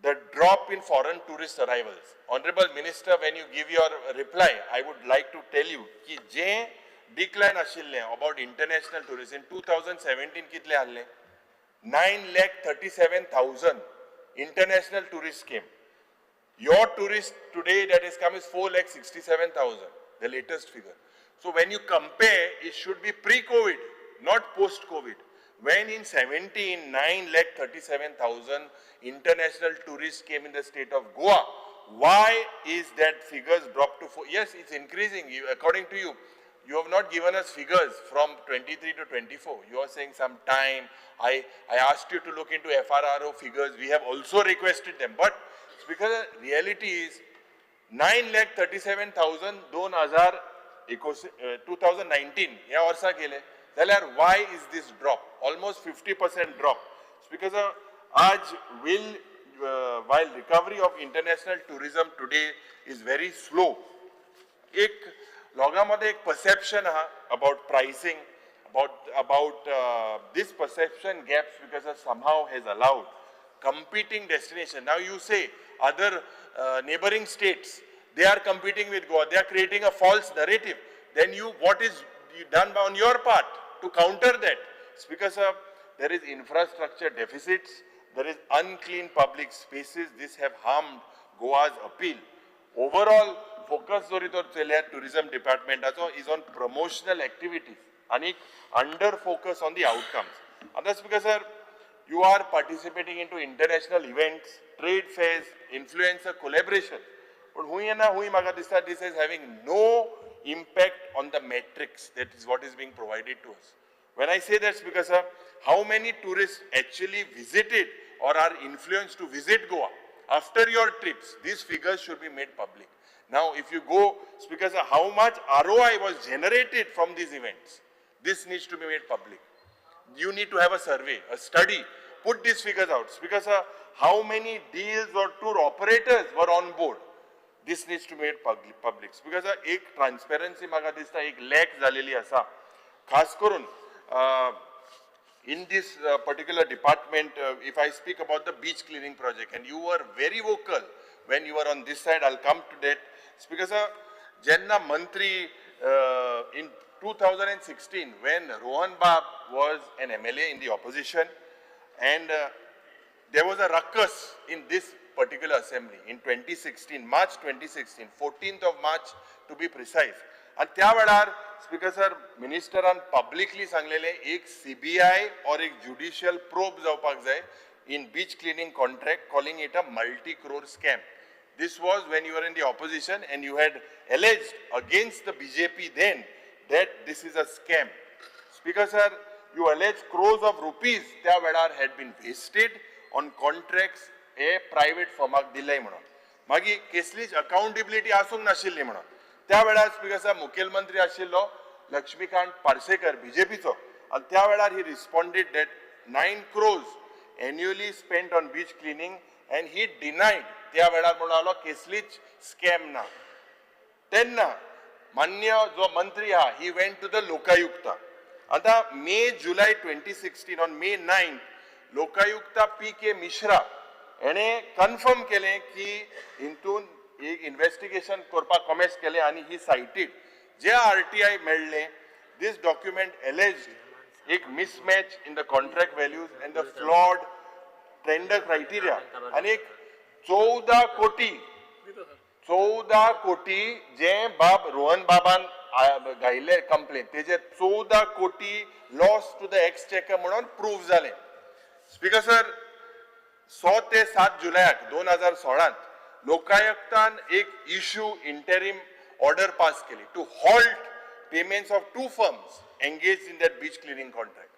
the drop in foreign tourist arrivals. Honorable Minister, when you give your reply, I would like to tell you ki je decline ashille about international tourism in 2017 kitle alle 9,37,000 international tourists came. Your tourist today that has come is 4,67,000, the latest figure. So when you compare, it should be pre-COVID, not post-COVID. When in 17, 9,37,000 international tourists came in the state of Goa, why is that figures dropped to 4? Yes, it's increasing. According to you, you have not given us figures from 23 to 24. You are saying some time. I asked you to look into FRRO figures. We have also requested them. But because the reality is 9,37,000 2019 ह्या वर्सा केले जाल्यार why is this drop? Almost 50% drop. Because आज will while recovery of international tourism today is very slow, एक लोकां मदें एक perception आहा about pricing, about this perception gaps because somehow has allowed competing destination. Now you say other neighboring states, they are competing with Goa, they are creating a false narrative. Then you, what is done on your part to counter that? It's because of there is infrastructure deficits, there is unclean public spaces, this have harmed Goa's appeal. Overall, focus जरी तर चल्यार tourism department is on promotional activities and under focus on the outcomes. And that's because sir, you are participating into international events, trade fairs, influencer collaboration. But hui na hui maga dista, this is having no impact on the metrics that is what is being provided to us. When I say that's because sir, how many tourists actually visited or are influenced to visit Goa after your trips, these figures should be made public. Now, if you go, it's because how much ROI was generated from these events, this needs to be made public. You need to have a survey, a study, put these figures out. It's because how many deals or tour operators were on board, this needs to be made public. It's because एक transparency म्हाका दिसता एक lack झालेली आसा. खास करून in this particular department, if I speak about the beach cleaning project, and you were very vocal when you were on this side, I'll come to that. It's because Jenna Mantri in 2016, when Rohan Bab was an MLA in the opposition, and there was a ruckus in this particular assembly in 2016, March 2016, 14th of March to be precise. And त्या वेळार speaker sir मिनिस्टरान publicly सांगलेले एक CBI or एक judicial probe जावपाक जाय in beach cleaning contract, calling it a multi-crore scam. This was when you were in the opposition and you had alleged against the BJP then that this is a scam. Speaker sir, you allege crores of rupees त्या वेळार had been wasted on contracts a private firमाक दिले म्हणून. मागीर कसलीच accountability आसूंक नाशिल्ली म्हणून. त्या वेळार स्पीकर सर मुखेलमंत्री आशिल्लो लक्ष्मीकांत पार्सेकर बीजेपीचो, आनी त्या वेळार he responded that 9 crores annually spent on beach cleaning and he denied. त्या वेळार म्हणालो कसलीच स्कॅम ना. तेन्ना मान्य जो मंत्री आहा he went to the Lokayukta. आतां May July 2016 on May 9 Lokayukta P K Mishra हेणें कन्फर्म केलें की हितून एक इन्वेस्टिगेशन करपाक कॉमेस केलें आनी ही सायटीड जे RTI मेळ्ळें this document alleged एक mismatch in the contract values and the flawed tender criteria आनी एक 14 कोटी 14 कोटी जे बाब रोहन बाबान घायिल्ले कंप्लेन तेजे 14 कोटी लॉस टू the exchequer म्हणून प्रूव जालें. स्पीकर सर 100 ते 7 जुलयाक 2016 लोकायुक्तान एक इश्यू इंटरिम ऑर्डर पास केली to halt payments of 2 firms engaged in that beach cleaning contract,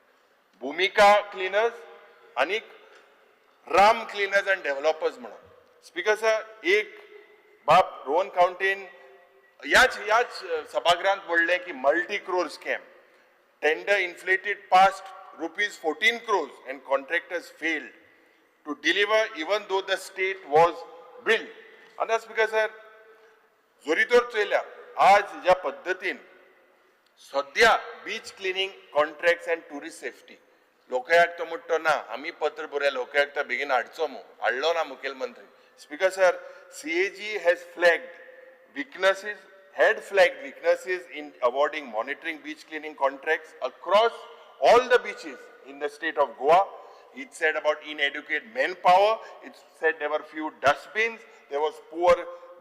Bhumika cleaners आणि राम क्लिनर्स अँड डेव्हलपर्स म्हणून. स्पीकर सर एक बाब रोहन काउंटेन ह्याच ह्याच सभागृहांत म्हणलें की multi crore scam, tender inflated past rupees 14 crores and contractors failed to deliver even though the state was billed. And that's because sir जरी तर चोयल्या आज ज्या पद्दतीन सद्या beach cleaning contracts and tourist safety Lokayukta म्हणटा ना आमी पत्र बरया लोकायुक्त बेगीन हाडचो मू, हाडलो ना मुखेलमंत्री. Speaker sir CAG has flagged weaknesses, had flagged weaknesses in awarding monitoring beach cleaning contracts across all the beaches in the state of Goa. It said about inadequate manpower, it said there were few dustbins, there was poor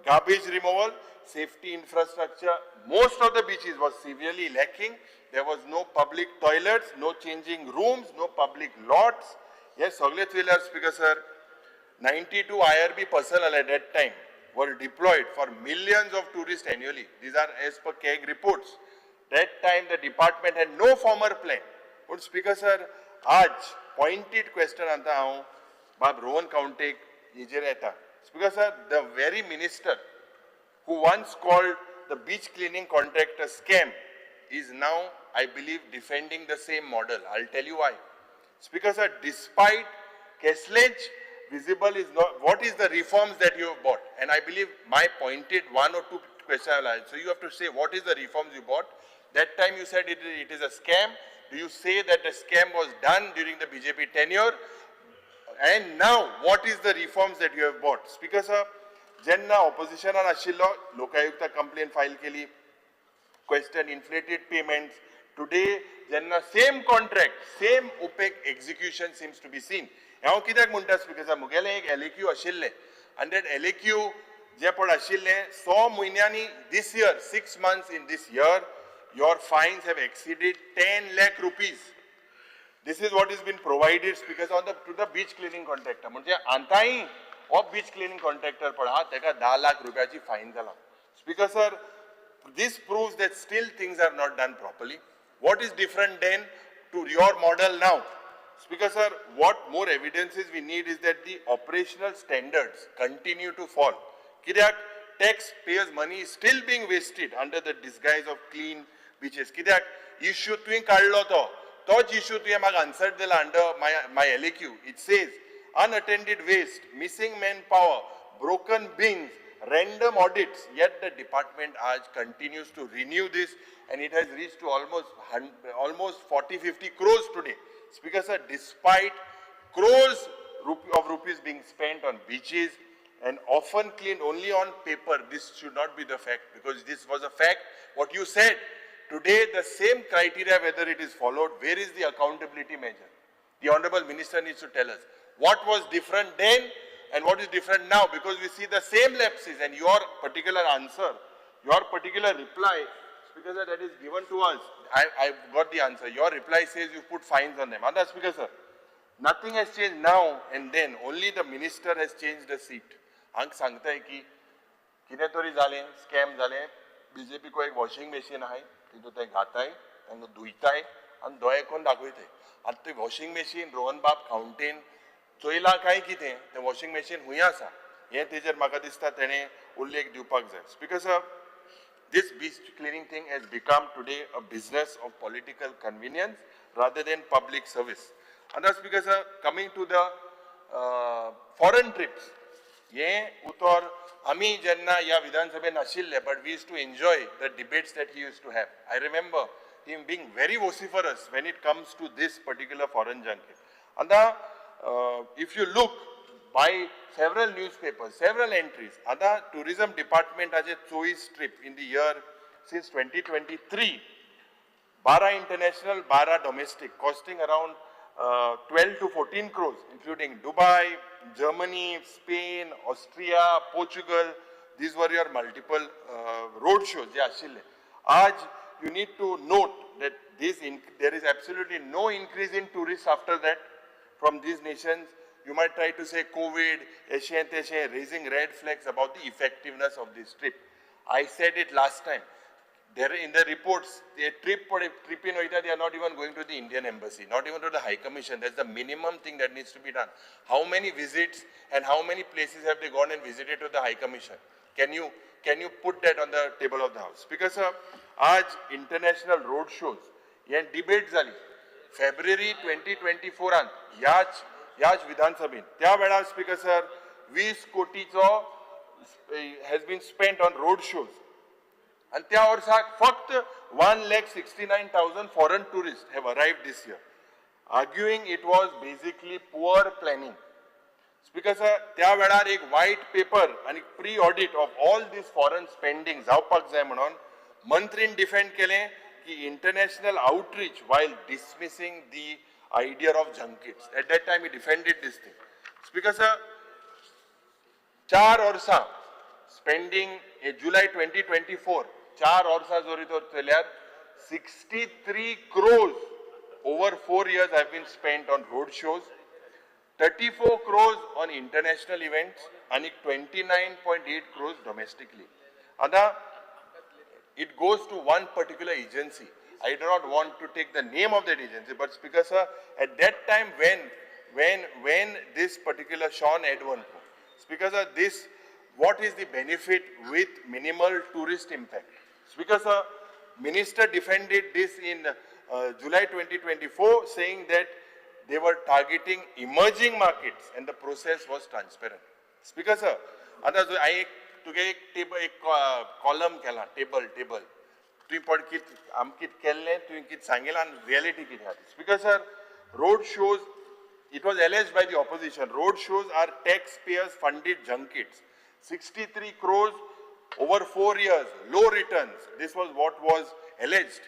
garbage removal. Safety infrastructure, most of the beaches was severely lacking. There was no public toilets, no changing rooms, no public lots. हे सगळे चोयल्यार speaker sir, 92 IRB personnel at that time were deployed for millions of tourists annually. These are as per CAG reports. That time the department had no formal plan. But Speaker sir, आज pointed question आता हांव बाब रोहन काउंटेक हेजेर येता. Speaker sir, the very minister who once called the beach cleaning contract a scam is now, I believe, defending the same model. I'll tell you why. Speaker sir, despite कसलेच visible is not, what is the reforms that you have bought? And I believe my pointed one or two questions. So you have to say what is the reforms you bought. That time you said it is a scam. Do you say that the scam was done during the BJP tenure? And now, what is the reforms that you have bought? Speaker sir, जेन्ना ऑपोजिशनान आशिल्लो Lokayukta complain file केली, question inflated payments. Today, जेन्ना same contract, same opaque execution seems to be seen. हांव कित्याक म्हणटा speaker साहेब, मुगेलें एक LAQ आशिल्लें आनी that LAQ जें पळय आशिल्लें 6 म्हयन्यांनी this year, 6 months in this year, your fines have exceeded 10 lakh rupees. This is what has been provided, Speaker, on the to the beach cleaning contractor. म्हणजे आतांय हो बीच क्लिनिंग कॉन्ट्रॅक्टर पळय आहा तेका 10 लाख रुपयाची फायन जाला. Speaker sir, this proves that still things are not done properly. What is different then to your model now? Speaker sir, what more evidences we need is that the operational standards continue to fall. कित्याक tax payers money is still being wasted under the disguise of clean beaches. कित्याक issue तुवें काडलो तो तोच issue तुवें म्हाका answer दिला under my LAQ. It says unattended waste, missing manpower, broken bins, random audits, yet the department आज continues to renew this and it has reached to almost 40-50 crores today. Speaker sir, despite crores of rupees being spent on beaches and often cleaned only on paper, this should not be the fact, because this was a fact, what you said. Today, the same criteria, whether it is followed, where is the accountability measure? The Honorable Minister needs to tell us what was different then and what is different now, because we see the same lapses, and your particular answer, your particular reply, Speaker sir, that is given to us, I've got the answer. Your reply says you put fines on them. Other Speaker sir, nothing has changed now and then, only the minister has changed the seat. हांग सांगताय की कितें तरी जालें, scam जालें, BJP को एक washing machine आहाय, तितूंत ते घाताय, तांकां धुयताय आनी दोळे करून दाखयताय. आतां तें वॉशिंग मशीन रोहन बाब फावंटेन चोयलां काय कितें, तें वॉशिंग मशीन खूंय आसा हें तेजेर म्हाका दिसता तेणें उल्लेख दिवपाक जाय. Speaker sir, this beach cleaning thing has become today a business of political convenience rather than public service. आतां Speaker sir, coming to the foreign trips, हें उतर आमी जेन्ना ह्या विधानसभेन आशिल्ले, but we used to enjoy the debates that he used to have. I remember him being very vociferous when it comes to this particular foreign junket. आतां if you look by several newspapers, several entries, आतां tourism department 24 trip in the year since 2023, 12 international, 12 domestic, costing around 12 to 14 crores, including Dubai, Germany, Spain, Austria, Portugal. These were your multiple road shows. Aaj, you need to note that this there is absolutely no increase in tourists after that from these nations. You might try to say COVID, eshe teshe, raising red flags about the effectiveness of this trip. I said it last time. There in the reports, they trip for a trip in Oita, they are not even going to the Indian embassy, not even to the High Commission. That's the minimum thing that needs to be done. How many visits and how many places have they gone and visited to the High Commission? Can you put that on the table of the house? Because sir, aaj international road shows, and debate zali. February 2024 an याच विधानसभेन त्या वेळार speaker sir 20 कोटीचो has been spent on road shows. And त्या वर्साक फक्त 1,69,000 foreign tourists have arrived this year, arguing it was basically poor planning. Speaker sir, त्या वेळार एक white paper आनी pre audit of all this foreign spending जावपाक जाय म्हणून मंत्रीन डिफेंड केलें की international outreach while dismissing the idea of junkets. At that time he defended this thing. Speaker sir, 4 वर्सां Spending July 2024 4 वर्सां जरी तर चल्यार 63 crores over 4 years have been spent on road shows, 34 crores on international events and 29.8 crores domestically. आता it goes to one particular agency. I do not want to take the name of that agency, but Speaker sir, at that time when this particular Sean Edwin, Speaker sir, this, what is the benefit with minimal tourist impact? Speaker sir, minister defended this in July 2024, saying that they were targeting emerging markets and the process was transparent. Speaker sir, आतां जो हांवें एक तुगे एक table, एक column केला, table table तुवें पळय कित आम कित केल्लें, तुवें कित सांगिलां आनी रियलिटी कितें आहा. Speaker sir, road shows, it was alleged by the opposition, road shows are taxpayers funded junkets. 63 crores over 4 years, low returns. This was what was alleged.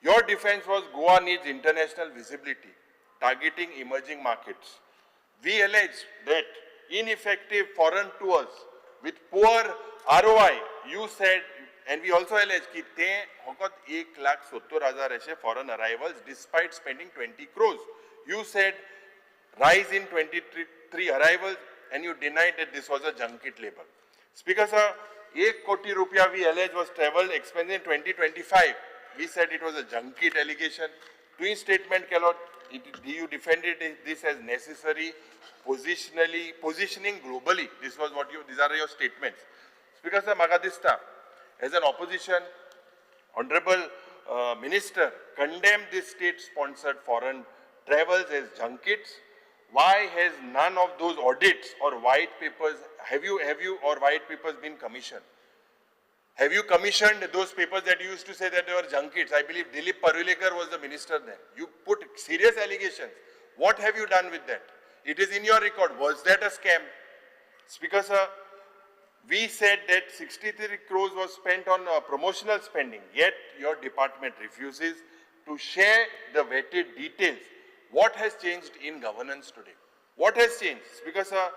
Your defense was Goa needs international visibility, targeting emerging markets. We allege that ineffective foreign tours with poor ROI, you said, and we also allege की ते फकत 1,70,000 अशे foreign arrivals despite spending 20 crores. You said rise in 23 arrivals and you denied that this was a junket label. Speaker sir, 1 कोटी रुपया we allege was travel expense in 2025. We said it was a junket allegation. तुवें statement केलो, you defended this as necessary positionally, positioning globally. This was what you, these are your statements. Speaker sir, म्हाका दिसता, as an opposition, honorable minister condemned this state-sponsored foreign travels as junkets. Why has none of those audits or white papers, have you or white papers been commissioned? Have you commissioned those papers that you used to say that they were junkets? I believe Dilip Parulekar was the minister then. You put serious allegations. What have you done with that? It is in your record. Was that a scam? Speaker sir, we said that 63 crores was spent on promotional spending, yet your department refuses to share the vetted details. What has changed in governance today? What has changed? Speaker sir,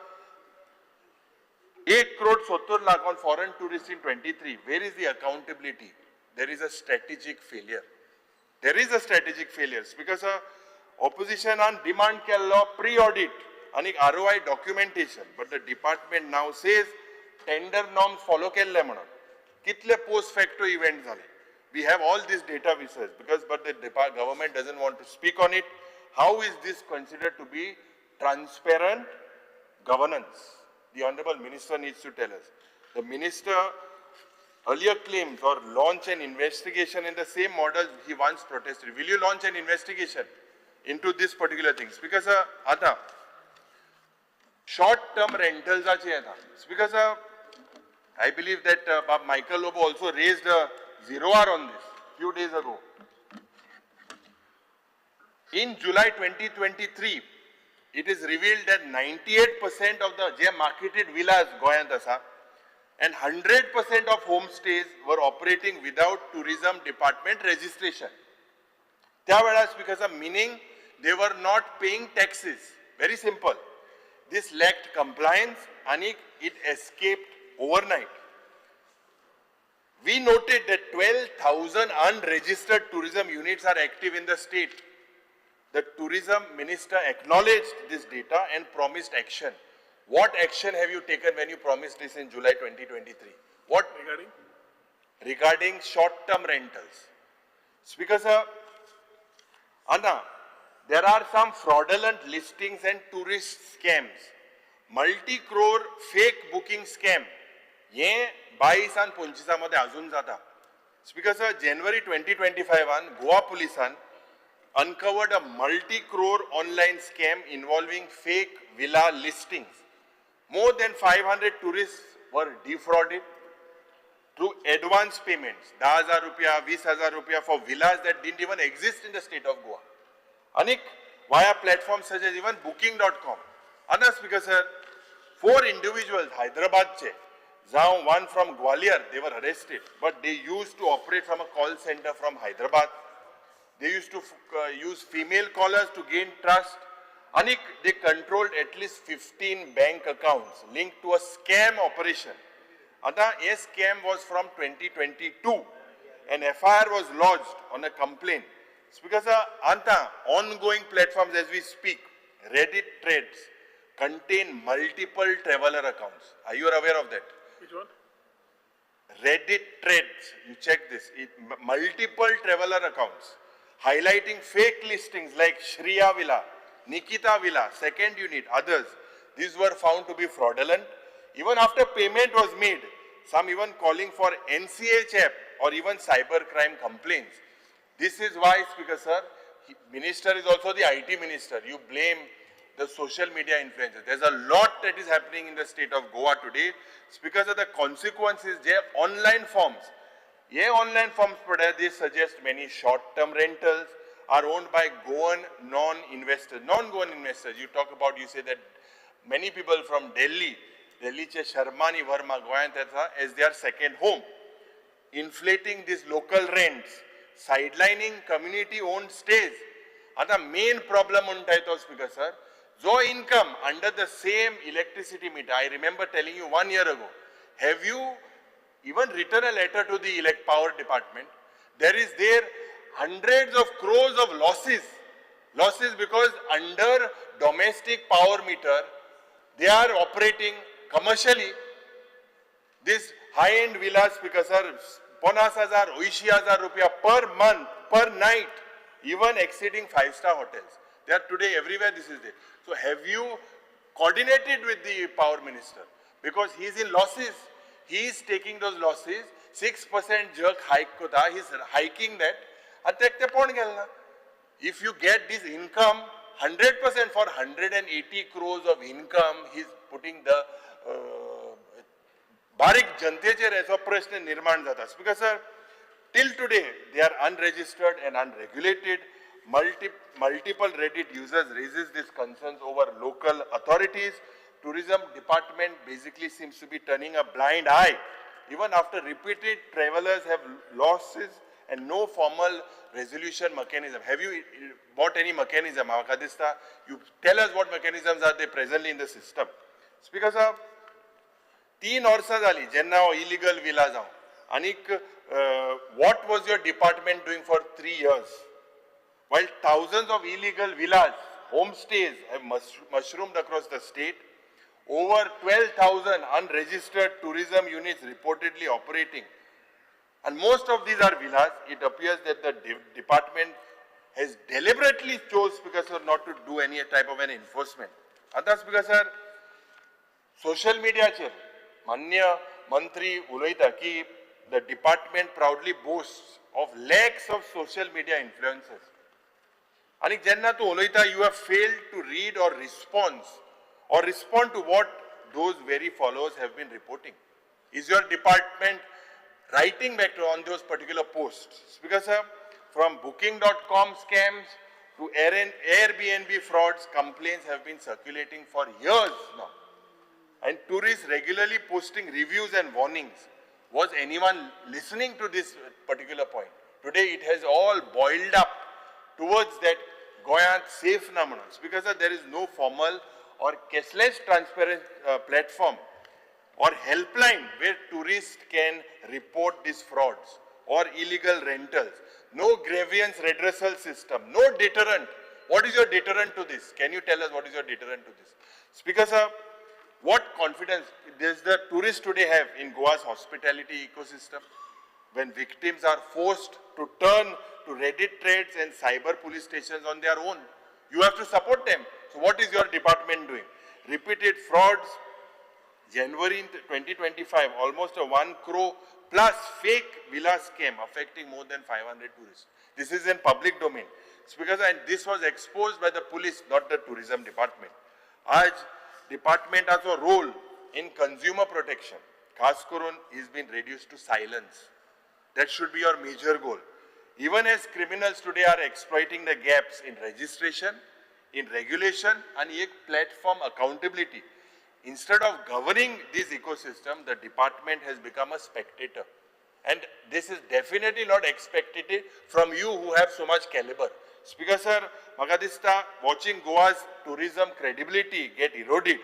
1 crore 70 lakh on foreign tourists in 23. Where is the accountability? There is a strategic failure. There is a strategic failure. Because opposition on demand केल्लो pre-audit आणि ROI documentation, but the department now says tender norms follow केल्ले म्हणून. कितले post facto event झाले? We have all this data with us because, but the government doesn't want to speak on it. How is this considered to be transparent governance? The honorable minister needs to tell us. The minister earlier claims or launch an investigation in the same model he once protested. Will you launch an investigation into this particular things? Because आता short term rentals येता. Because I believe that Michael Lobo also raised a zero hour on this few days ago. In July 2023, it is revealed that 98% of the J marketed villas गोयांत आसा and 100% of homestays were operating without tourism department registration. त्या वेळार, because of meaning they were not paying taxes. Very simple. This lacked compliance and it escaped overnight. We noted that 12,000 unregistered tourism units are active in the state. The tourism minister acknowledged this data and promised action. What action have you taken when you promised this in July 2023? What regarding? Regarding short-term rentals. Speaker sir, Anna, there are some fraudulent listings and tourist scams. Multi-crore fake booking scam. हे बावीस आनी पंचवीसा मध्ये अजून जाता. Speaker sir, January 2025 Goa पुलिसान uncovered a multi-crore online scam involving fake villa listings. More than 500 tourists were defrauded through advance payments, 10,000 रुपया, 20,000 रुपया for villas that didn't even exist in the state of Goa. Anik, via platforms such as even booking.com. Other, Speaker sir, four individuals, Hyderabad che, जावं one from Gwalior, they were arrested, but they used to operate from a call center from Hyderabad. They used to use female callers to gain trust. Anik, they controlled at least 15 bank accounts linked to a scam operation. आतां हे scam was from 2022 and FIR was lodged on a complaint. Speaker sir, आतां ongoing platforms as we speak, Reddit threads contain multiple traveler accounts. Are you aware of that? Which one? Reddit threads, you check this, multiple traveler accounts highlighting fake listings like Shriya Villa, Nikita Villa, Second Unit, others. These were found to be fraudulent. Even after payment was made, some even calling for NCH app or even cyber crime complaints. This is why, Speaker sir, minister is also the IT minister. You blame the social media influencers. There's a lot that is happening in the state of Goa today. Speaker sir, the consequences, they online forms. Ye online forms, they suggest many short-term rentals are owned by Goan non-investors, non-Goan investors. You talk about, you say that many people from Delhi, Delhiche Sharmani Verma, Goan as their second home, inflating these local rents, sidelining community-owned stays. And the main problem untai to, Speaker sir, zo income under the same electricity meter. I remember telling you 1 year ago, have you even written a letter to the elect power department? There is there hundreds of crores of losses. Losses because under domestic power meter, they are operating commercially. This high-end villas, Speaker sir, 50,000, 80,000 rupiah per month, per night, even exceeding 5-star hotels. They are today everywhere this is there. So have you coordinated with the power minister? Because he is in losses. He is taking those losses, 6% jerk hike kota, he is hiking that. If you get this income, 100% for 180 crores of income, he is putting the बारीक जनतेचेर हेचो प्रश्न निर्माण जाता. Because sir, till today, they are unregistered and unregulated. Multiple Reddit users raises these concerns over local authorities. Tourism department basically seems to be turning a blind eye. Even after repeated travelers have losses and no formal resolution mechanism. Have you bought any mechanism? You tell us what mechanisms are there presently in the system. Speaker sir, 3 वर्सां जाली जेन्ना हो illegal villa जावं आनीक what was your department doing for 3 years? While thousands of illegal villas, homestays have mushroomed across the state, over 12,000 unregistered tourism units reportedly operating. And most of these are villas. It appears that the department has deliberately chose, Speaker sir, not to do any type of an enforcement. And that's because, sir, social media chair, Manya Mantri uloita ki the department proudly boasts of lakhs of social media influencers. And jenna tu uloita, you have failed to read or respond to what those very followers have been reporting. Is your department writing back to on those particular posts? Because sir, from booking.com scams to Airbnb frauds, complaints have been circulating for years now. And tourists regularly posting reviews and warnings. Was anyone listening to this particular point? Today it has all boiled up towards that Goa safe na म्हणून. Because there is no formal or cashless transparent platform or helpline where tourists can report these frauds or illegal rentals. No grievance redressal system, no deterrent. What is your deterrent to this? Can you tell us what is your deterrent to this? Speaker sir, what confidence does the tourists today have in Goa's hospitality ecosystem when victims are forced to turn to Reddit threads and cyber police stations on their own? You have to support them. So what is your department doing? Repeated frauds, January 2025, almost a 1 crore plus fake villa scam affecting more than 500 tourists. This is in public domain. It's because, and this was exposed by the police, not the tourism department. Aaj department has a role in consumer protection. Khas karun has been reduced to silence. That should be your major goal. Even as criminals today are exploiting the gaps in registration, in regulation, and ek platform accountability. Instead of governing this ecosystem, the department has become a spectator. And this is definitely not expected from you who have so much caliber. Speaker sir, maka dista, watching Goa's tourism credibility get eroded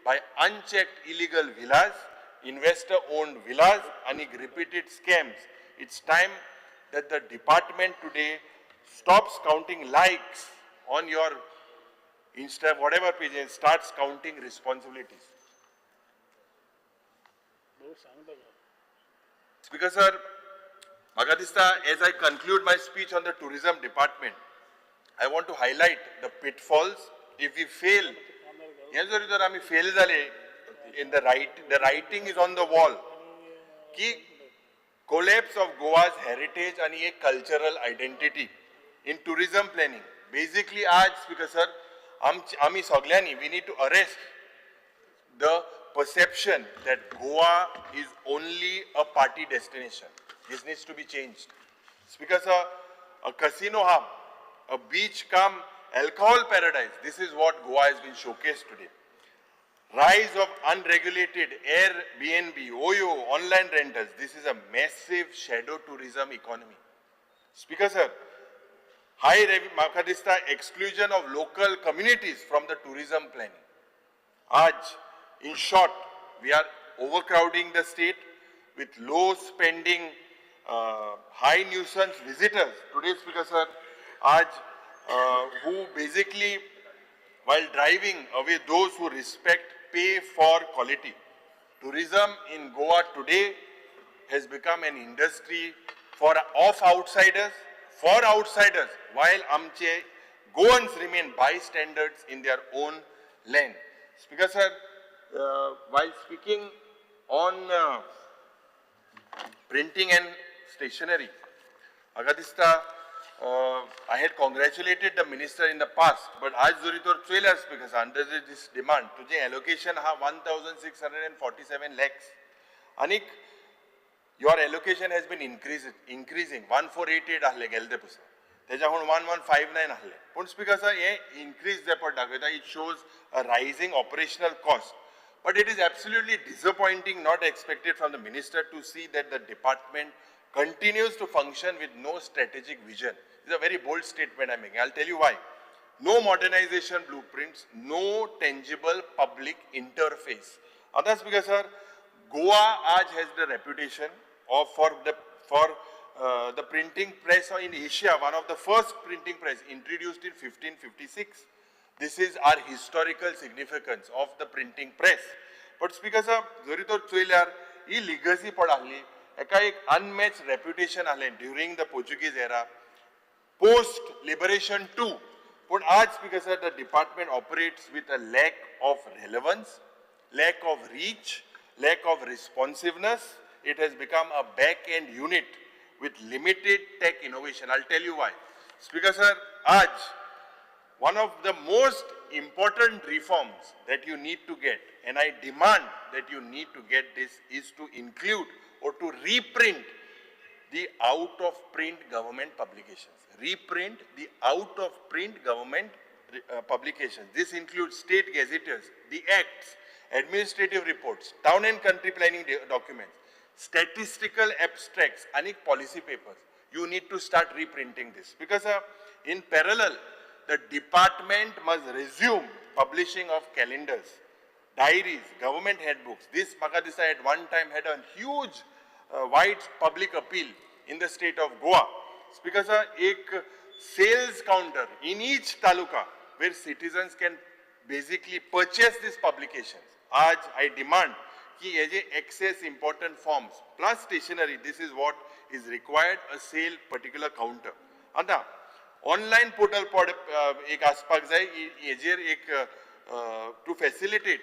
by unchecked illegal villas, investor owned villas आनी repeated scams. It's time that the department today stops counting likes on your Insta whatever page and starts counting responsibilities. Speaker sir, म्हाका दिसता as I conclude my speech on the tourism department, I want to highlight the pitfalls. If we fail, हे जरी जर आमी fail जाले in the right, the writing is on the wall की collapse of Goa's heritage आणि एक cultural identity in tourism planning. Basically आज speaker sir आमी सगल्यांनी we need to arrest the perception that Goa is only a party destination. This needs to be changed. Speaker sir, a casino hub, a beach cum alcohol paradise, this is what Goa has been showcased today. Rise of unregulated Airbnb, OYO, online rentals, this is a massive shadow tourism economy. Speaker sir, high म्हाका दिसता exclusion of local communities from the tourism planning. आज, in short, we are overcrowding the state with low spending, high nuisance visitors. Today, Speaker sir, आज who basically, while driving away those who respect, pay for quality. Tourism in Goa today has become an industry for of outsiders, for outsiders, while आमचे Goans remain bystanders in their own land. Speaker sir, while speaking on printing and stationery, म्हाका दिसता I had congratulated the minister in the past, but आज जरी तर चोयल्यार speaker sir, under this demand, तुजें allocation आहा 1,647 lakhs. आनीक your allocation has been increasing 1488 आहले गेले ते पसून, तेज्या हून 1159 आहले. पूण स्पीकर सर हे इन्क्रीज जे पळय दाखयता, it shows a rising operational cost. But it is absolutely disappointing, not expected from the minister to see that the department continues to function with no strategic vision. It's a very bold statement I'm making. I'll tell you why. No modernization blueprints, no tangible public interface. Others, because sir, Goa aaj has the reputation of for the printing press in Asia, one of the first printing press introduced in 1556. This is our historical significance of the printing press. But Speaker sir, जरी तर चोयल्यार ही legacy पड आहली, एका एक unmatched reputation आहलें during the Portuguese era, post liberation too. पूण आज Speaker sir, the department operates with a lack of relevance, lack of reach, lack of responsiveness. It has become a back-end unit with limited tech innovation. I'll tell you why. Speaker sir, aaj one of the most important reforms that you need to get, and I demand that you need to get this, is to include or to reprint the out-of-print government publications. Reprint the out-of-print government publications. This includes state gazetteers, the acts, administrative reports, town and country planning documents, statistical abstracts, and policy papers. You need to start reprinting this because in parallel, the department must resume publishing of calendars, diaries, government handbooks. This maka disa at one time had a huge wide public appeal in the state of Goa. Speaker sir, ek sales counter in each taluka where citizens can basically purchase these publications. Aaj I demand ki ye je excess important forms plus stationery, this is what is required, a sale particular counter. Ata online portal pod ek aspak jai yejer ek to facilitate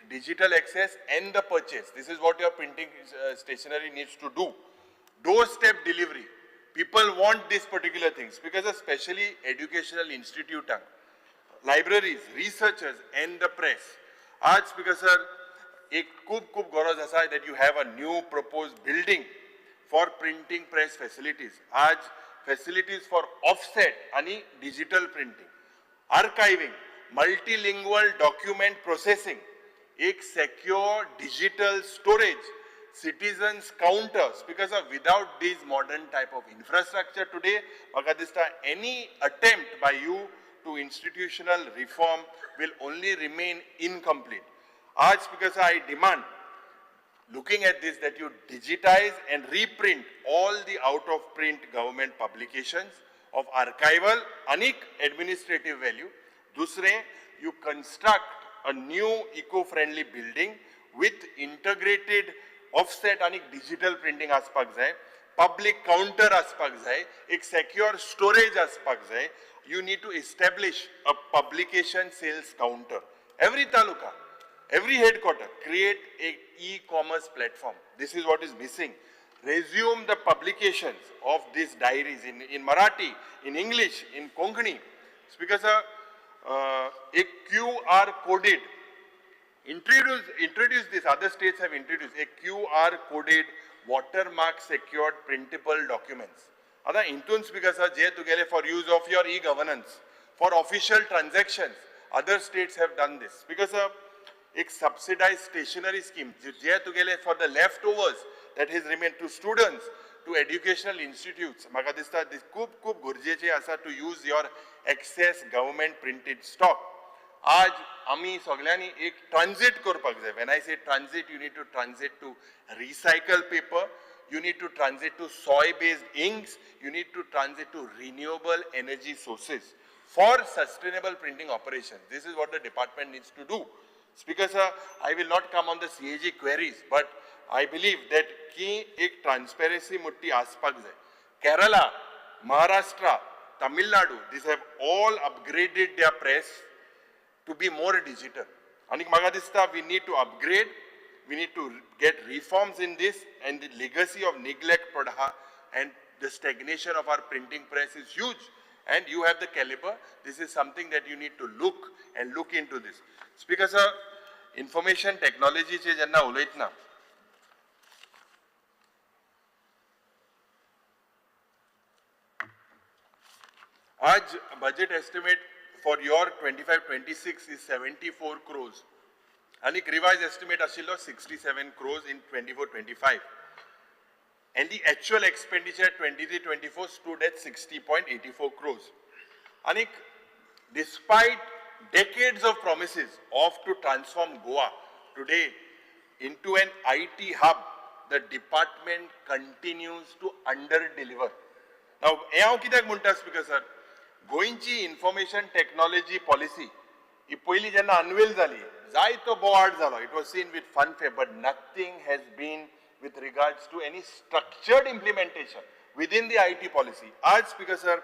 digital access and the purchase. This is what your printing stationery needs to do. Doorstep delivery. People want these particular things because especially educational institute, libraries, researchers and the press. Aaj because sir, ek khub khub garaj asa that you have a new proposed building for printing press facilities. Aaj facilities for offset ani digital printing, archiving, multilingual document processing, ek secure digital storage, citizens counters, because of without this modern type of infrastructure today, Pakistan, any attempt by you to institutional reform will only remain incomplete. Aaj because I demand looking at this that you digitize and reprint all the out of print government publications of archival आनीक administrative value. दुसरें, you construct a new eco friendly building with integrated offset आनी digital printing आसपाक जाय, public counter आसपाक जाय, एक secure storage आसपाक जाय. You need to establish a publication sales counter every taluka, every headquarter. Create a e-commerce platform. This is what is missing. Resume the publications of these diaries in Marathi, in English, in Konkani. Speaker sir, a QR coded, introduce this, other states have introduced a QR coded watermark secured printable documents. आतां हितून speaker sir, जे तुगेले for use of your e-governance, for official transactions, other states have done this. Speaker sir, एक subsidised stationery scheme जे तुगेले for the left overs that is remain to students, to educational institutes. म्हाका दिसता खूब खूब गरजेचें आसा to use your excess government printed stock. आज आमी सगळ्यांनी एक ट्रान्झीट करपाक जाय. When I say transit, you need to transit to recycle paper, you need to transit to soy based inks, you need to transit to renewable energy sources for sustainable printing operation. This is what the department needs to do. Speaker sir, I will not come on the CAG queries, but I believe that की एक transparency मोठी आसपाक जाय. Kerala, Maharashtra, Tamil Nadu, these have all upgraded their press to be more digital. आनी म्हाका दिसता we need to upgrade, we need to get reforms in this, and the legacy of neglect पडहा and the stagnation of our printing press is huge, and you have the caliber. This is something that you need to look and look into this. Speaker sir, information technology चे जेन्ना उलयतना, आज budget estimate for your 25-26 is 74 crores आनी revise estimate आशिल्लो 67 crores in 24-25, and the actual expenditure 23-24 stood at 60.84 crores. आनी despite decades of promises of to transform Goa today into an IT hub, the department continues to under-deliver. Now, हें हांव कित्याक म्हणटा speaker sir, गोंयची information technology policy ही पयलीं जेन्ना unwell जाली, जायतो बोवाळ जालो. It was seen with fanfare, but nothing has been with regards to any structured implementation within the IT policy. आज speaker sir,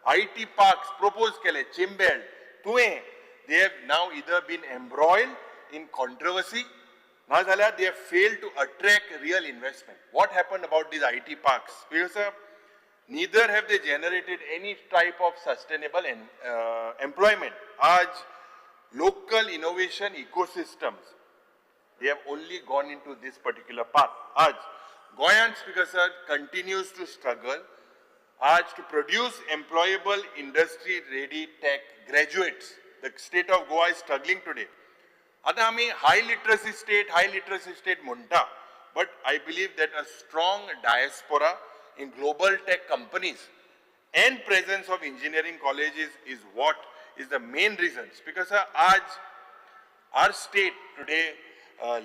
IT parks propose केले, चिंबेल, तुवें, they have now either been embroiled in controversy, ना जाल्यार they have failed to attract real investment. What happened about these IT parks? Speaker sir, neither have they generated any type of sustainable employment. Aaj local innovation ecosystems, they have only gone into this particular path. Aaj Goyan, Speaker sir, continues to struggle aaj to produce employable industry ready tech graduates. The state of Goa is struggling today. Ata ami high literacy state munta, but I believe that a strong diaspora in global tech companies and presence of engineering colleges is what is the main reasons. Because aaj our state today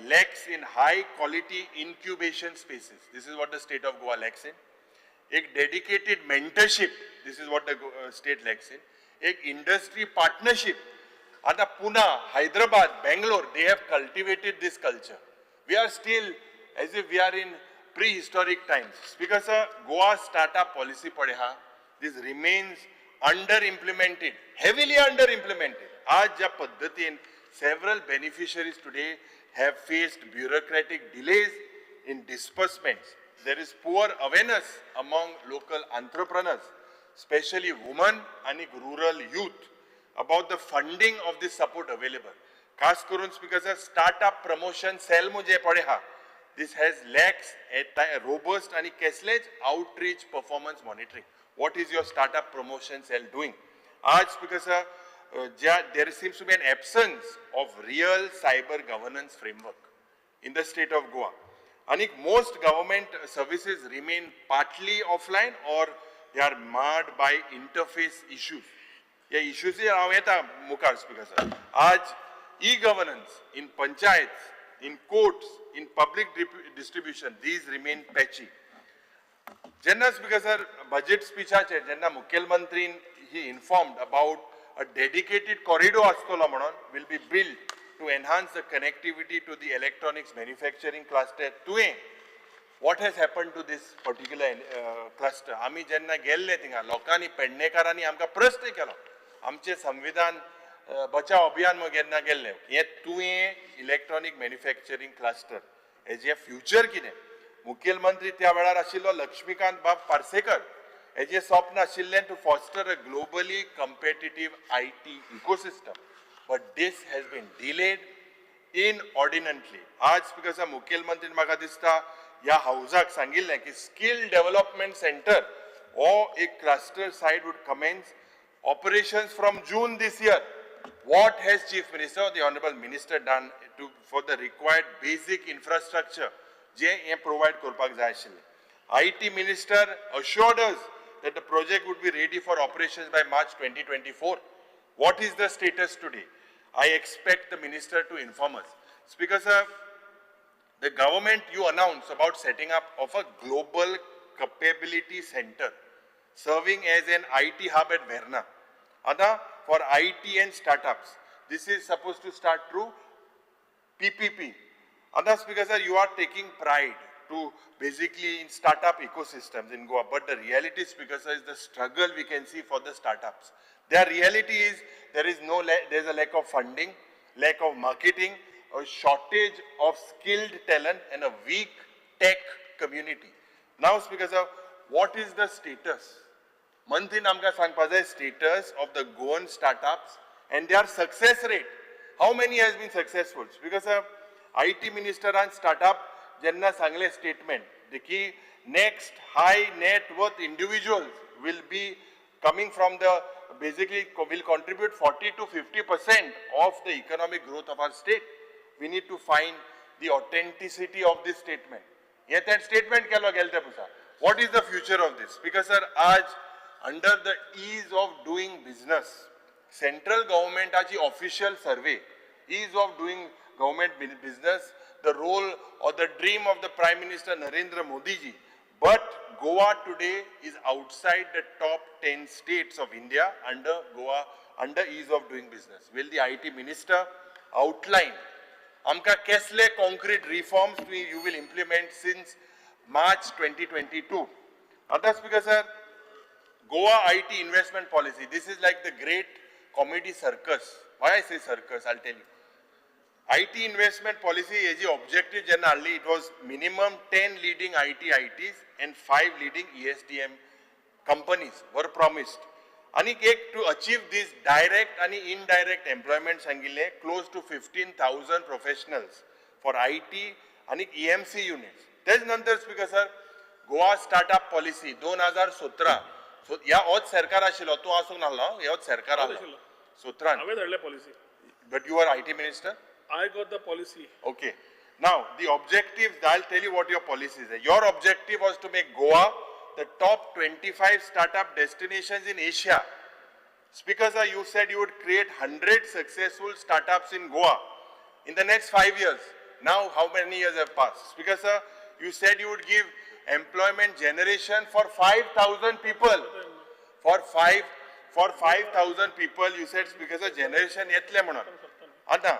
lacks in high quality incubation spaces. This is what the state of Goa lacks in. A dedicated mentorship, this is what the state lacks in. A industry partnership. Ata Pune, Hyderabad, Bangalore, they have cultivated this culture. We are still as if we are in prehistoric times. Because Goa startup policy padeha, this remains under implemented, heavily under implemented. Aaj ja paddhatin several beneficiaries today have faced bureaucratic delays in disbursements. There is poor awareness among local entrepreneurs, especially women and rural youth, about the funding of this support available. Khas karun speaker sir, startup promotion cell muje padeha, this has lacks a robust and cashless outreach performance monitoring. What is your startup promotion cell doing? Aaj speaker sir, there seems to be an absence of real cyber governance framework in the state of Goa. And most government services remain partly offline or they are marred by interface issues. Yeah, issues हांव येता मुखार speaker sir. आज e-governance in panchayats in courts, in public distribution, these remain patchy. जेन्ना speaker sir, budget स्पिचाचेर जेन्ना मुखेलमंत्रीन he informed about a dedicated corridor आसतलो म्हणून will be built to enhance the connectivity to the electronics manufacturing cluster तुवें, what has happen to this particular cluster? आमी जेन्ना गेल्ले थिंगा, लोकांनी, पेडणेकारांनी आमकां प्रस्न केलो. आमचें संविधान बचाव अभियान म्हूण जेन्ना गेल्ले, हें तुवें इलेक्ट्रॉनीक मॅन्युफॅक्चरींग क्लस्टर हेजें फ्युचर कितें? मुखेलमंत्री त्या वेळार आशिल्लो लक्ष्मीकांत बाब पार्सेकर. हेजें स्वप्न आशिल्लें to foster a globally competitive IT ecosystem, but this has been delayed inordinately. आज स्पीकर साहेब, मुखेलमंत्रीन म्हाका दिसता ह्या हावजाक सांगिल्लें की स्कील डेव्हलपमेंट सेंटर हो एक cluster site would commence operations from June this year. What has Chief Minister or the Honorable Minister done to for the required basic infrastructure जे हें provide करपाक जाय आशिल्लें? IT Minister assured us that the project would be ready for operations by March 2024. What is the status today? I expect the minister to inform us. Speaker sir, the government, you announced about setting up of a global capability center serving as an IT hub at Verna. Ada for IT and startups. This is supposed to start through PPP. Ada, Speaker sir, you are taking pride to basically in startup ecosystems in Goa, but the reality, Speaker sir, is the struggle we can see for the startups. Their reality is there is no, there is a lack of funding, lack of marketing, a shortage of skilled talent and a weak tech community. Now, Speaker sir, what is the status? मंत्रीन आमकां सांगपा जाय status of the Goan startups and their success rate. How many has been successful? Speaker sir, IT मिनिस्टरान startup जेन्ना सांगलें statement की next high net worth individuals will be coming from the basically will contribute 40 to 50% of the economic growth of our state. We need to find the authenticity of this statement. हे तें statement केलो गेले ते पुसा. What is the future of this? Because sir, आज under the ease of doing business, central गव्हर्मेंटाची official survey, ease of doing government business, the role or the dream of the Prime Minister Narendra Modi ji. But Goa today is outside the top 10 states of India under Goa, under ease of doing business. Will the IT minister outline आमकां केसले concrete reforms you will implement since March 2022? आतां Speaker sir, Goa IT investment policy, this is like the great comedy circus. Why I say circus, I'll tell you. IT investment policy हेजी objective जेन्ना हाडली, it was minimum 10 leading IT ITs and 5 leading ESDM companies were promised. आनी एक to achieve this direct आनी indirect employment सांगिल्लें close to 15,000 professionals for IT आनी EMC units. तेज नंतर speaker sir, Goa startup policy 2017, so ह्या होच सरकार आशिल्लो, तूं आसूंक नासलो, होच सरकार आसलो सतरान. हांवें धाडल्या policy. But you are IT minister. I got the policy. Okay. Now, the objectives, I'll tell you what your policy is. Your objective was to make Goa the top 25 startup destinations in Asia. Speaker sir, you said you would create 100 successful startups in Goa in the next 5 years. Now, how many years have passed? Speaker sir, you said you would give employment generation for 5,000 people. For 5,000 people, you said, Speaker sir, generation येतले म्हणून. आतां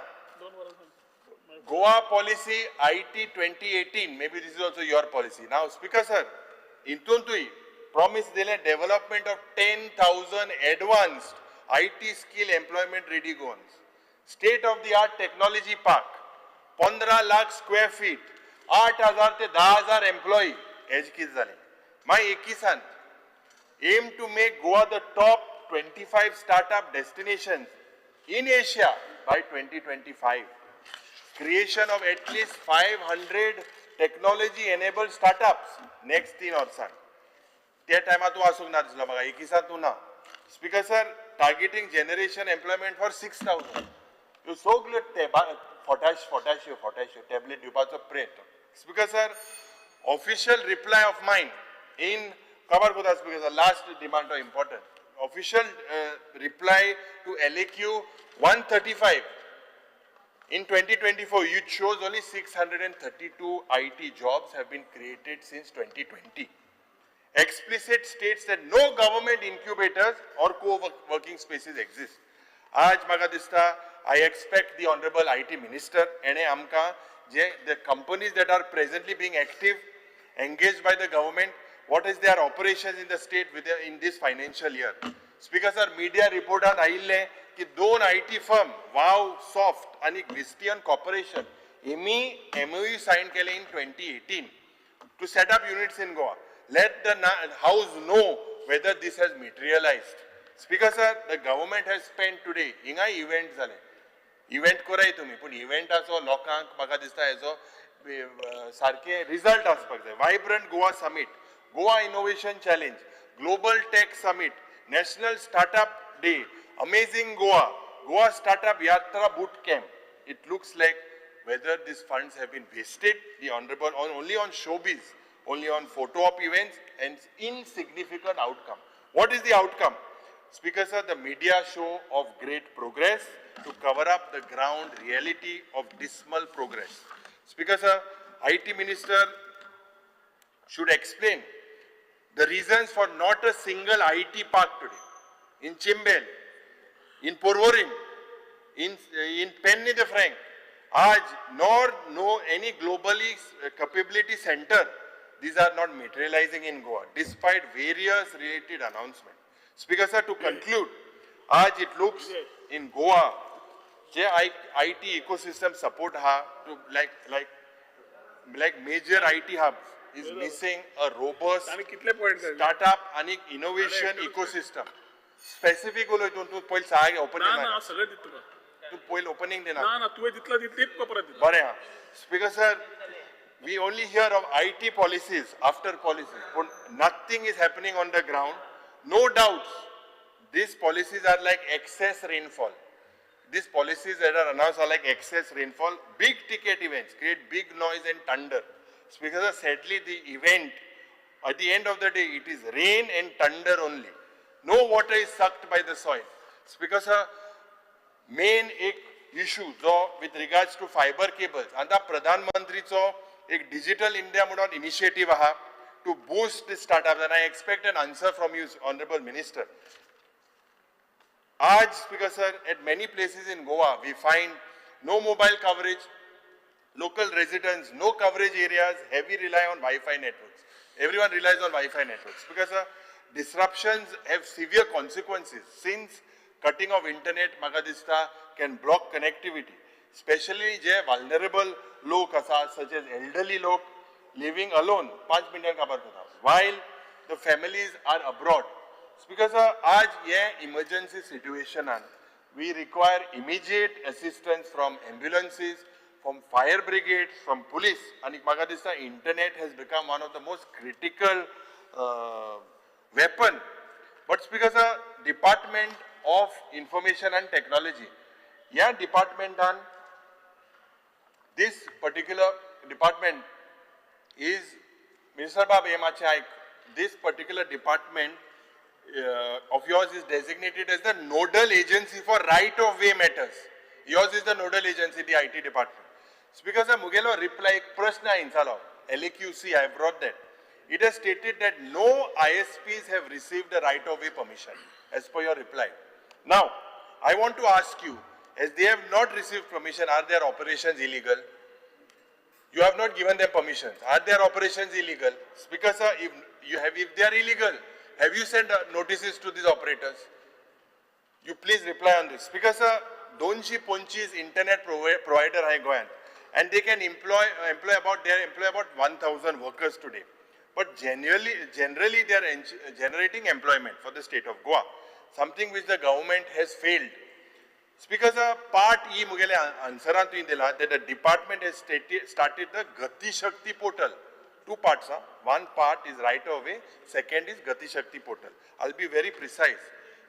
Goa policy IT 2018, maybe this is also your policy. Now, Speaker sir, हितूंतूय promise दिलें development of 10,000 advanced IT skill employment ready Goans. State of the art technology park, 15 lakh square feet, 8,000 ते 10,000 employee. Has कितें जालें? मागीर 21 aim to make Goa the top 25 startup destinations in Asia by 2025. Creation of at least 500 technology enabled startups next 3 वर्सां. त्या टायमार तूं आसूंक ना दिसलो म्हाका, 21 तूं ना. Speaker sir, targeting generation employment for 6,000. ह्यो सगल्यो टॅबा फोटाश फोटाश्यो फोटाश्यो टॅबलेट दिवपाचो प्रयत्न. Speaker sir, official reply of mine in खबर कोता speaker sir, last demand of important. Official reply to LAQ 135 In 2024, it shows only 632 IT jobs have been created since 2020. Explicit states that no government incubators or co-working spaces exist. आज म्हाका दिसता, I expect the honourable IT minister एणे आमकां जे the companies that are presently being active, engaged by the government, what is their operations in the state with in this financial year. Speaker sir, media रिपोर्टान आयिल्लें की दोन IT firm, wow soft आनी विस्टियन corporation, Hemy MOU sign केले in 2018 to set up units in Goa. Let the house know whether this has materialized. Speaker sir, the government has spent today, हिंगा event जाले, event कराय तुमी, पूण इव्हेंटाचो लोकांक म्हाका दिसता हेजो सारके रिजल्ट आसपाक जाय. Vibrant Goa summit, Goa innovation challenge, global tech summit, national startup day, amazing Goa, Goa startup yatra boot camp. It looks like whether these funds have been wasted, the honorable, on only on showbiz, only on photo op events and insignificant outcome. What is the outcome? Speaker sir, the media show of great progress to cover up the ground reality of dismal progress. Speaker sir, IT minister should explain the reasons for not a single IT park today in Chimbel, in Porvorim, in Penny the Frank, Aaj, nor no any globally capability center. These are not materializing in Goa, despite various related announcements. Speaker sir, to conclude, aaj it looks in Goa, je IT ecosystem support ha to like major IT hubs is missing a robust startup and innovation ecosystem. Specific उलय तूं, तूं पयलीं साग opening ना, सगळें दिता तुका. तूं पयलीं ओपनिंग दिना. ना ना, तुवें दितला तितलीच तुका परत दिता. बरें आहा. Speaker sir, we only hear of IT policies after policies, but nothing is happening on the ground. No doubts, these policies are like excess rainfall. These policies that are announced are like excess rainfall. Big ticket events create big noise and thunder. Speaker sir, sadly the event, at the end of the day, it is rain and thunder only. No water is sucked by the soil. Speaker sir, main एक issue जो with regards to fiber cables, आता प्रधानमंत्रीचो एक digital India म्हणून initiative आहा to boost the startups, and I expect an answer from you, honorable minister. Aaj, Speaker sir, at many places in Goa, we find no mobile coverage, local residents, no coverage areas, heavy rely on Wi-Fi networks. Everyone relies on Wi-Fi networks. Because sir, disruptions have severe consequences since cutting of internet, म्हाका दिसता, can block connectivity, especially J vulnerable लोक आसा, such as elderly लोक living alone, 5 मिनटां काबार करता, while the families are abroad. Because आज ये emergency situation an, we require immediate assistance from ambulances, from fire brigades, from police. आनी म्हाका दिसता internet has become one of the most critical weapon. But because a Department of Information and Technology, yeah, department on this particular department is Minister Bab Emachaik. This particular department of yours is designated as the nodal agency for right of way matters. Yours is the nodal agency, the IT department. Speaker sir, mugelo reply ek prashna insalo LAQC, I have brought that. It has stated that no ISPs have received the right of way permission, as per your reply. Now, I want to ask you, as they have not received permission, are their operations illegal? You have not given them permissions. Are their operations illegal? Speaker sir, if they are illegal, have you sent notices to these operators? You please reply on this. Speaker sir, 225 internet provider hai Goyan, and they can employ about 1,000 workers today. But generally they are generating employment for the state of Goa, something which the government has failed. Speaker sir, part E mugele answeran tuyen dila that the department has started the Gati Shakti portal. Two parts, huh? One part is right of way, second is Gati Shakti portal. I'll be very precise.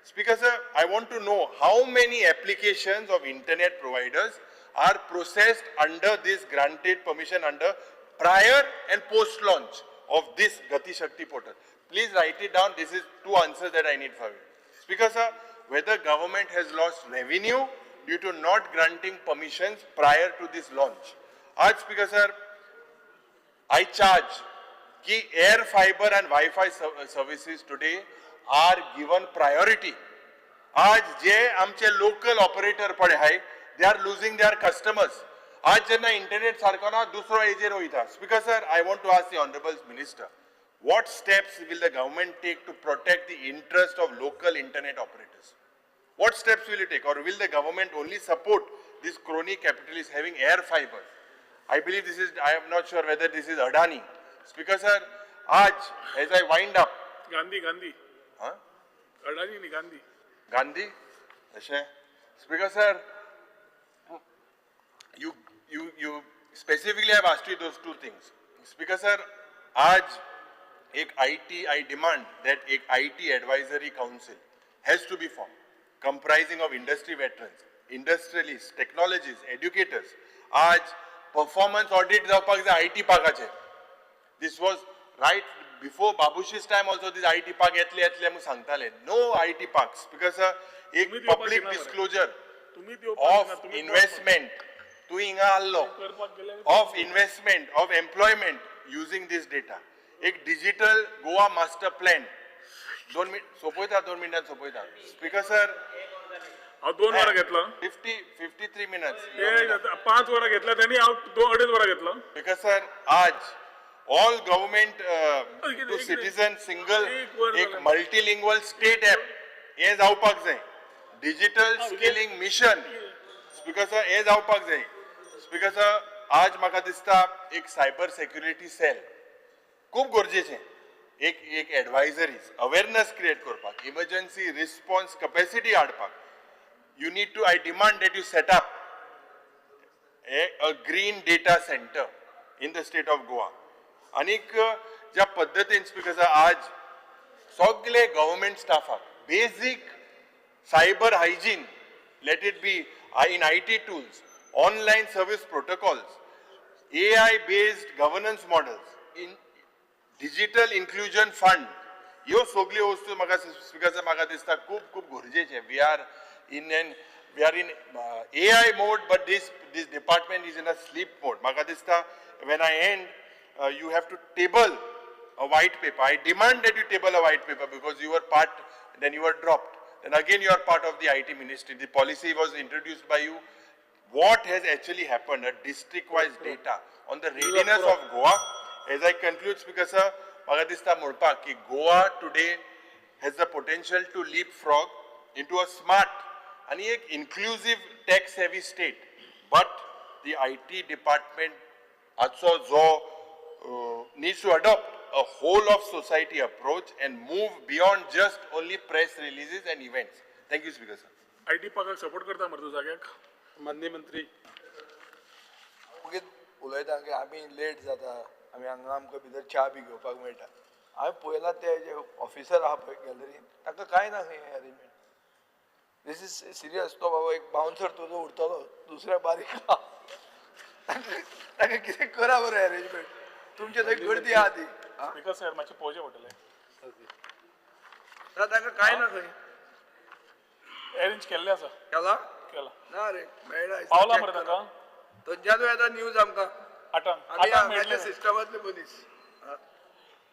Speaker sir, I want to know how many applications of internet providers are processed under this granted permission under prior and post-launch of this Gati Shakti portal. Please write it down. This is two answers that I need for you. Speaker sir, whether government has lost revenue due to not granting permissions prior to this launch. आज speaker sir, I charge की air fiber and WiFi services today are given priority. आज जे आमचे local operator पळय आहाय, they are losing their customers. आज जेन्ना internet सारको ना, दुसरो हेजेर वयता. Speaker sir, I want to ask the honourable minister, what steps will the government take to protect the interest of local internet operators? What steps will you take, or will the government only support this crony capitalist having air fiber? I believe this is, I am not sure whether this is Adani. Speaker sir, aaj as I wind up, Gandhi, Gandhi. Huh? Adani nahi, Gandhi. Gandhi? Ashe. Speaker sir, you specifically have asked you those two things. Speaker sir, aaj ek IT, I demand that ek IT advisory council has to be formed, comprising of industry veterans, industrialists, technologists, educators. Aaj performance audit जावपाक जाय IT पार्काचे. This was right before Babushi's time also. This IT park येतले येतले म्हणून सांगताले. No IT parks, because एक public disclosure of investment, तूं हिंगा आहलो, of investment, of employment using this data. एक digital Goa master plan. 2 minute सोपयता, 2 मिनटां सोपयता. स्पीकर सर, हांव 2 वरां घेतला. 53 मिनट्स. 5 वरां घेतला त्यांनी, हांव 2-2.5 वरां घेतला. स्पीकर सर, आज all government to citizen single एक मल्टीलिंग्वल स्टेट ॲप हे जावपाक जाय. Digital skilling mission, speaker sir, हे जावपाक जाय. स्पीकर सर, आज म्हाका दिसता एक सायबर सेक्युरिटी सेल खूब गरजेचें. एक एक एडवायजरीज, अवेरनस क्रिएट करपाक, इमर्जन्सी रिस्पॉन्स कपॅसिटी हाडपाक. You need to, I demand that you set up a green data center in the state of Goa. आनीक ज्या पद्दतीन स्पीकर सर आज सगळे government स्टाफाक basic cyber hygiene, let it be in IT tools, online service protocols, AI based governance models, in digital inclusion fund, ह्यो सगल्यो वस्तू म्हाका speaker sir म्हाका दिसता खूब खूब गरजेचें. We are in AI mode, but this department is in a sleep mode. म्हाका दिसता when I end, you have to table a white paper. I demand that you table a white paper, because you were part, then you were dropped. Then again you are part of the IT ministry. The policy was introduced by you. What has actually happened, a district-wise data on the readiness of Goa. As I conclude, Speaker sir, म्हाका दिसता म्हणपाक की Goa today has the potential to leapfrog into a smart आणि एक inclusive tech savvy state. But the IT department आजचो जो needs to adopt a whole of society approach and move beyond just only press releases and events. Thank you, Speaker sir. IT पार्काक support करता मरे तूं जाग्याक? माननीय मंत्री. मागीर उलयता की आमी लेट जाता, आमी हांगा आमकां भितर च्या बी घेवपाक मेळटा. हांवें पळयलां ते जे ऑफिसर आहा पळय गॅलरीन, तांकां कांय ना खंय अरेंजमेंट. This is serious. तो बाबा एक बाउन्सर तुजो उरतलो, दुसऱ्या बारीक आहा, तांकां कितें करा बरें अरेंजमेंट. तुमचे थंय गर्दी आहा ती. स्पीकर सर, मातशें पळोवचें पडटलें. ना तांकां कांय ना खंय अरेंज केल्लें आसा. केला? केला ना रे, मेळना. पावला मरे तांकां थंयच्यानूय येता न्यूज आमकां. आठांक आमी आठांक मेळटलें. सिस्टमांतले मनीस.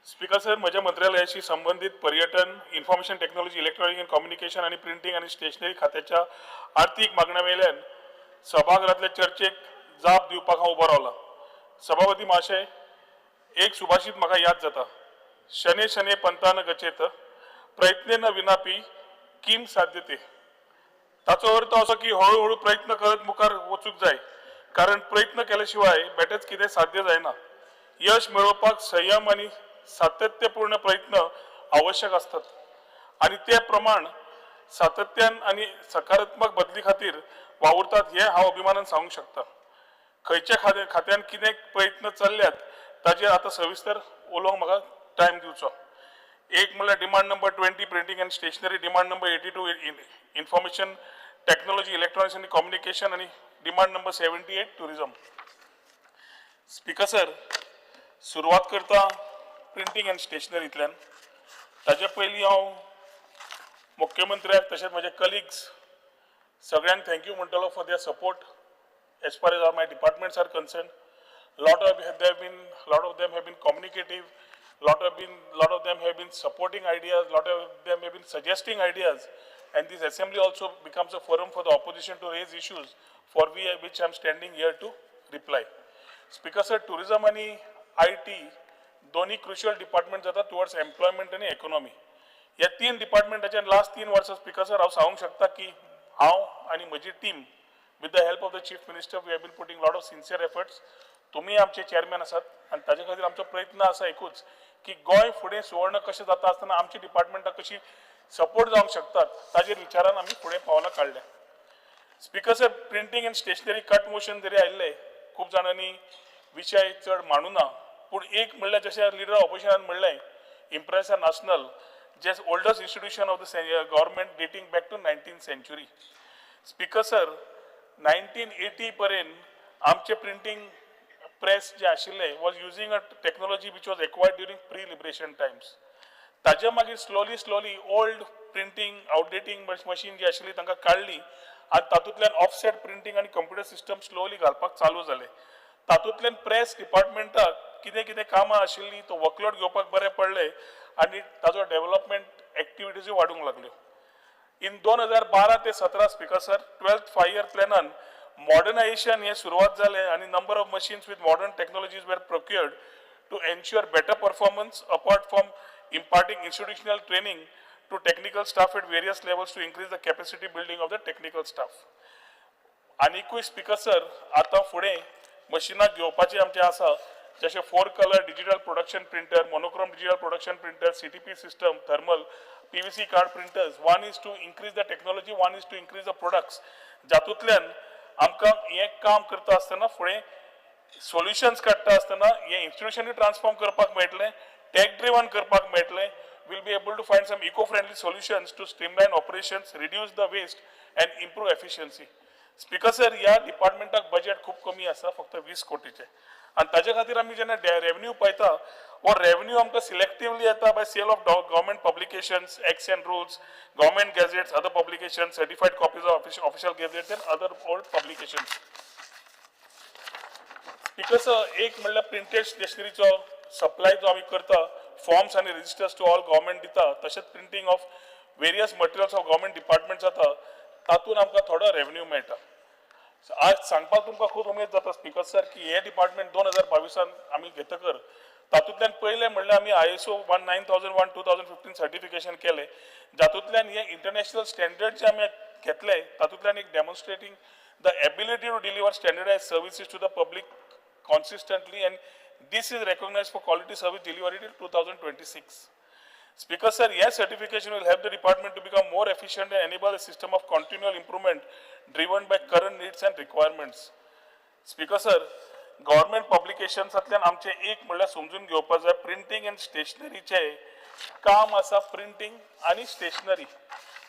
स्पीकर सर, म्हज्या मंत्रालयाशी संबंदीत पर्यटन, information technology, electronic and communication आनी प्रिंटींग आनी स्टेशनरी खात्याच्या आर्थीक मागण्या वयल्यान सभाघरांतल्या चर्चेक जाप दिवपाक हांव उबो रावलां. सभापती महाशय, एक सुभाषित म्हाका याद जाता. शने शने पंथान गचेत, प्रयत्नेन विनापी किम साध्यते. ताचो अर्थ असो की हळू हळू प्रयत्न करत मुखार वचूंक जाय, कारण प्रयत्न केले शिवाय बेठेच कितें साध्य जायना. यश मेळोवपाक संयम आनी सातत्यपूर्ण प्रयत्न आवश्यक आसतात आनी ते प्रमाण सातत्यान आनी सकारात्मक बदली खातीर वावुरतात हें हांव अभिमानान सांगूंक शकता. खंयच्या खात्यान कितें प्रयत्न चल्ल्यात ताचेर आतां सविस्तर उलोवंक म्हाका टायम दिवचो. एक म्हणल्यार demand number 20 printing and stationery, demand number 82 information technology, electronics आनी कम्युनिकेशन आनी demand number 78 tourism. Speaker sir, सुरवात करता प्रिंटींग आनी स्टेशनरींतल्यान. ताचे पयलीं हांव मुख्यमंत्र्याक तशेंच म्हजे कलिग्स सगळ्यांक thank you म्हणटलो for their support as far as my departments are concerned. Lot of them have been communicative, lot of them have been supporting ideas, lot of them have been suggesting ideas, and this assembly also becomes a forum for the opposition to raise issues for which I am standing here to reply. Speaker sir, tourism आणि IT दोन्ही crucial department जाता towards employment आनी economy. ह्या तीन डिपार्टमेंटाच्या last 3 वर्सां, speaker sir, हांव सांगूंक शकता की हांव आनी म्हजी team, with the help of the Chief Minister, we have been putting lot of sincere efforts. तुमी आमचे चेअरमॅन आसात आनी ताजे खातीर आमचो प्रयत्न आसा एकूच की गोंय फुडें सुवर्ण कशें जाता आसतना आमची डिपार्टमेंटां कशी सपोर्ट जावंक शकतात, ताजेर विचारान आमी फुडें पावलां काडल्या. Speaker sir, printing and stationery cut motion जरी आयिल्लें, खूब जाणांनी विशय चड मांडू ना, पूण एक म्हणल्यार जशें लिडर ऑपोजिशनान म्हणलें, इम्प्रेसा नॅशनल जे oldest institution of the government dating back to 19th century. Speaker sir, 1980 पर्यंत आमचे प्रिंटींग प्रेस जे आशिल्ले was using a technology which was acquired during pre liberation times. ताजे मागीर slowly slowly old printing outdating machine जी आशिल्ली तांकां काडली आनी तातूंतल्यान ऑफसेट प्रिंटींग आनी कंप्युटर सिस्टम स्लोली घालपाक चालू जाले. तातूंतल्यान प्रेस डिपार्टमेंटाक कितें कितें कामां आशिल्लीं तो वर्कलोड घेवपाक बरें पडलें आनी ताजो डेव्हलपमेंट एक्टिविटीजूय वाडूंक लागल्यो. इन 2012 ते 17, Speaker sir, 12th five year प्लॅनान मॉडर्नायझेशन हें सुरवात जालें आनी number of machines with modern technologies were procured to ensure better performance, apart from imparting institutional training to technical staff at various levels to increase the capacity building of the technical staff. आनिकूय, speaker sir, आतां फुडें मशिनां घेवपाची आमचें आसा, जशें four colour digital production printer, monochrome digital production printer, CTP system, thermal PVC card printers. One is to increase the technology, one is to increase the products, जातूंतल्यान आमकां हें काम करता आसतना, फुडें सोल्युशन्स काडटा आसतना हें इन्स्टिट्युशनूय ट्रान्सफॉर्म करपाक मेळटलें, टॅक ड्रिवन करपाक मेळटलें. We'll be able to find some eco-friendly solutions to streamline operations, reduce the waste and improve efficiency. Speaker sir, ह्या डिपार्टमेंटाक बजेट खूब कमी आसा, फक्त 20 कोटीचे, आनी ताजे खातीर आमी जेन्ना रेवन्यू पळयता, हो रेवन्यू आमकां सिलेक्टिवली येता by sale of government publications, acts and rules, government gazettes, other publication, certified copies of official gazettes and other old publications. Speaker sir, एक म्हणल्यार प्रिंटेड स्टेशनरीचो सप्लाय जो आमी करता, फॉर्म्स आनी रजिस्टर्स टू ऑल गव्हर्मेंट दिता, तशेंच printing of various materials of government department जाता, तातूंत आमकां थोडो रेवन्यू मेळटा. आज सांगपाक तुमकां खूब उमेद जाता, स्पीकर सर, की हे डिपार्टमेंट 2022न आमी घेतकर तातूंतल्यान पयलें म्हणल्यार आमी ISO 19001:2015 certification केलें, जातूंतल्यान हे इंटरनॅशनल स्टँडर्ड जे आमी घेतले, तातूंतल्यान एक demonstrating the ability to deliver standardized services to the public consistently, and this is recognized for quality service delivery till 2026. Speaker sir, yes, certification will help the department to become more efficient and enable a system of continual improvement driven by current needs and requirements. Speaker sir, government पब्लिकेशन्सांतल्यान आमचें एक म्हणल्यार समजून घेवपा जाय, printing and स्टेशनरीचें काम आसा. Printing आनी stationery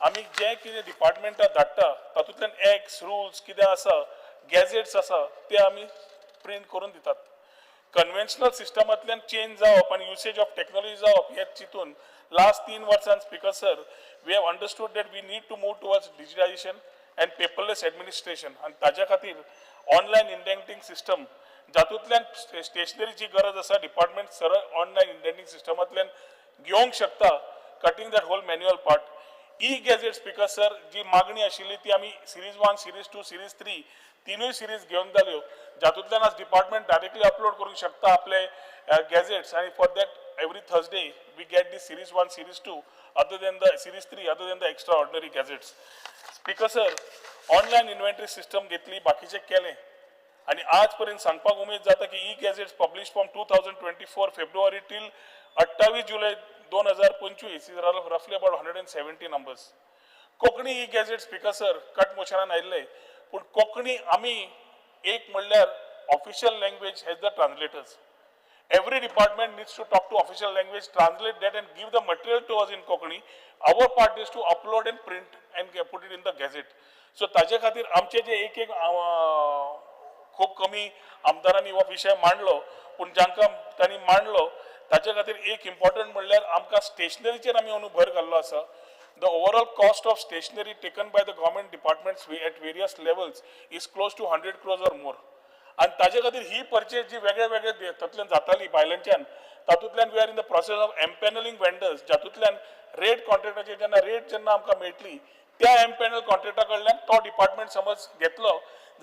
आमी जें कितें डिपार्टमेंटाक धाडटा, तातूंतल्यान एक्ट्स, रुल्स कितें आसा, गॅझेट्स आसा, ते आमी प्रिंट करून दितात. कन्व्हेन्शनल सिस्टमांतल्यान चेंज जावप आनी युसेज ऑफ टॅक्नॉलॉजी जावप हें चिंतून लास्ट 3 वर्सां, Speaker sir, we have understood that we need to move towards digitization and paperless administration, आनी ताज्या खातीर ऑनलायन इंडेंटींग सिस्टम, जातूंतल्यान स्टेशनरीची गरज आसा, डिपार्टमेंट सरळ ऑनलायन इंडेंटींग सिस्टमांतल्यान घेवंक शकता, cutting that whole manual part. E gazette, Speaker sir, जी मागणी आशिल्ली ती आमी series one, series two, series three, तिनूय सिरीज घेवन जाल्यो, जातूंतल्यान आज डिपार्टमेंट डायरेक्टली अपलोड करूंक शकता आपले गॅझेट्स, आनी for that every Thursday we get the series one, series two, other than the series three, other than the extra ordinary gazettes. Speaker sir, online inventory system घेतली, बाकीचे केले, आनी आज पर्यंत सांगपाक उमेद जाता की e gazettes publish from 2024 February till 28 July 2025 is roughly about 170 numbers. Konkani e gazette, Speaker sir, cut मोशनान आयिल्ले, पूण कोंकणी आमी एक म्हणल्यार official language has the translators. Every department needs to talk to official language, translate that and give the material to us in Konkani. Our part is to upload and print and put it in the gazette. So ताजे खातीर आमचे जे एक एक खूब कमी आमदारांनी हो विशय मांडलो, पूण जांकां तांणी मांडलो ताजे खातीर एक इम्पॉर्टंट म्हणल्यार आमकां स्टेशनरीचेर आमी अंदू भर घाल्लो आसा. The overall cost of stationery taken by the government departments at various levels is close to 100 crores or more. आनी ताजे खातीर ही परचेज जी वेगळे वेगळे तातूंतल्यान जाताली भायल्यांच्यान, तातूंतल्यान we are in the process of empanelling vendors, जातूंतल्यान रेट कॉन्ट्रॅक्टाचेर जेन्ना रेट जेन्ना आमकां मेळटली त्या एम्पॅनल कॉन्ट्रॅक्टा कडल्यान तो डिपार्टमेंट समज घेतलो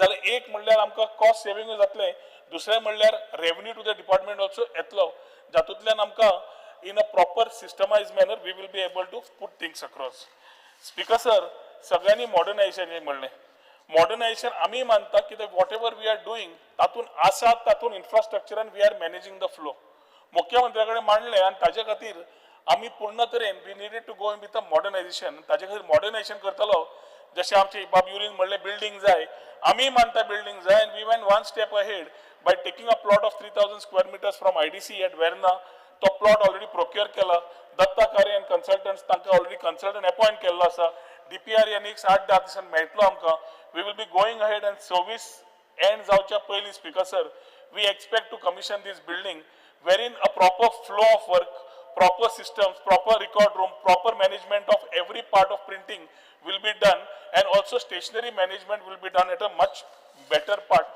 जाल्यार एक म्हणल्यार आमकां कॉस्ट सेविंगूय जातलें, दुसरें म्हणल्यार revenue to the department also येतलो, जातूंतल्यान आमकां in a proper systemized manner we will be able to put things across. Speaker sir, सगळ्यांनी मॉडर्नायझेशन हें म्हणलें. मॉडर्नायझेशन आमी मानता की whatever we are doing तातूंत आसा तातूंत इन्फ्रास्ट्रक्चरान we are managing the flow. मुख्यमंत्र्या कडेन मांडलें आनी ताजे खातीर आमी पूर्ण तरेन we needed to go in with a modernisation. ताजे खातीर मॉडर्नायझेशन करतलो, जशें आमचे बाब युरीन म्हणलें बिल्डींग जाय, आमी मानता बिल्डींग जाय, and we went one step ahead by taking a plot of 3000 square meters from IDC at Verna. तो प्लॉट ऑलरेडी प्रोक्युअर केला. दत्ता कारे अँड कन्सल्टंट्स तांकां ऑलरेडी कन्सल्टंट अपॉयंट केल्लो आसा. डीपीआर नेक्स्ट 8-10 दिसान मेळटलो आमकां. We will be going ahead and service end जावच्या पयलीं speaker sir, we expect to commission this building wherein a proper flow of work, proper systems, proper record room, proper management of every part of printing will be done, and also stationery management will be done at a much better part.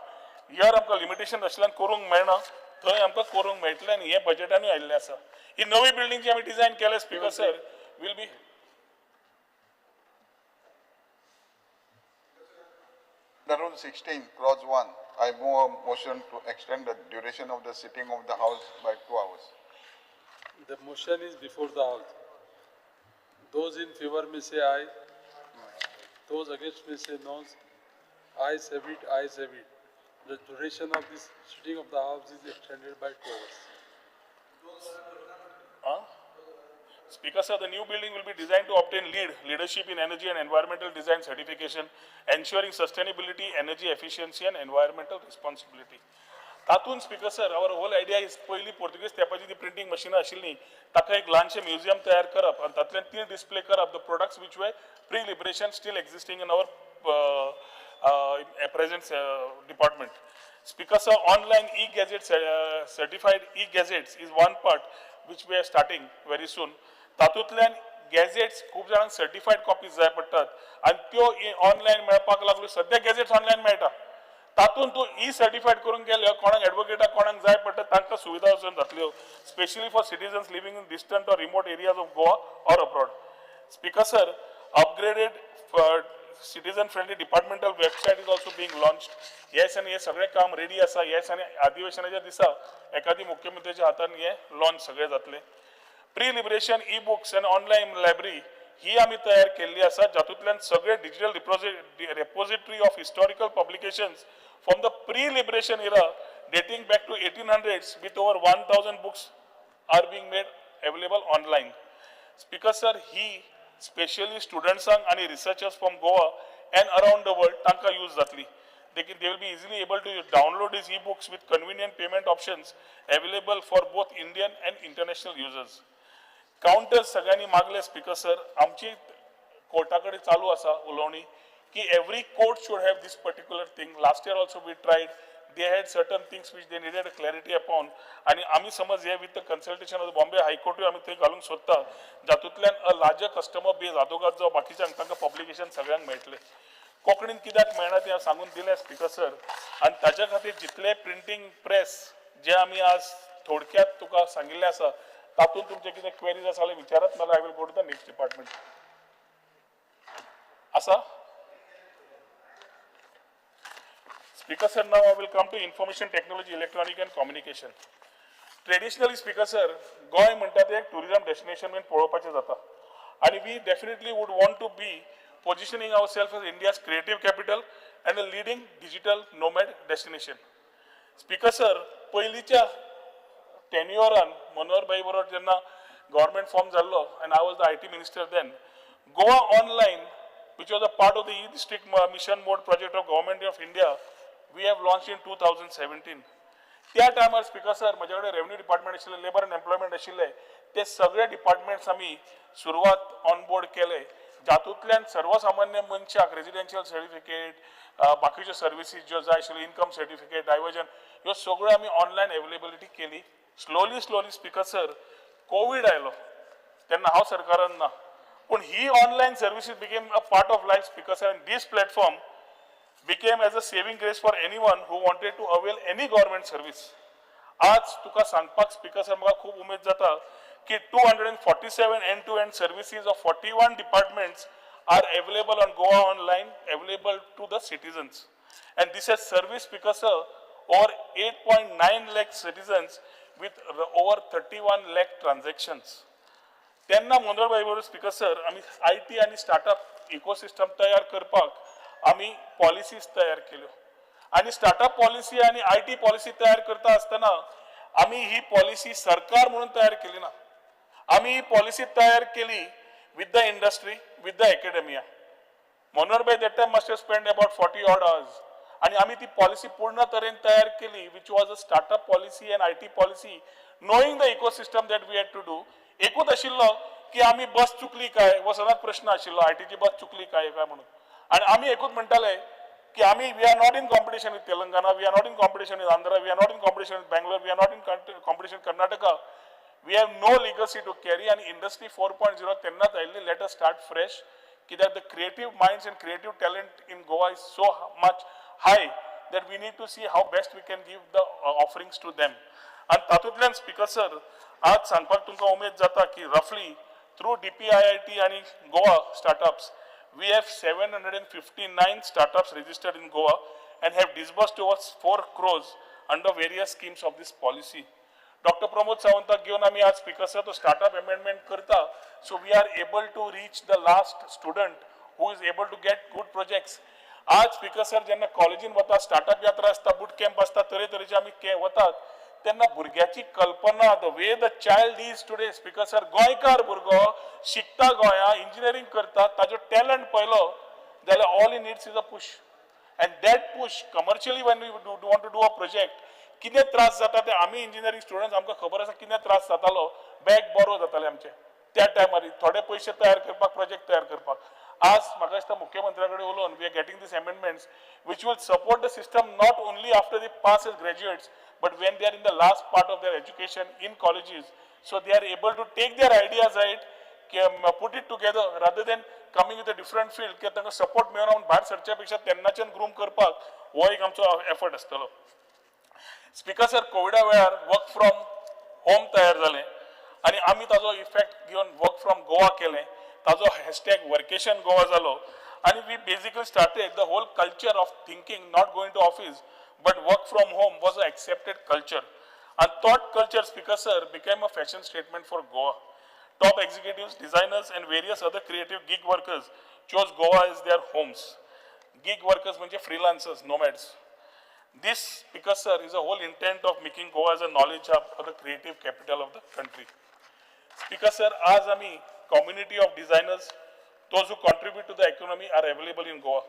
Here आमकां limitation आशिल्ल्यान करूंक मेळना, थंय आमकां करूंक मेळटलें आनी हें बजेटानूय आयिल्लें आसा. ही नवी बिल्डींग जी आमी डिजायन केल्या speaker sir will be The Rule 16, Clause 1, I move a motion to extend the duration of the sitting of the House by 2 hours. The motion is before the House. Those in favor may say aye. Those against may say no. Ayes have it, ayes have it. The duration of this sitting of the House is extended by 2 hours. Speaker sir, the new building will be designed to obtain LEED, Leadership in Energy and Environmental Design Certification, ensuring sustainability, energy efficiency and environmental responsibility. तातूंत speaker sir, our whole idea is पयलीं पोर्तुगीज तेंपाची ती printing मशिनां आशिल्लीं ताका एक ल्हानशें museum तयार करप आनी तातूंतल्यान ती डिस्प्ले करप, the products which were pre liberation still existing in our present department. Speaker sir, online e-gazettes, certified e-gazettes is one part which we are starting very soon. तातूंतल्यान गॅझेट्स खूब जाणांक सर्टिफायड कॉपीज जाय पडटात आनी त्यो online मेळपाक लागल्यो. सद्या गॅझेट्स ऑनलायन मेळटा, तातूंत तूं ई सर्टिफायड करूंक गेल्यो कोणाक एडवोकेटाक कोणाक जाय पडटा तांकां सुविधा वचून जातल्यो, specially for citizens living in distant or remote areas of Goa or abroad. Speaker sir, upgraded citizen friendly departmental website is also being launched. हे दिसांनी हें सगळें काम रेडी आसा. ह्या दिसांनी अधिवेशनाच्या दिसा एखादी मुख्यमंत्र्याच्या हातान हें लॉन्च सगळें जातलें. Pre liberation e books and online library ही आमी तयार केल्ली आसा, जातूंतल्यान सगळे digital repository of historical publications from the pre liberation era dating back to 1800s with over 1000 books are being made available online. Speaker sir, he specially स्टुडंट्सांक आनी researchers from Goa and around the world तांकां use जातली. They will be easily able to download these e-books with convenient payment options available for both Indian and international users. Counters सगळ्यांनी मागले speaker sir, आमची Carta कडेन चालू आसा उलोवणी की every court should have this particular thing. Last year also we tried, they had certain things which they needed clarity upon, आनी आमी समज हे with the consultation of the Bombay हायकोर्टूय आमी थंय घालूंक सोदता, जातूंतल्यान अ लार्जर कस्टमर बेज आदोगाद जावं बाकीच्यांक तांकां पब्लिकेशन सगळ्यांक मेळटलें. कोंकणीन कित्याक मेळना तें हांव सांगून दिलें स्पीकर सर. आनी ताज्या खातीर जितले प्रिंटींग प्रेस जे आमी आज थोडक्यात तुका सांगिल्लें आसा तातूंत तुमचे कितें क्वेरीज आसा जाल्यार विचारात, नाल्यार I will go to the next department. आसा Speaker sir, now I will come to information technology, electronic and communication. Traditionally speaker sir, Goa म्हणटा तें एक टुरिजम डेस्टिनेशन म्हणून पळोवपाचें जाता आनी we definitely would want to be positioning ourselves as India's creative capital and a leading digital nomad destination. Speaker sir, पयलींच्या टेन्युअरान मनोहर भाई बरोबर जेन्ना गव्हर्मेंट फॉर्म जाल्लो and I was the IT minister then, Goa online, which was a part of the e-district mission mode project of Government of India, we have launched in 2017. त्या टायमार speaker sir म्हजे कडेन revenue department आशिल्लें, labour and employment आशिल्लें, ते सगळे departments आमी सुरवात ऑन बोर्ड केले, जातूंतल्यान सर्वसामान्य मनशाक रेजिडेन्शियल सर्टिफिकेट, बाकीच्यो सर्विसीस ज्यो जाय आशिल्ल्यो, इन्कम सर्टिफिकेट, डायवर्जन, ह्यो सगळ्यो आमी ऑनलायन एवेलेबिलिटी केली. Slowly slowly speaker sir, Covid आयलो तेन्ना हांव सरकारान ना, पूण ही online services became a part of life, Speaker sir, and this platform became as a saving grace for anyone who wanted to avail any government service. आज तुका सांगपाक speaker sir म्हाका खूब उमेद जाता की 247 end to end services of 41 departments are available on Goa Online, available to the citizens. And this has service, Speaker sir, over 8.9 lakh citizens with over 31 lakh transactions. तेन्ना मनोहर भाई बरोबर, स्पीकर सर, आमी IT आनी startup ecosystem तयार करपाक आमी policies तयार केल्यो आनी स्टार्टअप पॉलिसी आनी IT policy तयार करता आसतना आमी ही पॉलिसी सरकार म्हणून तयार केली ना. आमी ही पॉलिसी तयार केली with the industry, with the academia. Manohar bhai that time must have spend about 40 odd hours आनी आमी ती पॉलिसी पूर्ण तरेन तयार केली, which was a startup policy and IT policy, knowing the ecosystem that we had to do. एकूच आशिल्लो की आमी बस चुकली काय हो सदांच प्रश्न आशिल्लो, आयटीची बस चुकली काय काय म्हणून. आनी आमी एकूच म्हणटाले की आमी we are not in competition with Telangana, we are not in competition with Andhra, we are not in competition with Bangalore, we are not in competition Karnataka. We have no legacy to carry आनी industry 4.0 तेन्नाच आयिल्ली. Let us start fresh, कित्याक the creative minds and creative talent in Goa is so much high that we need to see how best we can give the offerings to them. आनी तातूंतल्यान speaker sir आज सांगपाक तुमकां उमेद जाता की रफली थ्रू DPIIT आनी Goa startups we have 759 startups registered in Goa and have disbursed towards 4 crores under various schemes of this policy. Doctor Pramod सावंताक घेवन आमी आज, स्पीकर सर, तो स्टार्टअप अमेंडमेंट करता, so we are able to reach the last student who is able to get good projects. आज speaker sir जेन्ना कॉलेजीन वता, startup यात्रा आसता, बूट कॅम्प आसता, तरेतरेचे आमी वतात तेन्ना भुरग्याची कल्पना, the way the child is today, Speaker sir, गोंयकार भुरगो शिकता गोंया, इंजिनियरींग करता, ताजो टॅलंट पळयलो जाल्यार all he needs is a push. And that push commercially, when we want to do a project, कितें त्रास जाता ते आमी इंजिनियरींग स्टुडंट्स आमकां खबर आसा कितें त्रास जातालो. बॅग बरो जाताले आमचे त्या टायमार थोडे पयशे तयार करपाक, प्रोजेक्ट तयार करपाक. आज म्हाका दिसता मुख्यमंत्र्या कडेन उलोवन we are getting this amendments which will support the system not only after they pass as graduates, but when they are in the last part of their education in colleges, so they are able to take their ideas right, put it together rather than coming with a different field, की तांकां support मेळना म्हणून भायर सरच्या पेक्षा तेन्नाच्यान groom करपाक हो एक आमचो एफर्ट आसतलो. स्पीकर सर, कोविडा वेळार वर्क फ्रॉम होम तयार जालें आनी आमी ताजो इफेक्ट घेवन वर्क फ्रॉम गोवा केलें. ताजो हॅशटॅग वर्केशन गोवा जालो आनी we basically started the whole culture of thinking not going to office but work from home was a accepted culture. And that culture, Speaker sir, became a fashion statement for Goa. Top executives, designers and various other creative gig workers chose Goa as their homes. Gig workers म्हणजे freelancers, nomads. This, Speaker sir, is a whole intent of making Goa as a knowledge hub or the creative capital of the country. Speaker sir, आज आमी community of designers, those who contribute to the economy, are available in Goa.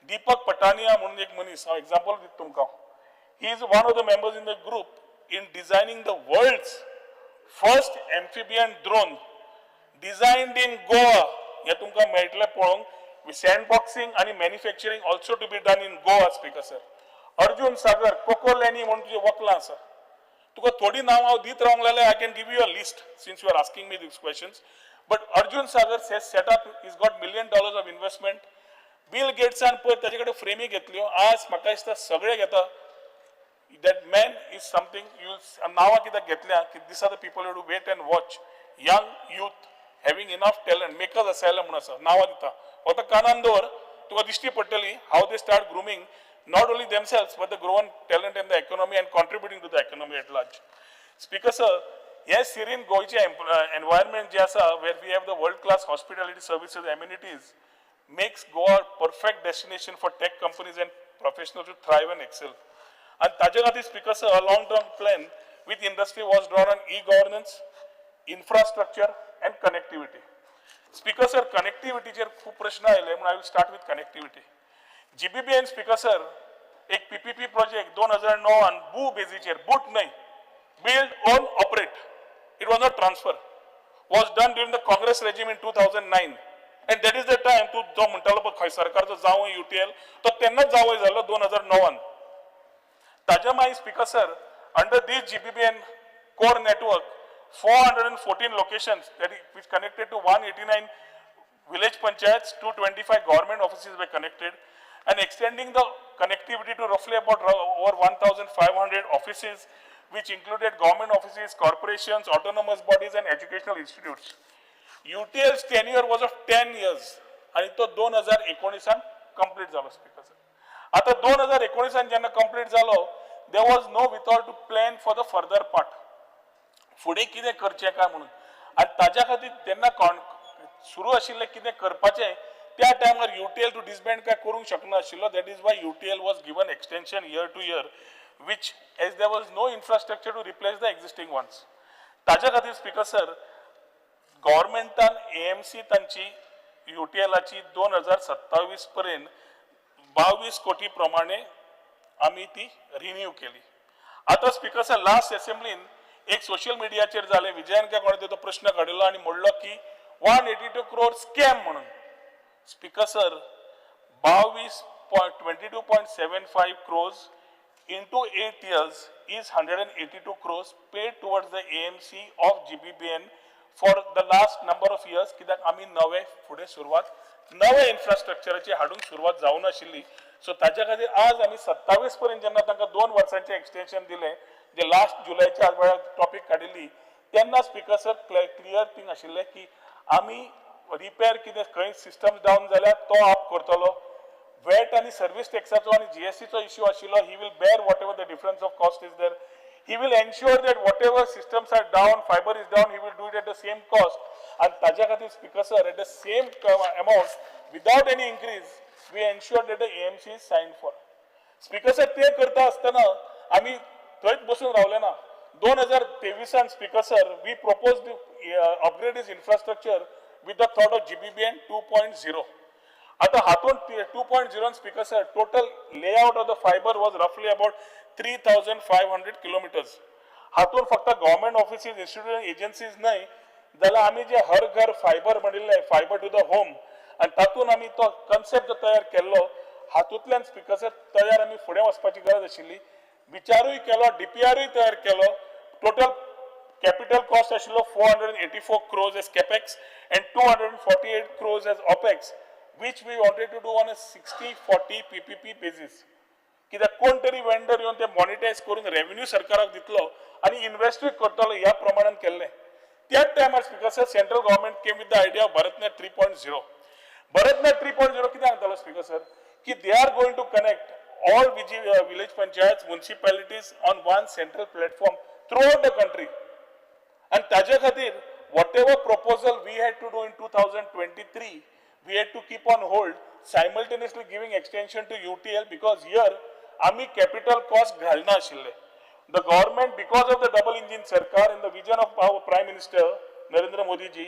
Deepak Patania म्हणून एक मनीस, हांव example दिता तुमकां. He is one of the members in the group in designing the world's first amphibian drone designed in Goa. हें तुमकां मेळटलें पळोवंक. सँड बॉक्सिंग आनी manufacturing also to be done in Goa, Speaker sir. Arjun Sagar, cocoa लॅनी म्हणून तुजें वकलां आसा. तुका थोडी नांव हांव दीत रावंक लागल्यार I can give you a list since you are asking me these questions. But Arjun Sagar has set up, is got $1 million of investment. Bill गेट्सान पळय ताजे कडेन फ्रेमी घेतल्यो. आज म्हाका दिसता सगळे घेता. That man is something you. नांवां कित्याक घेतल्या की these are the people you to wait and watch. Young youth having enough talent, Makers Asylum म्हणून आसा. नांवां दिता फक्त कानान दवर, तुका दिश्टी पडटली how they start grooming not only themselves but the grown talent in the economy and contributing to the economy at large. Speaker sir, हे सिरीन गोंयचें एनवायरमेंट जें आसा, where we have the world class hospitality services, amenities, makes Goa a perfect destination for tech companies and professionals to thrive and excel. And ताजे खातीर, Speaker sir, a long term plan with industry was drawn on e-governance, infrastructure and connectivity. Speaker sir, connectivityचेर खूब प्रश्न आयले म्हणून I will start with connectivity. GBPN, Speaker sir, एक PPP project 2009 बू बेजीचेर, boot न्हय, build, own, operate. It was not transfer. Was done during the Congress regime in 2009. And that is the time तूं जो म्हणटालो पळय खंय सरकारचो जावंय युटीएल, तो तेन्नाच जावंय जाल्लो 2009. ताज्या मागीर, Speaker sir, under this GBBN core network, 414 locations that is, which connected to 189 village panchayats, 225 government offices were connected, and extending the connectivity to roughly about over 1,500 offices, which included government offices, corporations, autonomous bodies, and educational institutes. UTL's tenure was of 10 years आणि तो 2019 complete झालो speaker sir. आता 2019 जेन्ना complete जालो, there was no wherewithal to plan for the further part, फुडें कितें करचें काय म्हणून. आनी ताज्या खातीर तेन्ना सुरू आशिल्लें कितें करपाचें त्या टायमार युटीएल टू डिसबँड काय करूंक शकनाशिल्लो. That is why UTL was given extension year to year, which as there was no infrastructure to replace the existing ones. ताज्या खातीर स्पीकर सर, गव्हर्मेंटान एएमसी तांची युटीएलाची 2027 पर्यंत 22 कोटी प्रमाणे आमी ती रिन्यू केली. आतां स्पीकर सर, लास्ट असेंब्लीन एक सोशल मिडियाचेर जालें, विजयान काय कोणें तो प्रश्न काडिल्लो आनी म्हणलो की 182 क्रोर स्कॅम म्हणून. Speaker sir, 22.75 crores into 8 years is 182 crores paid towards the AMC of GBBN for the last number of years, कित्याक आमी नवे फुडें सुरवात नवे इन्फ्रास्ट्रक्चराची हाडूंक सुरवात जावनाशिल्ली. सो ताच्या खातीर आज आमी 27 पर्यंत जेन्ना तांकां 2 वर्सांचें एक्सटेन्शन दिलें, जे लास्ट जुलयच्या वेळार टॉपीक काडिल्ली, तेन्ना स्पीकर सर क्लियर थींग आशिल्लें की आमी रिपेर कितें खंय सिस्टम डावन जाल्यार तो आप करतलो. वेट आनी सर्वीस टॅक्साचो आनी जीएसटीचो इश्यू आशिल्लो, he will bear whatever the difference of cost is there. He will ensure that whatever systems are down, fiber is down, he will do it at the same cost. आनी ताज्या खातीर speaker sir, at the same amount without any increase, we ensure that the AMC is sign for. Speaker sir, ते करता आसतना आमी थंयच बसून रावले ना. 2023 speaker sir, we propose upgrade this infrastructure with the thought of GBBN 2.0. आता हातून 2.0, speaker sir, total layout of the fiber was roughly about 3500 kilometers. हातून फक्त गव्हर्मेंट ऑफिसीस, इन्स्टिट्यूट, एजन्सीज न्हय जाल्यार आमी जे हर घर फायबर म्हणिल्लें, फायबर टू the home, आनी तातूंत आमी तो कन्सेप्ट जो तयार केल्लो, हातूंतल्यान स्पीकर सर तयार आमी फुडें वचपाची गरज आशिल्ली. विचारूय केलो, डीपीआरूय तयार केलो. टोटल कॅपिटल कॉस्ट आशिल्लो 484 crores as capex and 248 crores as opex, which we wanted to do on a 60-40 PPP basis, कित्याक कोण तरी वेंडर येवन ते मॉनिटायज करून रेव्हेन्यू सरकाराक दितलो आनी इन्व्हेस्टूय करतलो ह्या प्रमाणान केल्लें. त्याच टायमार speaker sir, central government came with the idea of BharatNet 3.0. BharatNet 3.0 कितें सांगतालो स्पीकर सर, की they are going to connect all village panchayat, municipalities on one central platform throughout the country. आनी ताजे खातीर whatever proposal we had to do in 2023, we had to keep on hold, simultaneously giving extension to UTL, because here आमी capital cost घालना आशिल्ले. The government, because of the double engine sarkar and the vision of our Prime Minister Narendra Modi ji,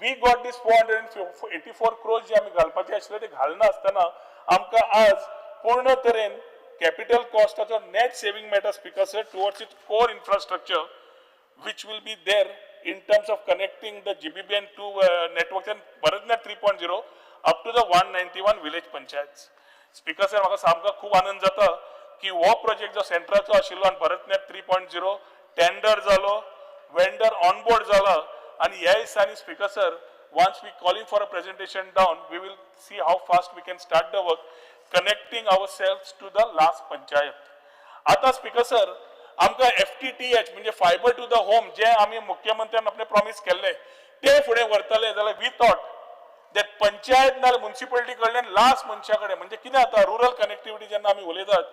we got this 484 crores जे आमी घालपाचे आशिल्ले ते घालना आसतना आमकां आज पूर्ण तरेन कॅपिटल कॉस्टाचो नेट सेविंग मेळटा speaker sir, towards its core infrastructure, which will be there in terms of connecting the GBBN 2 networks and BharatNet 3.0 up to the 191 village panchayats. Speaker sir, म्हाका सामको खूब आनंद जाता की हो प्रोजेक्ट जो सेंट्राचो आशिल्लो आनी भरतनेट 3.0 टेंडर जालो, वेंडर ऑनबोर्ड जाला आनी ह्या दिसांनी speaker sir, once we calling for a presentation down, we will see how fast we can start the work, connecting ourselves to the last panchayat. आता स्पीकर सर, आमकां एफटीटीएच म्हणजे fibre two the home जे आमी मुख्यमंत्र्यान आपले promise केल्ले ते फुडें व्हरतले जाल्यार we thought that panchayat नाल्यार मुन्सिपालिटी कडल्यान लास्ट मनशा कडेन, म्हणजे कितें जाता, रुरल कनेक्टिविटी जेन्ना आमी उलयतात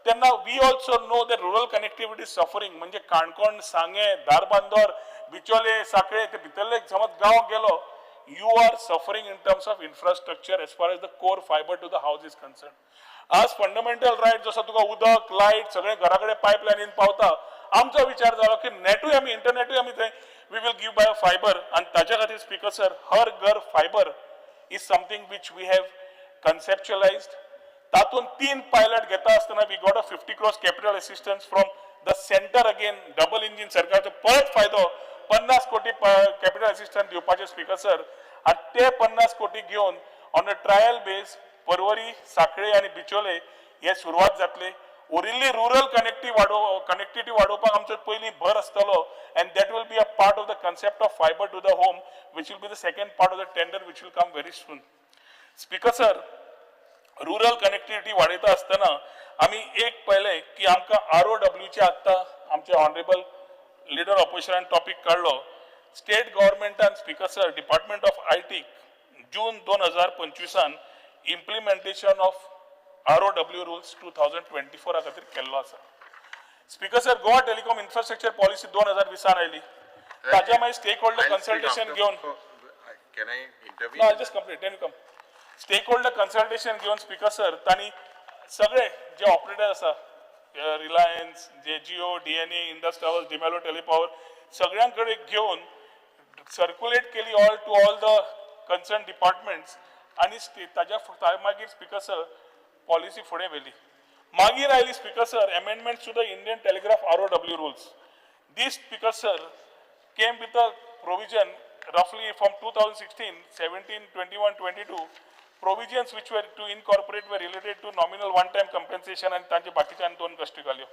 तेन्ना we also know that rural connectivity suffering. म्हणजे काणकोण, सांगें, धारबांदोर, बिचोले, साखळे, ते भितरले समज गांव गेलो, you are suffering in terms of infrastructure as far as the core fiber to the house is concern. आज फंडामेंटल रायट जसो तुका उदक, लायट सगळें घरा कडेन पायपलायनीन पावता, आमचो विचार जालो की नेटूय आमी, इंटरनेटूय आमी थंय we will give by a fiber. आनी ताच्या खातीर स्पीकर सर, हर घर fiber is something which we have conceptualized. तातूंत तीन पायलट घेता आसतना we got a 50 crores capital assistance from the center. Again, double engine सरकारचो परत फायदो, 50 कोटी कॅपिटल असिस्टन्स दिवपाचे स्पीकर सर. आनी ते 50 कोटी घेवन ऑन अ ट्रायल बेस परवरी, साखळे आनी बिचोले हे सुरवात जातली. उरिल्ली रुरल कनेक्टिविटी वाडोवपाक आमचो पयलीं भर आसतलो and that will be a part of the concept of fibre to the home, which will be the second part of the tender, which will come very soon. Speaker sir, rural connectivity वाडयता आसतना आमी एक पळयलें की आमकां R O डब्ल्यूचे आत्तां आमचे ऑनरेबल लिडर ऑपोजिशनान टॉपीक काडलो. स्टेट गव्हर्मेंटान, speaker sir, department of IT June 2025 implementation of ROW rules 2024 खातीर केल्लो आसा. Speaker sir, Goa telecom infrastructure policy 2020 आयली. ताच्या मागीर स्टेक होल्डर कन्सल्टेशन घेवन Can I intervene? No, I'll just complete, then you come. Stakeholder consultation घेवन, speaker sir, तांणी सगळे जे ऑपरेटर आसा, रिलायन्स, जे Jio, DNA, Indus Towers, D'Mello Telepower, सगळ्यां कडेन घेवन सर्क्युलेट केली all to all the concern departments आनी ताज्या मागीर, स्पीकर सर, पॉलिसी फुडें व्हेली. मागीर आयली, speaker sir, amendment to the Indian Telegraph ROW rules. This, Speaker sir, came with a provision roughly from 2016, 17, 21, 22, provisions which were to incorporate were related to nominal one-time compensation आणि तांचे बाकीच्या आनी दोन गोश्टी घाल्यो.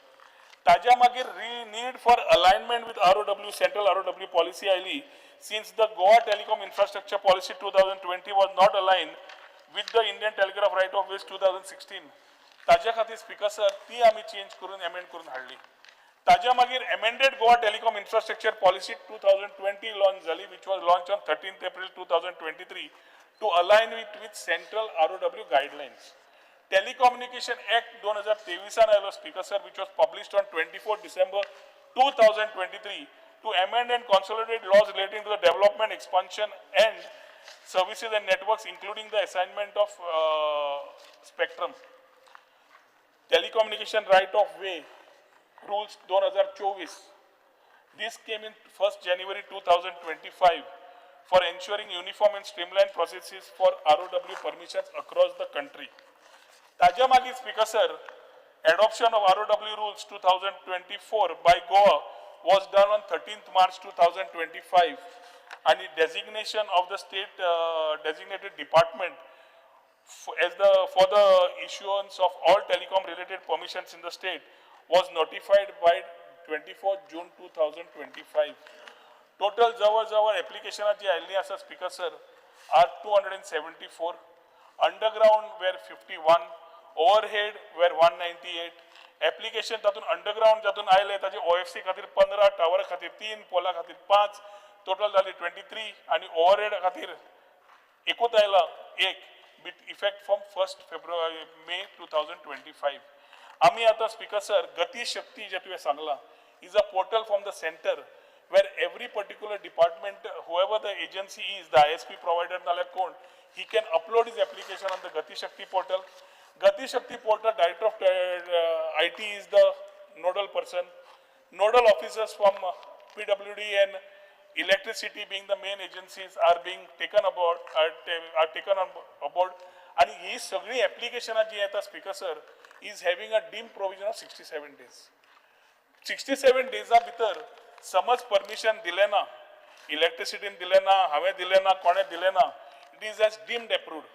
ताज्या मागीर need for alignment with ROW, central ROW policy आयली, since the Goa Telecom Infrastructure Policy 2020 was not aligned with the Indian Telegraph Right of Ways 2016. ताज्या खातीर, स्पीकर सर, ती आमी चेंज करून एमेंड करून हाडली. ताज्या मागीर amended Goa Telecom Infrastructure Policy 2020 launch जाली, which was launch on 13 April 2023 to align with central ROW guidelines. Telecommunication Act 2023 आयलो, speaker sir, which was published on 24 December 2023 to amend and consolidate laws relating to the development, expansion and services and networks, including the assignment of spectrum. Telecommunication Right of Way Rules 2024. This came in 1st January 2025 for ensuring uniform and streamlined processes for ROW permissions across the country. ताज्या मागीर, speaker sir, adoption of ROW rules 2024 by Goa was done on 13th March 2025 and the designation of the state designated department as the for the issuance of all telecom related permissions in the state was notified by 24 June 2025. Total जवळ जवळ एप्लिकेशनां जी आयिल्लीं आसा, speaker sir, are 274. Underground were 51, overhead were 198 application. तातूंत underground जातून आयले ताजे OFC खातीर 15, टावर खातीर तीन, पोला खातीर पांच, टोटल जाली 23 आनी ओवरहेड खातीर एकूच आयला एक, with effect from 1st February May 2025. आमी आतां, स्पीकर सर, गती शक्ती जे तुवें सांगलां is a portal from the centre where every particular department, whoever the agency is, the ISP provider नाल्यार कोण, he can upload his application on the Gati Shakti portal. Gati Shakti portal, Director of IT is the nodal person. Nodal officers from PWD and electricity being the main agencies are being taken aboard, are taken on aboard. आणि ही सगळी एप्लिकेशनां जी येता, speaker sir, is having a deem provision of 67 days. 67 डेजा भितर समज permission दिलें ना, इलेक्ट्रिसिटीन दिलें ना, हांवें दिलें ना, कोणें दिलें ना, it is as deemed approved.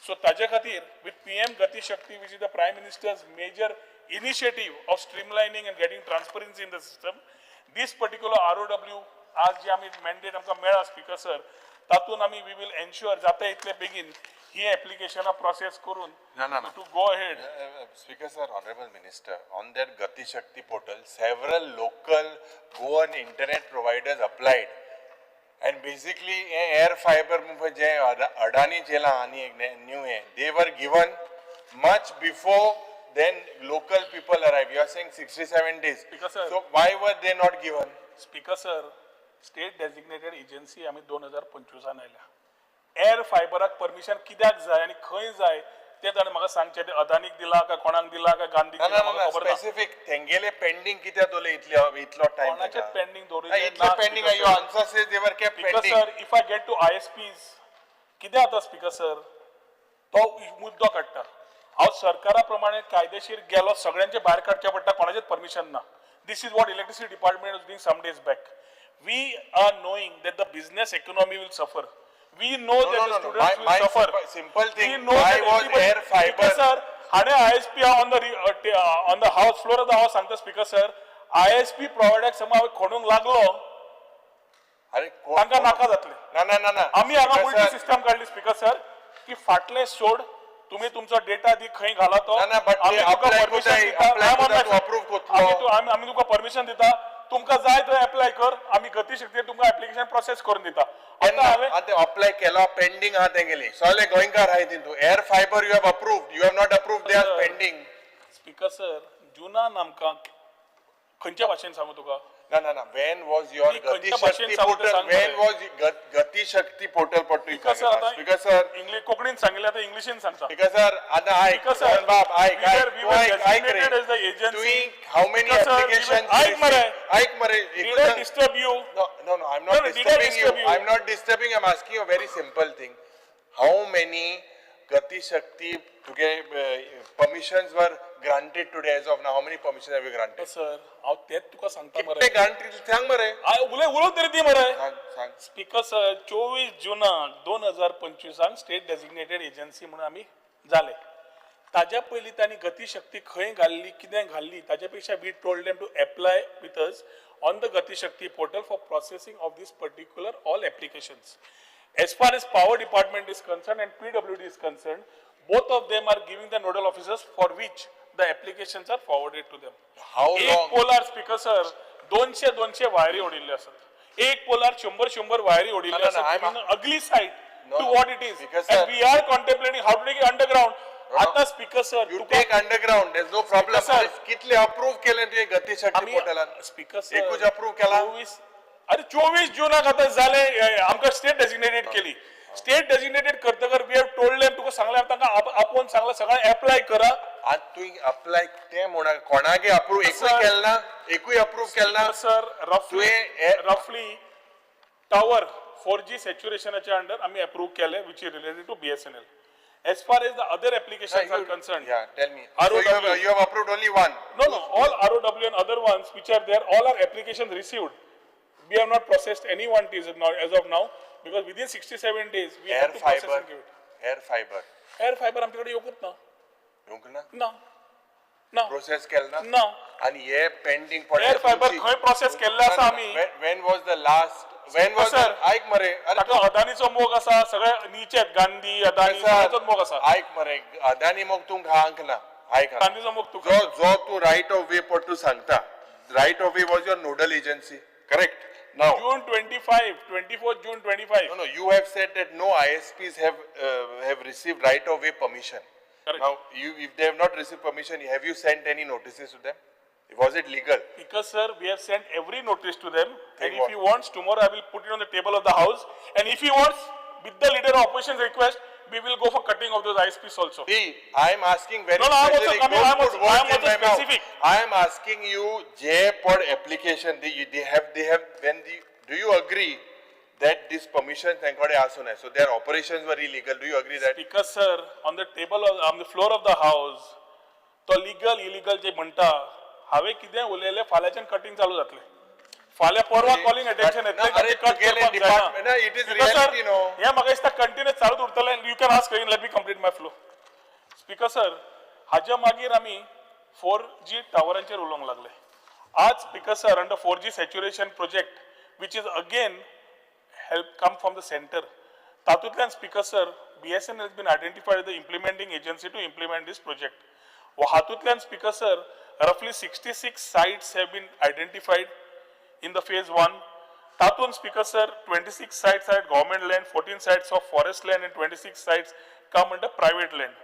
So ताजे खातीर with PM Gati Shakti, which is the Prime Minister's major initiative of streamlining and getting transparency in the system, this particular ROW आज जे आमी मॅन्डेट आमकां मेळ्ळा, स्पीकर सर, तातूंत आमी we will ensure जाता इतले बेगीन ही एप्लिकेशनां प्रोसेस करून No, no, no. To go ahead. Speaker sir, Honorable Minister, on that Gati Shakti portal, several local Goan internet providers applied. And basically, hey air fiber जे अडानी चेला आनी एक new hey, they were given much before then local people arrived. You are saying 67 days. Speaker sir. So why were they not given? Speaker sir, state designated agency आमी 2025 आयल्या. Air फायबराक permission कित्याक जाय आनी खंय जाय ते ताणें म्हाका सांगचें. ते अदानीक दिला काय कोणाक दिला काय गांधीक ना दिला ना म्हाका ना खबर ना. स्पेसिफिक तेंगेले पेंडिंग कित्याक दवरले इतले इतलो टायम? कोणाचेच पेंडिंग दवरिल्लें इतले ना, pending. Speaker your sir. Answer says they were kept speaker pending. Sir, if I get to ISPs, कितें जाता, स्पीकर सर, तो मुद्दो काडटा. हांव सरकारा प्रमाणे कायदेशीर गेलो, सगळ्यांचे भायर काडचें पडटा, कोणाचेच परमिशन ना. This is what electricity department was doing some days back. We are knowing that the business economy will suffer. We know No, that no, the no, no. Students will My suffer. simple thing, We know why that was everybody- air fiber- Speaker sir, हाणे ISP on the house floor of the house सांगता speaker sir, ISP प्रोवायडराक समज हांवें खोडूंक लागलो, अरे तांकां नाका जातलें. ना ना ना ना आमी हांगा Speaker उलटी sir, system काडली स्पीकर सर, की फाटलें सोड, तुमी तुमचो डेटा दी खंय घाला तो, ना, ना, but आमी ते तुका apply permission कोताय, दिता. apply I'm on कोता, my तूं side. approve कोतलो. आमी तुका परमिशन दिता, तुमकां जाय थंय एप्लाय कर, आमी गतीशक्तीर तुमकां एप्लिकेशन प्रोसेस करून दिता. आतां हांवें आतां अप्लाय केला, पेंडींग आहा तेंगेली, सगळे गोंयकार आहाय तितू. Air fibre you have approved, you have not approved, they are pending. Speaker sir, जुनान आमकां खंयच्या भाशेन सांगू तुका? ना ना ना, when was your ती खंयच्या भाशेन गतीशक्ती सांगू तें पोर्टल, सांग when मरे. वॉज गतीशक्ती पोर्टल पडटू स्पीकर सर, आतां स्पीकर सर, इंग्लीश कोंकणीन सांगिल्लें, आतां इंग्लिशीन सांगता. स्पीकर सर, आतां आयक, स्पीकर सर, बाब आयक, we आयक, we तूं were आयक, आयक रे. designated as the agency. तुवें how many Speaker sir, we were- applications आयक मरे. आयक मरे. Did I disturb you? No, no, no, I'm No, not no, did I disturbing you. disturb you? I'm not disturbing. I'm asking you a very simple thing. How many Gati Shakti तुगे permissions were granted today as of now? How many permissions have you granted? Sir, हांव तेच तुका सांगता मरे. कितले granted सांग मरे. उलय उलोवन तरी दी मरे. सांग, सांग. Speaker sir, 24 जुनाक 2025 state designated agency म्हणून आमी जाले. ताज्या पयलीं तांणी गतीशक्ती खंय घाल्ली, कितें घाल्ली, ताज्या पेक्षा we told them to apply with us on the Gatishakti portal for processing of this particular all applications. As far as power department is concerned and PWD is concerned, both of them are giving the nodal officers for which the applications are forwarded to them. How एक long? Polar speaker sir 200 वायरी ओडिल्ल्यो आसात. एक polar 100 वायरी ओडिल्ल्यो No, no, no, आसात. I'm ugly sight No, to no. what it is. Because, And sir- we are contemplating how to take it underground. आता speaker sir, You take underground, there's no problem. Speaker, sir. अरे कितले approve केले तुवें गतीशक्ती पोर्टलान? Speaker sir, एकूच approve केला? 24, अरे 24 जुनाक आतां जालें, आमकां स्टेट डेजिग्नेटेड केली. स्टेट डेजिग्नेटेड करतकर we have told them, तुका सांगलें, तांकां आपोवन सांगलें सगळें एप्लाय करा. आतां तुवें अप्लाय तें म्हणा, कोणागे अप्रूव्ह एकूय Sir. केल ना? एकूय अप्रूव्ह केल ना? सर, रफली तुवें रफली टावर 4G सॅच्युरेशनाच्या अंडर आमी अप्रूव्ह केले, which is related to BSNL. As far as the other applications are concerned, Yeah, tell me. ROW. So you have approved only one. No, no, all ROW and other ones which are there, all are applications received. We have not processed any one as of now, because within 67 days we Air have to process fiber, and give it. air fiber. Air fiber आमच्याकडे येवकूच ना. येवंक ना? ना. ना. Process केल ना? ना. आनी हे पेंडींग पडले. Air fiber खंय प्रोसेस केल्ले आसा आमी? When was the last? When was Sir, the, आयक मरे. अरे ताका अदानीचो मोग आसा, सगळे नीचे गांधी, अदानी, Sir, सगळ्याचोच मोग आसा. आयक मरे, अदानी मोग तुमकां हांक ना. आयक आं. गांधीचो मोग तुका. जो जो तूं रायट ऑफ वे पड तूं सांगता, right of way was your nodal agency, correct? Now June 25, 24 June 25. No, no, you have said that no ISPs have received right of way permission. Correct. Now, if they have not received permission, have you sent any notices to them? Was it legal? Because sir, we have sent every notice to them, and Think if what? he wants, tomorrow I will put it on the table of the house, and if he wants, with the leader of opposition's request, we will go for cutting of those ISPs also. See, I am asking very No, no, I am also specific. coming, Don't I am put also, words I am in also my mouth. specific. I am asking you, J-POD application, they have, when the, do you agree that this permission thankade asuna? So their operations were illegal. Do you agree that? Because sir, on the table of, on the floor of the house, तो legal illegal जे म्हणटा, हांवें कितें उलयलें, फाल्यांच्यान cutting चालू जातलें. फाल्यां परवा calling attention येतलें, अरे कट तुगेलें करपाक जायना. department- ना, it is Because, sir, reality, no. हें म्हाका दिसता कंटिन्यूस चालूच उरतलें. You can ask, let me complete my flow. Speaker sir, हाज्या मागीर आमी 4G टावरांचेर उलोवंक लागले. आज speaker sir, under 4G saturation project, which is again help come from the centre, तातूंतल्यान speaker sir, BSNL has been identified the implementing agency to implement this project. हातूंतल्यान speaker sir, रफली 66 sites have been identified in the phase 1. तातूंत speaker sir, 26 sites are government land, 14 sites of forest land and 26 sites come under private land.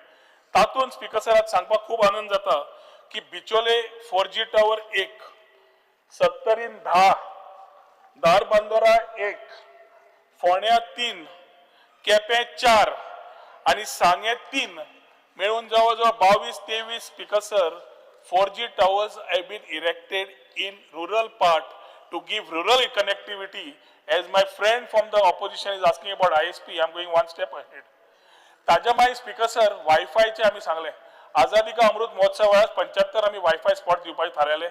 तातूंत speaker sir, आज सांगपाक खूब आनंद जाता की बिचोले 4G tower 1, सत्तरीन 10, धारबांदोरा 1, फोंड्या 3, केपें 4 आनी सांगें 3 मेळून जवळ जवळ 22-23 speaker sir, 4G towers have been erected in rural part to give rural connectivity. As my friend from the opposition is asking about ISP, I am going one step ahead. ताज्या मागीर speaker sir, वायफायचे आमी सांगलें, आझादी का अमृत महोत्सव वेळार 75 आमी wifi spot दिवपाचे थारायले.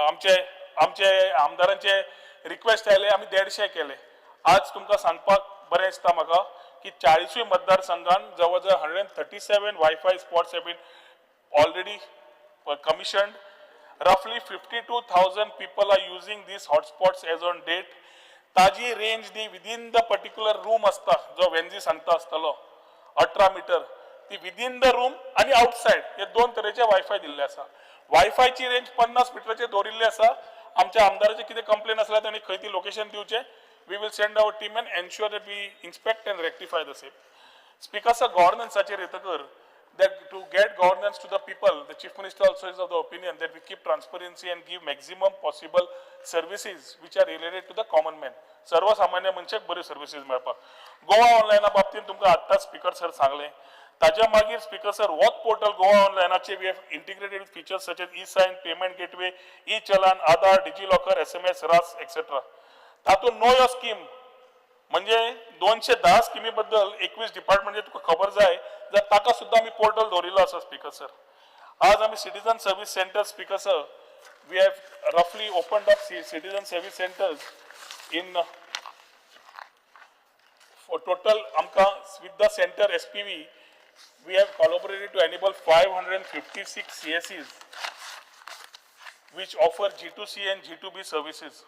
आमचे आमचे आमदारांचे रिक्वेस्ट आयले, आमी 150 केले. आज तुमकां सांगपाक बरें दिसता म्हाका की 40 मतदारसंघान जवळ जवळ 137 WiFi spots have been already commissioned. Roughly 52,000 people are using these hotspots as on date. ताजी range the within the particular room आसता, जो वेन्जी सांगता आसतलो 18 मिटर, ती विदीन the room आनी आउटसायड हे दोन तरेचे वायफाय दिल्ले आसा. वायफायची रेंज 50 मिटराचेर दवरिल्ली आसा. आमच्या आमदाराचे कितें कंप्लेन आसल्यार तांणी खंय ती लोकेशन दिवचें. We will send our team and ensure that we inspect and rectify the same. Speaker sir, गव्हर्नन्साचेर येतकर that to get governance to the people, the Chief Minister also is of the opinion that we keep transparency and give maximum possible services which are related to the common man. सर्वसामान्य मनशाक बऱ्यो services मेळपाक. गोवा ऑनलायना बाबतींत तुमकां आत्ताच speaker sir सांगलें. ताज्या मागीर speaker sir walk portal Goa ऑनलायनाचे we have integrated with features such as e sign, payment gateway, e challan, Aadhaar, DigiLocker, SMS, रास, एक्सेट्रा. तातूंत नो your scheme म्हणजे 210 स्किमी बद्दल 21 डिपार्टमेंट तुका खबर जाय जाल्यार ताका सुद्दां आमी पोर्टल दवरिल्लो आसा स्पीकर सर. आज आमी citizen service centre speaker sir, we have roughly opened up citizen service centres in total आमकां with the centre SPV we have collaborated to enable 556 CSCs which offer G2C and G2B services.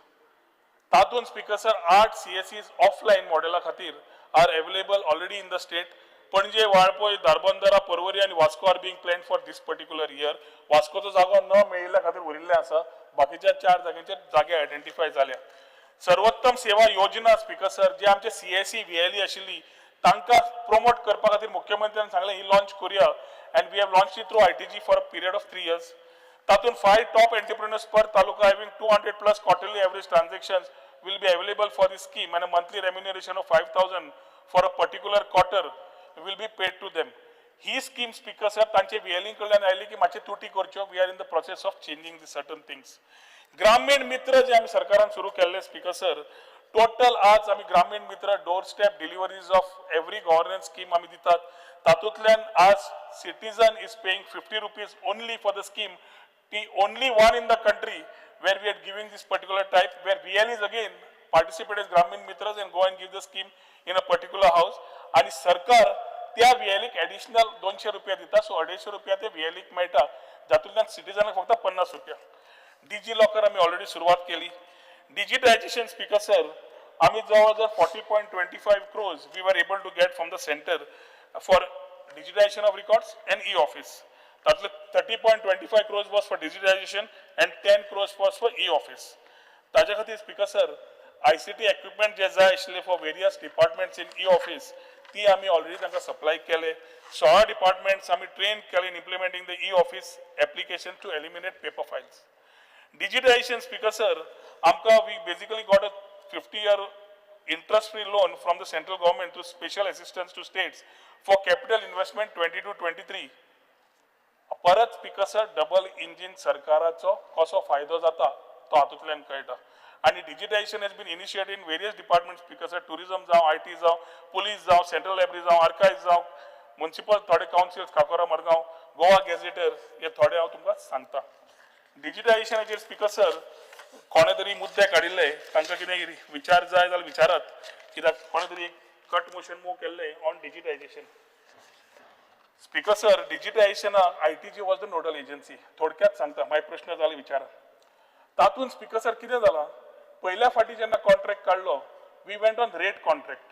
तातूंत speaker sir 8 CSCs offline मॉडेला खातीर are available already in the state. Panaji, Valpoi, Dharbandora, Porvorim आनी Vasco are being plan for this particular year. वास्कोचो जागो न मेळिल्ल्या खातीर उरिल्ले आसा, बाकीच्या 4 जाग्यांचेर जागे आयडेंटिफाय जाल्या. सर्वोत्तम सेवा योजना स्पीकर सर, जे आमचे CSC VLE आशिल्ली तांकां प्रोमोट करपा खातीर मुख्यमंत्र्यान सांगलें ही लॉन्च करूया, and we have launch it through ITG for a period of 3 years. तातूंत 5 top entrepreneurs per taluka having 200+ quarterly average transactions will be available for this scheme, and a monthly remuneration of 5,000 for a particular quarter will be paid to them. He scheme speaker sir तांचे VLE कडल्यान आयली की मातशे तुटी करच्यो. We are in the process of changing the certain things. Gramin Mitra जे आमी सरकारान सुरू केल्ले स्पीकर सर, टोटल आज आमी Gramin Mitra door step deliveries of every governance scheme आमी दितात. तातूंतल्यान आज citizen is paying 50 rupees only for the scheme. The only one in the country where we are giving this particular type, where VLEs again participate as Gramin Mitras and go and give the scheme in a particular house. आणि सरकार त्या VLE additional 200 रुपया दिता, so 250 रुपया ते VLE मेळटा, जातूंतल्यान सिटीजनाक फक्त 50 रुपया. डिजी लॉकर आमी ऑलरेडी सुरवात केली. डिजिटायझेशन स्पीकर सर, आमी जवळ जवळ 40.25 crores we were able to get from the centre for digitization of records and e office. तातले 30.25 crores was for digitization and 10 crores was for e office. ताज्या खातीर speaker sir, ICT equipment जे जाय आशिल्ले for various departments in e office, ती आमी already तांकां supply केले. 16 departments आमी train केले in implementing the e office application to eliminate paper files. Digitization speaker sir, आमकां we basically got a 50-year interest free loan from the central government through special assistance to states for capital investment 22-23. परत speaker sir, double engine सरकाराचो कसो फायदो जाता तो हातूंतल्यान कळटा. आनी digitization has been initiated in various department speaker sir, tourism जावं, IT जावं, पुलीस जावं, सेंट्रल लायब्ररी जावं, आर्कायव्ह जावं, मुन्सिपल थोडे कावन्सिल्स, काकोरा, मडगांव, गोवा गॅझेटर, हे थोडे हांव तुमकां सांगता. डिजिटायझेशनाचेर स्पीकर सर, कोणे तरी मुद्दे काडिल्ले, तांकां कितें विचार जाय जाल्यार विचारात, कित्याक कोणे तरी एक कट मोशन मूव केल्लें on digitisation. Speaker sir, डिजिटायझेशनाक ITG was the nodal agency. थोडक्यात सांगता, मागीर प्रश्न जाल्यार विचारात. तातूंत स्पीकर सर कितें जालां, पयल्या फावटी जेन्ना कॉन्ट्रॅक्ट काडलो, we went on rate contract.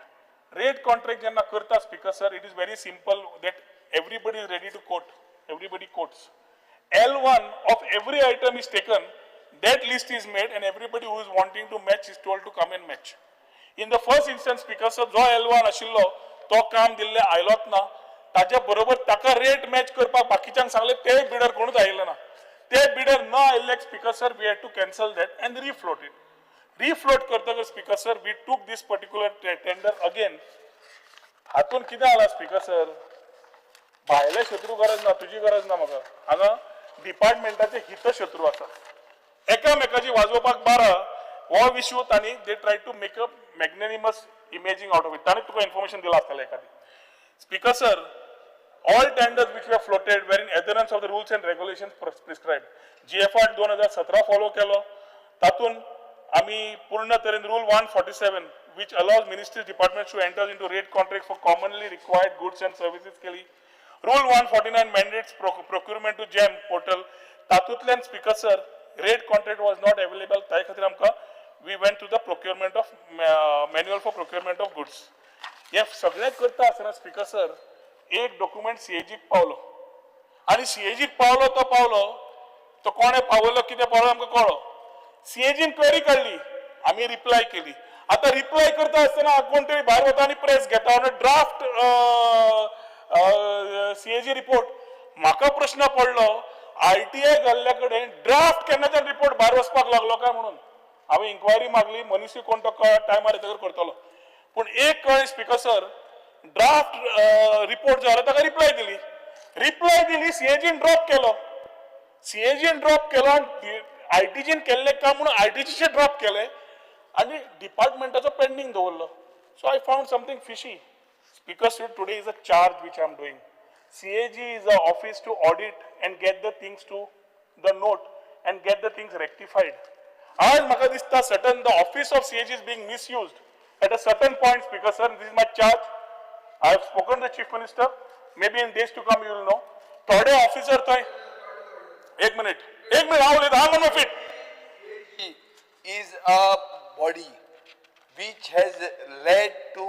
Rate contract जेन्ना करता speaker sir, it is very simple that everybody is ready to quote, everybody quotes. L1 of every item is taken, that list is made, and everybody who is wanting to match is told to come and match. In the first instance, speaker sir, जो L1 आशिल्लो तो काम दिल्ले आयलोच ना, ताज्या बरोबर ताका rate match करपाक बाकीच्यांक सांगले, ते बिडर कोणूच आयिल्ले ना. ते बिडर न आयिल्ल्याक speaker sir, we had to cancel that and refloat it. Refloat करतकच speaker sir, we took this particular tender again. हातून कितें जालां स्पीकर सर, भायले शत्रू गरज ना, तुजी गरज ना म्हाका, हांगा डिपार्टमेंटाचे हितशत्रू आसा, एकामेकाची वाजोवपाक बारा हो विशू तांणी they try to make a magnanimous imaging out of it. तांणी तुका इन्फॉर्मेशन दिलां आसतलें एखादी. Speaker sir, all tenders which were floated were in adherence of the rules and regulations prescribed. GFR 2017 follow केलो, तातूंत आमी पूर्ण तरेन rule 147 which allows ministries departments to enter into rate contract for commonly required goods and services केली. Rule 149 mandates procurement to GeM portal. तातूंतल्यान Speaker sir, rate contract was not available, त्या खातीर आमकां we went to the procurement of manual for procurement of goods. हे सगळें करता आसतना speaker sir, एक डॉक्युमेंट सीएजीक पावलो आनी सीएजीक पावलो तो पावलो, तो कोणें पावयलो कितें पावलो आमकां कळ्ळो. सीएजीन क्वेरी काडली, आमी रिप्लाय केली. आतां रिप्लाय करता आसतना कोण तरी भायर वता आनी प्रेस घेता आनी ड्राफ्ट सीएजी रिपोर्ट. म्हाका प्रश्न पडलो, आरटीआय घाल्ल्या कडेन ड्राफ्ट केन्नाच्यान रिपोर्ट भायर वचपाक लागलो काय म्हणून. हांवें इन्क्वायरी मागली, मनीसूय कोण तो टायमार येतकर करतलो. पूण एक कळ्ळें स्पीकर सर, ड्राफ्ट रिपोर्ट जो आसा ताका रिप्लाय दिली, रिप्लाय दिली, सीएजीन ड्रॉप केलो, सीएजीन ड्रॉप केलो आनी आयटीजीन केल्लें काम म्हणून आयटीजीचें ड्रॉप केलें आनी डिपार्टमेंटाचो पेंडींग दवरलो. So I found something fishy. Speaker sir, today is a charge which I am doing. CAG is a office to audit and get the things to the note and get the things rectified. आज म्हाका दिसता certain the office of CAG is being misused at a certain point. Speaker sir, this is my charge. I have spoken the Chief Minister, maybe in days to come you will know. थोडे officer थंय, एक minute, एक minute, हांव उलयतां, हांव on fit. Is a body which has led to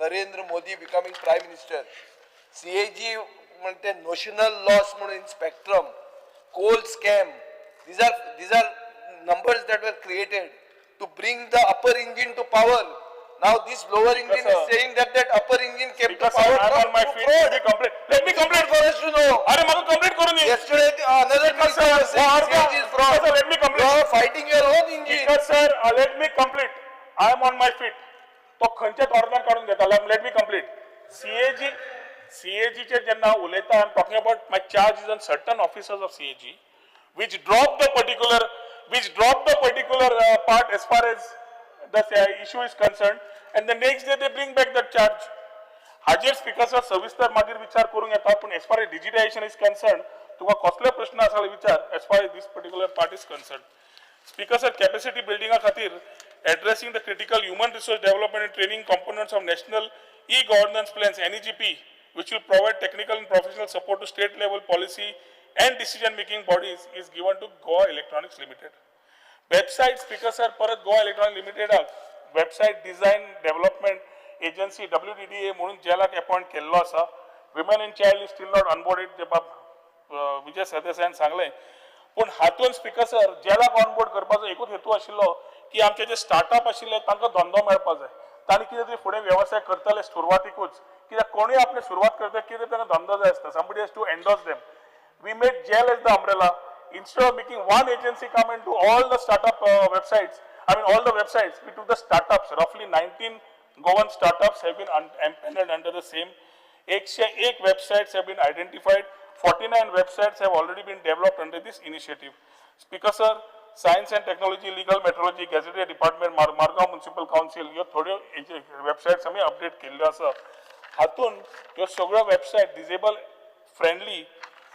Narendra Modi becoming Prime Minister. CAG म्हणते notional loss म्हणून in spectrum, coal scam. These are numbers that were created to bring the upper engine to power. Now this lower engine is sir. Saying that that upper engine came to Speaker sir, power I am on from my through feet. Let fraud. me complete. Let me complete. For us to know. अरे म्हाका complete करून दी. Yesterday another Speaker minister sir, was saying CAG is fraud. Speaker sir, let me complete. You are fighting your own engine. Speaker sir, let me complete. I am on my feet. तो खंयच्या तोरणान काडून घेता. Let me complete. CAG, सीएजीचेर जेन्ना उलयता, I am talking about my charge is on certain officers of CAG which drop the particular part as far as the issue is concerned, and the next day they bring back that charge. हाजेर speaker sir, सविस्तर मागीर विचार करूंक येता, पूण as far as digitization is concern, तुका कसलोय प्रश्न आसा जाल्यार विचार as far as this particular part is concern. Speaker sir, capacity बिल्डिंगा खातीर addressing the critical human resource development and training components of National e-Governance Plans, NEGP, which will provide technical and professional support to state level policy and decision making bodies, is given to Goa Electronics Limited. Website, Speaker sir, परत Goa electronic लिमिटेडाक website design development agency WDDA म्हणून जेलाक appoint केल्लो आसा. Women and child is still not onboarded, जे बाब विजय सरदेसायान सांगलें. पूण हातून speaker sir, जेलाक onboard करपाचो एकूच हेतू आशिल्लो की आमचे जे स्टार्टअप आशिल्ले तांकां धंदो मेळपाक जाय, तांणी कितें तरी फुडें वेवसाय करतले सुरवातीकूच, कित्याक कोणूय आपले सुरवात करता कितें तांकां धंदो जाय आसता, somebody has to endorse them. We made GEL as the umbrella. Instead of making one agency come and do all the startup websites, I mean all the websites, we took the startups. Roughly 19 Goan startups have been empaneled under the same. 101 websites have been identified. 49 websites have already been developed under this initiative. Speaker sir, Science and Technology, Legal Metrology, Gazetteer Department, Margao Municipal Council, ह्यो थोड्यो websites आमी update केल्ल्यो आसा. हातून ह्यो सगळ्यो website disable friendly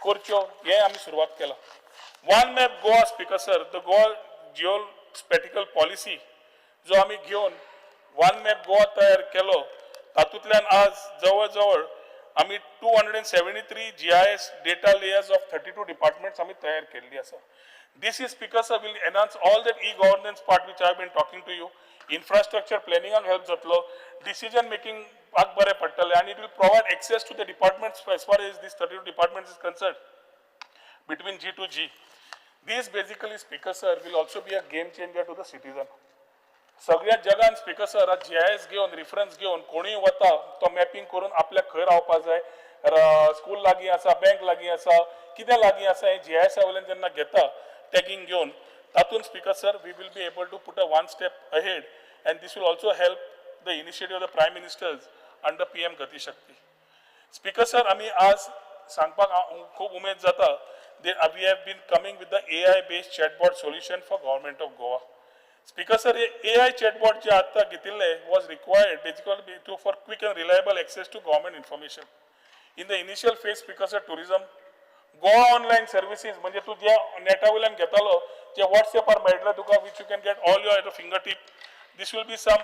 करच्यो हें आमी सुरवात केला. One map Goa, Speaker sir, the Goa geospatial policy जो आमी घेवन वन मॅप गोवा तयार केलो, तातूंतल्यान आज जवळ जवळ आमी 273 GIS data layers of 32 departments आमी तयार केल्ली आसा. This is, Speaker sir, will enhance all that e-governance part which I have been talking to you. Infrastructure प्लॅनिंगाक help जातलो, डिसिजन मेकिंगाक बरें पडटलें आनी it will provide access to the departments as far as this 32 departments is concern between G to G. This basically, Speaker sir, will also be a game changer to the citizen. सगळ्या जगान, speaker sir, आज GIS घेवन, reference घेवन कोणूय वता तो mapping करून आपल्याक खंय रावपा जाय, स्कूल लागीं आसा, बँक लागीं आसा, कितें लागीं आसा, हें जीआयएसा वयल्यान जेन्ना घेता टॅगिंग घेवन, तातूंत, Speaker sir, we will be able to put a one step ahead and this will also help the initiative of the Prime Minister's under PM Gati Shakti. Speaker sir, आमी आज सांगपाक खूब उमेद जाता, we have been coming with the AI based chatbot solution for Government of Goa. Speaker sir, AI chatbot जे आत्तां घेतिल्ले was required basically to for quick and reliable access to government information. In the initial phase, Speaker sir, tourism, Goa online services, म्हणजे तूं जे नेटा वयल्यान घेतालो, जे वॉट्सएपार मेळटले तुका, which you can get all your at finger tip. This will be some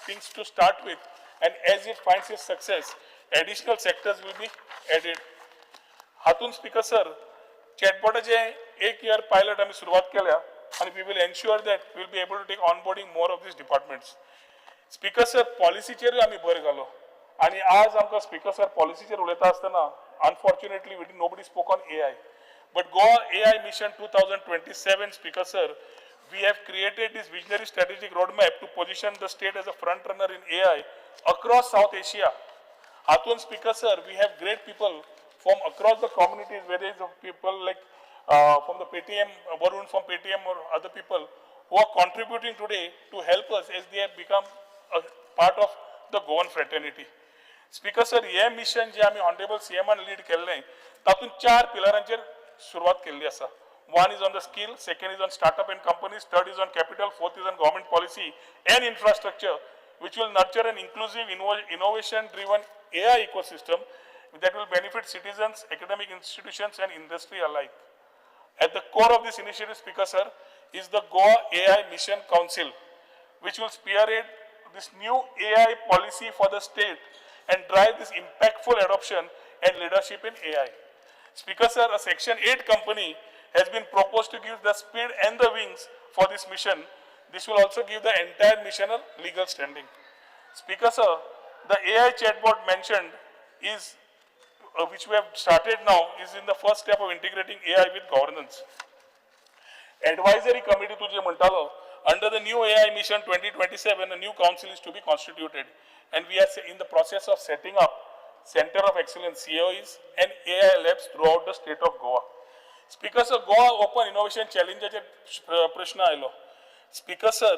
things to start with, and as it finds its success, additional sectors will be added. हातून speaker sir, चॅटबॉटाचे एक year pilot आमी सुरवात केल्या आनी we will ensure that will be able to take onboarding more of these departments. Speaker sir, पॉलिसीचेरूय आमी भर घालो आनी आज आमकां स्पीकर सर पॉलिसीचेर उलयता आसतना unfortunately we nobody spoke on AI, but Goa AI mission 2027, speaker sir, we have created this visionary strategic roadmap to position the state as a front runner in AI across South Asia. Hatun speaker sir, we have great people from across the communities, whether it's people like from the Paytm, Varun from Paytm or other people who are contributing today to help us as they have become a part of the Goan fraternity. Speaker sir, हे mission जे आमी honorable CM lead केल्लें तातूंत चार पिलरांचेर सुरवात केल्ली आसा. One is on the skill, second is on startup and companies, third is on capital, fourth is on government policy and infrastructure, which will nurture an inclusive, innovation-driven AI ecosystem that will benefit citizens, academic institutions and industry alike. At the core of this initiative, Speaker sir, is the Goa AI Mission Council, which will spearhead this new AI policy for the state and drive this impactful adoption and leadership in AI. Speaker sir, a Section 8 company has been proposed to give the speed and the wings for this mission. This will also give the entire mission a legal standing. Speaker sir, the AI chatbot mentioned is, which we have started now, is in the first step of integrating AI with governance. Advisory committee तुझे म्हणतालो, under the new AI mission 2027, a new council is to be constituted, and we are in the process of setting up Center of Excellence COEs and AI labs throughout the state of Goa. Speaker sir, Goa Open Innovation Challengeचे प्रश्न आयलो. Speaker sir,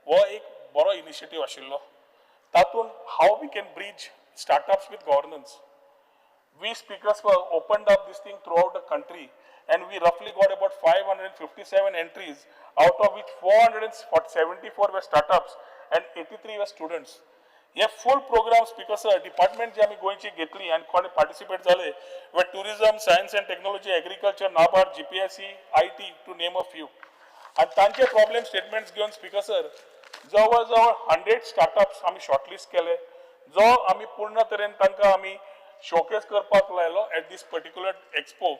हो एक बरो initiative आशिल्लो. तातूंत how we can bridge startups with governance. We speakers were opened up this thing throughout the country, and we roughly got about 557 entries, out of which 474 were startups and 83 were students. Hey full program speaker sir, department जे आमी गोंयची घेतली आनी कोणे participate जाले were tourism, science and technology, agriculture, NABARD, GPSC, IT to name a few. आनी तांचे problem statements घेवन speaker sir जवळ जवळ 100 स्टार्टअप्स आमी शॉर्टलिस्ट केले, जो आमी पूर्ण तरेन तांकां आमी शोकेस करपाक लायलो at this particular expo.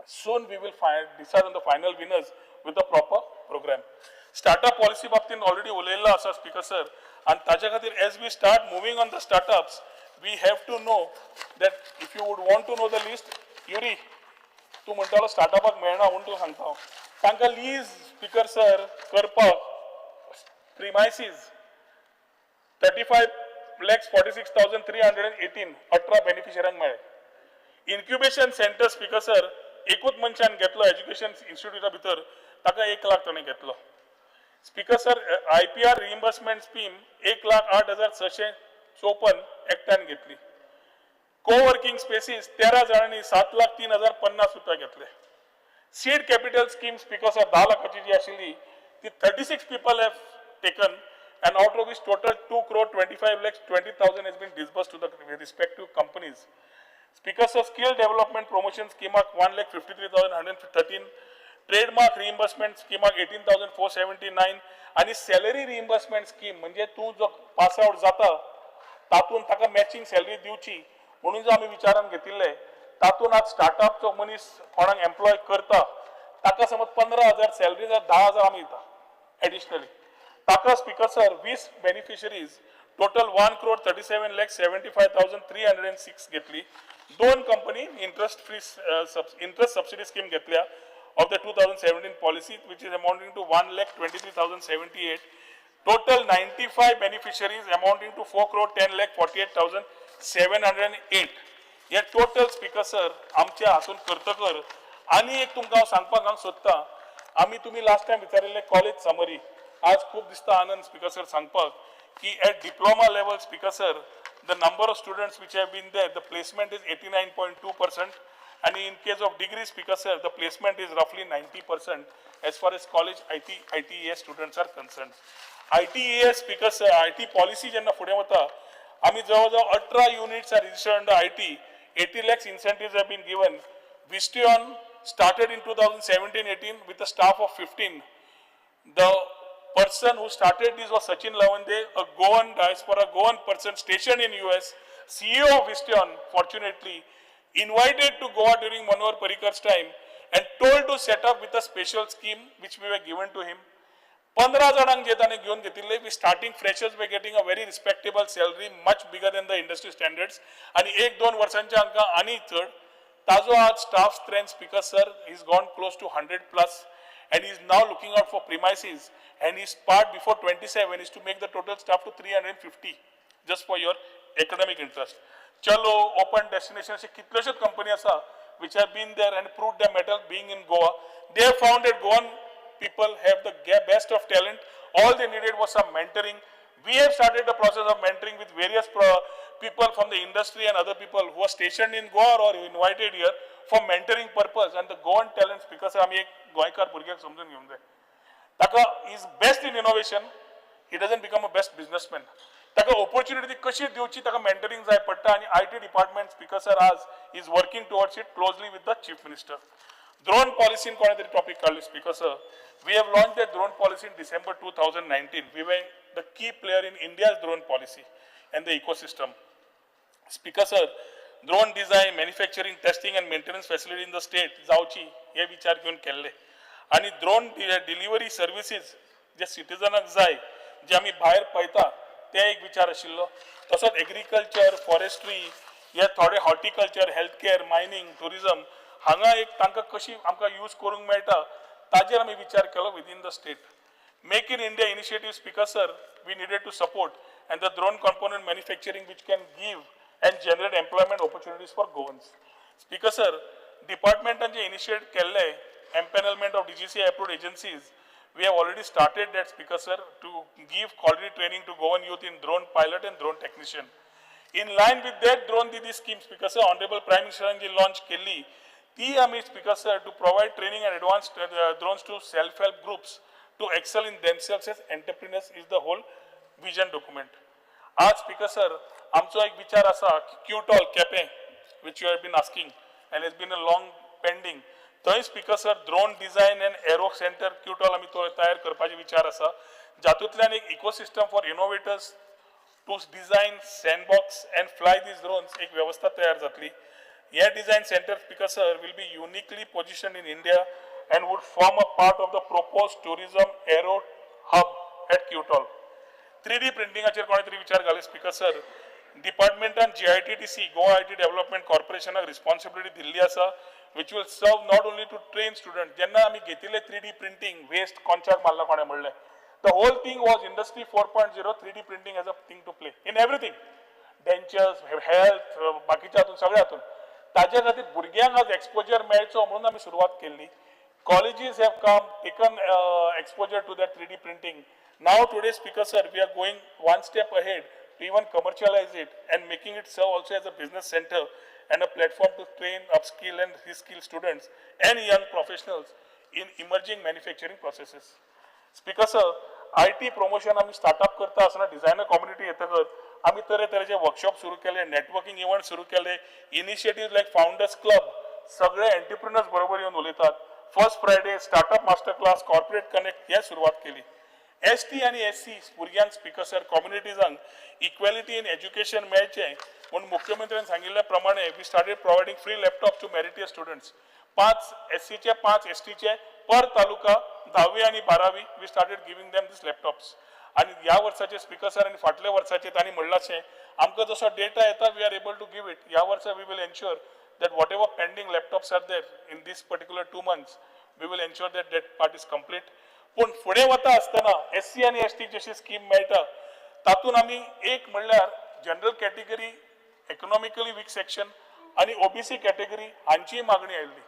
Soon we will decide on the final winners with a proper program. Startup policy बाबतीन already उलयल्लो आसा स्पीकर सर, आनी ताच्या खातीर as we start moving on the startups, we have to know that if you would want to know the list, Yuri तूं म्हणटालो स्टार्टअपाक मेळना म्हूण तुका सांगता हांव, तांकां लीज स्पीकर सर करपाक प्रिमायसीस 35,46,318 18 बेनिफिशऱ्यांक मेळ्ळे. इन्क्युबेशन सेंटर स्पीकर सर एकूच मनशान घेतलो एज्युकेशन इन्स्टिट्यूटा भितर, ताका 1 लाख ताणें घेतलो. Speaker sir, IPR reimbursement scheme 1,08,654 एकट्यान घेतली. कोवर्किंग स्पेसीस 13 जाणांनी 7,03,050 रुपया घेतले. Seed capital scheme speaker sir 10 लाखाची जी आशिल्ली ती 36 people have taken, and out of which total 2,25,20,000 has been disbursed to the respective companies. Speaker sir, skill development promotion स्कीमाक 1,53,113, trademark reimbursement स्कीमाक 18,479 आनी सॅलरी रिइम्बर्समेंट स्कीम म्हणजे तूं जो पास आवट जाता तातूंत ताका मॅचिंग सॅलरी दिवची म्हणून जो आमी विचारान घेतिल्ले, तातूंत आज स्टार्टअपचो मनीस कोणाक एम्प्लॉय करता ताका समज 15,000 सॅलरी जाल्यार 10,000 आमी दिता एडिशनली. ताका speaker sir 20 beneficiaries total 1,37,75,306 घेतली. 2 company interest free interest subsidy scheme घेतल्या of the 2017 policy, which is amounting to 1,23,078. Total 95 beneficiaries amounting to 4,10,48,708. हे total speaker sir आमच्या हातून करतकर. आनी एक तुमकां हांव सांगपाक हांव सोदता, आमी तुमी लास्ट टायम विचारिल्ले कॉलेज समरी, आज खूब दिसता आनंद स्पीकर सर सांगपाक की at diploma level speaker sir, the number of students which have been there, the placement is 89.2%, and in case of degree speaker sir, the placement is roughly 90% as far as college IT, ITES students are concerned. ITES speaker sir, IT policy जेन्ना फुडें वता, आमी जवळ जवळ 18 units are registered under IT, 80 lakhs incentives have been given. Visteon started in 2017-18 with a staff of 15. The person who started this was Sachin Lavande, a Goan diaspora, Goan person stationed in US, CEO of Visteon, fortunately, invited to Goa during Manohar Parrikar's time and told to set up with a special scheme which we were given to him. 15 जाणांक जे ताणें घेवन घेतिल्ले, we starting freshers were getting a very respectable salary, much bigger than the industry standards, आनी 1-2 वर्सांचे हांकां आनी चड. ताजो आज staff strength, Speaker sir, is gone close to 100+ and he is now looking out for premises, and his part before 27 is to make the total staff to 350, just for your academic interest. Chalo, Open Destination, अशे कितल्योश्योच company आसा which have been there and proved their mettle being in Goa. They have found that Goan people have the best of talent. All they needed was some mentoring. We have started the process of mentoring with various people from the industry and other people who are stationed in Goa or invited here for mentoring purpose. And the Goan talents, because आमी एक गोंयकार भुरग्याक समजून घेवंक जाय, ताका is best in innovation, he doesn't become a best businessman. ताका opportunity कशी दिवची, ताका mentoring जाय पडटा. आनी IT department, Speaker sir, आज is working towards it closely with the Chief Minister. Drone policy कोणे तरी topic काडली, Speaker sir. We have launched the drone policy in December 2019. We were the key player in India's drone policy and the ecosystem. Speaker sir, drone design, manufacturing, testing and maintenance facility in the state जावची हे विचार घेवन केल्ले. आनी drone delivery services जे सिटीजनाक जाय, जे आमी भायर पळयता, ते एक विचार आशिल्लो. तसोच एग्रीकल्चर, फॉरेस्ट्री, हे थोडे horticulture, health care, mining, tourism हांगा एक तांकां कशी आमकां यूज करूंक मेळटा ताजेर आमी विचार केलो within the state. Make in India initiative, Speaker sir, we needed to support, and the drone component manufacturing which can give and generate employment opportunities for Goans. Speaker sir, डिपार्टमेंटान जे इनिशिएट केल्ले empanelment of DGCA approved agencies, we have already started that, Speaker sir, to give quality training to Goan youth in drone pilot and drone technician. In line with that Drone Didi scheme, Speaker sir, Honorable Prime Minister ji launch केल्ली, ती आमी, Speaker sir, to provide training and advanced drones to self-help groups to excel in themselves as entrepreneurs is the whole vision document. आज Speaker sir, आमचो एक विचार आसा की क्यूटॉल Quepem, which you have been asking and has been a long pending, थंय Speaker sir drone design and aero center QTOL आमी तो तयार करपाचे विचार आसा, जातूंतल्यान एक ecosystem for innovators to design, sandbox and fly these drones एक वेवस्था तयार जातली. हे design center, Speaker sir, will be uniquely positioned in India and would form a part of the proposed tourism aero hub at QTOL. 3D प्रिंटिंगाचेर कोणे तरी विचार घाले, speaker sir. डिपार्टमेंटान GITDC, Goa IT development कॉर्पोरेशनाक रिस्पॉन्सिबिलिटी दिल्ली आसा, which will serve not only to train student. जेन्ना आमी घेतिल्ले 3D printing, waste कोनशाक मारला कोणें म्हणलें, the whole thing was industry 4.0. 3D printing has a thing to play in everything, dentures, health, बाकीच्या हातून सगळ्या हातून. ताजे खातीर भुरग्यांक आज एक्सपोजर मेळचो म्हणून आमी सुरवात केल्ली. Colleges have come, taken exposure to that 3D printing. Now today, Speaker sir, we are going one step ahead to even commercialize it and making it serve also as a business center and a platform to train, upskill and reskill students and young professionals in emerging manufacturing processes. Speaker sir, IT promotion आमी startup करता आसतना designer community येतकच आमी तरेतरेचे workshop सुरू केले, networking इव्हंट सुरू केले, इनिशिएटीव लायक फाउंडर्स क्लब, सगळे एंटरप्रिनर्स बरोबर येवन उलयतात. First Friday startup master class, corporate connect हे सुरवात केली. एस टी आनी एस सी भुरग्यांक, स्पीकर सर, कम्युनिटीजांक इक्वेलिटी इन एज्युकेशन मेळचें म्हूण मुख्यमंत्र्यान सांगिल्ल्या प्रमाणे we started providing free laptop to meritorious students. 5 S सीचे, 5 एस टीचे पर तालुका, 10वी आनी 12वी, we started giving them these laptops. आनी ह्या वर्साचे, स्पीकर सर, आनी फाटल्या वर्साचे तांणी म्हणलाशें आमकां जसो डेटा येता, we are able to give it. ह्या वर्सा we will ensure that whatever pending laptops are there in this particular 2 months, we will ensure that that part is complete. पूण फुडें वता आसतना एस सी आनी एस टी जशी scheme मेळटा, तातूंत आमी एक म्हणल्यार general category, economically weak section आनी ओबीसी कॅटेगरी हांचीय मागणी आयिल्ली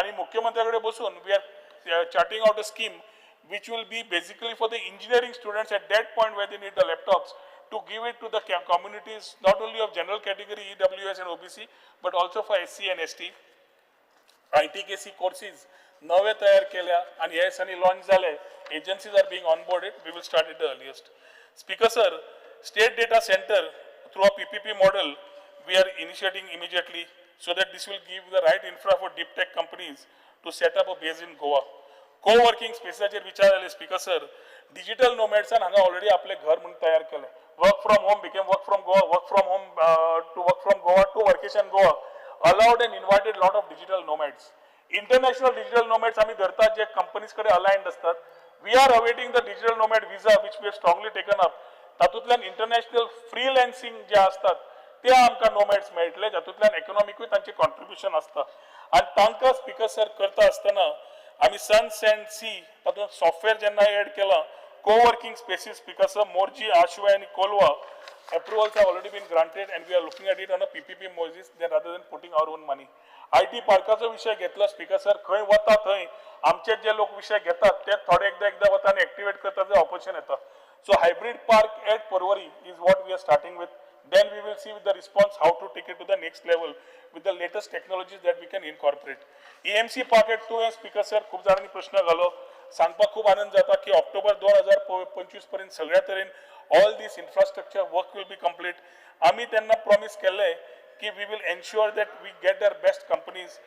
आनी मुख्यमंत्र्या कडेन बसून we are charting out a scheme which will be basically for the engineering students at that point where they need the laptops, to give it to the communities not only of general category, EWS and OBC, but also for SC and ST. ITKC courses नवे तयार केल्या आणि हे दिसांनी launch जाले. Agencies are being onboarded. We will start it the earliest. Speaker sir, state data center through a PPP model we are initiating immediately, so that this will give the right infra for deep tech companies to set up a base in Goa. Coworking स्पेसाचेर विचार जाले speaker sir. Digital नोमॅड्सान हांगा already आपलें घर म्हूण तयार केलें. Work from home became work from Goa, work from home to work from Goa to workation Goa allowed and invited lot of digital nomads. International digital nomads आमी धरतात जे companies कडेन अलायन्ड आसतात. We are awaiting the digital nomad visa, which we have strongly taken up. तातूंतल्यान international फ्रिलॅन्सिंग जे आसतात ते आमकां नोमॅड्स मेळटले, जातूंतल्यान इकॉनॉमिकूय तांचें कॉन्ट्रिब्युशन आसता. आनी तांकां स्पीकर सर करता आसतना आमी सन सँड सी तातूंत सॉफ्टवेअर जेन्ना एड केलां, coworking spaces, speaker sir, Morjim, Ashwem आनी Colva approvals have already been granted and we are looking at it on a PPP basis then rather than putting our own money. IT पार्काचो विशय घेतलो speaker sir, खंय वता थंय आमचे जे लोक विशय घेतात ते थोडे एकदां एकदां वता आनी एक्टिवेट करता ते ऑपोजिशन येता. So hybrid park at Porvorim is what we are starting with. Then we will see with the response how to take it to the next level with the latest technologies that we can incorporate. EMC park at 2 speaker sir, खूब जाणांनी प्रश्न घालो. सांगपाक खूब आनंद जाता की ऑक्टोबर 2025 पर्यंत सगळ्या तरेन all this infrastructure work will be complete. आमी तेन्ना प्रॉमीस केल्लें की we will ensure that we get their best companies.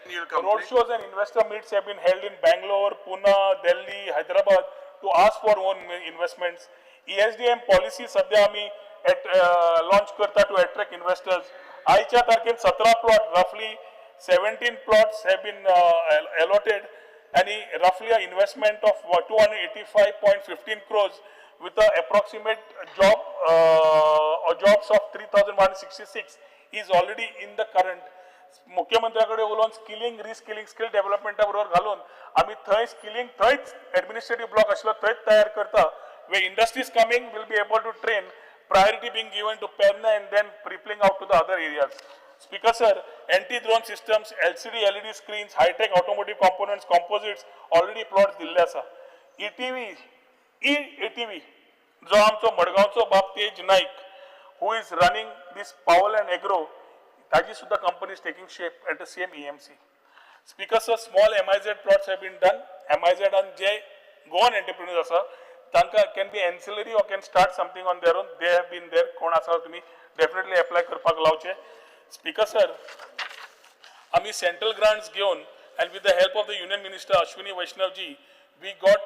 Road shows and investor meets have been held in Bangalore, Pune, Delhi, Hyderabad to ask for own investments. ESDM policy सध्या आमी launch करता two attract investors. आयच्या तारखेन 17 plot, रफली 17 plots have been allotted आणि रफली a investment of 285.15 crores with a approximate job or jobs of 3,166 is already in the current. मुख्यमंत्र्या कडेन उलोवन skilling, reskilling, skill डेव्हलपमेंटा बरोबर घालून आमी थंय स्किलिंग थंयच एडमिनिस्ट्रेटीव ब्लॉक आशिल्लो थंयच तयार करता. Where industries coming will be able to train, priority being given to Perna and then rippling out to the other areas. Speaker sir, anti-drone systems, LCD, LED screens, high-tech automotive components, composites, already plots दिल्ले आसा. ETV, E-ATV, जो आमचो मडगांवचो बाब तेज Naik, who is running this Powell and Agro, ताजी सुद्धा company is taking shape at the same EMC. Speaker sir, small MIZ plots have been done. MIZ आन जे Goan एंटरप्रिन्युअर्स आसा तांकां can be ancillary or can start something on their own. They have been there. कोण आसा तुमी definitely apply करपाक लावचे. Speaker sir, आमी central grants घेवन and with the help of the union minister Ashwini Vaishnaw ji, we got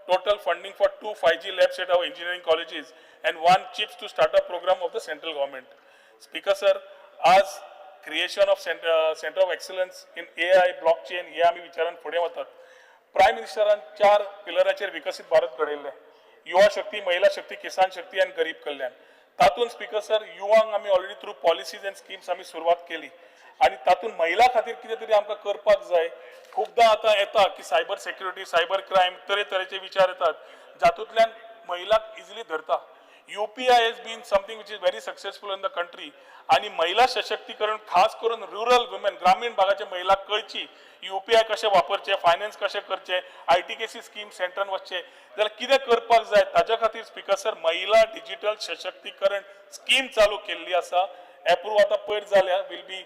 total funding for 2 5G labs at our engineering colleges and 1 chips to startup program of the central government. Speaker sir, आज creation of center of excellence in AI, blockchain हे आमी विचारान फुडें वतात. Prime मिनिस्टरान 4 पिलराचेर विकसीत भारत घडयल्लें, युवा शक्ती, महिला शक्ती, किसान शक्ती आनी गरीब कल्याण. तातूंत स्पीकर सर युवांक आमी already through policies and schemes आमी सुरवात केली आनी तातूंत महिला खातीर कितें तरी आमकां करपाक जाय. खूबदां आतां येता की सायबर सेक्युरिटी, सायबर क्रायम, तरेतरेचे विचार येतात जातूंतल्यान महिलाक इजिली धरता. UPI has been something which is very successful in the country आनी महिला सशक्तीकरण खास करून रुरल वुमेन, ग्रामीण भागाच्या महिला कळची UPI कशें वापरचें, फायनान्स कशें करचें, ITKC scheme सेंटरान वचचें जाल्यार कितें करपाक जाय. ताच्या खातीर स्पीकर सर महिला डिजिटल सशक्तीकरण स्कीम चालू केल्ली आसा. एप्रूव आतां पयर जाल्या, will be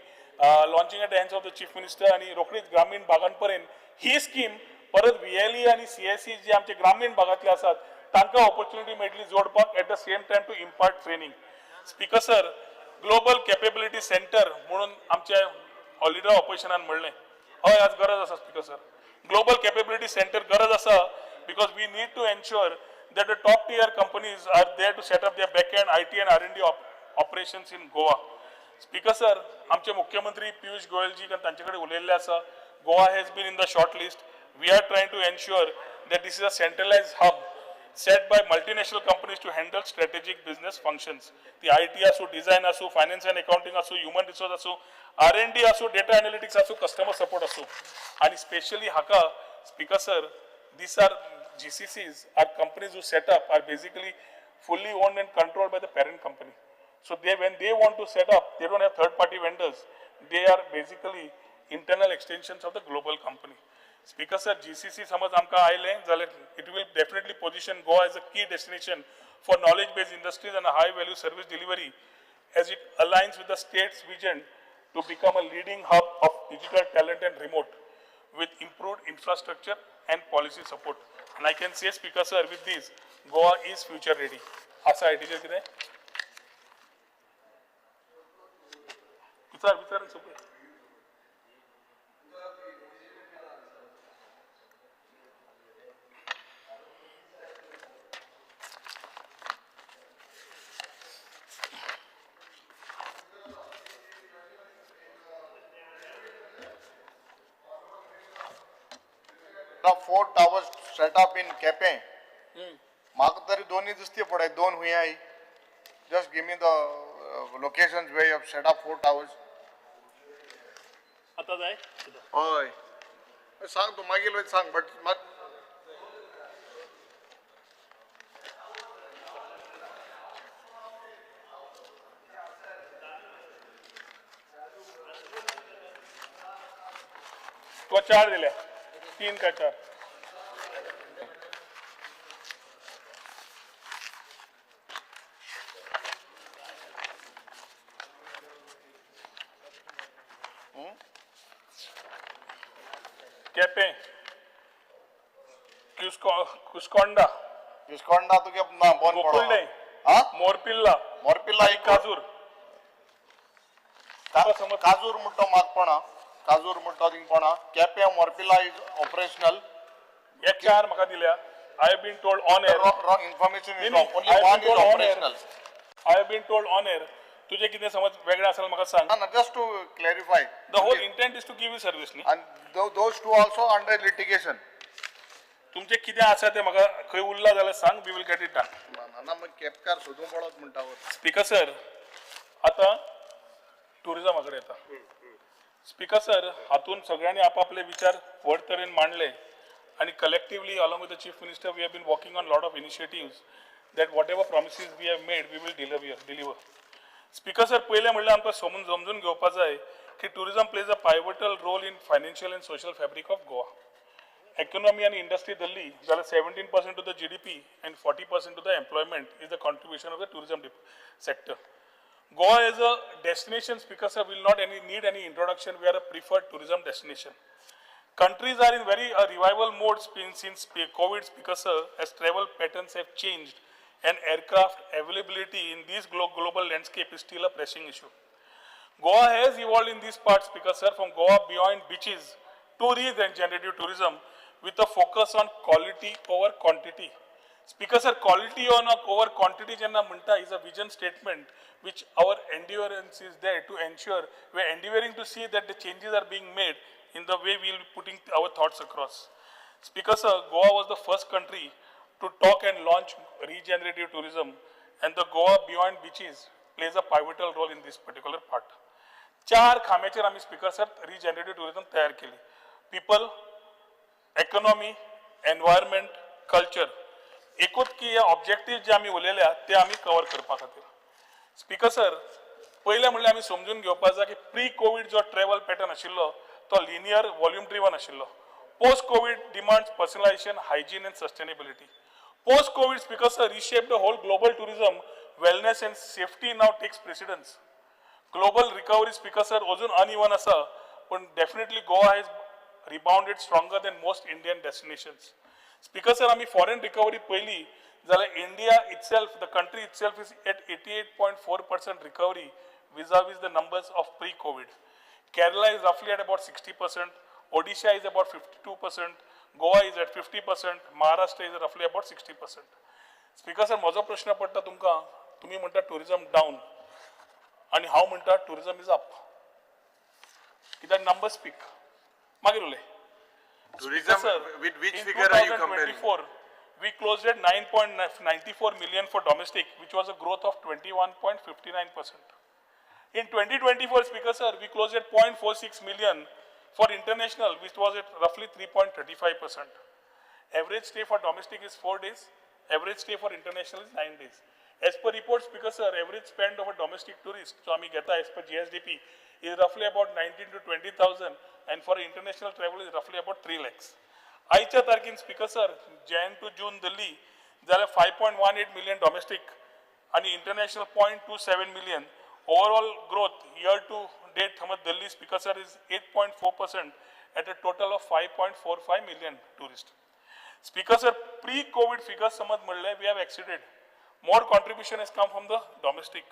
launching at the hands of the chief minister आनी रोखडीच ग्रामीण भागांपर्यंत ही स्कीम परत VLE आनी CSE जे आमचे ग्रामीण भागांतले आसात तांकां ऑपॉर्च्युनिटी मेळटली जोडपाक, at the same time to impart training. Speaker sir, global capability centre म्हणून आमच्या हॉलिडे ऑपोजिशनान म्हणलें, हय आज गरज आसा. Speaker sir, global capability centre गरज आसा because we need to ensure that the top tier companies are there to set up their back end IT and R&D operations in Goa. Speaker sir, आमचे मुख्यमंत्री पियुष गोयलजी तांचे कडेन उलयल्ले आसा. Goa has been in the short list. We are trying to ensure that this is a centralized hub set by multinational companies to handle strategic business functions. ती IT आसूं, design आसूं, finance and accounting आसूं, human resource आसूं, R&D आसूं, data analytics आसूं, customer support आसूं. आनी specially हाका speaker sir, these are GCCs are companies who set up are basically fully owned and controlled by the parent company. So they, when they want to set up, they don't have third party vendors. They are basically internal extensions of the global company. Speaker sir, GCC समज आमकां आयलें जाल्यार it will definitely position Goa as a key destination for knowledge based industries and a high value service delivery, as it aligns with the state's vision to become a leading hub of digital talent and remote with improved infrastructure and policy support. And I can say, Speaker sir, with this, Goa is future ready. आसा आयटीचेर कितें? विचार विचार सोंपें. up 4 towers set up in Quepem. म्हाका तरी दोनूय दिसती पडय, दोन हुंय आहाय. Just give me the locations where you have set up 4 towers. आतां जाय? हय, सांग तूं मागीर सांग, बट तुका 4 दिल्या, 3 काय 4. केपें, कुस्कोंडा, कुस्कोंडा तुगे ना बंद पडो, गोकुल्डें, मोरपिल्ला, मोरपिल्ला, काजूर, काजूर म्हणटा म्हाका कोणा, काजूर म्हणटा थिंग कोणा. Quepem मोरपिल्ला is operational. हे 4 म्हाका दिल्या. I have been told on air. Wrong information is wrong. Only 1 is operational. I have been told on air. तुझे कितें समज वेगळें आसा म्हाका सांग. ना, just to clarify. The whole intent is to give you service न्ही. And those 2 also under litigation. तुमचे कितें आसा तें म्हाका खंय उरला जाल्यार सांग, we will get it done. ना, मग केपकार सोदूंक पडत म्हणटा. स्पीकर सर, आतां टुरिजमा कडेन येता. स्पीकर सर, हातून सगळ्यांनी आपापले विचार व्हड तरेन मांडले आनी collectively along with the chief minister we have been working on lot of initiatives that whatever promises we have made we will deliver. Speaker sir, पयलें म्हणल्यार आमकां समजून घेवपा जाय की tourism plays a pivotal role in financial and social fabric of Goa. Economy आनी industry धरली जाल्यार 17% to the GDP and 40% to the employment is the contribution of the tourism sector. Goa as a destination, Speaker sir, will not need any introduction. We are a preferred tourism destination. Countries are in very revival mode since COVID, Speaker sir, as travel patterns have changed and aircraft availability in this global landscape is still a pressing issue. Goa has evolved in these parts, Speaker sir, from Goa beyond beaches to regenerative tourism with a focus on quality over quantity. Speaker sir, quality over quantity jenna munta is a vision statement which our endurance is there to ensure. We are endeavoring to see that the changes are being made in the way we will be putting our thoughts across. Speaker sir, Goa was the first country to talk and launch regenerative tourism, and the Goa Beyond Beaches plays a pivotal role in this particular part. 4 खांब्याचेर आमी speaker sir regenerative tourism तयार केली. People, economy, environment, culture. एकूच की हे objective जे आमी उलयल्या ते आमी cover करपा खातीर. स्पीकर सर, पयलें म्हणल्यार आमी समजून घेवपा जाय की प्री कोवीड जो ट्रॅवल पॅटर्न आशिल्लो तो लिनियर वॉल्यूम ड्रिवन आशिल्लो. Post COVID demands personalisation, hygiene and sustainability. Post COVID, Speaker sir, reshape the whole global tourism. Wellness and safety now takes precedence. Global recovery, Speaker sir, अजून uneven आसा, पण definitely Goa has rebounded stronger than most Indian destinations. Speaker sir, आमी foreign recovery पळयली जाल्यार India itself, the country itself is at 88.4% recovery vis-a-vis the numbers of pre-COVID. Kerala is roughly at about 60%, Odisha is about 52%, Goa is at 50%, Maharashtra is roughly about 60%. Speaker sir, म्हजो प्रश्न पडटा तुमकां, तुमी म्हणटा tourism down आनी हांव म्हणटा tourism is up, कित्याक नंबर स्पीक. मागीर उलय. Tourism, sir, with which in figure are you comparing? 2024, we closed at 9.94 million for domestic, which was a growth of 21.59%. In 2024, Speaker sir, we closed at 0.46 million for international, which was at roughly 3.35%. Average stay for domestic is 4 days, average stay for international is 9 days. As per reports, Speaker sir, average spend of a domestic tourist, so ami geta as per GSDP, is roughly about 19 to 20,000, and for international travel is roughly about 3 lakhs. आयच्या तारखेन Speaker sir, Jan to June धरली जाल्यार 5.18 million domestic आनी international 0.27 million. Overall growth year to date समज धरली Speaker sir is 8.4% at a total of 5.45 million tourist. Speaker sir, pre COVID figures समज म्हणलें we have exceeded. More contribution has come from the domestic,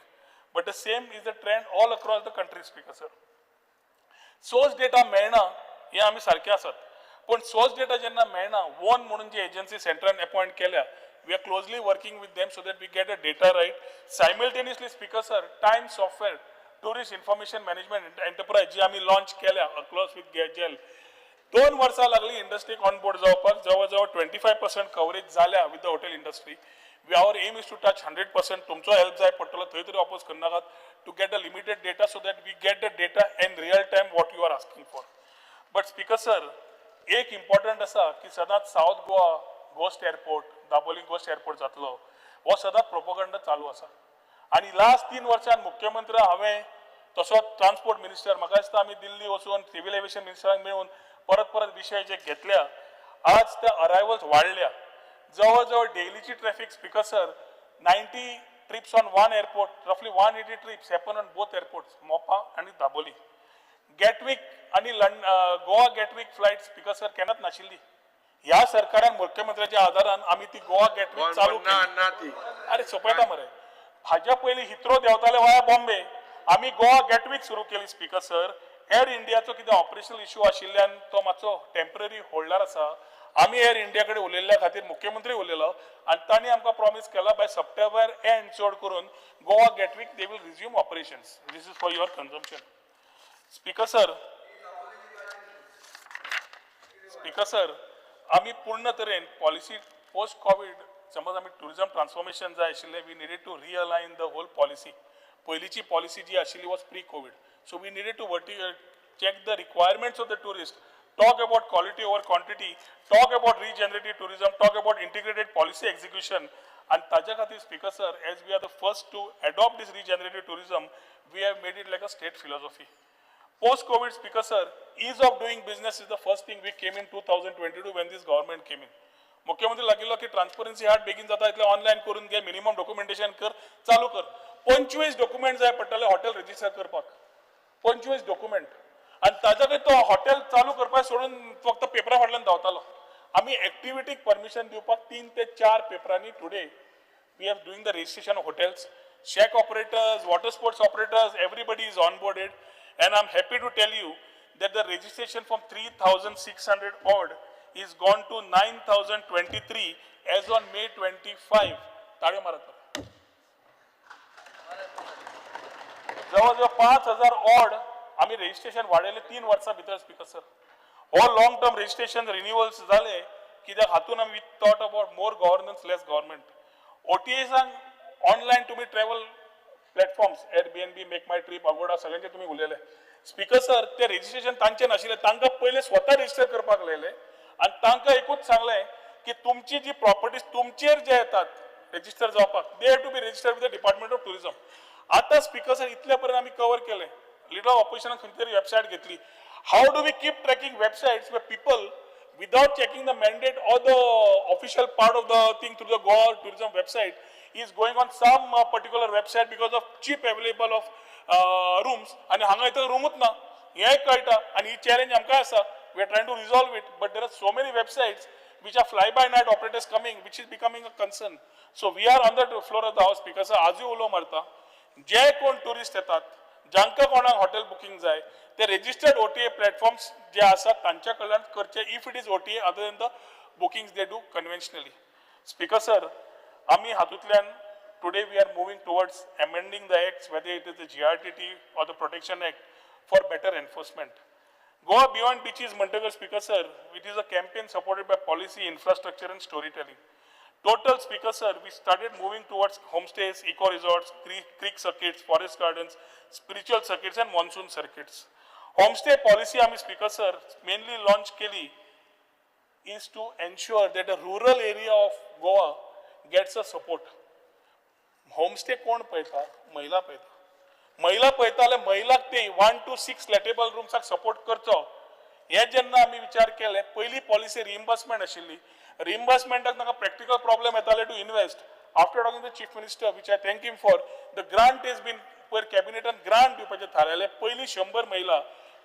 but the same is the trend all across the country, Speaker sir. Source data मेळना हे आमी सारके आसात, पूण source data जेन्ना मेळना, वन म्हणून जी एजन्सी सेंट्रान अपॉयंट केल्या, we are closely working with them so that we get a data right. Simultaneously, Speaker sir, time software, tourist information management enterprise जी आमी लॉन्च केल्या across with GeL, 2 वर्सां लागली इंडस्ट्रीक ऑन बोर्ड जावपाक. जवळ जवळ 25% कवरेज जाल्या with the hotel industry. Our aim is to touch 100%. तुमचो हेल्प जाय पडटलो. थंय तरी ऑपोज करनाकात to get a limited data, so that we get the data in real time what you are asking for. But Speaker sir, एक important आसा की सदांच South Goa ghost airport, Dabolim ghost airport जातलो, हो सदांच propaganda चालू आसा. आनी लास्ट 3 वर्सांत मुख्यमंत्री, हांवें, तसोच ट्रान्सपोर्ट मिनिस्टर, म्हाका दिसता आमी दिल्ली वचून सिवील एविएशन मिनिस्टरांक मेळून परत परत विशय जे घेतल्या, आज ते अरायवल्स वाडल्या. जवळ जवळ डेलीची traffic, Speaker sir, 90 trips on one airport, roughly 180 trips happen on both airports, Mopa आनी दाबोली. गेटवीक आनी गोवा गेटवीक फ्लायट, स्पीकर सर, केन्नाच नाशिल्ली. ह्या सरकारान मुख्यमंत्र्याच्या आदारान आमी ती गोवा गेटवीक चालू केली. अरे, सोंपयता मरे. हाज्या पयलीं हिथ्रो देंवताले वाया बॉम्बे. आमी गोवा गेटवीक सुरू केली. स्पीकर सर, एअर इंडियाचो कितें ऑपरेशनल इश्यू आशिल्ल्यान तो मातसो टेम्पररी होल्डार आसा. आमी एअर इंडिया कडेन उलयल्ल्या खातीर, मुख्यमंत्री उलयलो आनी तांणी आमकां प्रॉमीस केला, बाय सप्टेंबर एंड चड करून Goa Gatwick they will resume operations. This is for your consumption, Speaker sir. Speaker sir, आमी पूर्ण तरेन पॉलिसी पोस्ट कोवीड, समज आमी टुरिझम ट्रान्सफॉर्मेशन जाय आशिल्लें, we needed to realign the whole policy. पयलींची पॉलिसी जी आशिल्ली was pre Covid, so we needed to verti check the requirements of the tourist, talk about quality over quantity, talk about regenerative tourism, talk about integrated policy execution. And ताज्या खातीर, Speaker sir, as we are the first to adopt this regenerative tourism, we have made it like a state philosophy. Post COVID, Speaker sir, ease of doing business is the first thing we came in 2022 when this government came in. मुख्यमंत्री लागिल्लो की transparency हाड, बेगीन जाता इतलें online करून घे, minimum documentation कर, चालू कर. 25 डॉक्युमेंट जाय पडटले हॉटेल रजिस्टर करपाक, 25 डॉक्युमेंट. आनी ताच्या तो हॉटेल चालू करपाक सोडून फक्त पेपरा फाटल्यान धांवतालो. आमी एक्टिविटीक परमिशन दिवपाक तीन ते चार पेपरांनी today we are doing the registration of hotels, shack operators, water sports operators, everybody is onboarded. And I'm happy to tell you that the registration from 3,600 odd is gone to 9,023 as on May 25. ताळयो मारत. जवळजवळ 5,000 odd आमी registration वाडयले 3 वर्सां भितर. Speaker sir, हो long term registration रिन्युअल्स जाले कित्याक हातून आमी thought about more governance, less government. ओटीएसांक ऑनलायन तुमी travel platforms, Airbnb, Make My Trip, Agoda, सगळ्यांचे तुमी उलयले. स्पीकर सर, ते रजिस्ट्रेशन तांचे नाशिल्ले. तांकां पयले स्वता रजिस्टर करपाक लायले आनी तांकां एकूच सांगलें की तुमची जी प्रॉपर्टीज तुमचेर जे येतात रजिस्टर जावपाक, they have to be register with the Department of Tourism. आतां स्पीकर सर, इतले पर्यंत आमी कवर केले. लिडर ऑफ ऑपोजिशनान खंय तरी वेबसायट घेतली. How do we keep tracking websites where people, without checking the mandate or the official part of the thing through the Goa tourism website, is going on some particular website because of cheap available of rooms आणि हांगा इथं रूमूच ना हें कळटा. आणि ही challenge आमकां आसा. We are trying to resolve it, but there are so many websites which are fly by night operators coming, which is becoming a concern. So we are on the floor of the house, because आजूय उलो मारता, जे कोण tourist येतात, जांकां कोणाक hotel booking जाय, ते registered OTA platforms जे आसात तांच्या कडल्यान करचे, if it is OTA, other than the bookings they do conventionally. Speaker sir, आमी हातूंतल्यान today we are moving towards amending the acts, whether it is the GRTT or the Protection Act, for better enforcement. Goa Beyond Beaches म्हणटकर, Speaker sir, it is a campaign supported by policy, infrastructure and storytelling. Total, Speaker sir, we started moving towards homestays, eco resorts, creek circuits, forest gardens, spiritual circuits and monsoon circuits. Homestay policy आम्ही, Speaker sir, mainly launch केली is to ensure that the rural area of Goa gets a support. Homestay कोण पळयता? महिला पळयता. महिला पळयता जाल्यार महिलाक ते 1 टू 6 लेटेबल रुम्साक सपोर्ट करचो हे जेन्ना आमी विचार केले, पयली पॉलिसी रिइम्बर्समेंट आशिल्ली. रिइम्बर्समेंटाक तांकां प्रॅक्टिकल प्रॉब्लेम येताले to invest. After talking the Chief Minister, which I thank him for, the grant is been पयर कॅबिनेटान ग्रांट दिवपाचें थारायलें. पयली 100 महिला,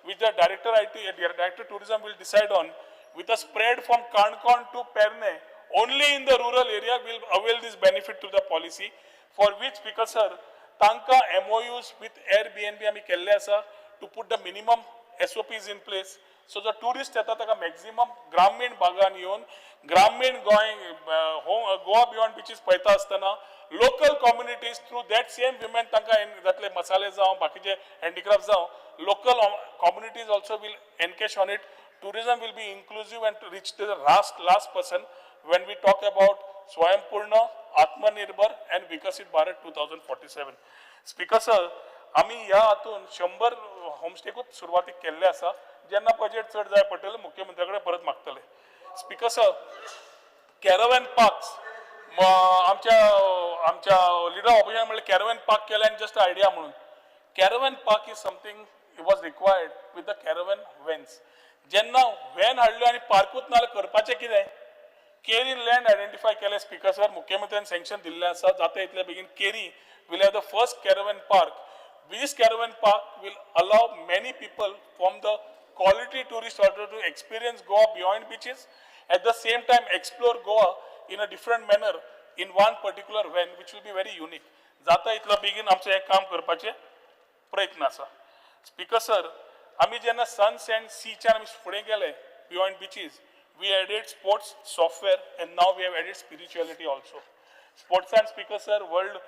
which the Director IT, Director Tourism will decide on, with a spread from Canacona to Pernem, only in the rural area, will avail this benefit to the policy, for which, Speaker sir, तांकां MOUs with Airbnb आमी केल्ले आसा to put the minimum SOPs in place. So जो tourist येता ताका maximum ग्रामीण भागान येवन ग्रामीण गोंय, गोवा बियॉन्ड बिचीस पळयता आसतना local communities through that same women तांकां जातले, मसाले जावं, बाकीचे हँडिक्राफ्ट जावं, local communities also will encash on it. Tourism will be inclusive and to reach the last person when we talk about Swayampurna, Atmanirbhar and Viksit Bharat 2047. Speaker sir, आमी ह्या हातून 100 होमस्टेकूच सुरवातीक केल्ले आसा. जेन्ना बजेट चड जाय पडटलें मुख्यमंत्र्या कडेन परत मागतले. स्पीकर सर, कॅरवन पार्क्स आमच्या आमच्या लिडर ऑपोजिशन म्हणलें कॅरवन पार्क केलें आनी जस्ट आयडिया म्हणून. Caravan park is something was required with the caravan vans. जेन्ना व्हॅन हाडल्यो आनी पार्कूच ना जाल्यार करपाचें कितें? केरी लँड आयडेंटिफाय केलें स्पीकर सर, मुख्यमंत्र्यान सँक्शन दिल्लें आसा. जाता इतले बेगीन Keri will have the first caravan park. This caravan park will allow many people from the quality tourist order to experience Goa beyond beaches, at the same time explore Goa in a different manner in one particular van, which will be very unique. जाता इतलो बेगीन आमचें हें काम करपाचें प्रयत्न आसा. Speaker sir, आमी जेन्ना सन्स अँड सीच्यान आमी फुडें गेले beyond beaches, we added sports software and now we have added spirituality also. स्पोर्ट्सान speaker sir, world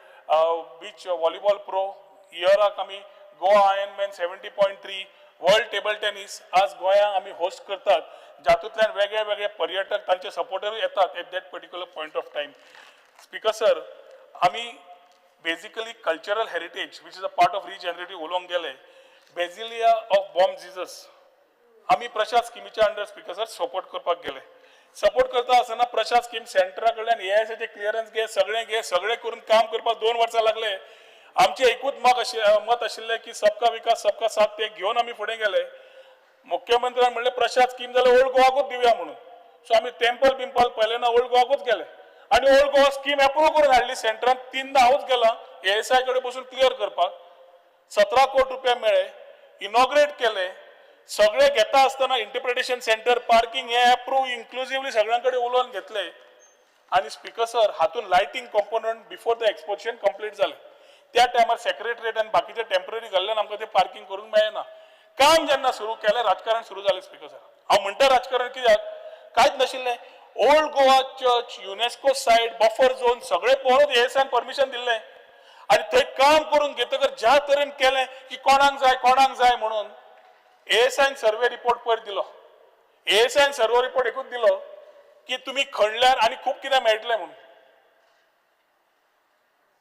beach volleyball pro इयराक आमी Goa Ironman 70.3, world table tennis आज गोंया आमी होस्ट करतात, जातूंतल्यान वेगळे वेगळे पर्यटक तांचे सपोर्टरूय येतात at that particular point of time. Speaker sir, आमी basically cultural heritage which is a part of regenerative उलोवंक गेले, बेजिलिया ऑफ बॉम जिजस आमी प्रशाद स्किमीच्या अंडर स्पीकर सर सपोर्ट करपाक गेले. सपोर्ट करता आसतना प्रशाद स्कीम सेंटरा कडल्यान एआयसीचे क्लियरन्स घे, सगळें घे, सगळें करून काम करपाक 2 वर्सां लागले. आमचें एकूच मत आशिल्लें की सबका विकास सबका साथ, ते घेवन आमी फुडें गेले. मुख्यमंत्र्यान म्हणलें प्रशाद स्कीम जाल्यार ओल्ड गोवाकूच दिवया म्हणून. सो आमी टेम्पल बिम्पल पळयलें ना, ओल्ड गोवाकूच गेले आनी ओल्ड गोवा स्कीम एप्रूव करून हाडली सेंटरान. 3दा हांवूच गेला एएसआय कडेन बसून क्लियर करपाक. 17 कोटी रुपया मेळ्ळे, इनॉग्रेट केले. सगळे घेता आसतना इंटरप्रिटेशन सेंटर, पार्किंग हे एप्रूव इन्क्लुजिवली सगळ्यां कडेन उलोवन घेतले. आनी स्पीकर सर, हातून lighting component before the exposition complete जालें. त्या टायमार सेक्रेटरीएट आनी बाकीचे टेम्पररी घाल्ल्यान आमकां ते पार्किंग करूंक मेळना. काम जेन्ना सुरू केलें राजकारण सुरू जालें स्पीकर सर. हांव म्हणटा राजकारण कित्याक, कांयच नाशिल्लें. Old Goa church, UNESCO site, buffer zone सगळें पळोवन एएसआयन परमिशन दिल्लें. आनी थंय काम करून घेतकर ज्या तरेन केलें की कोणाक जाय कोणाक जाय म्हणून एएसआयन सर्वे रिपोर्ट पयर दिलो. एएसआयन सर्वे रिपोर्ट एकूच दिलो की तुमी खणल्यार आनी खूब कितें मेळटलें म्हणून.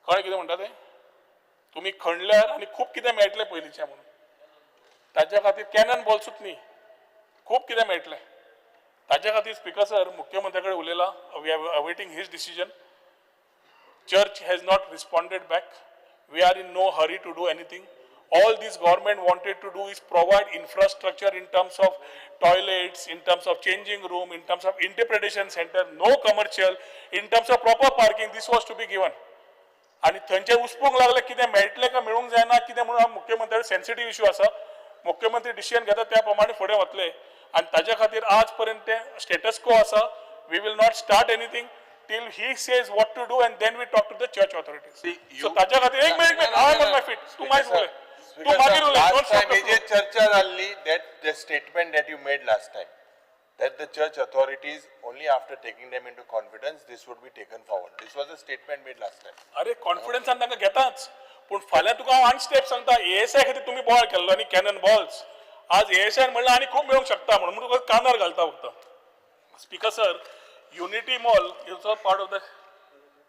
कळ्ळें कितें म्हणटा तें? तुमी खणल्यार आनी खूब कितें मेळटलें पयलींचें म्हणून. ताच्या खातीर कॅनन बॉल्सूच न्ही, खूब कितें मेळटलें. ताच्या खातीर स्पीकर सर मुख्यमंत्र्या कडेन उलयला. We are awaiting his decision. Church has not responded back. We are in no hurry to do anything. All this government wanted to do is provide infrastructure in terms of toilets, in terms of changing room, in terms of interpretation center, no commercial, in terms of proper parking, this was to be given. आनी थंयचे उसपूंक लागले कितें मेळटलें काय मेळूंक जायना कितें म्हणून. मुख्यमंत्री सेन्सिटीव इशू आसा, मुख्यमंत्री डिसिजन घेता त्या प्रमाणे फुडें वतले. आनी ताच्या खातीर आज पर्यंत ते स्टेटस को आसा. We will not start anything till he says what to do and then we talk to the church authorities. So ताच्या खातीर एक minute, I am on my feet. तूं मागीर उलय, तूं मागीर उलय. Last time हे जे चर्चा जाल्ली, that the statement that you made last time, that the church authorities only after taking them into confidence this would be taken forward. This was a statement made last time. अरे कॉन्फिडन्सान तांकां घेताच, पूण फाल्यां तुका हांव आनी स्टेप सांगता. ASI खातीर तुमी बोवाळ केल्लो न्ही, कॅनन बॉल्स. आज एएसआयन म्हणलें आनी खूब मेळूंक शकता म्हणून, म्हणून तुका कानार घालता फक्त. Speaker sir, Unity Mall is a part of the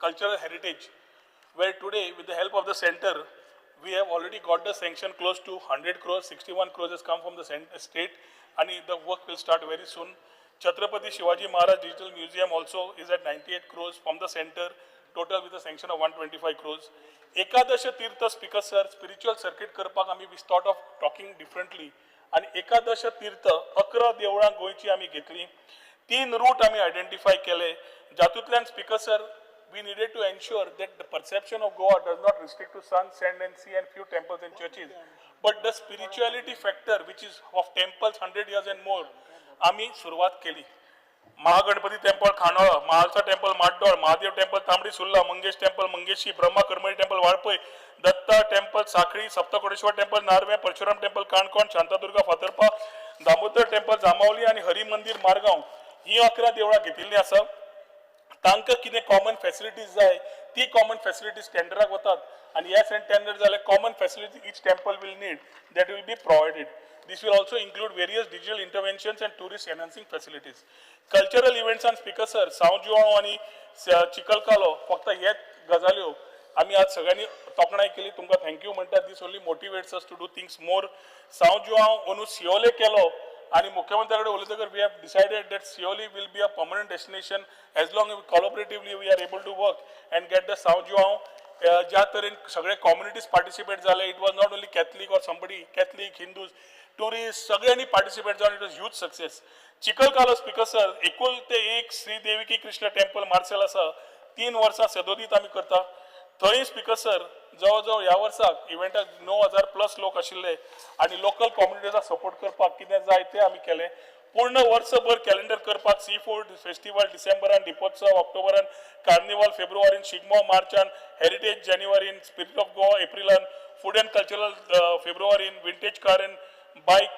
cultural heritage, where today with the help of the center we have already got the sanction close to 100 crores. 61 crores has come from the state and the work will start very soon. Chhatrapati Shivaji Maharaj Digital Museum also is at 98 crores from the center, total with a sanction of 125 crores. Ekadasha Tirtha, Speaker sir, spiritual circuit करपाक आमी we thought of talking differently. आनी एकादश तीर्थ 11 देवळां गोंयची आमी घेतली, 3 route आमी identify केले, जातूंतल्यान speaker sir we needed to ensure that the perception of Goa does not restrict to sun, sand and sea and few temples and churches, but the spirituality factor which is of temples 100 years and more. आमी सुरवात केली. Mahaganpati temple Khandola, Mahalsa temple Mardol, Mahadev temple Tambdi Surla, Mangesh temple Mangeshi, Brahma Karmali temple Valpoi, Datta temple Sanquelim, Saptakoteshwar temple Narve, Parshuram temple Canacona, Shantadurga Fatorpa, Damodar temple Jambavali आनी हरी मंदीर मारगांव ही 11 देवळां घेतिल्लीं आसा. तांकां कितें common facilities जाय ती common facilities टेंडराक वतात आनी ह्या सायडीन टेंडर जाल्यार common facility each temple will need that will be provided. This will also include various digital interventions and tourist enhancing facilities. Cultural events and Speaker sir, Sao Joao आनी चिखलकालो फक्त हेच गजाल्यो आमी आज सगळ्यांनी तोखणाय केली. तुमकां thank you म्हणटा. This only motivates us to do things more. Sao Joao अंदू सियोले केलो आनी मुख्यमंत्र्या कडेन उलयतकर we have decided that Siolim will be a permanent destination as long collaboratively we are able to work and get the Sao Joao. ज्या तरेन सगळे communities participate जाले, it was not only Catholic or somebody, Catholic, Hindus, tourist, सगळ्यांनी participate जावन it was huge success. Chikhalkalo, Speaker sir, एकुल ते एक Shri Devaki Krishna temple Marcel आसा, 3 वर्सां सदोदीत आमी करता. थंय स्पीकर सर जवळ जवळ ह्या वर्साक इव्हेंटाक 9,000 प्लस लोक आशिल्ले आनी लोकल कॉम्युनिटीचा सपोर्ट करपाक कितें जाय तें आमी केलें. पूर्ण वर्सभर कॅलेंडर करपाक सी फूड फेस्टिवल डिसेंबरान, दीपोत्सव ऑक्टोबरान, कार्निवल फेब्रुवारीन, शिगमो मार्चान, हेरिटेज जानेवारीन, स्पिरिट ऑफ गोवा एप्रिलान, फूड अँड कल्चरल फेब्रुवारीन, विंटेज कार अँड बायक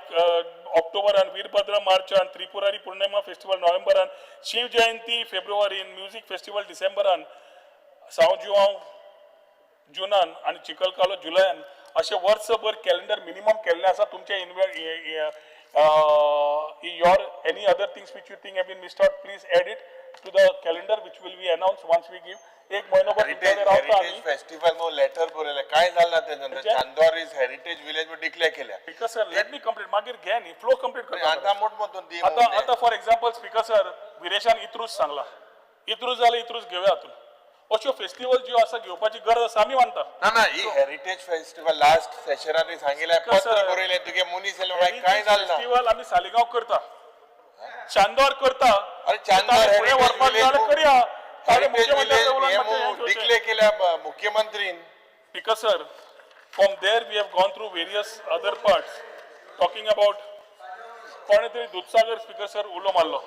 ऑक्टोबरान, वीरभद्र मार्चान, त्रिपुरारी पूर्णिमा फेस्टिवल नोव्हेंबरान, शिव जयंती फेब्रुवारीन, म्युजीक फेस्टिवल डिसेंबरान, साव जुआंव जुनान आनी चिखलकालो जुलयान, अशें वर्सभर कॅलेंडर मिनिमम केल्लें आसा. तुमचें इनवे your any other things which you think have been missed out, please add it to the calendar which will be announced once we give. एक म्हयनोभर हेरिटेज तुमच्या रावता हेरिटेज आमी. फेस्टिवल नो लेटर बरयलें, काय जालें तें? Chandor is heritage village declare केल्या. Speaker sir, let me complete. मागीर घे न्ही, फ्लो कंप्लीट करता. आतां मोठ मोठो दी. आतां आतां फॉर एक्झाम्पल स्पीकर सर, विरेशान इत्रूज सांगला, इत्रूज जाल्यार इत्रूज घेवया. हातून अश्यो फेस्टिवल ज्यो आसा घेवपाची गरज आसा आमी मानता. ना ना, ही हेरिटेज फेस्टिवल लास्ट सेशनान सांगिल्लें, पत्र बरयलें, तुगे मनीस येयले, मागीर काय जालें ना? फेस्टिवल आमी सालिगांव करता, चांदोर करता. अरे चांदोर फुडें व्हरपाक जाय जाल्यार करया. हेरिटेज विलेज डिक्लेअर केल्या मुख्यमंत्रीन. Speaker sir, from there we have gone through various other parts talking about कोणे तरी दुधसागर, स्पीकर सर, उलो मारलो.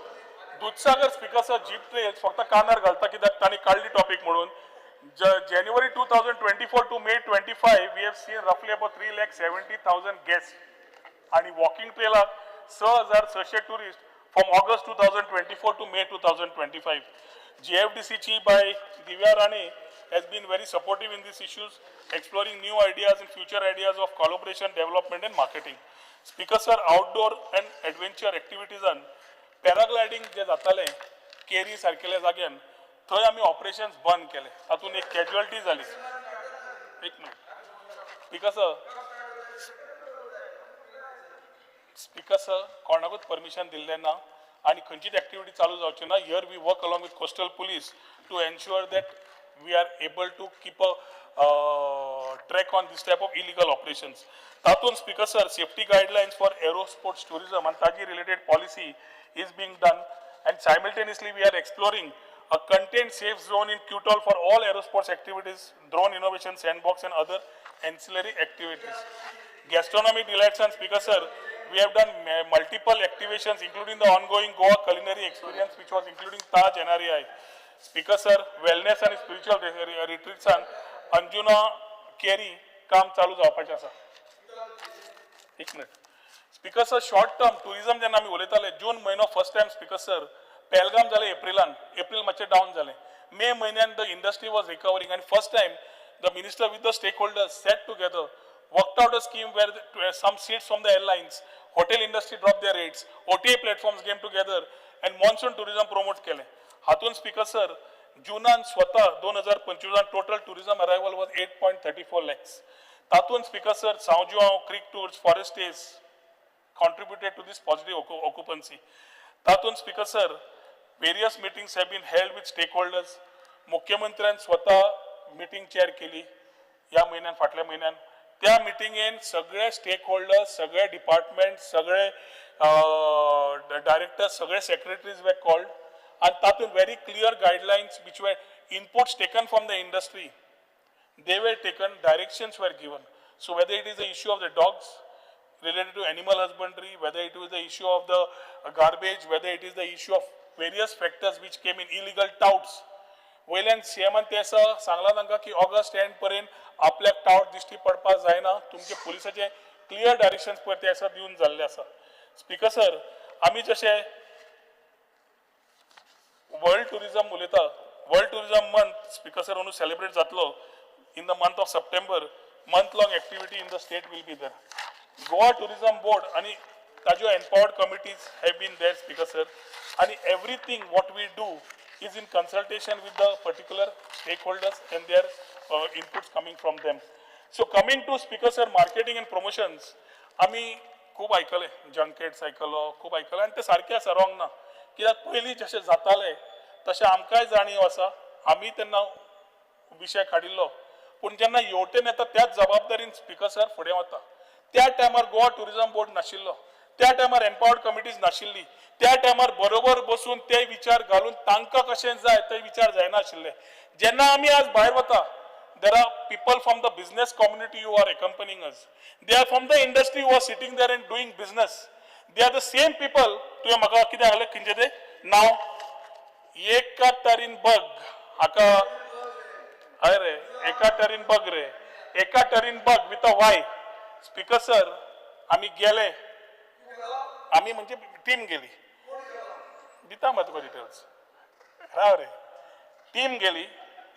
Dudhsagar, speaker sir, jeep trails फक्त कानार घालता कित्याक तांणी काडली टॉपीक म्हणून. January 2024 to May 25, we have seen roughly about 3,70,000 guest आणि वॉकिंग ट्रेलाक 6,600 tourist from August 2024 to May 2025. जीएफडीसीची by Divya Rane has been very supportive in these issues, exploring new ideas and future ideas of collaboration, development and marketing. Speaker sir, outdoor and adventure activities and paragliding जे जातालें केरी सारकेल्या जाग्यान, थंय आमी operations बंद केले. तातूंत एक casualty जाली. एक minute, speaker sir, speaker sir, कोणाकूच परमिशन दिल्लें ना आनी खंयचीच एक्टिविटी चालू जावची ना. Here we work along with coastal police to ensure that we are able to keep a track on this type of illegal operations. तातूंत, Speaker sir, safety guidelines for aero sports tourism आनी ताजी related policy is being done and simultaneously we are exploring a contained safe zone in Cutol for all aerosports activities, drone innovation sandbox and other ancillary activities. Gastronomic delights and, Speaker sir, we have done multiple activations, including the ongoing Goa culinary experience, which was including Taj NRAI. Speaker sir, wellness and spiritual retreats and Anjuna Keri काम चालू जावपाचें आसा. एक minute, Speaker sir, short term tourism जेन्ना आमी उलयताले, जून म्हयनो first time, speaker sir, Pahalgam जालें एप्रिलान, एप्रील मातशें डावन जालें. मे म्हयन्यान the industry was recovering आनी first time the minister with the stakeholders sat together, worked out a scheme where some seats from the airlines, hotel industry dropped their rates, OTA platforms came together and monsoon tourism promote केलें. हातून speaker sir, जुनान स्वता 2025 total tourism arrival was 8.34 lakhs. तातून Speaker sir, Sao Joao, creek tours, forest stays contributed to this positive occupancy. तातून Speaker sir, various meetings have been held with stakeholders. मुख्यमंत्र्यान स्वता meeting chair केली ह्या म्हयन्यान, फाटल्या म्हयन्यान. त्या मिटिंगेन सगळे स्टेक होल्डर्स, सगळे डिपार्टमेंट, सगळे डायरेक्टर्स, सगळे सेक्रेटरीज वर कॉल्ड आनी तातूंत very clear guidelines which were inputs taken from the industry, they were taken, directions were given. So whether it is the issue of the dogs related to animal husbandry, whether it was the issue of the garbage, whether it is the issue of various factors which came in, illegal touts. वयल्यान सीएमान ते आसा सांगलां तांकां की August and पर्यंत आपल्याक टावट दिश्टी पडपाक जायना. तुमचे पुलिसाचे क्लियर डायरेक्शन्स पळय ते आसा दिवन जाल्ले आसा. स्पीकर सर, आमी जशें वर्ल्ड टुरिजम उलयता, world tourism month, Speaker sir, अंदू सेलिब्रेट जातलो in the month of September. Month long activity in the state will be there. Goa tourism board आनी ताज्यो empowered committees have been there, Speaker sir, आनी everything what we do is in consultation with the particular stakeholders and their inputs coming from them. So coming to, Speaker sir, marketing and promotions, आमी खूब आयकले, जंकेट्स आयकलो, खूब आयकले आनी ते सारकें आसा, wrong ना, कित्याक पयलीं जशें जातालें तशें आमकांय जाणीव आसा. आमी तेन्ना विशय काडिल्लो, पूण जेन्ना येवटेन येता त्याच जबाबदारीन, स्पिकर सर, फुडें वता. त्या टायमार गोवा टुरिझम बोर्ड नाशिल्लो, त्या टायमार एम्पावर्ड कमिटीज नाशिल्ली, त्या टायमार बरोबर बसून ते विचार घालून तांकां कशें जाय ते विचार जायनाशिल्ले. जेन्ना आमी आज भायर वता, there are people from the business community who are accompanying us. They are from the industry who are sitting there and doing business. They are the same people. तुवें म्हाका कितें सांगलें, खंयचें तें नांव? एकाटरीन बग हाका, हय रे, एकाटरीन बग रे, एकाटरीन बग with a Y. Speaker sir, आमी गेले, आमी म्हणजे टीम गेली, दिता म्हाका तुका डिटेल्स, राव रे. टीम गेली,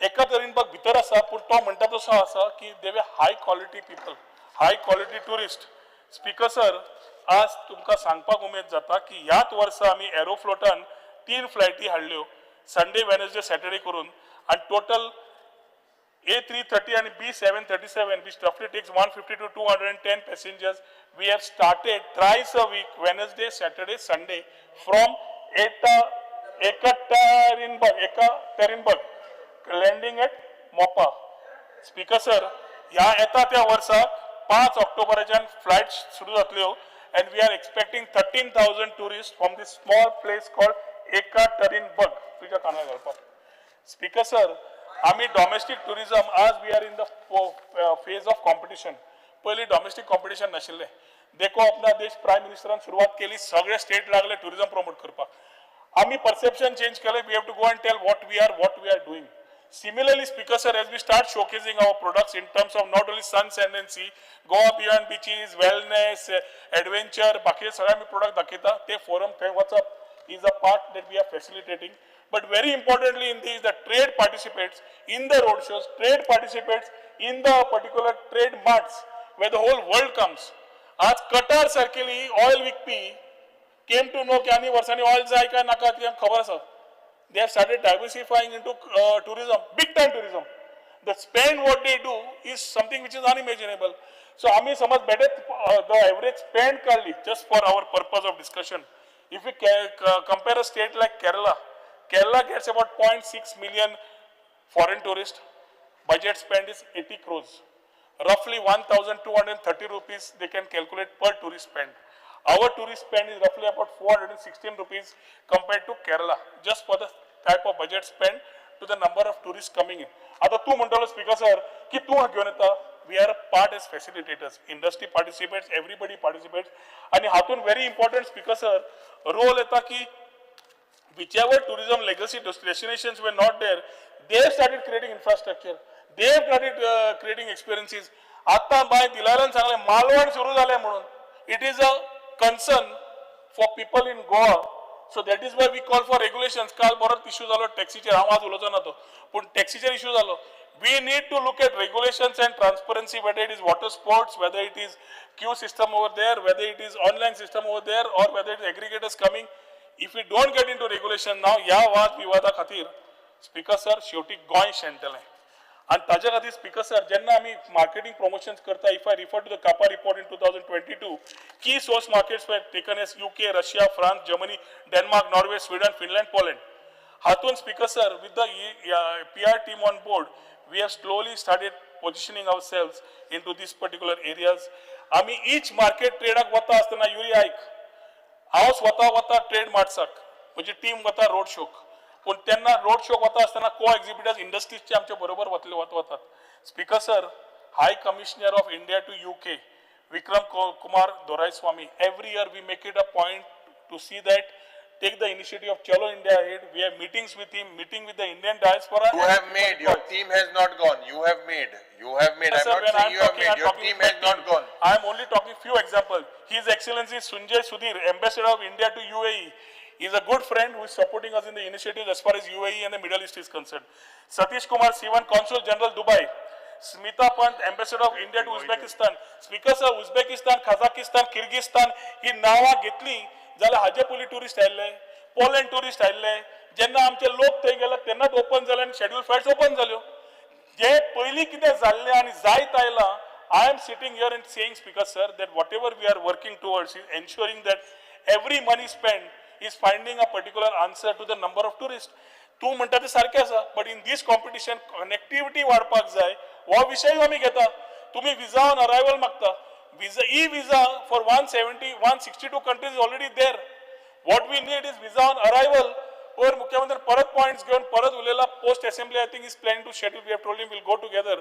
एकाटरीनबर्ग भितर आसा, पूण तो म्हणटा तसो आसा की they were high quality people, high quality tourist. Speaker sir, आज तुमकां सांगपाक उमेद जाता की ह्याच वर्सा आमी एरोफ्लोटान तीन फ्लायटी हाडल्यो, संडे, वेनसडे, सॅटर्डे करून, आनी total A330 and B737, which roughly takes 150 to 210 passengers. We have started thrice a week, Wednesday, Saturday, Sunday, from Eta, Ekaterinburg, Ekaterinburg, landing at Mopa. Speaker sir, ह्या येता त्या वर्साक 5 ऑक्टोबराच्यान फ्लायट सुरू जातल्यो and we are expecting 13,000 tourist from this small place called Ekaterinburg. तुज्या कानार घालपाक. Speaker sir, आमी डॉमेस्टीक टुरिझम, आज we are in the phase of competition. पयलीं डॉमेस्टीक कॉम्पिटिशन नाशिल्लें. देखो अपना देश प्रायम मिनिस्टरान सुरवात केली, सगळे स्टेट लागले टुरिझम प्रमोट करपाक. आमी परसेप्शन चेंज केलें. We have to go and tell what we are, what we are doing. Similarly, Speaker sir, as we start showcasing our products in terms of not only sun, sand and sea, Goa beyond beaches, wellness, adventure, बाकीचे सगळे आमी product दाखयता, ते forum थंय वचप is a part that we are facilitating. But very importantly in this, the trade participates in the road shows, trade participates in the particular trade marts where the whole world comes. आज कटार सारकेली oil विकपी came to know की आनी वर्सांनी oil जाय काय नाका ती खबर आसा. They have started diversifying into tourism, big time tourism. The spend what they do is something which is unimaginable. So आम्ही समज better the average spend काढली, just for our purpose of discussion. If we compare a state like Kerala, Kerala gets about 0.6 million foreign tourists. Budget spend is 80 crores. Roughly 1,230 rupees they can calculate per tourist spend. Our tourist spend is roughly about 416 rupees compared to Kerala, just for the type of budget spend to the number of tourists coming in. आता तूं म्हणटलो, speaker sir, की तूं घेवन येता. We are a part as facilitators. Industry participates, everybody participates. आनी हातून very important, Speaker sir, role येता की whichever tourism legacy destinations were not there, they have started creating infrastructure. They have started creating experiences. आता बाय दिलारान सांगलें मालवण सुरू जालें म्हणून, it is a concern for people in Goa. So that is why we call for regulations. काल बरोच issue जालो टॅक्सीचेर, हांव आज उलोवचो ना तो, पूण टॅक्सीचेर इश्यू जालो. We need to look at regulations and transparency, whether it is water sports, whether it is queue system over there, whether it is online system over there, or whether it is aggregators coming. If we don't get into regulation now, ह्या वाद विवादा खातीर, speaker sir, शेवटी गोंय शेणटलें. आनी ताज्या खातीर, speaker sir, जेन्ना आमी marketing promotions करता, if I refer to the CAPA report in 2022, key source markets were taken as UK, Russia, France, Germany, Denmark, Norway, Sweden, Finland, Poland. हातून, Speaker sir, with the PR team on board, we have slowly started positioning ourselves into these particular areas. आमी each market ट्रेडाक वता आसतना, युरी आयक, हांव स्वता वता trade मार्ट्साक, म्हजी team वता रोड शोक, पूण तेन्ना रोड शोक वता आसतना को एक्झिबिटर्स इंडस्ट्रीजचे आमचे बरोबर वतले वतात. Speaker sir, High Commissioner of India to UK, Vikram Kumar Doraiswamy, every year we make it a point to see that take the initiative of Chalo India Ahead. We have meetings with him, meeting with the Indian diaspora. You have made, your team has not gone. You have made, you have made. I'm Sir, not when saying I'm you have talking, made. I'm Your talking team with has my not team. Gone. I am only talking few examples. His Excellency Sanjay Sudhir, Ambassador of India to UAE, is a good friend who is supporting us in the initiatives as far as UAE and the Middle East is concerned. Satish Kumar Sivan, Consul General, Dubai. Smita Pant ambassador of India to Uzbekistan. Speaker sir, Uzbekistan, Kazakhstan, Kyrgyzstan ही नांवां घेतली जाल्यार हाजे पयलीं tourist आयिल्ले, Poland tourist आयिल्ले. जेन्ना आमचे लोक थंय गेले तेन्नाच ओपन जाले आनी शेड्यूल फ्लायट्स ओपन जाल्यो. जे पयलीं कितें जाल्लें आनी जायत आयलां, I am sitting here and saying, Speaker sir, that whatever we are working towards is ensuring that every money spend is finding a particular answer to the number of tourist. तूं म्हणटा तें सारकें आसा, but in this competition connectivity वाडपाक जाय, हो विशय आमी घेता. तुमी विजा ऑन अरायवल मागता, visa e visa for 170 162 countries already there. What we need is visa on arrival. पयर मुख्यमंत्री परत पॉयंट्स घेवन परत उलयला. Post assembly I think is plan to schedule. We have told him will go together.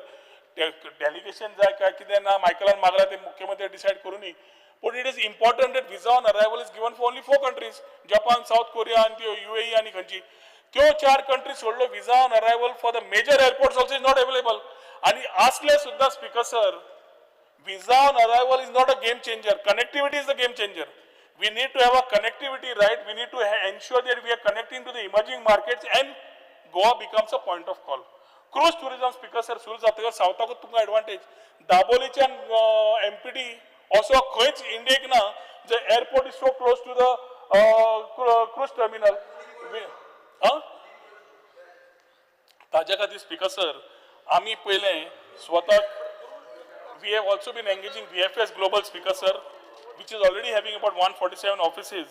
Delegation जाय काय कितें ना, मायकलान मागला ते मुख्यमंत्री डिसायड करूनी. पूण it is important that visa on arrival is given for only 4 countries, Japan, South Korea आनी त्यो UAE आनी खंयची त्यो 4 कंट्रीज सोडल्यो. Visa on arrival for the major airports also is not available. आनी असले सुद्दां Speaker sir, visa on arrival is not a game changer. Connectivity is the game changer. We need to have a connectivity, right? We need to ensure that we are connecting to the emerging markets and Goa becomes a point of call. Cruise tourism, Speaker sir, सुरू जातकच सावथाकूच तुमकां advantage. दाबोलीच्यान MPT असो खंयच इंडियेक ना जे airport is so close to the cruise terminal. ताज्या खातीर speaker sir, आमी पयलें स्वताक we have also been engaging VFS Global, Speaker sir, which is already having about 147 offices,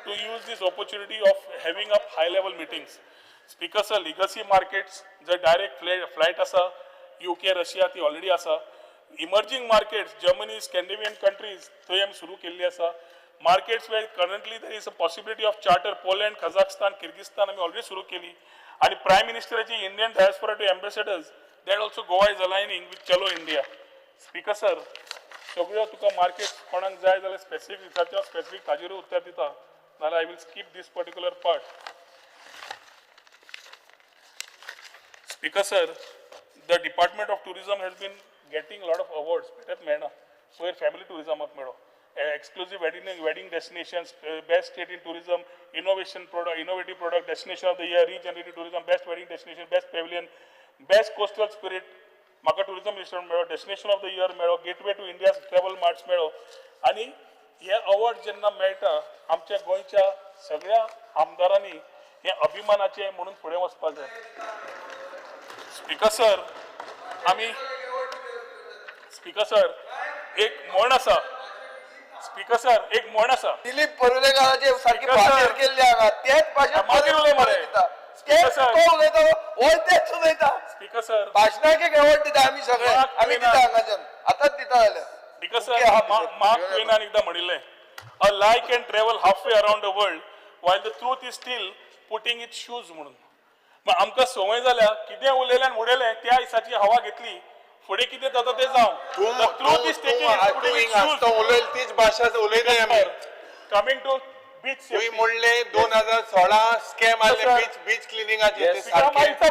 to use this opportunity of having up high level meetings. Speaker sir, legacy markets, the direct flight asa, UK, Russia ती already asa. Emerging markets, Germany, Scandinavian countries, थंय आमी सुरू केल्ली आसा. Markets where currently there is a possibility of charter, Poland, Kazakhstan, Kyrgyzstan आमी already सुरू केली. आणि Prime Ministerची Indian diaspora to ambassadors, that also Goa is aligning with Chalo India. Speaker sir, सगळ्यो तुका मार्केट कोणाक जाय जाल्यार स्पेसिफीक विचारचें, हांव स्पेसिफीक ताजेरूय उत्तर दिता, नाल्यार I will skip this particular part. Speaker sir, the department of tourism has been getting lot of awards. बेटेच मेळना. पयर फॅमिली टुरिजमाक मेळ्ळो, exclusive wedding destinations, best state in tourism, innovation product, innovative product, destination of the year, regenerative tourism, best wedding destination, best pavilion, best coastal spirit. म्हाका tourism minister मेळ्ळो, destination of the year मेळ्ळो, gateway to India travel marts मेळ्ळो. आनी हे award जेन्ना मेळटा आमच्या गोंयच्या सगळ्या आमदारांनी हे अभिमानाचे म्हणून फुडें वचपाक जाय. स्पीकर सर, आमी स्पीकर सर एक म्हण आसा. स्पीकर सर एक म्हण आसा, दिलीप परुलेकाराचे सारकी भाशण केल्ली हांगा, तेच भाशण मागीर उलय मरे. तेच तो उलयता, होय तेच उलयता. स्पीकर सर, भाशणाक एक अवॉर्ड दिता आमी सगळे, आमी दिता हांगाच्यान, आतांच दिता जाल्यार. स्पीकर सर, मार्क ट्वेनान एकदां म्हणिल्लें, a lie can travel half way around the world while the truth is still putting its shoes म्हणून. मग आमकां संवय जाल्या कितें उलयलें आनी उडयलें, त्या दिसाची हवा घेतली, फुडें कितें जाता तें जावं. The truth is taking putting its shoes. उलयल तीच भाशा उलयताय आमी. कमिंग टू बीच, तुवें म्हणलें 2016 स्कॅम आसले बीच बीच क्लिनिंगाचे, विचार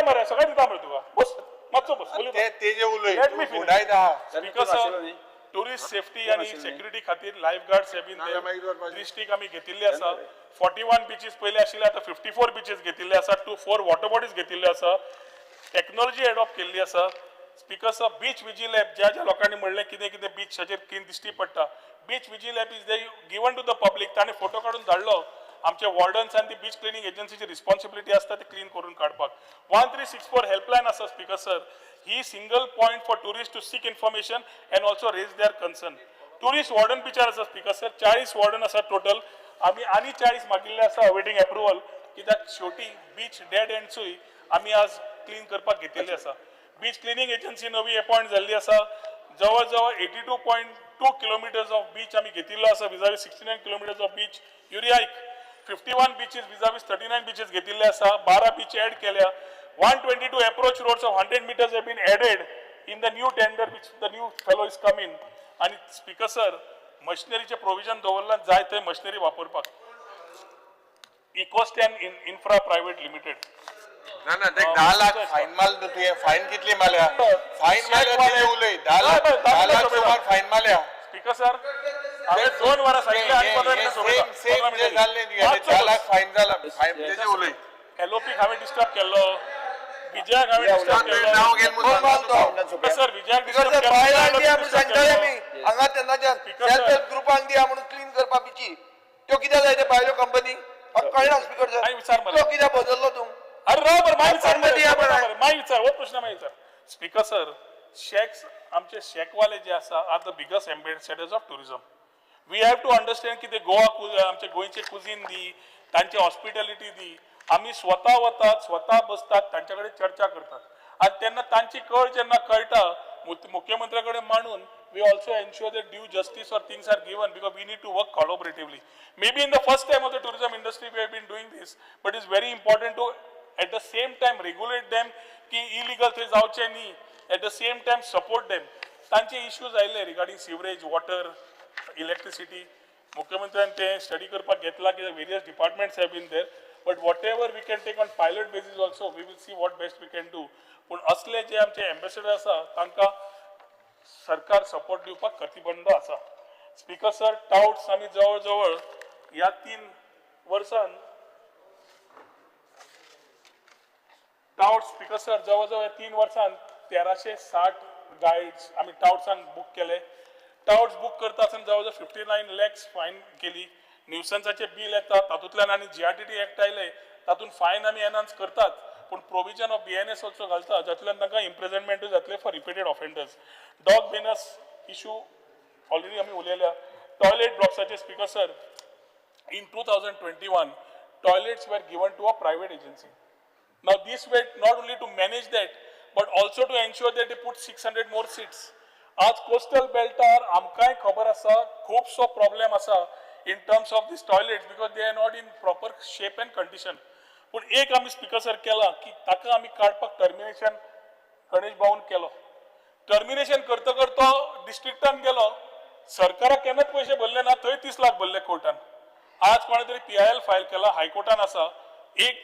मरे, सगळें दिता मरे तुका, बस मातसो बस, तेजे उलय. स्पीकर सर, टुरिस्ट सेफ्टी आनी सेक्युरिटी खातीर लायफ गार्ड्स हे बीन डिस्ट्रिक्ट आमी घेतिल्ले आसा. 41 बिचीस पयले आशिल्ले, आतां 54 बिचीस घेतिल्ले आसा, 4 वॉटर बॉडीज घेतिल्ले आसा, टॅक्नॉलॉजी एडॉप्ट केल्ली आसा. Speaker sir, beach vigil app, ज्या ज्या लोकांनी म्हणलें कितें कितें बीचाचेर कितें दिश्टी पडटा, beach vigil app is they given to the public. ताणें फोटो काडून धाडलो, आमचे वॉर्डन्स आनी ती बीच क्लिनींग एजन्सीची रिस्पॉन्सिबिलिटी आसता ती क्लीन करून काडपाक. 1364 हेल्पलायन आसा speaker sir, he single point for tourist to seek information and also raise their concern. Tourist warden बिचार आसा स्पीकर सर, 40 वॉर्डन आसा टोटल, आमी आनी 40 मागिल्ले आसा अवेटींग एप्रुवल, कित्याक शेवटी बीच डेड एंड्सूय आमी आज क्लीन करपाक घेतिल्ली आसा. बीच क्लिनींग एजन्सी नवी अपॉयंट जाल्ली आसा, जवळ जवळ 82.2 किलोमिटर्स ऑफ बीच आमी घेतिल्लो आसा, vis-a-vis 69 kilometres of beach. युरियाक 51 beaches vis-a-vis 39 beaches घेतिल्ले आसा, 12 बीच एड केल्या. 122 approach roads of 100 metres have been added in the new tender which the new fellow is coming. आनी स्पीकर सर, मशिनरीचें प्रोविजन दवरलां जाय थंय मशिनरी वापरपाक. इकोस्टॅन इन्फ्रा प्रायव्हेट लिमिटेड. ना ना, ते 10 लाख फायन मारलो तुवें, फायन कितली मारल्या? फायन मारल्या तेजें उलय, 10 लाख, 10 लाख सुमार फायन मारल्या. स्पीकर सर, हांवें 2 वरां सांगिल्लें आनी 15 मिनटां सोडयता. सेम सेम जे जाल्लें तुगेलें, 10 लाख फायन जाला, फायन तेजें उलय. एलओपी हांवें डिस्टर्ब केल्लो, विजयाक हांवें disturb केलो. नांव घेवन स्पीकर सर, विजयाक स्पीकर disturb sir, केलो. बायलांक दिया म्हणून disturb सांगताले केलो. आमी हांगा तेन्नाच्यान Speaker self sir. Help ग्रुपांक दिया म्हणून क्लीन करपा बिची त्यो कित्याक जाय ते भायल्यो कंपनी म्हाका कळना स्पीकर सर, मागीर विचार मरे. तो कित्याक बदललो तूं? अरे राव बरं, मागीर विचार मरे, दिया बरं, बरं. बरं, मागीर विचार, हो प्रश्न मागीर विचार. स्पीकर सर, शॅक्स आमचे शॅकवाले जे आसा are the biggest ambassadors of tourism. We have to understand की ते गोवा आमचे गोंयचे कुझीन दी, तांची हॉस्पिटॅलिटी दी. आमी स्वता वतात, स्वता बसतात, तांचे कडेन चर्चा करतात आनी तेन्ना तांची कळ जेन्ना कळटा मुख्यमंत्र्या कडेन मांडून we also ensure that due justice or things are given because we need to work collaboratively. Maybe in the first time of the tourism industry we have been doing this, but it's very important to at the same time regulate them की illegal थंय जावचे न्ही, at the same time support them. तांचे issues आयले regarding sewerage, water, electricity. मुख्यमंत्र्यान ते study करपाक घेतला की various departments have been there, but whatever we can take on pilot basis also we will see what best we can do. पूण असले जे आमचे एम्बेसडर आसा तांकां सरकार सपोर्ट दिवपाक कटिबंध आसा. स्पीकर सर, टावट्स आमी जवळ जवळ ह्या 3 वर्सान टावट्स स्पीकर सर जवळ जवळ 3 वर्सान 1360 गायड्स आमी टावट्सांक बूक केले. टावट्स बूक करता आसतना जवळ जवळ 59 लॅक्स फायन केली. न्युसन्साचे बील येता तातूंतल्यान आनी GRTT act आयले तातूंत फायन आमी एनहान्स करतात, पूण provision of BNS also घालता जातूंतल्यान तांकां इम्प्रिजनमेंटूय जातलें for repeated offenders. Dog menace issue already आमी उलयल्या. टॉयलेट ब्लॉक्साचे speaker sir, in 2021 toilets were given to a private agency. Now this way not only to manage that but also to ensure that they put 600 more seats. आज coastal बेल्टार आमकांय खबर आसा खुबसो problem आसा in terms of this toilets because they are not in proper shape and condition. पूण एक आमी speaker sir केला की ताका आमी काडपाक टर्मिनेशन गणेश भाऊन केलो. टर्मिनेशन करतकर तो डिस्ट्रिक्टान गेलो, सरकाराक केन्नाच पयशे भरले ना, थंय 30 लाख भरले कोर्टान. आज कोणे तरी PIL file केला, हायकोर्टान आसा. एक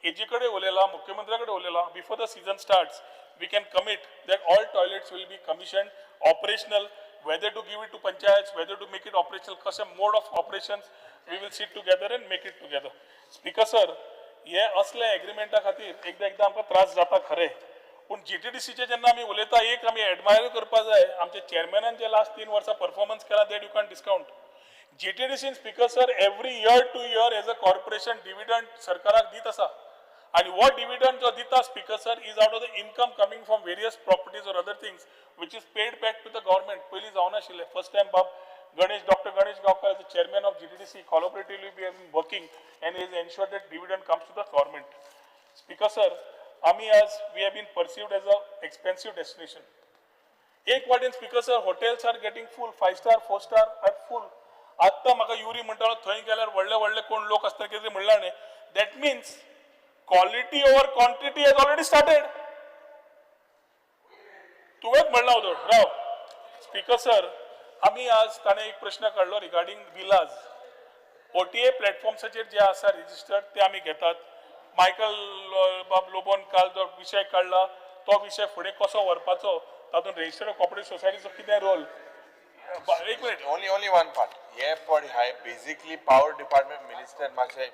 एजी कडेन उलयला, मुख्यमंत्र्या कडेन उलयला, before the season starts we can commit that all toilets will be commissioned operational, whether to give it to panchayats, whether to make it operational, कशें mode of operations we will sit together and make it together. Speaker sir, हे असले एग्रीमेंटा खातीर एकदां एकदां आमकां त्रास जाता खरें, पूण GTDC जेन्ना आमी उलयता एक आमी एडमायर करपा जाय आमच्या चेअरमॅनान जे लास्ट 3 वर्सां परफॉर्मन्स केला that you can discount. GTDC speaker sir every year to year as a corporation dividend सरकाराक दीत आसा आनी हो डिविडंड जो दिता speaker sir is out of the income coming from various properties or other things which is paid back to the government. पयलीं जावनाशिल्लें. First time बाब Ganesh, doctor Ganesh Gaonkar as the chairman of GTDC collaboratively we have been working and is ensure that dividend comes to the government. Speaker sir, आमी आज we have been perceived as a expensive destination. एक वाटेन speaker sir hotels are getting full, 5 star 4 star are full. आत्तां म्हाका युरी म्हणटालो थंय गेल्यार व्हडले व्हडले कोण लोक आसता कितें म्हणलां न्ही, that means quality over quantity has already started. तुवेंच म्हणलां उदोड राव. स्पीकर सर, आमी आज ताणें एक प्रश्न काडलो रिगार्डींग विलाज. OTA प्लॅटफॉर्म्साचेर जे आसा रजिस्टर्ड ते आमी घेतात. मायकल बाब लोबोन काल जो विशय काडला तो विशय फुडें कसो व्हरपाचो, तातूंत रजिस्टर्ड कॉपरेटीव सोसायटीचो कितें रोल. एक minute, only one part. हे पड हाय बेसिकली पावर डिपार्टमेंट मिनिस्टर मातशें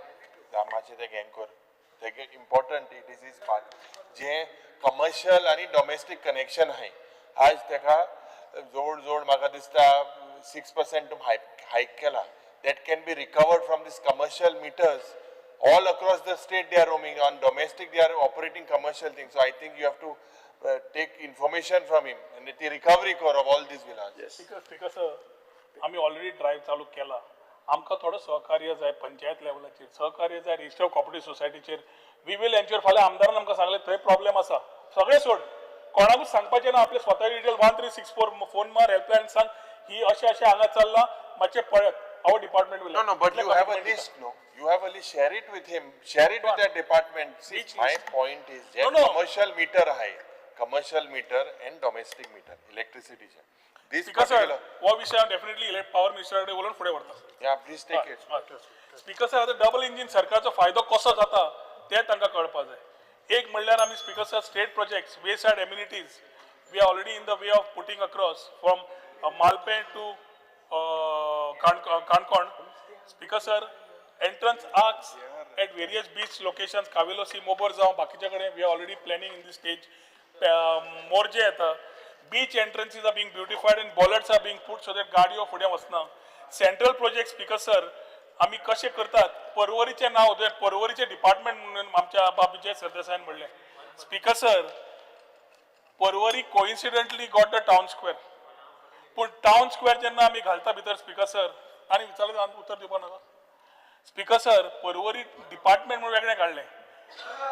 मातशें ते हें कर, तेगे important it is is part J commercial आनी डोमेस्टीक कनेक्शन आहाय आज तेका जोड जोड म्हाका दिसता 6% हायक केला. That can be recovered from this commercial meters all across the state. They are roaming on domestic, they are operating commercial things. So I think you have to take information from him and the recovery core of all these villas. Yes. Speaker sir, आमी already drive चालू केला. आमकां थोडो सहकार्य जाय पंचायत लेवलाचेर, सहकार्य जाय रजिस्टर्ड कॉपरेटीव सोसायटीचेर. We will ensure. फाल्यां आमदारान आमकां सांगलें थंय प्रॉब्लेम आसा, सगळें सोड, कोणाकूच सांगपाचें ना, आपले स्वता डिटेल 1364 फोन मार, हेल्पलायन सांग ही अशें अशें हांगा चल्लां, मातशें पळयात. Our department will. No, no, but you have a list, no? You have a list. Share it with him. Share it with that department. See, my point is, no, no. Commercial meter high, commercial meter and domestic meter, electricity. This Speaker sir, हो विषय हांव definitely power मिनिस्टरा कडेन उलोवन फुडें व्हरता. Yeah, please take it. Speaker sir, आतां double engine सरकारचो फायदो कसो जाता ते तांकां कळपा जाय. एक म्हणल्यार आमी speaker sir state projects, wayside amenities, we are already in the way of putting across from Malpe to Canacona. Speaker sir, entrance arcs At various beach locations, Cavelossim, Mobor जावं बाकीच्या कडेन we are already planning in this stage. Morjim येता, beach entrances are being beautified and bollards are being put so that गाडयो फुडें वचना. Central project speaker sir, आमी कशें करतात, पर्वरीचें नांव, पर्वरीचें डिपार्टमेंट म्हणून आमच्या बाब विजय सरदेसायान म्हणलें. Speaker sir, Porvorim coincidentally got the town square, पूण टावन स्क्वेअर जेन्ना आमी घालता भितर स्पीकर सर, आनी विचारलें उत्तर दिवपा नाका. स्पीकर सर, पर्वरी डिपार्टमेंट म्हणून वेगळें काडलें,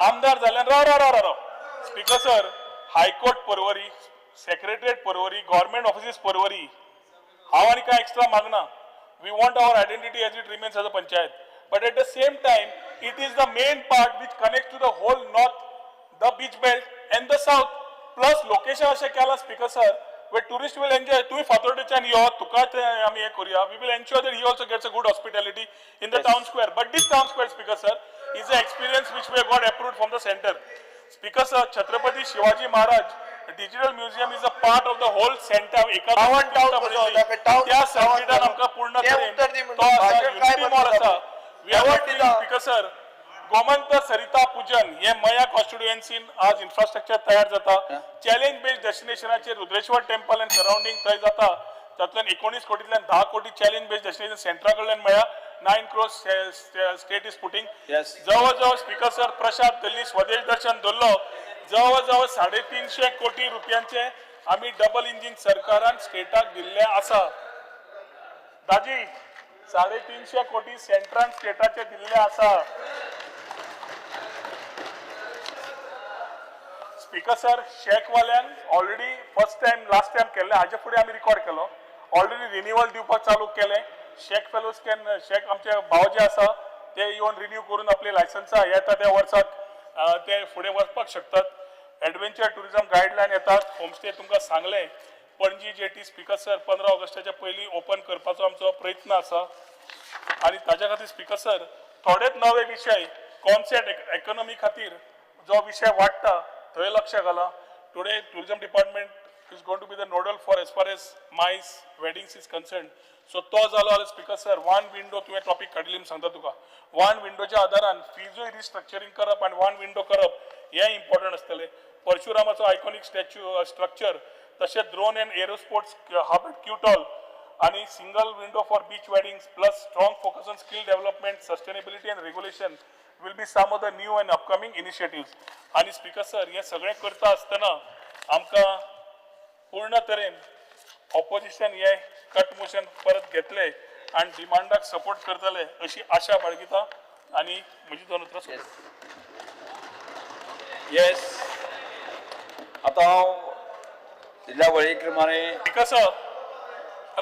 आमदार जाल्यान राव राव राव राव. Speaker sir, high court Porvorim, secretariat Porvorim, government offices Porvorim, हांव आनी कांय extra मागना. We want our identity as it remains as a panchayat, but at the same time it is the main part which connect to the whole north, the beach belt and the south. Plus location अशें केलां speaker sir where tourist will enjoy. तुवें फातोर्डेच्यान यो, तुका ते आमी हें करुया. We will ensure that he also gets a good hospitality in the town square. But this town square, speaker sir, is a experience which we have got approved from the centre. Speaker sir, Chhatrapati Shivaji Maharaj digital museum is a part of the whole centre. एका त्या सर्किटान आमकां पूर्ण तरेन तो आसा. Unity mall आसा, speaker sir. गोमंत सरिता पूजन हे मया कॉन्स्टिट्युएन्सीन आज इन्फ्रास्ट्रक्चर तयार जाता. चॅलेंज बेस्ड डेस्टिनेशनाचेर रुद्रेश्वर टेम्पल अँड सरावंडींग थंय जाता. तातूंतल्यान 19 कोटींतल्यान 10 कोटी चॅलेंज बेस्ड डेस्टिनेशन सेंटरा कडल्यान मेळ्ळा. 9 crores state is putting. जवळ जवळ स्पीकर सर, प्रसाद दिल्ली स्वदेश दर्शन धरलो, जवळ जवळ 350 कोटी रुपयांचे आमी डबल इंजीन सरकारान स्टेटाक दिल्ले आसा. दाजी, 350 कोटी सेंट्रान स्टेटाचे दिल्ले आसा. स्पीकर सर, शॅकवाल्यांक already first time last time केल्लें, हाजे फुडें आमी रिकॉर्ड केलो. ऑलरेडी रिन्युअल दिवपाक चालू केलें. शॅक फेलोज can shack आमचे भाव जे आसा ते येवन रिन्यू करून आपली लायसन्सां येता त्या वर्साक ते फुडें वचपाक शकतात. एडवेंचर ट्युरिजम गायडलायन येतात. होमस्टे तुमकां सांगलें. पणजी जेटी स्पीकर सर 15 ऑगस्टाच्या पयलीं ओपन करपाचो आमचो प्रयत्न आसा. आनी ताज्या खातीर स्पीकर सर, थोडेच नवे विशय कॉन्सेप्ट इकॉनॉमी खातीर जो विशय वाडटा थंय लक्ष घालां. Today tourism department is going to be the nodal for as far as MICE weddings is concern. So तो जालो जाल्यार स्पीकर सर, वन विंडो तुवें टॉपीक काडिल्ली म्हूण सांगता तुका. वन विंडोच्या आदारान फिजूय रिस्ट्रक्चरींग करप आनी वन विंडो करप हें इम्पॉर्टंट आसतलें. परशुरामाचो आयकॉनीक स्टॅच्यू स्ट्रक्चर, तशेंच drone and aerosports hub at Kiutal आनी single window for beach weddings plus strong focus on skill development, sustainability and regulation will be some of the new and upcoming initiatives. आनी speaker sir, हें सगळें करता आसतना आमकां पूर्ण तरेन opposition हे कट मोशन परत घेतले आनी डिमांडाक सपोर्ट करतले अशी आशा बाळगिता आनी म्हजी दोन उतरां सोंपयतां. येस, आतां हांव जिल्ल्या वळेरी प्रमाणे स्पीकर सर,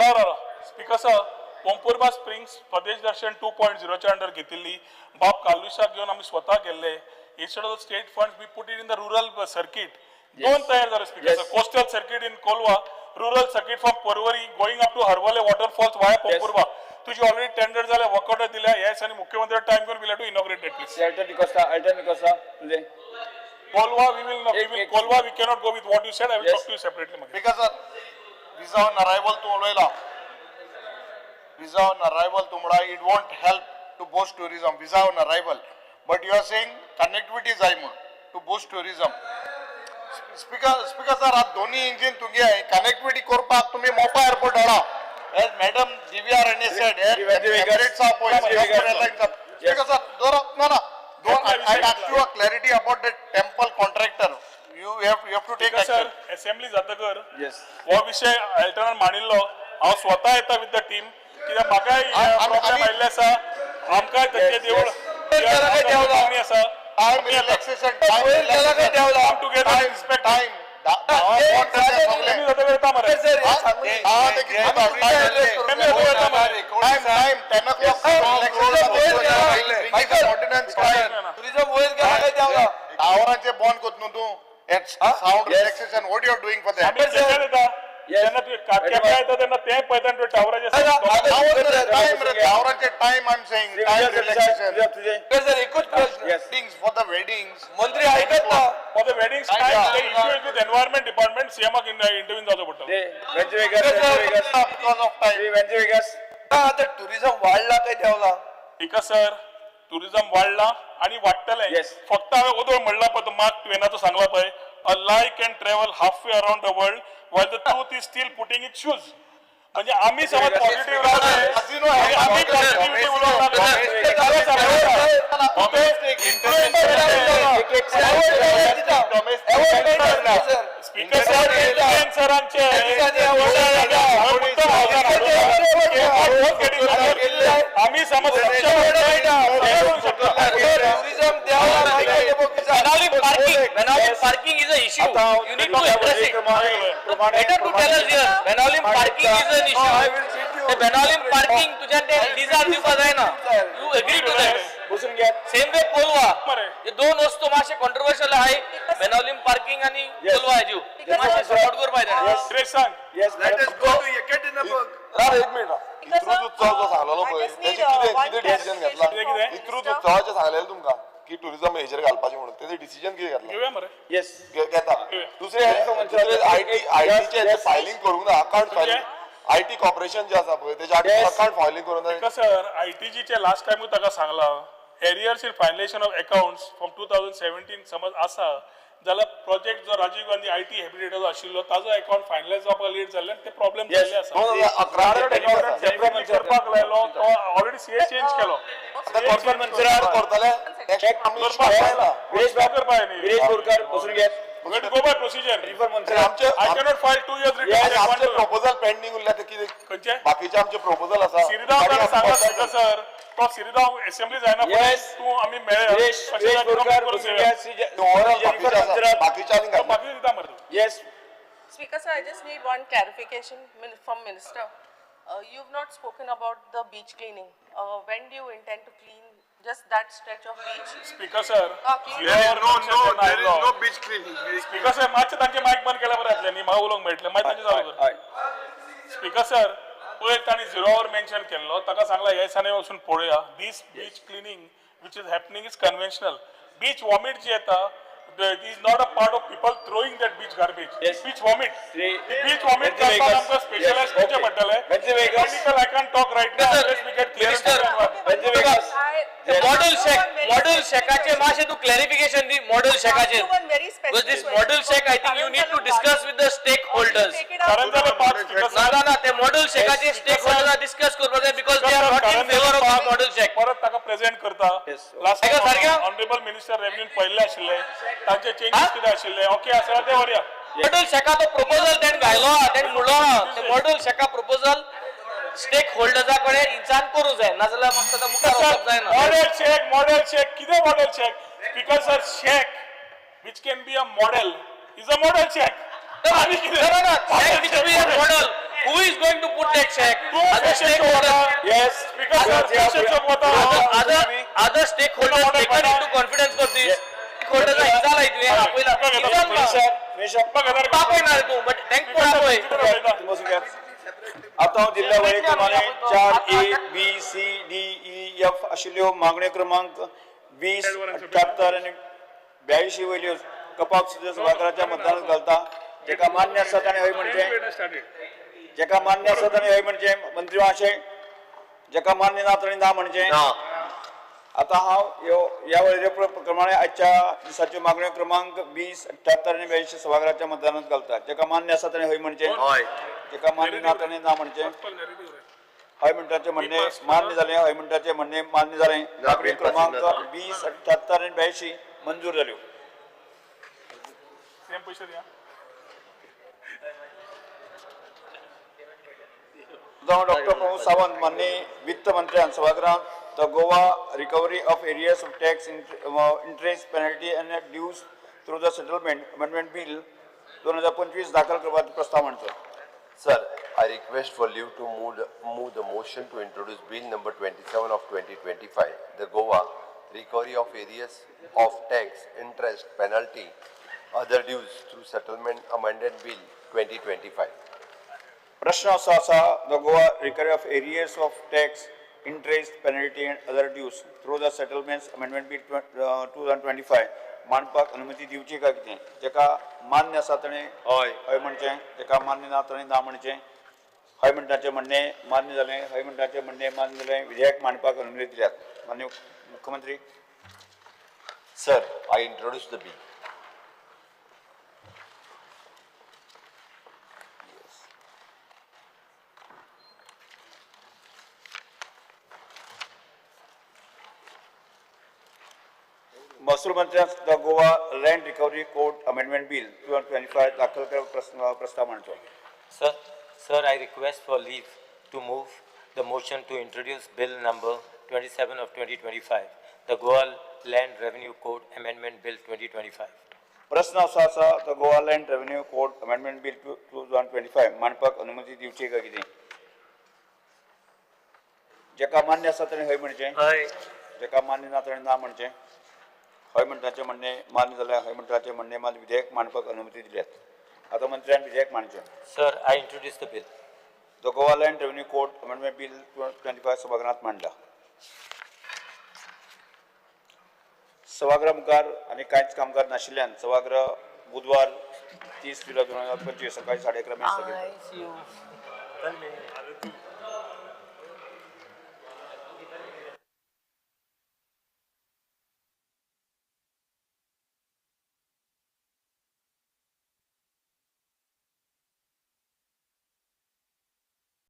राव राव राव. स्पीकर सर, पोंपूर्बा स्प्रिंग्स प्रदेश दर्शन 2.0च्या अंडर घेतिल्ली. बाब कार्लुसाक घेवन आमी स्वता गेल्ले. Instead of the state funds we put it in the rural circuit. दोन तयार जाले speaker sir, coastal circuit in Colva, rural circuit from Porvorim going up to Harvalem waterfalls via Pomburpa. तुजी ऑलरेडी टेंडर जाले, work order दिल्या. येस, आनी मुख्यमंत्री time घेवन we'll to inaugurate it please. Elton D'Costa, Elton D'Costa तुजें. Colva, we will not, we will, Colva, we cannot go with what you said. I will talk to you separately. Because sir, visa on arrival तूं उलयला, visa on arrival तूं म्हणा, it won't help to boost tourism, visa on arrival. But you are saying connectivity जाय म्हूण to boost tourism. Speaker sir, आतां दोन्ही engine तुगे connectivity करपाक तुमी मोपा एअरपोर्ट हाडा. As Madam D.V.R. Rane said, Emirates आहा पळय, Singapore Airlines आहा. Speaker sir, ना ना, I ask you a clarity about the temple contractor. You have to take Speaker sir, action. Assembly जातकर हो विशय एल्टनान मांडिल्लो. हांव स्वता येता विथ the team, कित्याक म्हाकाय प्रॉब्लेम आयिल्ले आसा. आमकांय थंयचें देवूळ मागणी आसा. Time relaxation, time relaxation. Come together and inspect. Time. Time, time, 10 o'clock. Tourism वयर गेला काय देंवला? टावरांचे बॉन्ड कोत न्हू तूं. Sound relaxation, what you are doing for that? आमी केन्ना येता जेन्ना तुवें केप्यां येता तेन्ना तें पळयता आनी तुवें टावराचें टायम रे, टावरांचे time, I am saying time relaxation. Sir, एकूच प्रश्न. Weddings for the weddings. मंत्री आयकत ना. For the weddings, time, the issue is with environment department, CM आक इंटरव्यून जावचो पडटलो. Because of time. आतां टुरिझम वाडला काय देंवला? स्पीकर सर, टुरिझम वाडला आनी वाडटलें. फक्त हांवें ओदोळ म्हणला पळय, तो मार्क ट्वेनाचो सांगला पळय, a lie can travel half way around the world while the truth is still putting its shoes. म्हणजे आमी समज पॉझिटिव्ह रावले, आमी पॉझिटिव्हिटी उलोवंक लागले. स्पीकर सर, इन्फ्लुएन्सरांचे आमी समज Benaulim parking is an issue. You need to address it. Better to tell us here. Benaulim parking is an issue. The Benaulim parking तुझ्यान ते लिजार दिवपा जायना. You agree to that? Same way Colva. हे दोन वस्तू मातशे controversial आहे. Benaulim parking आणि कोलवा हेज्यो. मातशे सपोर्ट करपाक जाय. सांग. Yes, let us go to Yekaterinburg. एक मिनिट, इत्रूज उत्सव जो सांगलेलो पळय, तेजे कितें कितें डिसिजन घेतला? इत्रूज उत्सवाचें सांगलेलें तुमकां की टुरिझम हेजेर घालपाचें म्हणून, तेजें डिसिजन कितें घेतलां? घेवया मरे. येस, घेता. दुसरें दुसरें आयटीचें फायलींग करूंक ना, अकावंट फायलींग, IT corporation जे आसा पळय तेजें अकावंट फायलींग करूंक ना. सर, आयटीजीचे लास्ट टायमूय ताका सांगलां, arrears in finalisation of accounts from 2017 समज आसा जाल्यार प्रोजेक्ट जो राजीव गांधी IT हॅबिटेटाचो आशिल्लो ताजो अकावंट फायनलायज जावपाक लेट जाल्ल्यान ते प्रॉब्लेम जाल्ले आसा. करपाक लायलो तो ऑलरेडी सीए चेंज केलो. Go by procedure. I cannot file 2 years return. आमचे प्रपोजल पेंडींग उरल्या ते कितें? खंयचे? बाकीचे आमचे प्रपोजल आसा. सिरिदांव सांगला स्पीकर सर, तो सिरिदांव असेंब्ली जायना तूं आमी मेळया. बाकीचे दिता मरे. Yes. Speaker sir, I just need one clarification from Minister. You've not spoken about the beach cleaning. When do you intend to clean just that stretch of beach? Speaker sir, there is no beach cleaning. Speaker sir, मातशें तांचे मायक बंद केल्यार बरें जातलें न्ही, म्हाका उलोवंक मेळटलें, मागीर तांचें चालू कर. स्पीकर सर, पयर तांणी झिरो our mention केल्लो, ताका सांगला ह्या दिसांनी वचून पळोवया. This beach cleaning which is happening is conventional. Beach vomit जी येता is not a part of people throwing that beach garbage. Yes. Beach vomit. The beach vomit करपाक आमकां स्पेशलायज करचें पडटलें. Technical I can't talk right now unless we get clearance. Model shack, model शॅकाचे मातशें तूं clarification दी model शॅकाचेर. Because this model shack, I think you need to discuss with the stakeholders. ना ना ना, ते मॉडेल शॅकाचे स्टेक होल्डर्स डिस्कस करपाक जाय because they are not in favour of this model shack. परत ताका प्रेझेंट करता. लास्ट ऑनरेबल मिनिस्टर रेव्हेन्यू पयल्ले आशिल्ले, तांचे चेंजीस कितें आशिल्ले, ओके आसा ते व्हरया. मॉडेल शॅका तो प्रपोजल तेणें घायलो आहा, तेणें म्हणलो आहा, ते मॉडेल शॅका प्रपोजल स्टेक होल्डर्सा कडेन इंसान करूं जाय, नाजाल्यार म्हाका दिसता मुखार वचप जायना. मॉडेल शॅक, मॉडेल शॅक कितें model shack? Speaker sir, shack which can be a model is a model shack. No, no, no. Shack which be a model. Who is going to put that shack? Other stakeholders. Yes. Speaker sir, other stakeholders taken into confidence for this. Stakeholders हिंसा लाय तुवें आपयला. आपय ना रे तूं, but thank कोण आपय. आतां हांव जिल्ल्या वळेरी प्रमाणे 4 A B C D E F आशिल्ल्यो मागण्यो क्रमांक 20, 78 आनी 82 वयल्यो कपाप सुद्दां सभाघराच्या मतदानात घालता. जेका मान्य आसा ताणें हय म्हणचें, जेका मान्य आसा ताणें हय म्हणचें मंत्री महाशय, जेका मान्य ना ताणें ना म्हणचें. आतां हांव ह्या वळेरे प्रमाणे आजच्या दिसाच्यो मागण्यो क्रमांक 20, 78 आनी 82 सभाघराच्या मतदानात घालता. जेका मान्य आसा ताणें हय म्हणचें, जेका मान्य ना ताणें ना म्हणचें. हय म्हणटाचें म्हणणें मान्य जालें, हय म्हणटाचें म्हणणें मान्य जालें. मागण्यो क्रमांक 20, 78 आनी 82 मंजूर जाल्यो. डॉक्टर प्रमोद सावंत माननीय वित्त मंत्र्यान सभागृहात the Goa recovery of arrears of tax interest penalty and dues through the settlement amendment bill 2025 दाखल करपाचो प्रस्ताव मांडचो. Sir, I request for leave to move the motion to introduce bill number 27 of 2025, the Goa recovery of arrears of tax, interest, penalty, other dues through settlement amended bill 2025. प्रश्न असो आसा, the Goa recovery of arrears of tax, interest, penalty and other dues through the settlements amendment bill 2025 मांडपाक अनुमती दिवची काय कितें? जेका मान्य आसा ताणें हय हय म्हणचें, जेका मान्य ना ताणें ना म्हणचें. हय म्हणटाचें म्हणणें मान्य जालें, हय म्हणटाचें म्हणणें मान्य जालें. विधेयक मांडपाक अनुमती दिल्यात. मान्य मुख्यमंत्री. Sir, I introduce the bill. महसूल मंत्र्यान the Goa land recovery code amendment bill 2025 दाखल करप प्रस्ताव मांडचो. Sir, I request for leave to move the motion to introduce Bill number 27 of 2025, the Goa Land Revenue Code Amendment Bill 2025. प्रस्न असो आसा, the Goa land revenue code amendment bill 2025 मांडपाक अनुमती दिवची काय कितें? जेका मान्य आसा ताणें हय म्हणचें, हय. जेका मान्य ना ताणें ना म्हणचें. हय म्हणटाचें म्हणणें मान्य जाल्यार हय म्हणटाचें म्हणणें मान्य विधेयक मांडपाक अनुमती दिल्यात. आतां मंत्र्यान विधेयक मांडचें. Sir, I introduce the bill. The Goa land revenue code amendment bill 2025 सभागृहात मांडला. सभागृहा मुखार आनी कांयच कामकाज नाशिल्ल्यान सभागृह बुधवार 30 जुलय 2025 सकाळी 11:30 मेरेन स्थगीत.